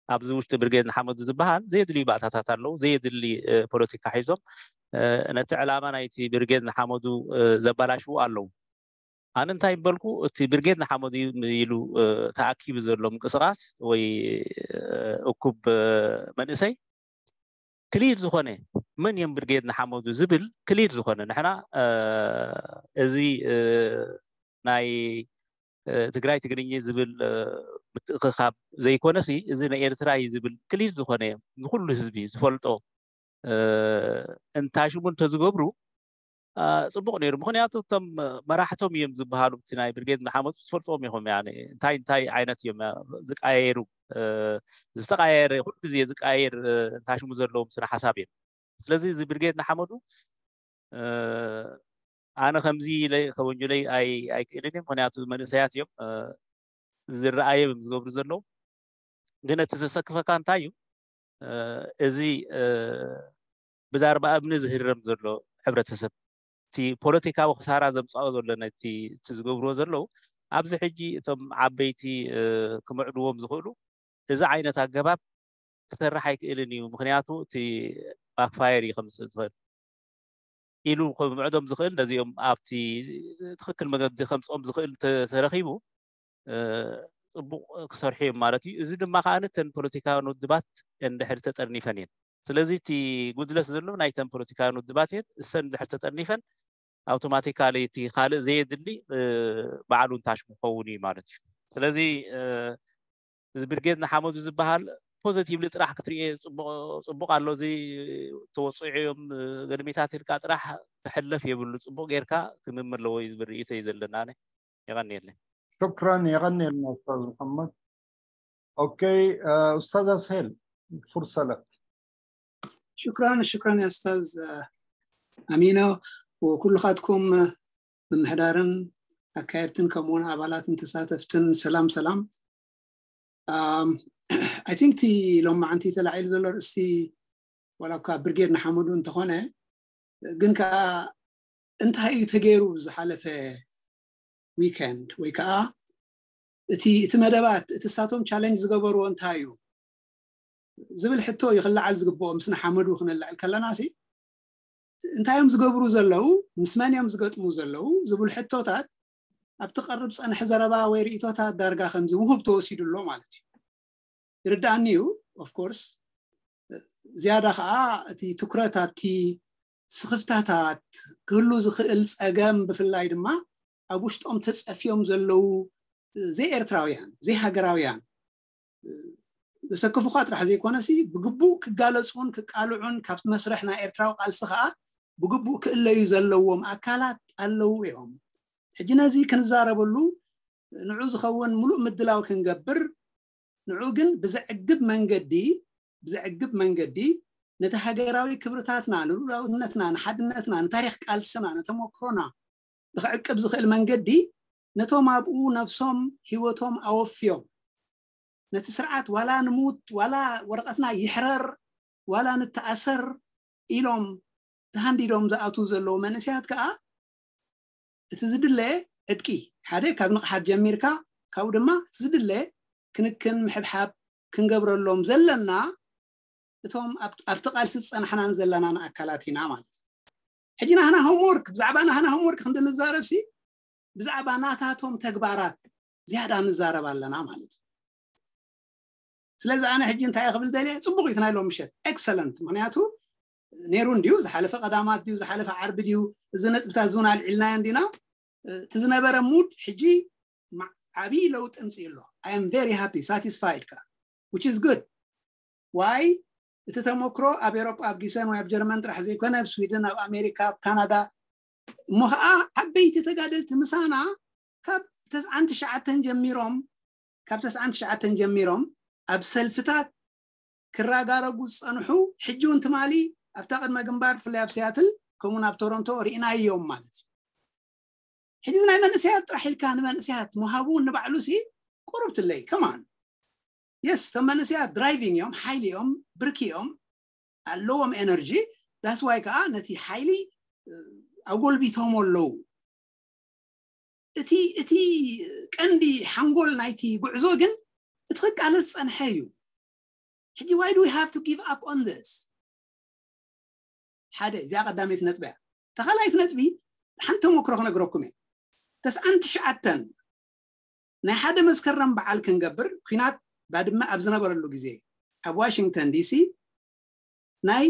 ኣብዚ ውሽጢ ብርጌድ ንሓመዱ ዝበሃል ዘየድልዩ ባእታታት ኣለዉ። ዘየድሊ ፖለቲካ ሒዞም ነቲ ዕላማ ናይቲ ብርጌድ ንሓመዱ ዘበላሽዉ ኣለዉ። ኣነ እንታይ በልኩ፣ እቲ ብርጌድ ንሓመዱ ኢሉ ተኣኪቡ ዘሎ ምንቅስቃስ ወይ እኩብ መንእሰይ ክሊር ዝኾነ መን እዮም ብርጌድ ንሓመዱ ዝብል ክሊር ዝኾነ ንሕና እዚ ናይ ትግራይ ትግርኛ ዝብል ምትእኽኻብ ዘይኮነሲ እዚ ናይ ኤርትራ እዩ ዝብል ክሊር ዝኾነ ንኩሉ ህዝቢ ዝፈልጦ እንታይ ሽሙ እንተዝገብሩ ፅቡቕ ነይሩ። ምክንያቱ እቶም መራሕቶም እዮም ዝበሃሉ እቲ ናይ ብርጌድ ንሓመዱ ትፈልጥዎም ኢኹም። እንታይ እንታይ ዓይነት እዮም ዝቀያየሩ ዝተቀያየረ ኩሉ ግዜ ዝቀያየር እንታይ ሽሙ ዘለዎም ስነ ሓሳብ እዮም። ስለዚ እዚ ብርጌድ ንሓመዱ ኣነ ከምዚ ኢለ ከወንጅለይ ኣይክእልን እየ። ምክንያቱ መንእሰያት እዮም ዝረኣየ ዝገብሩ ዘለዉ። ግን እቲ ዘሰክፈካ እንታይ እዩ? እዚ ብዳርባ እምኒ ዝህረም ዘሎ ሕብረተሰብ እቲ ፖለቲካዊ ክሳራ ዘምፅኦ ዘሎ ነቲ እቲ ዝገብርዎ ዘለዉ ኣብዚ ሕጂ እቶም ዓበይቲ ክምዕድዎም ዝኽእሉ እዚ ዓይነት ኣገባብ ክሰርሕ ኣይክእልን እዩ። ምክንያቱ እቲ ባክፋየር እዩ ከምፅእ ዝኽእል ኢሉ ክምዕዶም ዝኽእል ነዚኦም ኣብቲ ትኽክል መገዲ ከምፅኦም ዝኽእል ተረኺቡ ፅቡቕ ክሰርሑ እዮም ማለት እዩ። እዚ ድማ ከዓ እተን ፖለቲካውያን ውድባት እንድሕር ተጠርኒፈን እየን። ስለዚ እቲ ጉድለት ዘሎ ናይተን ፖለቲካውያን ውድባት እየን። እሰን እንድሕር ተጠርኒፈን ኣውቶማቲካሊ እቲ ካልእ ዘየድሊ ባዕሉ እንታሽ ክኸውን እዩ ማለት እዩ። ስለዚ እዚ ብርጌድ ንሓመዱ ዝበሃል ፖዘቲቭሊ ጥራሕ ክትሪኦ ፅቡቕ ኣሎ። እዚ ተወፅዖ እዮም ገድሚታት ኢልካ ጥራሕ ክሕለፍ የብሉ። ፅቡቕ ጌርካ ክምም ኣለዎ እዩ ዝብል ርእይቶ እዩ ዘለና። የቐንየለይ። شكرا. የቐንየልና ኡስታዝ መሐመድ። ኦኬ ኡስታዝ ኣስሄል فرصة لك. ሽክራን ሽክራን ያ ኡስታዝ ኣሚኖ ወኩልኻትኩም ምምሕዳርን ኣካየድትን ከምኡውን ኣባላትን ተሳተፍትን ሰላም ሰላም። ኣይ ቲንክ እቲ ሎማዓንቲ ተላዒሉ ዘሎ ርእስቲ ዋላ እኳ ብርጌድ ንሓመዱ እንተኾነ ግን ከዓ እንታይ እዩ ተገይሩ ዝሓለፈ ዊከንድ ወይ ከዓ እቲ እቲ መደባት እቲ ሳቶም ቻለንጅ ዝገበርዎ እንታይ እዩ ዝብል ሕቶ እዩ ክለዓል ዝግብኦ። ምስ ንሓመዱ ክነልዕል ከለና ሲ እንታይ እዮም ዝገብሩ ዘለዉ፣ ምስ መን እዮም ዝገጥሙ ዘለዉ ዝብሉ ሕቶታት ኣብቲ ቀርብ ፀንሐ ዘረባ ወይ ርእቶታት ዳርጋ ከምዚ ውሁብ ተወሲዱ ኣሎ ማለት እዩ። ይርዳእኒ እዩ ኦፍኮርስ። ዝያዳ ከዓ እቲ ትኩረት ኣብቲ ስኽፍታታት ክህሉ ዝኽእል ፀገም ብፍላይ ድማ ኣብ ውሽጦም ተፀፍዮም ዘለዉ ዘይኤርትራውያን ዘይሃገራውያን ዘሰክፉኻ ጥራሕ ዘይኮነሲ ብግቡእ ክጋለፁን ክቃልዑን ካብቲ መስርሕ ናይ ኤርትራዊ ቃልሲ ከዓ ብግቡእ ክእለዩ ዘለዎም ኣካላት ኣለዉ እዮም። ሕጂ ነዚ ክንዛረበሉ ንዑ ዝኸውን ሙሉእ ምድላው ክንገብር ንዑ ግን ብዘዕግብ መንገዲ ብዘዕግብ መንገዲ ነቲ ሃገራዊ ክብርታትና ንሉላውነትና ንሓድነትና ንታሪክ ቃልስና ንተመክሮና ብክዕቅብ ዝኽእል መንገዲ ነቶም ኣብኡ ነብሶም ህይወቶም ኣወፍዮም ነቲ ስርዓት ዋላ ንሙት ዋላ ወረቐትና ይሕረር ዋላ ንተኣሰር ኢሎም ተሃንዲዶም ዝኣትዉ ዘለዉ መንእሰያት ከዓ እቲ ዝድለ ዕጥቂ ሓደ ካብ ንቕሓት ጀሚርካ ካብኡ ድማ እቲ ዝድለ ክንክን ምሕብሓብ ክንገብረሎም ዘለና እቶም ኣብቲ ቃልሲ ዝፀናሕናን ዘለናን ኣካላት ኢና ማለት እዩ። ሕጂ ናህና ሆምወርክ ብዛዕባ ናህና ሆምወርክ ክንድንዛረብ ሲ ብዛዕባ ናታቶም ተግባራት ዝያዳ ንዛረብ ኣለና ማለት እዩ። ስለዚ ኣነ ሕጂ እንታይ ክብል ደልየ ፅቡቅ እዩ ናይ ሎም ምሸት ኤክሰለንት ምክንያቱ ነይሩ እንድዩ ዝሓለፈ ቀዳማት ድዩ ዝሓለፈ ዓርቢ ድዩ እዚ ነጥብታት ዝውን ኣልዒልናዮ እንዲና እቲ ዝነበረ ሙድ ሕጂ ዓብይ ለውጢ ምፅእ ኣሎ። I am very happy satisfied ካ which is good why እቲ ተመክሮ ኣብ ኤሮጳ ኣብ ጊሰን ወይ ኣብ ጀርመን ጥራሕ ዘይኮነ ኣብ ስዊድን ኣብ ኣሜሪካ ኣብ ካናዳ እሞ ከዓ ዓበይቲ ተጋደልቲ ምሳና ካብ ተስዓን ትሽዓተን ጀሚሮም ካብ ተስዓን ትሽዓተን ጀሚሮም ኣብ ሰልፍታት ክራጋረጉ ዝፀንሑ ሕጂ እውን ትማሊ ኣብታ ቅድመ ግንባር ብፍላይ ኣብ ሲያትል ከምኡን ኣብ ቶሮንቶ ርኢናዮም ማለት እዩ። ሕጂ ናይ መንእሰያት ጥራሕ ኢልካ ንመንእሰያት ምሃቡ ንባዕሉ ሲ ቁሩብ ትለይ ከማን የስ እቶም መንእሰያት ድራይቪንግ እዮም ሓይሊ እዮም ብርኪ እዮም ኣለዎም ኤነርጂ that's why ከዓ ነቲ ሓይሊ ኣጎልቢቶም ኣለዉ እቲ እቲ ቀንዲ ሓንጎል ናይቲ ጉዕዞ ግን እቲ ክቃለስ ዝፀንሐ እዩ ሕጂ why do we have to give up on this ሓደ እዚኣ ቀዳመይቲ ነጥቢ እያ ተኻላይት ነጥቢ ሓንቲ ተመክሮ ክነግረኩም እየ ተስዓን ትሽዓተን ናይ ሓደ መስከረም በዓል ክንገብር ኩናት ባድመ ኣብ ዝነበረሉ ግዜ ኣብ ዋሽንግተን ዲሲ ናይ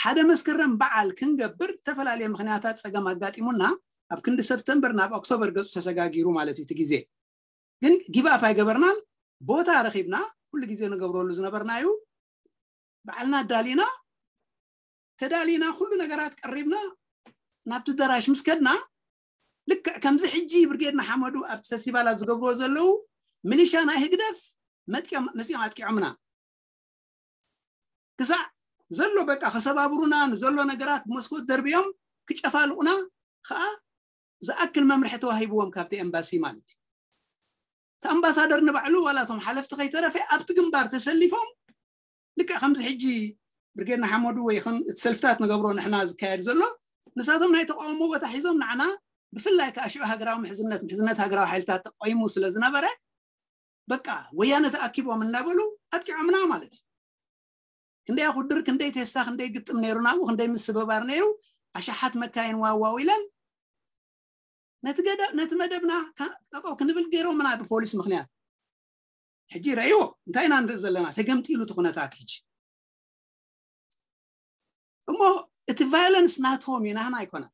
ሓደ መስከረም በዓል ክንገብር ዝተፈላለየ ምክንያታት ፀገም ኣጋጢሙና ኣብ ክንዲ ሰፕተምበር ናብ ኦክቶበር ገፁ ተሰጋጊሩ ማለት እዩ እቲ ግዜ ግን give up ኣይገበርናን ቦታ ረኺብና ኩሉ ግዜ ንገብረሉ ዝነበርናዩ በዓልና ኣዳሊና ተዳሊና ኩሉ ነገራት ቀሪብና ናብቲ ደራሽ ምስ ከድና ልክዕ ከምዚ ሕጂ ብርጌድ ንሓመዱ ኣብቲ ፈስቲቫላት ዝገብርዎ ዘለዉ ሚሊሻ ናይ ህግደፍ መፂኦም ኣጥቂዖምና ክሳዕ ዘሎ በቃ ከሰባብሩና ንዘሎ ነገራት መስኮት ደርብዮም ክጨፋልቑና ከዓ ዝኣክል መምርሒ ተዋሂብዎም ካብቲ ኤምባሲ ማለት እዩ እቲ ኣምባሳደር ንባዕሉ ዋላ እቶም ሓለፍቲ ከይተረፈ ኣብቲ ግንባር ተሰሊፎም ልክዕ ከምዚ ሕጂ ብርጌድ ንሓመዱ ወይ ኹን እቲ ሰልፍታት ንገብሮ ንሕና ዝካየድ ዘሎ ንሳቶም ናይ ተቃውሞ ቦታ ሒዞም ንዓና ብፍላይ ከዓ ሽዑ ሃገራዊ ምሕዝነት ምሕዝነት ሃገራዊ ሓይልታት ተቆይሙ ስለ ዝነበረ በቃ ወያነ ተኣኪቦም እናበሉ ኣጥቂዖምና ማለት እዩ ክንደይ ኣኹድር ክንደይ ቴስታ ክንደይ ግጥም ነይሩ ናብኡ ክንደይ ምስብባር ነይሩ ኣሽሓት መካይን ዋዋው ኢለን ነቲ መደብና ጠጠው ክንብል ገይሮምና ብፖሊስ ምክንያት ሕጂ ረእይዎ እንታይ ኢና ንርኢ ዘለና ተገምጢሉ እቲ ኩነታት ሕጂ እሞ እቲ ቫዮለንስ ናቶም እዩ ናህና ኣይኮነን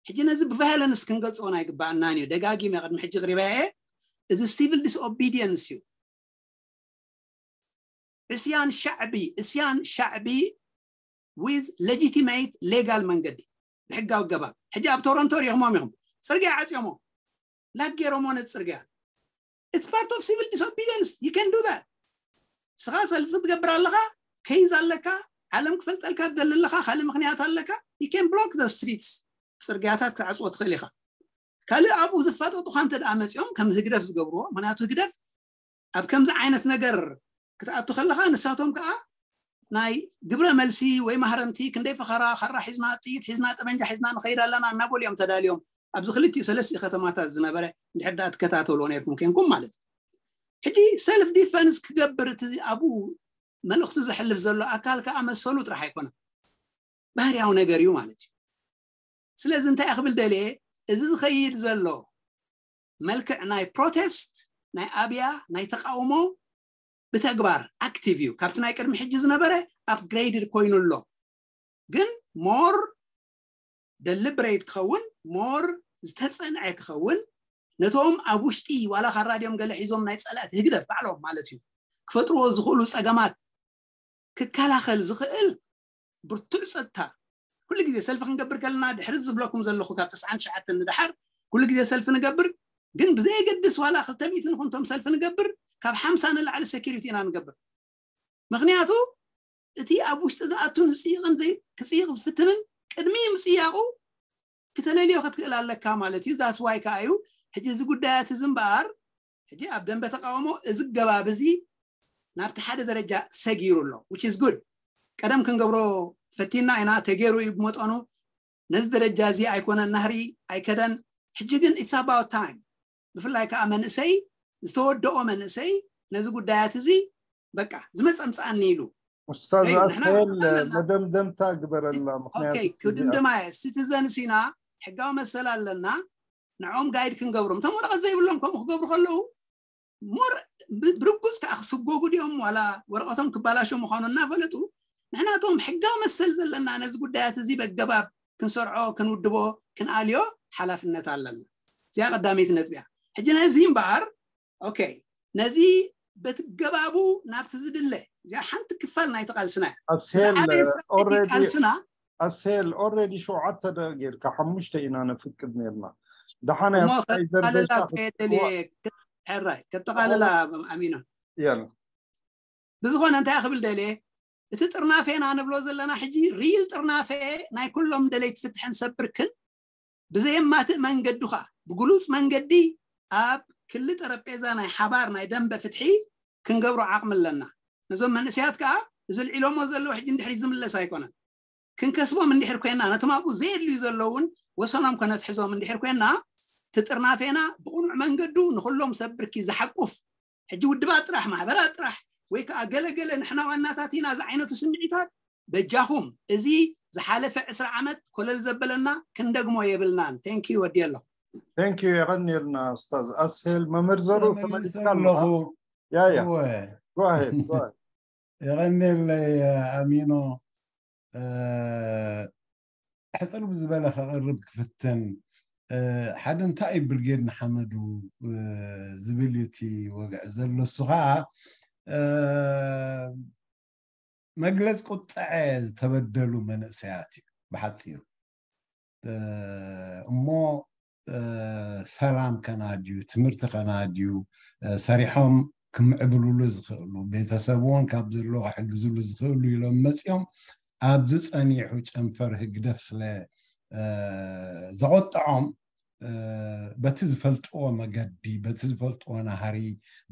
ሕጂ ነዚ ብቫዮለንስ ክንገልፅዎ ኣይግባኣናን እዩ ደጋጊመ ቅድሚ ሕጂ ቅሪበየ እዚ ሲቪል ዲስኦቢዲየንስ እዩ እስያን ሻዕቢ እስያን ሻዕቢ with legitimate legal መንገዲ ብሕጋዊ ኣገባብ ሕጂ ኣብ ቶሮንቶ ሪኢኹሞም ኢኹም ፅርግያ ዓፅዮሞ ላክ ገይሮሞ ነቲ ፅርግያ it's part of civil disobedience you can do that ስኻ ሰልፊ ትገብር ኣለኻ ከይዝ ኣለካ ዓለም ክፈልጠልካ ትደሊ ኣለኻ ካልእ ምክንያት ኣለካ you can block the streets ፅርግያታት ክትዓፅዎ ትኽእል ኢኻ ካልእ ኣብኡ ዝፋጠጡኻ እንተ ደኣ መፂኦም ከም ህግደፍ ዝገብርዎ ምክንያቱ ህግደፍ ኣብ ከምዚ ዓይነት ነገር ክትኣቱ ከለኻ ንሳቶም ከዓ ናይ ግብረ መልሲ ወይ ማህረምቲ ክንደይ ፈኸራ ካራ ሒዝና ጥይት ሒዝና ጠመንጃ ሒዝና ንኸይድ ኣለና እናበሉ እዮም ተዳልዮም ኣብዚ ክልቲኡ ሰለስቲ ከተማታት ዝነበረ እንድሕር ደኣ ትከታተልዎ ነርኩም ኮንኩም ማለት እዩ ሕጂ ሰልፍ ዲፈንስ ክገብር እቲ ኣብኡ መልእኽቱ ዘሕልፍ ዘሎ ኣካል ከዓ መሰሉ ጥራሕ ኣይኮነን ባህርያዊ ነገር እዩ ማለት እዩ ስለዚ እንታይ ክብል ደልየ እዚ ዝኸይድ ዘሎ መልክዕ ናይ ፕሮቴስት ናይ ኣብያ ናይ ተቃውሞ ብተግባር ኣክቲቭ እዩ ካብቲ ናይ ቅድሚ ሕጂ ዝነበረ ኣፕግሬድድ ኮይኑ ኣሎ ግን ሞር ደሊብሬት ክኸውን ሞር ዝተፀንዐ ክኸውን ነቶም ኣብ ውሽጢ ዋላ ካራ ድዮም ገለ ሒዞም ናይ ፀላእቲ ህግደፍ ባዕሎም ማለት እዩ ክፈጥርዎ ዝኽእሉ ፀገማት ክከላኸል ዝኽእል ብርቱዕ ፀጥታ። ኩሉ ግዜ ሰልፊ ክንገብር ከለና ድሕሪ ዝብለኩም ዘለኹ ካብ ተስዓን ትሽዓተን ንድሓር ኩሉ ግዜ ሰልፊ ንገብር፣ ግን ብዘየገድስ ዋላ ክልተ ሚእቲ ንኹንቶም ሰልፊ ንገብር ካብ ሓምሳ ንላዕሊ ሴኪሪቲ ኢና ንገብር። ምክንያቱ እቲ ኣብ ውሽጢ ዝኣቱን ዝፅይቕን ክፅይቕ ዝፍትንን ቅድሚ ምፅያቑ ክተለልዮ ክትክእል ኣለካ ማለት እዩ። ዛስዋይ ከዓ እዩ ሕጂ እዚ ጉዳያት እዚ እምበኣር ሕጂ ኣብ ደንበ ተቃውሞ እዚ ገባብ እዚ ናብቲ ሓደ ደረጃ ሰጊሩ ኣሎ። Which is good። ቀደም ክንገብሮ ፈቲና ኢና፣ ተገይሩ እዩ ብመጠኑ። ነዚ ደረጃ እዚ ኣይኮነን ናህሪ ኣይከደን። ሕጂ ግን it's about time። ብፍላይ ከዓ መንእሰይ ዝተወደኦ መንእሰይ ነዚ ጉዳያት እዚ በቃ ዝመፀ ምፅኣኒ ኢሉ ኡስታዝ ኣስሄል መደምደምታ ግበረላ። ምክንያቱ ክድምድማ እየ። ሲቲዘንስ ኢና፣ ሕጋዊ መሰል ኣለና። ንዕኦም ጋይድ ክንገብሮም፣ እቶም ወረቐት ዘይብሎም ከምኡ ክገብሩ ከለዉ ሞር ብርጉፅ ከዓ ክስጎጉ ድዮም ዋላ ወረቐቶም ክባላሾ ምዃኑ እናፈለጡ፣ ንሕናቶም ሕጋዊ መሰል ዘለና ነዚ ጉዳያት እዚ በገባብ ክንሰርዖ ክንውድቦ ክንኣልዮ ሓላፍነት ኣለና። እዚኣ ቀዳመይቲ ነጥቢያ። ሕጂ ነዚ እምበኣር ኦኬ፣ ነዚ በትገባቡ ናብቲ ዝድለ እዚኣ ሓንቲ ክፋል ናይቲ ቃልስና እያ። ኣስሄል ቃልስና ኣስሄል ኦልሬዲ ሸውዓተ ደቂቕ ጌርካ ሓሙሽተ ኢና ነፍቅድ ነርና። ደሓን ሕራይ፣ ከጠቓልላ ኣሚኖ። ብዝኾነ እንታይ ክብል ደልየ፣ እቲ ጥርናፌና ንብሎ ዘለና ሕጂ ሪል ጥርናፌ ናይ ኩሎም ደለይቲ ፍትሕን ሰብ ብርክን ብዘየማትእ መንገዱ ኸዓ ብግሉፅ መንገዲ ኣብ ክሊ ጠረጴዛ ናይ ሓባር ናይ ደንበ ፍትሒ ክንገብሮ ዓቕሚ ኣለና። ነዞም መንእሰያት ከዓ እዚ ልዒሎሞ ዘለዉ ሕጂ እንድሕሪ ዝምለስ ኣይኮነን። ክንከስቦም እንድሕር ኮይና፣ ነቶም ኣብኡ ዘየድልዩ ዘለውን ወሰኖም ከነትሕዞም እንድሕር ኮይና፣ ትጥርናፌና ብቕኑዕ መንገዱ ንኩሎም ሰብ ብርኪ ዝሓቁፍ ሕጂ ውድባት ጥራሕ ማሕበራት ጥራሕ ወይ ከዓ ገለገለ ንሕና ዋናታት ኢና ዝዓይነቱ ስምዒታት በጃኹም እዚ ዝሓለፈ ዕስራ ዓመት ኮለል ዘበለና ክንደግሞ የብልናን። Thank you። ወዲ ኣለኹ። Thank you። የቐንየልና ኡስታዝ ኣስሄል። መምህር ዘሩ ተመሊስካ ኣለኹ። ያያ go ahead። የቐንየለይ ኣሚኖ። ሕፅር ብዝበለ ከቕርብ ክፍትን። ሓደ እንታይ እዩ ብርጌድ ንሓመዱ ዝብል እዩ እቲ ወግዒ ዘሎ። እሱ ከዓ መግለፂ ቁጥዐ ዝተበደሉ መንእሰያት እዩ ብሓፂሩ። እሞ ሰላም ከናድዩ፣ ትምህርቲ ከናድዩ፣ ሰሪሖም ክምዕብልሉ ዝኽእሉ፣ ቤተሰብ እውን ካብ ዘለዎ ክሕግዝሉ ዝኽእሉ ኢሎም መፂኦም ኣብዚ ፀኒሑ ጨንፈር ህግደፍ ስለ ዘቆጠዖም በቲ ዝፈልጥዎ መገዲ፣ በቲ ዝፈልጥዎ ናህሪ፣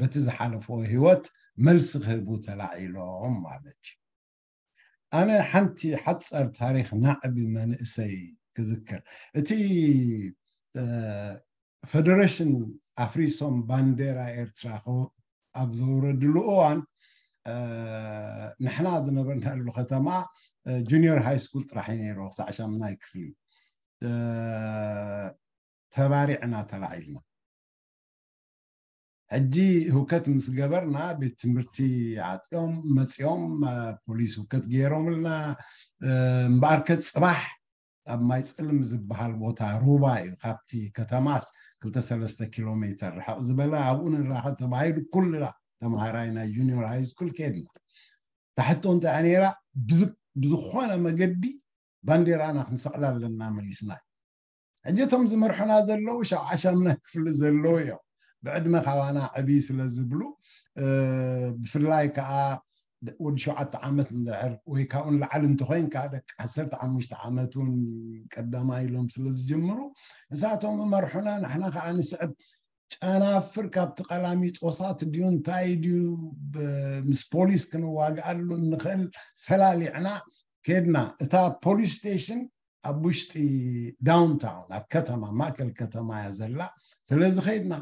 በቲ ዝሓለፍዎ ህይወት መልሲ ክህቡ ተላዒሎም ማለት እዩ። ኣነ ሓንቲ ሓፀር ታሪክ ናዕቢ መንእሰይ ክዝክር። እቲ ፈደረሽን ኣፍሪሶም ባንዴራ ኤርትራ ኣብ ዘውረድሉ እዋን ንሕና ዝነበርናሉ ከተማ ጁኒየር ሃይ ስኩል ጥራሕ እዩ ነይሩ ክሳዕ ሻምናይ ክፍሊ። ተባሪዕና ተላዒልና። ሕጂ ህውከት ምስ ገበርና ቤት ትምህርቲ ዓፅዮም መፂኦም ፖሊስ ህውከት ገይሮምልና። እምበኣርከ ፅባሕ ኣብ ማይ ፀልም ዝበሃል ቦታ ሩባ እዩ፣ ካብቲ ከተማስ ክልተ ሰለስተ ኪሎ ሜተር ርሕቕ ዝበለ፣ ኣብኡ ንራኸብ ተባሂሉ ኩልና ተምሃራይ ናይ ጁኒየር ሃይ ስኩል ከድና። ታሕቶ እንታይ ነይራ? ብዝኾነ መገዲ ባንዴራና ክንሰቕላ ኣለና መሊስና። ሕጂ እቶም ዝመርሑና ዘለዉ ሻብዓይ ሻምናይ ክፍሊ ዘለዉ እዮም። ብዕድመ ካባና ዕብይ ስለ ዝብሉ ብፍላይ ከዓ ወዲ ሸውዓተ ዓመት እንድሕር ወይ ካብኡ ንላዕሊ እንተኮይንካ ደቂ ዓሰርተ ሓሙሽተ ዓመት እውን ቀዳማይ ኢሎም ስለ ዝጅምሩ ንሳቶም መርሑና ንሕና ከዓ ንስዕብ። ጨናፍር ካብቲ ቀላሚጦሳት ድዩ እንታይ ድዩ ምስ ፖሊስ ክንዋግኣሉ እንኽእል ሰላሊዕና ከድና። እታ ፖሊስ ስቴሽን ኣብ ውሽጢ ዳውንታውን ኣብ ከተማ ማእከል ከተማ እያ ዘላ። ስለዚ ከይድና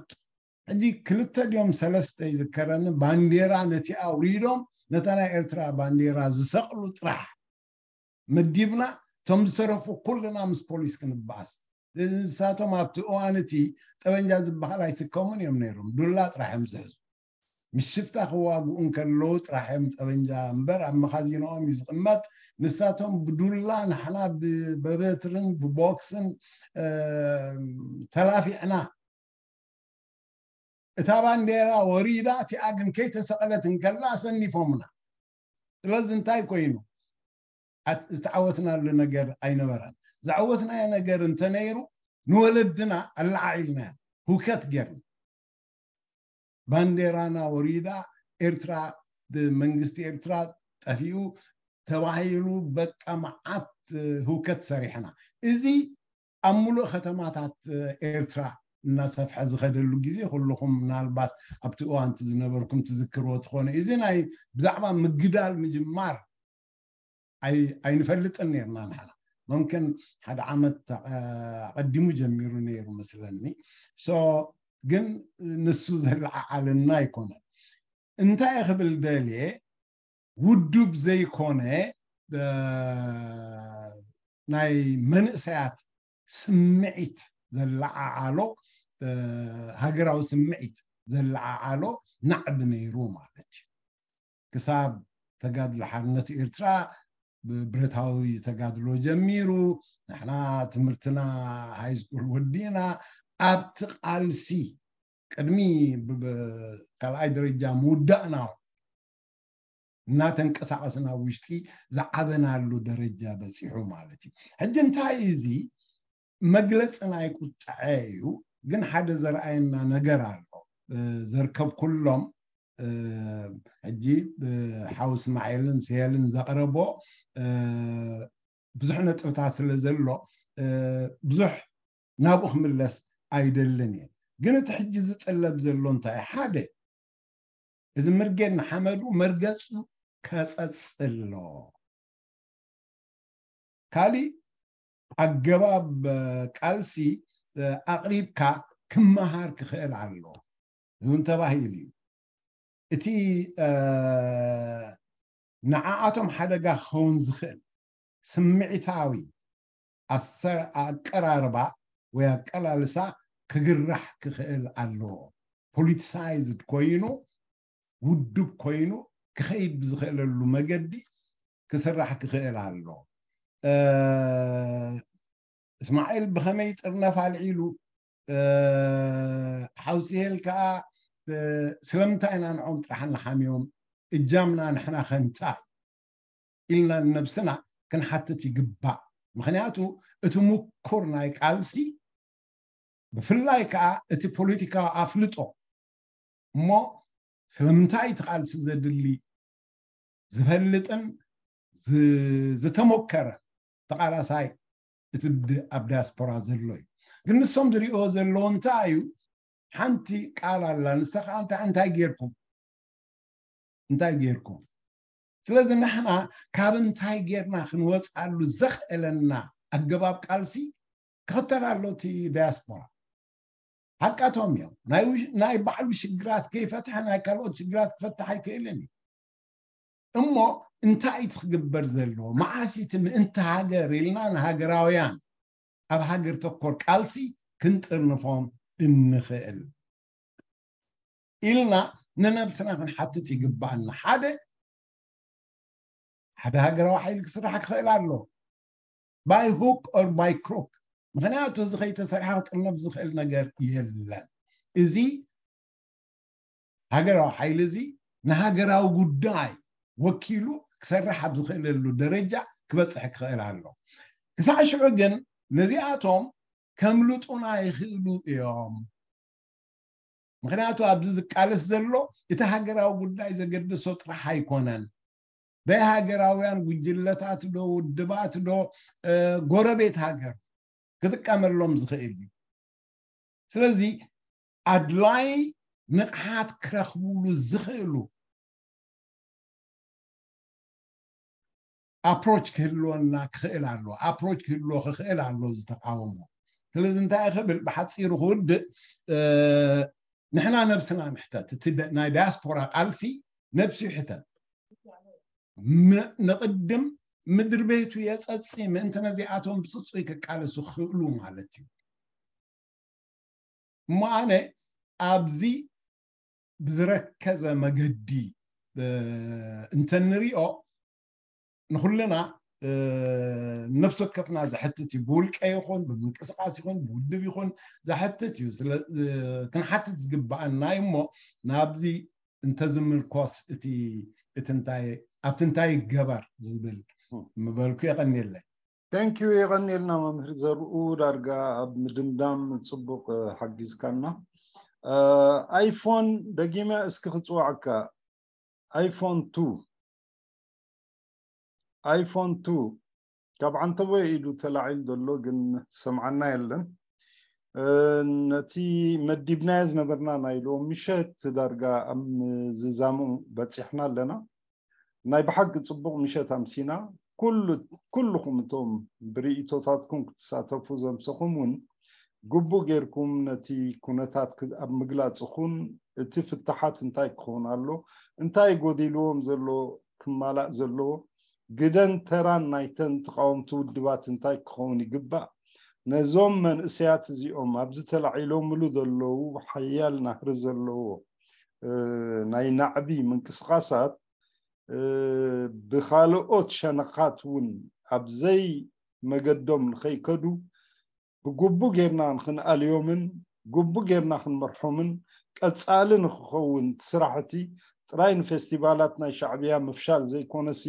ሕጂ ክልተ ድዮም ሰለስተ ይዝከረኒ ባንዴራ ነቲ ኣውሪዶም ነታ ናይ ኤርትራ ባንዴራ ዝሰቕሉ ጥራሕ መዲብና እቶም ዝተረፉ ኩልና ምስ ፖሊስ ክንበኣስ። ንሳቶም ኣብቲ እዋን እቲ ጠበንጃ ዝበሃል ኣይስከሙን እዮም ነይሮም፣ ዱላ ጥራሕ እዮም ዝሕዙ። ምስ ሽፍታ ክዋግኡ እንከለዉ ጥራሕ እዮም ጠበንጃ እምበር ኣብ መኻዚኖኦም እዩ ዝቕመጥ። ንሳቶም ብዱላ ንሕና ብበትርን ብቦክስን ተላፊዕና እታ ባንዴራ ወሪዳ፣ እቲኣ ግን ከይተሰቐለት እንከላ ኣሰኒፎምና። ስለዚ እንታይ ኮይኑ? ኣት-፣ ዝተዓወትናሉ ነገር ኣይነበረን። ዝዓወትናዮ ነገር እንተነይሩ፣ ንወለድና ኣለዓዒልና፣ ህውከት ጌርና። ባንዴራና ወሪዳ፣ ኤርትራ፣ መንግስቲ ኤርትራ ጠፊኡ ተባሂሉ፣ በቃ መዓት ህውከት ሰሪሕና። እዚ ኣብ ሙሉእ ከተማታት ኤርትራ እናሰፍሐ ዝኸደሉ ግዜ፣ ኩልኹም ምናልባት ኣብቲ እዋንቲ ዝነበርኩም ትዝክርዎ ትኾኑ። እዚ ናይ ብዛዕባ ምግዳል ምጅማር ኣይ-፣ ኣይንፈልጥን ነርና ንሕና። መምክን ሓደ ዓመት ኣቐዲሙ ጀሚሩ ነይሩ መስለኒ። ሶ ግን ንሱ ዘለዓዓልና ኣይኮነን። እንታይ ክብል ደልየ፣ ውዱብ ዘይኮነ፣ እ፣ ናይ መንእሰያት ስምዒት ዘለዓዓሎ፣ እ፣ ሃገራዊ ስምዒት ዘለዓዓሎ ናዕቢ ነይሩ ማለት እዩ። ክሳብ ተጋድሎ ሓርነት ኤርትራ ብብረታዊ ተጋድሎ ጀሚሩ፣ ንሕና ትምህርትና ሃይስኩል ወዲእና፣ ኣብቲ ቃልሲ ቅድሚ ብ-፣ ብ-፣ ካልኣይ ደረጃ ምውዳእና እናተንቀሳቐስና ውሽጢ ዝዓበናሉ ደረጃ በፂሑ ማለት እዩ። ሕጂ እንታይ እዚ መግለፂ ናይ ቁጥዐ እዩ፣ ግን ሓደ ዘርኣየና ነገር ኣሎ። እ፣ ዘርከብኩሎም፣ እ፣ ሕጂ፣ እ፣ ሓው እስማኤልን ስሄልን ዘቕረቦ፣ እ፣ ብዙሕ ነጥብታት ስለ ዘሎ፣ እ፣ ብዙሕ ናብኡ ክምለስ ኣይደልን እየ። ግን እቲ ሕጂ ዝጥለብ ዘሎ እንታይ? ሓደ፣ እዚ ምርጌድ ንሓመዱ መርገጹ ከጸጽሎ። ካሊእ ኣገባብ፣ እ፣ ቃልሲ፣ እ፣ ኣቕሪብካ ክመሃር ክኽእል ኣሎ እውን ተባሂሉ እዩ። እቲ፣ እ፣ ንዓኣቶም ሓደጋ ክኸውን ዝኽእል ስምዒታዊ ኣሰ-፣ ኣቀራርባ ወይ ኣቀላልሳ ክግራሕ ክኽእል ኣለዎ። ፖሊቲሳይዝድ ኮይኑ፣ ውዱብ ኮይኑ ክኸይድ ብዝኽእለሉ መገዲ ክስራሕ ክኽእል ኣሎ። እ፣ እስማዒል ብኸመይ ጥርነፍ ኣልዒሉ፣ እ፣ ሓው ስሄል ከኣ፣ እ፣ ስለምንታይ ኢና ንዖም ጥራሕ ንሓምዮም? እጃምና ንሕና ከ እንታይ ኢልና ንነብስና ክንሓትት ይግባእ። ምኽንያቱ እቲ ምኩር ናይ ቃልሲ፣ ብፍላይ ከኣ እቲ ፖለቲካዊ ኣፍልጦ እሞ ስለምንታይ እቲ ቃልሲ ዘድሊ ዝፈልጥን ዝ-፣ ዝተሞከረ ተቓላሳይ እቲ ድ-፣ ኣብ ዲያስፖራ ዘሎ እዩ። ግን ንሶም ዝሪኦ ዘለዎ እንታይ እዩ? ሓንቲ ቃል ኣላ፣ ንሳ ከዓ እንታይ፣ እንታይ ጌርኩም? እንታይ ጌርኩም? ስለዚ ንሕና ካብ እንታይ ጌርና ክንወፅኣሉ ዘኽእለና ኣገባብ ቃልሲ ክኽተል ኣሎ እቲ ዳያስፖራ። ሓቃቶም እዮም። ናይ ውሽ-፣ ናይ ባዕሉ ሽግራት ከይፈትሐ ናይ ካልኦት ሽግራት ክፈትሕ ኣይክእልን እዩ። እሞ እንታይ እቲ ክግበር ዘለዎ? መዓስ እቲ ምእንቲ ሃገር ኢልና ንሃገራውያን ኣብ ሃገር ተኮር ቃልሲ ክንጥርንፎም እንኽእል? ኢልና ንነብስና ክንሓትት ይግባኣና። ሓደ፣ ሓደ ሃገራዊ ሓይሊ ክስራሕ ክኽእል ኣሎ፣ by hook or by crook። ምኽንያቱ እዚ ከይተሰርሐ ክጥርነፍ ዝኽእል ነገር የለን። እዚ ሃገራዊ ሓይሊ እዚ ንሃገራዊ ጉዳይ ወኪሉ ክሰርሕ ኣብ ዝኽእለሉ ደረጃ ክበፅሕ ክኽእል ኣሎ። ክሳዕ ሽዑ ግን ነዚኣቶም ከምልጡና ይኽእሉ እዮም። ምኽንያቱ ኣብዚ ዝቃለስ ዘሎ እቲ ሃገራዊ ጉዳይ ዘገድሶ ጥራሕ ኣይኮነን። ናይ ሃገራውያን ጉጅለታት ዶ፣ ውድባት ዶ፣ እ፣ ጎረቤት ሃገር ክጥቀመሎም ዝኽእል እዩ። ስለዚ ኣድላይ ንቕሓት ክረኽቡሉ ዝኽእሉ ኣፕሮች ክህልወና ክኽእል ኣሎ፣ ኣፕሮች ክህልዎ ክኽእል ኣሎ ዝተቃወሞ። ስለዚ እንታይ ክብል ብሓፂሩ ክውድእ፣ እ፣ ንሕና ነብስና ንሕተት። እቲ ደ-፣ ናይ ዳያስፖራ ቃልሲ ነብሱ ይሕተት። ም-፣ ንቕድም ምድሪ ቤቱ የጸጺ ምእንቲ ነዚኣቶም ብጽጹይ ክቃለሱ ክኽእሉ ማለት እዩ። እሞ ኣነ ኣብዚ ብዝረከዘ መገዲ፣ እ፣ እንተንሪኦ ንኹልና ነፍሲ ወከፍና ዘሕትት እዩ። ብውልቀ ይኹን ብምንቅስቃስ ይኹን ብውድብ ይኹን ዘሕትት እዩ። ስለ ክንሓትት ዝግባኣና እዩ። እሞ ናብዚ እንተዝምርኮስ እቲ እቲ እንታይ ኣብቲ እንታይ ይገበር ዝብል ምበልኩ። የቐንየለይ። Thank you። የቐንየልና መምህር ዘርኡ። ዳርጋ ኣብ ምድምዳም ጽቡቕ ሓጊዝካና። ኣይፎን ደጊመ እስኪ ክጽዋዕካ። ኣይፎን ቱ ኣይፎን ቱ ካብ ዓንተቦ ኢዱ ተላዒሉ ዘሎ ግን ሰምዓና የለን። ነቲ መዲብናዮ ዝነበርና ናይ ሎም ምሸት ዳርጋ ኣብ ምዝዛሙ በፂሕና ኣለና። ናይ ብሓቂ ፅቡቕ ምሸት ኣምሲና። ኩሉ ኩልኹም እቶም ብርእይቶታትኩም ክትሳተፉ ዘምሰኹም እውን ግቡእ ጌርኩም ነቲ ኩነታት ኣብ ምግላፅኹን እቲ ፍታሓት እንታይ ክኸውን ኣሎ፣ እንታይ ጎዲልዎም ዘሎ ክማላእ ዘለዎ ግደን ተራን ናይተን ተቃወምቲ ውድባት እንታይ ክኸውን ይግባእ፣ ነዞም መንእሰያት እዚኦም ኣብዚ ተላዒሎምሉ ዘለዉ ሓያል ናህሪ ዘለዎ ናይ ናዕቢ ምንቅስቃሳት ብካልኦት ሸነኻት እውን ኣብዘይ መገዶም ንኸይከዱ ብግቡእ ጌርና ንክንኣልዮምን ግቡእ ጌርና ክንመርሖምን ቀፃሊ ንክኸውን እቲ ስራሕቲ ጥራይ ንፌስቲቫላት ናይ ሻዕብያ ምፍሻል ዘይኮነሲ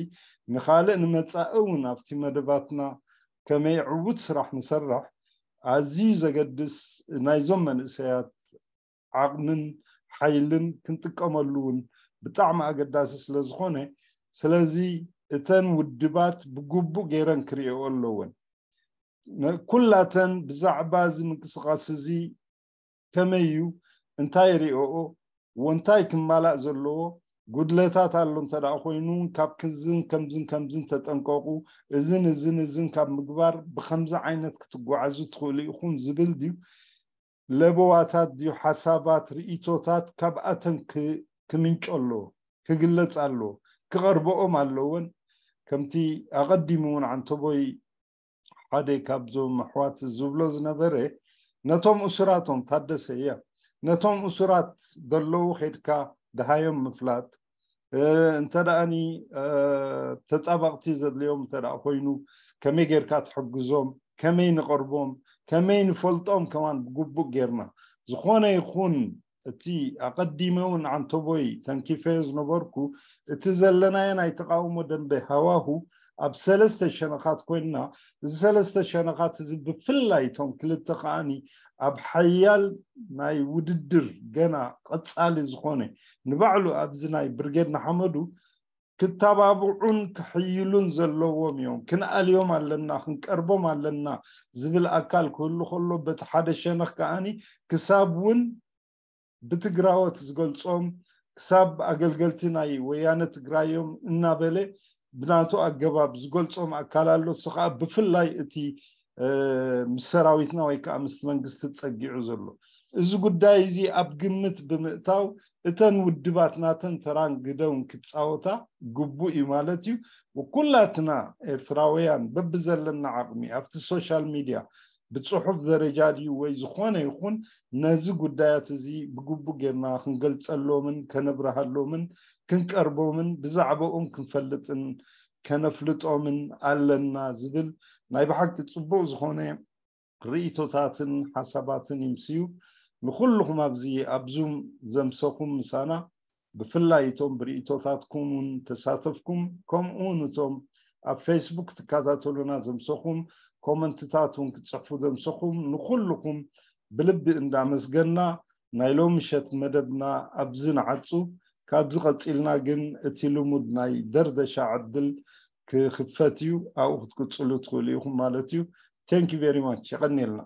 ንካልእ ንመፃኢ እውን ኣብቲ መደባትና ከመይ ዕዉት ስራሕ ንሰርሕ ኣዝዩ ዘገድስ ናይዞም መንእሰያት ዓቕምን ሓይልን ክንጥቀመሉ እውን ብጣዕሚ ኣገዳሲ ስለዝኾነ ስለዚ እተን ውድባት ብግቡእ ገይረን ክርእየኦ ኣለወን። ኩላተን ብዛዕባ እዚ ምንቅስቃስ እዚ ከመይ እዩ እንታይ ርእኦ ወንታይ ክማላእ ዘለዎ ጉድለታት ኣሎ እንተ ደኣ ኮይኑ ካብ ክዝን ከምዝን ከምዝን ተጠንቀቁ እዝን እዝን እዝን ካብ ምግባር ብከምዚ ዓይነት ክትጓዓዙ ትኽእሉ ኢኹም ዝብል ድዩ ለበዋታት ድዩ ሓሳባት ርእቶታት ካብኣተን ክምንጮ ኣለዎ ክግለጽ ኣለዎ ክቐርበኦም ኣለዎን ከምቲ ኣቐዲሙ እውን ዓንተቦይ ሓደ ካብዞም ኣሕዋት ዝብሎ ዝነበረ ነቶም እሱራቶም ታደሰ እያ ነቶም እሱራት ዘለዉ ኬድካ ድሃዮም ምፍላጥ እንተ ደኣኒ ተጣበቕቲ ዘድልዮም እንተ ደኣ ኮይኑ ከመይ ጌርካ ትሕግዞም ከመይ ንቐርቦም ከመይ ንፈልጦም ከማን ብግቡእ ጌርና ዝኾነ ይኹን እቲ ኣቐዲመ እውን ዓንተቦይ ተንኪፈዮ ዝነበርኩ እቲ ዘለናዮ ናይ ተቃውሞ ደንበ ሃዋሁ ኣብ ሰለስተ ሸነኻት ኮይንና እዚ ሰለስተ ሸነኻት እዚ ብፍላይ እቶም ክልተ ከዓኒ ኣብ ሓያል ናይ ውድድር ገና ቀፃሊ ዝኾነ ንባዕሉ ኣብዚ ናይ ብርጌድ ንሓመዱ ክተባብዑን ክሕይሉን ዘለዎም እዮም ክንኣልዮም ኣለና ክንቀርቦም ኣለና ዝብል ኣካል ክህሉ ከሎ በቲ ሓደ ሸነኽ ከዓኒ ክሳብ እውን ብትግራዎት ዝገልፆም ክሳብ ኣገልገልቲ ናይ ወያነ ትግራዮም እናበለ ብናቱ ኣገባብ ዝገልፆም ኣካል ኣሎ እሱ ከዓ ብፍላይ እቲ ምስ ሰራዊትና ወይ ከዓ ምስ መንግስቲ ፀጊዑ ዘሎ እዚ ጉዳይ እዚ ኣብ ግምት ብምእታው እተን ውድባት ናተን ተራን ግደውን ክፃወታ ግቡእ እዩ ማለት እዩ። ኩላትና ኤርትራውያን በብዘለና ዓቕሚ ኣብቲ ሶሻል ሚድያ ብፅሑፍ ደረጃ ድዩ ወይ ዝኾነ ይኹን ነዚ ጉዳያት እዚ ብግቡእ ጌርና ክንገልፀሎምን ከነብርሃሎምን ክንቀርቦምን ብዛዕባኦም ክንፈልጥን ከነፍልጦምን ኣለና ዝብል ናይ ብሓቂ ፅቡቕ ዝኾነ ርእቶታትን ሓሳባትን ይምስዩ። ንኹልኹም ኣብዚ ኣብ ዙም ዘምሰኹም ምሳና ብፍላይ እቶም ብርእቶታትኩም እውን ተሳተፍኩም ከምኡ እውን እቶም ኣብ ፌስቡክ ትከታተሉና ዘምሰኹም ኮመንትታት እውን ክትፅሕፉ ዘምሰኹም ንኹልኹም ብልቢ እንዳመስገና ናይ ሎሚ ምሸት መደብና ኣብዚ ንዓፁ። ካብዚ ቀፂልና ግን እቲ ልሙድ ናይ ደርደሻ ዕድል ክኽፈት እዩ። ኣብኡ ክትቅፅሉ ትኽእሉ ኢኹም ማለት እዩ። Thank you very much። የቐንየልና።